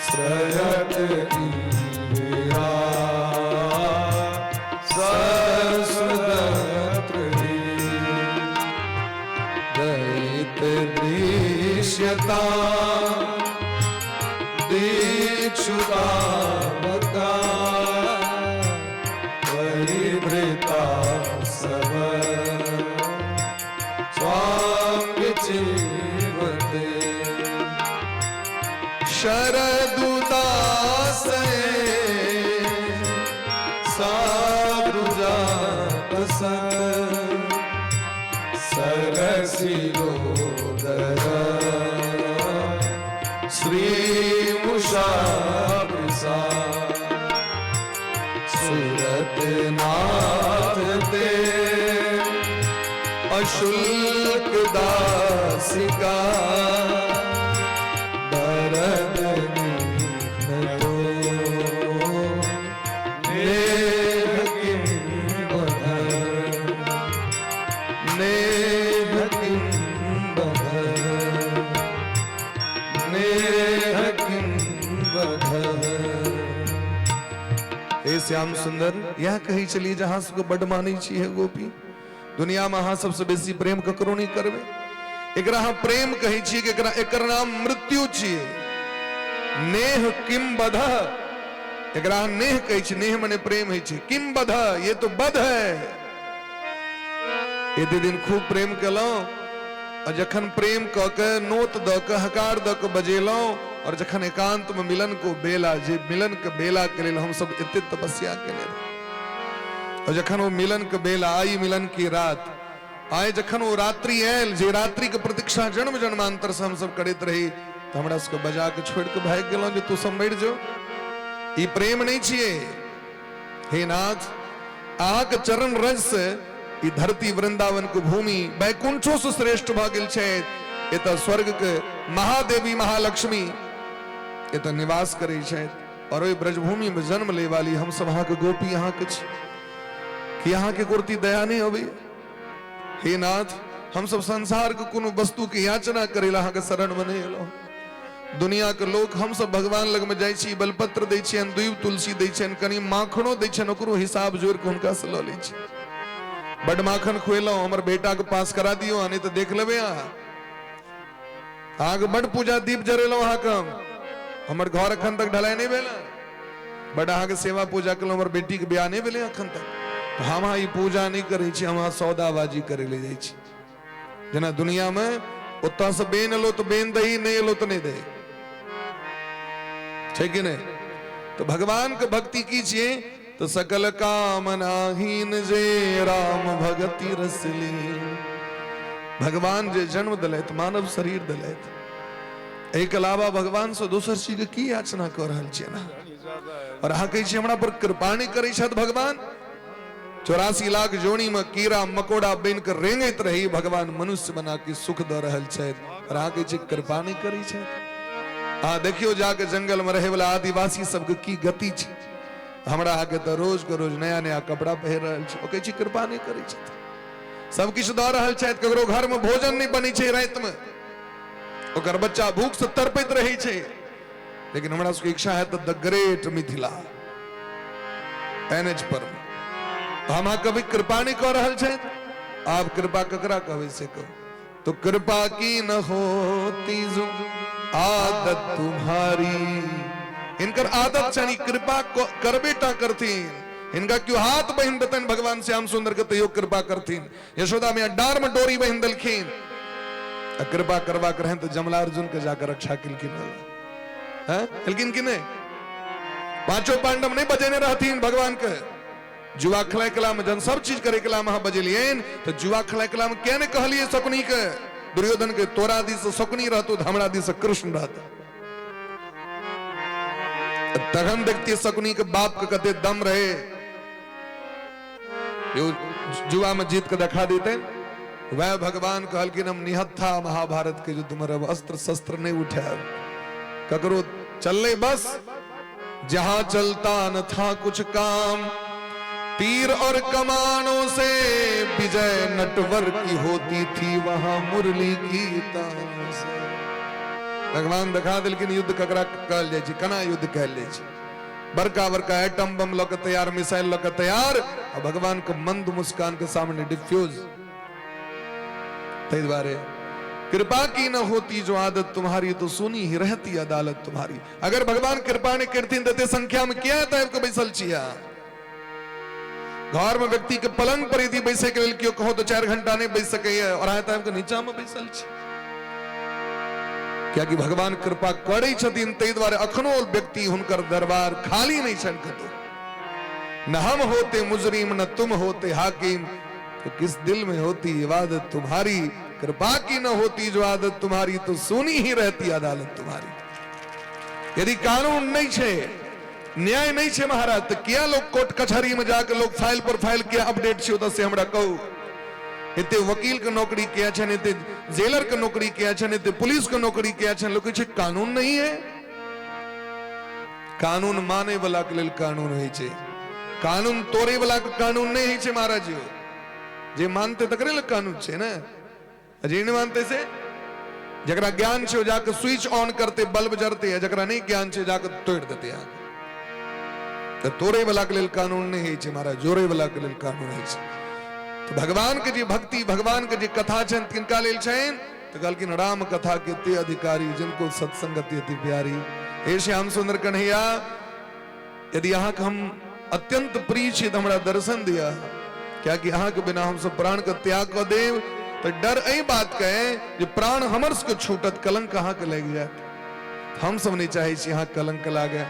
श्रयत इंदिरा सरस्वती दयित दृश्यता दीक्षुता बका परिवृता सब स्वामी जीवते शरदुदास साधु जात सत सरसिलोदर श्री मुषा सूरत नाथ ते अशुल्क दासिका दरद तो नेह किम बध नेह किम बध नेह किम बध। हे श्याम सुंदर, यह कहै छलियै जे अहाँ सबके बड मानै छी हे गोपी, दुनिया में अहाँ सबसे बेसी प्रेम ककरो नहीं करबै। एकरा अहाँ प्रेम कहै छियै कि एकरा एकर नाम मृत्यु छियै। नेह किम बध, एकरा अहाँ नेह कहै छी, नेह मने प्रेम होइ छै। किम बध, ये तो बध है। एते दिन खूब प्रेम केलहुँ, और जखन प्रेम कऽ के नोत दऽ के हकार दऽ के बजेलहुँ, और जखन एकांत में मिलन को बेला, जे मिलन के बेला के लेल हम सब एते तपस्या केने रही, और जखन वो मिलन के बेला आई, मिलन की रात आए, जखन वो रात्रि आयल, जे रात्रि के प्रतीक्षा जन्म जन्मांतर से हम सब करैत रही, तो हमरा सबके बजा के छोड़ के भागि गेलहुँ जे तू सब मरि जो। ई प्रेम नहीं छियै। हे नाथ, अहाँके चरण रज से ई धरती वृंदावन के भूमि वैकुंठो से श्रेष्ठ भऽ गेल छै। एतऽ स्वर्ग के महादेवी महालक्ष्मी एतऽ निवास करै छथि, और ओहि ब्रजभूमि में जन्म ले वाली हम सब अहाँके गोपी अहाँके छी कि अहाँके कुर्ती दया नहीं अबै? हे नाथ, हम सब संसार के कोनो वस्तु के याचना करे ला अहाँके शरण में नहीं एलहुँ। दुनिया के लोक हम सब भगवान लग में जाइ छी, बेलपत्र दै छियनि, दूब तुलसी दै छियनि, कनि माखनो दै छियनि, ओकरो हिसाब जोड़ि के हुनका से लऽ लै छी। बड माखन खुएलहुँ, हमर बेटा के पास करा दियौ, नहीं तऽ देख लेबै अहाँ। अहाँके बड पूजा दीप जरेलहुँ अहाँके हम, हमर घर एखन तक ढलाई नहीं भेल, बड अहाँके सेवा पूजा केलहुँ, हमर बेटी के बियाह नहीं भेलै एखन तक, तऽ हम अहाँ ई पूजा नहीं करै छी, हम अहाँ सौदाबाजी करै लए जाइ छी। जेना दुनिया में ओतऽ से बेन एलो तऽ बेन दही, नहीं एलो तऽ नहीं दही। छै कि नहि? तऽ भगवान के भक्ति की छियै? तऽ सकल कामनाहीन जे राम भगति रसलीन। भगवान जे जन्म देलथि, मानव शरीर देलथि, एहिके अलावा भगवान से दोसर चीज के की याचना कऽ रहल छियै ना? और अहाँ कहै छियै हमरा पर कृपा नहि करै छथि भगवान। 84 लाख जोड़ी में कीड़ा मकोड़ा बनि कऽ रेंगैत रही, भगवान मनुष्य बना के सुख दऽ रहल छथि, और अहाँ कहै छियै कृपा नहि करै छथि। अहाँ देखियौ जाके जंगल में रहै वाला आदिवासी सबके की गति छै। हमरा अहाँके तऽ रोज के रोज नया नया कपड़ा पहिर रहल छी, ओ कहै छी कृपा नहि करै छथि। सब किछु दऽ रहल छथि, ककरो घर में भोजन नहि बनै छै रातिमे, ओकर बच्चा भूख से तड़पैत रहै छै, लेकिन हमरा सबके इच्छा है तऽ द ग्रेट मिथिला एनएच पर हम अहाँ कभी कृपा नहि कऽ रहल छथि। आब कृपा ककरा कहबै से कहू। तो कृपा की न होती जो आदत तुम्हारी, इनकर आदत छनि कृपा करबे टा करथिन। हिनका क्यों हाथ बहिन देतनि भगवान श्याम सुंदर के तैयो कृपा करथिन। यशोदा मैया डार में डोरी बहिन देलखिन, आ कृपा करबा के रहनि तऽ जमलार्जुन के जाकर रक्षा केलखिन। हैं केलखिन कि नहि? पांचों पांडव नहीं बजेने रहथिन भगवान के। जुआ खेलाय कला में जन सब चीज करे कला में अहाँ बजेलियनि तऽ जुआ खेलाय कला में किया नहि कहलियै शकुनी के, दुर्योधन के, तोरा दिस से शकुनी रहतो तऽ हमरा दिस से कृष्ण रहतो। तखन देखतियै शकुनी के बाप के कते दम रहे, यो जुआ में जीत के देखा देते। वह भगवान कहलखिन हम निहत्था महाभारत के युद्ध में रहब, अस्त्र शस्त्र नहीं उठायब, ककरो चलले बस। जहां चलता न था कुछ काम, तीर और कमानों से विजय नटवर की होती थी वहां मुरली की तानों से। भगवान देखा देलखिन युद्ध ककरा कहल जाइ छै, केना युद्ध कहल जाइ छै। बड़का बड़का एटम बम लऽ के तैयार, मिसाइल लऽ के तैयार, आ भगवान के मंद मुस्कान के सामने डिफ्यूज। ताहि दुआरे कृपा की न होती जो आदत तुम्हारी, तो सुनी ही रहती अदालत तुम्हारी। अगर भगवान कृपा नहीं करथिन तऽ एते संख्या में किया एतऽ आबि कऽ बैसल छियै? घर में व्यक्ति के पलंग पर यदि बैसे के लेल केओ कहो तो 4 घंटा नहीं बैस सकैया, और अहाँ एतऽ आबि कऽ नीचा में बैसल छी। कियाकि भगवान कृपा करै छथिन, ताहि दुआरे अखनो व्यक्ति हुनकर दरबार खाली नहीं छनि कतौ। न हम होते मुजरिम न तुम होते हाकिम, तो किस दिल में होती इबादत तुम्हारी। कृपा की न होती जो आदत तुम्हारी, तो सुनी ही रहती अदालत तुम्हारी। यदि कानून नहीं छे, न्याय नहीं छे महाराज, तो किया लोग कोर्ट कचहरी में जाके लोग फाइल पर फाइल किया अपडेट छे ओतऽ से हमरा कहू। एते वकील के नौकरी किया छनि, एते जेलर के नौकरी किया छनि, एते पुलिस के नौकरी किया छनि, लोग कहै छै कानून नहीं है। कानून माने वाला के लेल कानून होइ छै, कानून तोड़े वाला के कानून नहीं होइ छै महाराज। जे मानते तकरे लेल कानून छै ने, जे नहीं मानते से जकरा ज्ञान छै ओ जाके स्विच ऑन करते बल्ब जरते, आ जकरा नहीं ज्ञान छै जाके तोड़ि देते अहाँके। तऽ तोड़े वाला के लेल कानून नहीं होइ छै महाराज, जोड़े वाला के लेल कानून होइ छै। तऽ भगवान के जे भक्ति, भगवान के जे कथा छनि तिनका लेल छनि। तऽ कहलखिन राम कथा के ते अधिकारी जिनको सत्संगति अति प्यारी। हे श्याम सुंदर कन्हैया, यदि अहाँके हम अत्यंत प्रिय छी तऽ हमरा दर्शन दिअ, कियाकि अहाँके बिना हमसब प्राण के त्याग कऽ देब तऽ डर एहि बात के जे प्राण हमर सबके छूटत, कलंक अहाँके लागि जायत। हमसब नहि चाहै छी अहाँके कलंक लागे।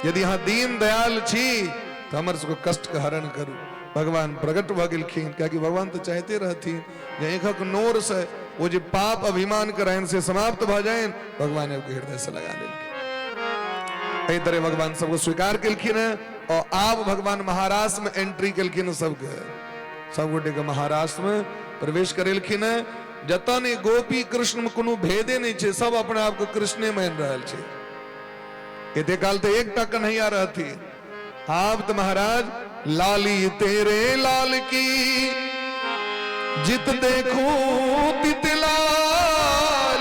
यदि अहाँ दीन दयाल छी तऽ हमर सबके कष्ट के हरण करू। भगवान प्रकट भऽ गेलखिन, कियाकि भगवान तऽ चाहते रहथिन जे आँखिक नोर से ओ जे पाप अभिमान के रहनि से समाप्त भऽ जाइन। भगवान आबि हृदय से लगा लेलखिन। एहि तरह भगवान सबके स्वीकार केलखिन हैं और आब भगवान महाराष्ट्र में एंट्री केलखिन, सबके सब गोटे के महाराष्ट्र में प्रवेश करेलखिन हैं। जतऽ ने गोपी कृष्ण में कोनो भेदे नहीं छै, सब अपना आप के कृष्णे मानि रहल छै। एते काल तऽ एकटा कन्हैया रहथिन, आब तऽ महाराज लाली तेरे लाल की जित देखूं तित लाल,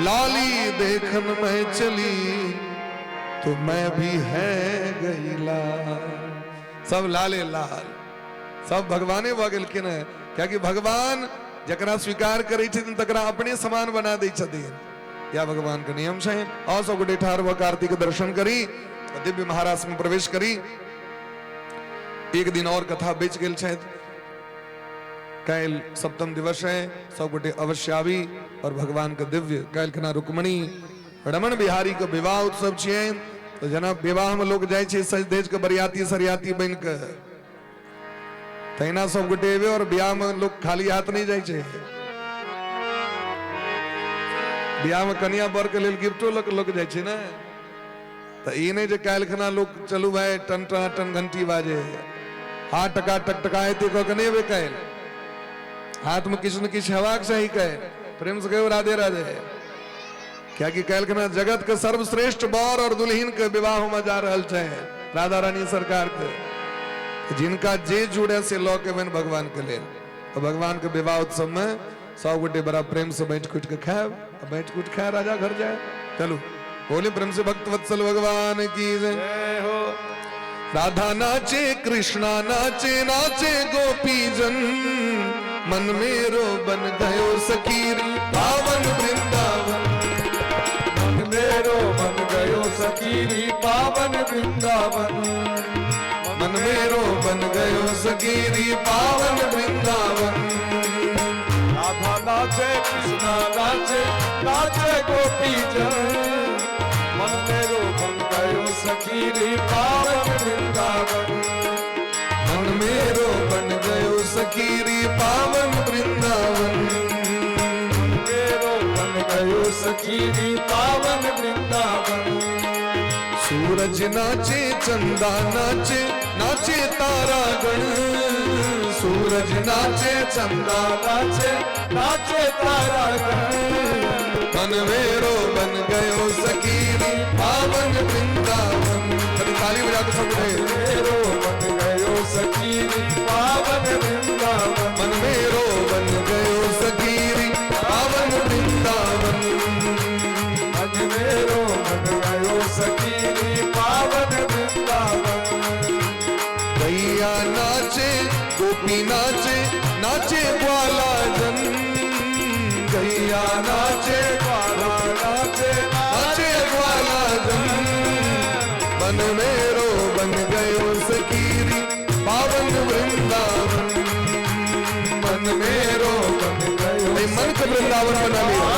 लाली देखन मैं चली तो मैं भी है गई लाल। सब लाले लाल, सब भगवाने भऽ गेलखिन हेँ। कियाकि भगवान जकरा स्वीकार करै छथिन तकरा अपने समान बना दै छथिन, यह भगवान के नियम छै। और सब गोटे ठाढ़ भऽ कार्तिक के दर्शन करी, दिव्य महाराष्ट्र में प्रवेश करी। एक दिन और कथा बचि गेल छथि, काल्हि सप्तम दिवस है, सब गोटे अवश्य आबी और भगवान के दिव्य काल्हि खना रुक्मणी रमण बिहारी के विवाह उत्सव छियै। तऽ जेना विवाह में लोग जाइ छै सज धज के बरियाती सरियाती बनि के, तहिना सब गोटे एबै। और बियाह में लोग खाली हाथ नहीं जाइ छै, बियाह में कनिया बर के लेल गिफ्टो लऽ के लोग जाइ छै ने। तऽ ई नहि जे काल्हि खना लोक चलू भाई टन टन टन घंटी बाजे, हाथ टका टक टका एते कऽ के नहि एबै काल्हि, हाथ में किछु ने किछु हेबाक चाही काल्हि। प्रेम से कहियो राधे राधे। कियाकि काल्हि खना जगत के सर्वश्रेष्ठ बर और दुल्हन के विवाह होमे जा रहल छै राधा रानी सरकार के, जिनका जे जुड़े से लऽ के एबनि भगवान के लेल। तऽ भगवान के विवाह उत्सव में सब गोटे बड़ा प्रेम से बैठ कुट के खायब, आ बैठ कुट खाए राजा घर जाए। चलू बोले प्रेम से भक्त वत्सल भगवान की जय हो। राधा नाचे कृष्णा नाचे नाचे गोपी जन, मन मेरो बन गयो सखीर पावन वृंदावन। मन मेरो बन गयो सखीरी पावन वृंदावन। मन मेरो बन गयो सखीरी पावन वृंदावन। राधा नाचे कृष्णा नाचे नाचे गोपी जन, मन मेरो बन गयो सखीरी पावन वृंदावन। मन मेरो बन गयो सखीरी पावन वृंदावन। मन मेरो बन गयो सखीरी पावन वृंदावन। सूरज नाचे चंदा नाचे नाचे तारा गण। सूरज नाचे चंदा नाचे नाचे तारा गण। मन मेरो बन गयो सखीरी पावन वृंदावन। ताली बजा के सब मेरो बन गयो सखीरी पावन वृंदावन। मन मेरो बन गयो सखीरी पावन वृंदावन। मन मेरो बन गयो सखीरी पावन वृंदावन। गैया नाचे गोपी नाचे नाचे ग्वाला जन। गैया नाचे ग्वाला नाचे नाचे ग्वाला जन। मन मेरो बन गयो सखीरी पावन वृंदावन। मन मेरो बन गयो मन के वृंदावन बना लिया।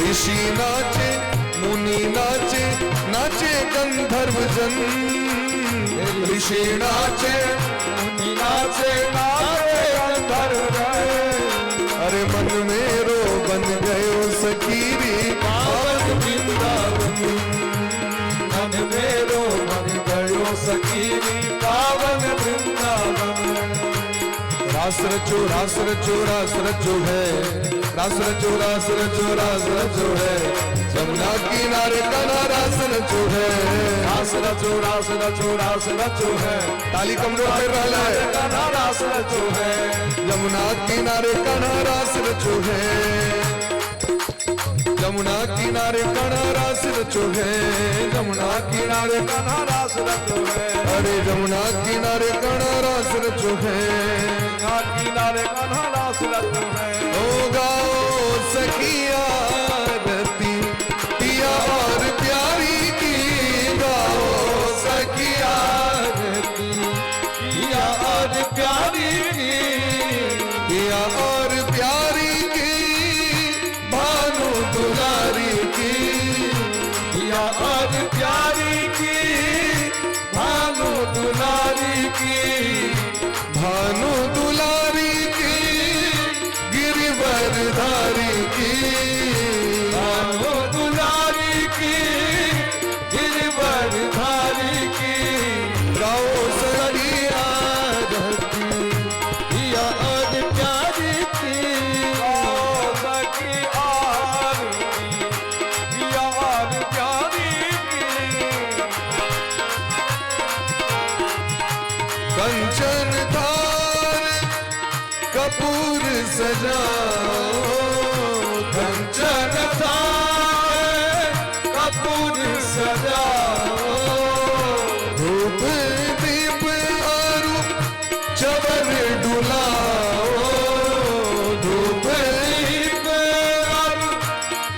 ऋषि नाचे मुनि नाचे नाचे गंधर्व जन। ऋषि नाचे मुनि नाचे नाचे गंधर्व जन। अरे मन मेरो बन गयो सखीरी पावन वृंदावन। मन मेरो बन गयो सखीरी पावन वृंदावन। रास रचो रास रचो रास रचो है, रास रचो रास रचो रास रचो है, जमुना किनारे कान्हा रास रचो है। रास रचो रास रचो रास रचो है, ताली कमजोर कर रहा है। कान्हा रास रचो है, जमुना किनारे कान्हा रास रचो है, जमुना किनारे कान्हा रास रचो है, जमुना किनारे कान्हा रास रचो है। अरे जमुना किनारे कान्हा रास रचो है, किनारे कान्हा रास रचो है। ओ गाओ सखिया रती पिया और प्यारी की। गाओ सखिया रती पिया और प्यारी की। पिया और प्यारी की भानु दुलारी की। पिया और प्यारी की भानु दुलारी की। भानु दुलारी की गिरिवरधारी की। भानु दुलारी की गिरिवरधारी की। गाओ सखिया रती पिया और प्यारी की। गाओ सखिया रती पिया और प्यारी की। कंचन थार कपूर सजाओ। कंचन थार कपूर सजाओ। धूप दीप आरु चवर डुलाओ। धूप दीप आरु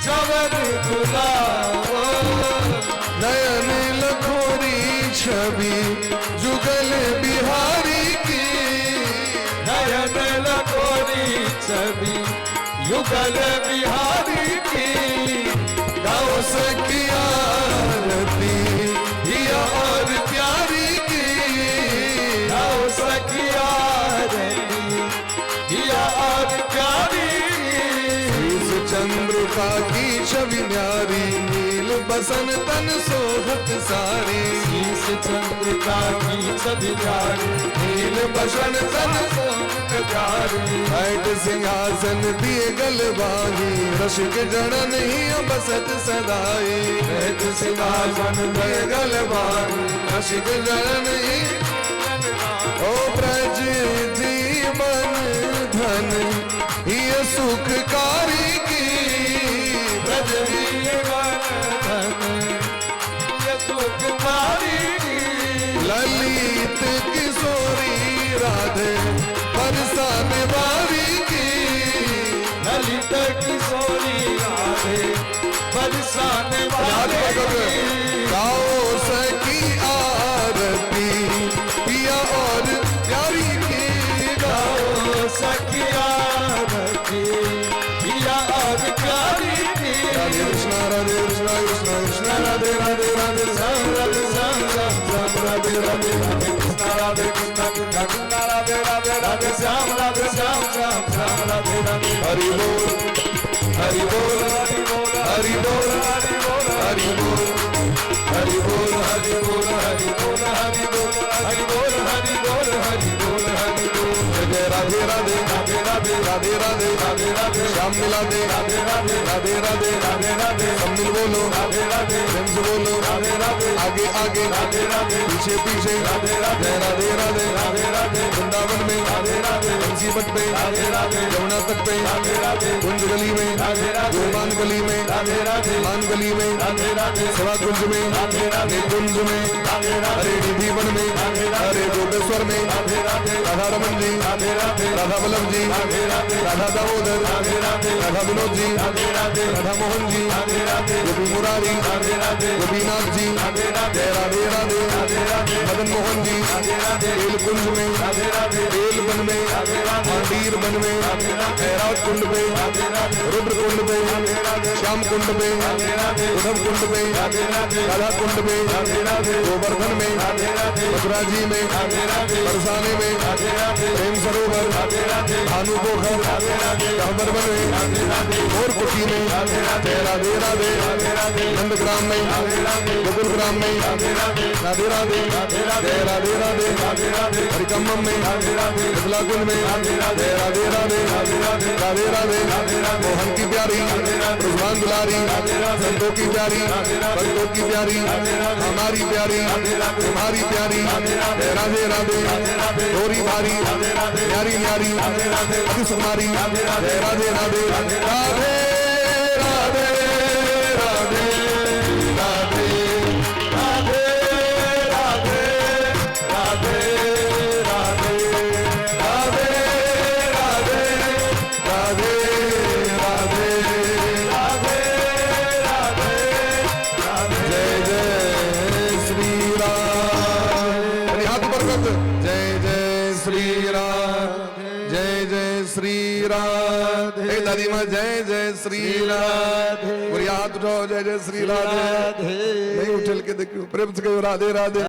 चवर डुलाओ। नयन लखोरी छवि जुगल बिहारी की। नयन लखोरी छवि जुगल बिहारी की गाओ सखी आरती, हिया और प्यारी की गाओ सखी आरती, हिया और प्यारी की। चंद्रिका की छवि न्यारी, नील बसन तन सोहत सारी। शीस चंद्रिका की छवि न्यारी, नील बसन तन सोहत सारी। बैठ सिंहासन दिए गलबाही, रसिक जन ही बसत सदाई। बैठ सिंहासन दिए गलबाही, रसिक जन ही। ओ ब्रज जीवन धन ये सुखकारी की, ब्रज जीवन धन ये सुखकारी की। ललित किशोरी राधे बरसान वारी की, ललित किशोरी राधे बरसान वारी की। गाओ सखी आरती, पिया और प्यारी की। गाओ सखी आरती, पिया और प्यारी की। राधे कृष्णा राधे कृष्णा कृष्णा कृष्णा राधे राधे, राधे श्याम राधे श्याम श्याम श्याम राधे राधे, राधे कृष्णा राधे कृष्णा कृष्णा कृष्णा राधे राधे, राधे श्याम राधे श्याम श्याम श्याम राधे राधे। हरि बोल हरि बोल हरि बोल हरि बोल हरि बोल हरि बोल हरि बोल हरि बोल हरि बोल हरि बोल हरि बोल हरि बोल हरि बोल हरि बोल। जय राधे राधे राधे राधे राधे राधे राधे राधे श्याम मिला दे राधे राधे राधे राधे राधे राधे। सब मिल बोलो राधे राधे, प्रेम से बोलो राधे राधे। आगे आगे राधे राधे, पीछे पीछे राधे राधे जय राधे राधे राधे राधे। वृंदावन में राधे राधे, बंसी बट पे राधे राधे, यमुना तट पे राधे राधे, कुंज गली में राधे राधे, गोमान गली में राधे राधे, मान गली में राधे राधे, सवा कुंज में राधे राधे, कुंज में राधे राधे, हरे निधि वन में राधे राधे, हरे गोपेश्वर में राधे राधे, राधा रमन जी राधे राधे, राधा वल्लभ जी राधे राधे, राधा दामोदर राधे राधे, राधा विनोद जी राधे राधे, राधा मोहन जी राधे राधे, गोपी मुरारी राधे राधे, गोपीनाथ जी राधे राधे, जय राधे राधे राधे राधे, मदन मोहन जी राधे राधे, कुंज में राधे राधे, बेल वन में राधे राधे, मांडीर वन में राधे राधे, खैरात कुंड पे राधे राधे, रुद्र कुंड पे राधे राधे, श्याम कुंड पे राधे राधे, उद्धव कुंड पे राधे राधे, राधा कुंड पे राधे राधे, गोवर्धन में राधे राधे, मथुरा जी में राधे राधे, बरसाने में राधे राधे, प्रेम सरोवर राधे राधे, भानु पोखर राधे राधे, गहबर वन में राधे राधे, और कुटी में राधे राधे, जय राधे राधे राधे राधे, नंदग्राम में राधे राधे, गोकुल ग्राम में राधे राधे, राधे राधे राधे राधे, जय राधे राधे राधे राधे, हरिकम्बम में राधे राधे, मिथिला कुंज में राधे राधे, जय राधे राधे राधे राधे, राधे राधे राधे राधे, मोहन की प्यारी राधे राधे, रुझवान दुलारी राधे राधे, संतों की प्यारी राधे राधे, भक्तों की प्यारी राधे राधे, हमारी प्यारी राधे राधे, तुम्हारी प्यारी राधे राधे, जय राधे राधे राधे राधे, गोरी भारी राधे राधे, न्यारी न्यारी राधे राधे, अति सुकुमारी राधे राधे, जय राधे राधे राधे राधे राधे राधे राधे राधे राधे राधे राधे राधे राधे राधे राधे राधे राधे राधे। जय जय श्री राम। हाथ ऊपर कर दो। जय जय श्री राम, जय जय श्री राम। हे दादी माँ जय जय श्री राम। हाथ उठाओ, जय जय श्री राधे। नहीं उठल के देखियो, प्रेम से कहो राधे राधे।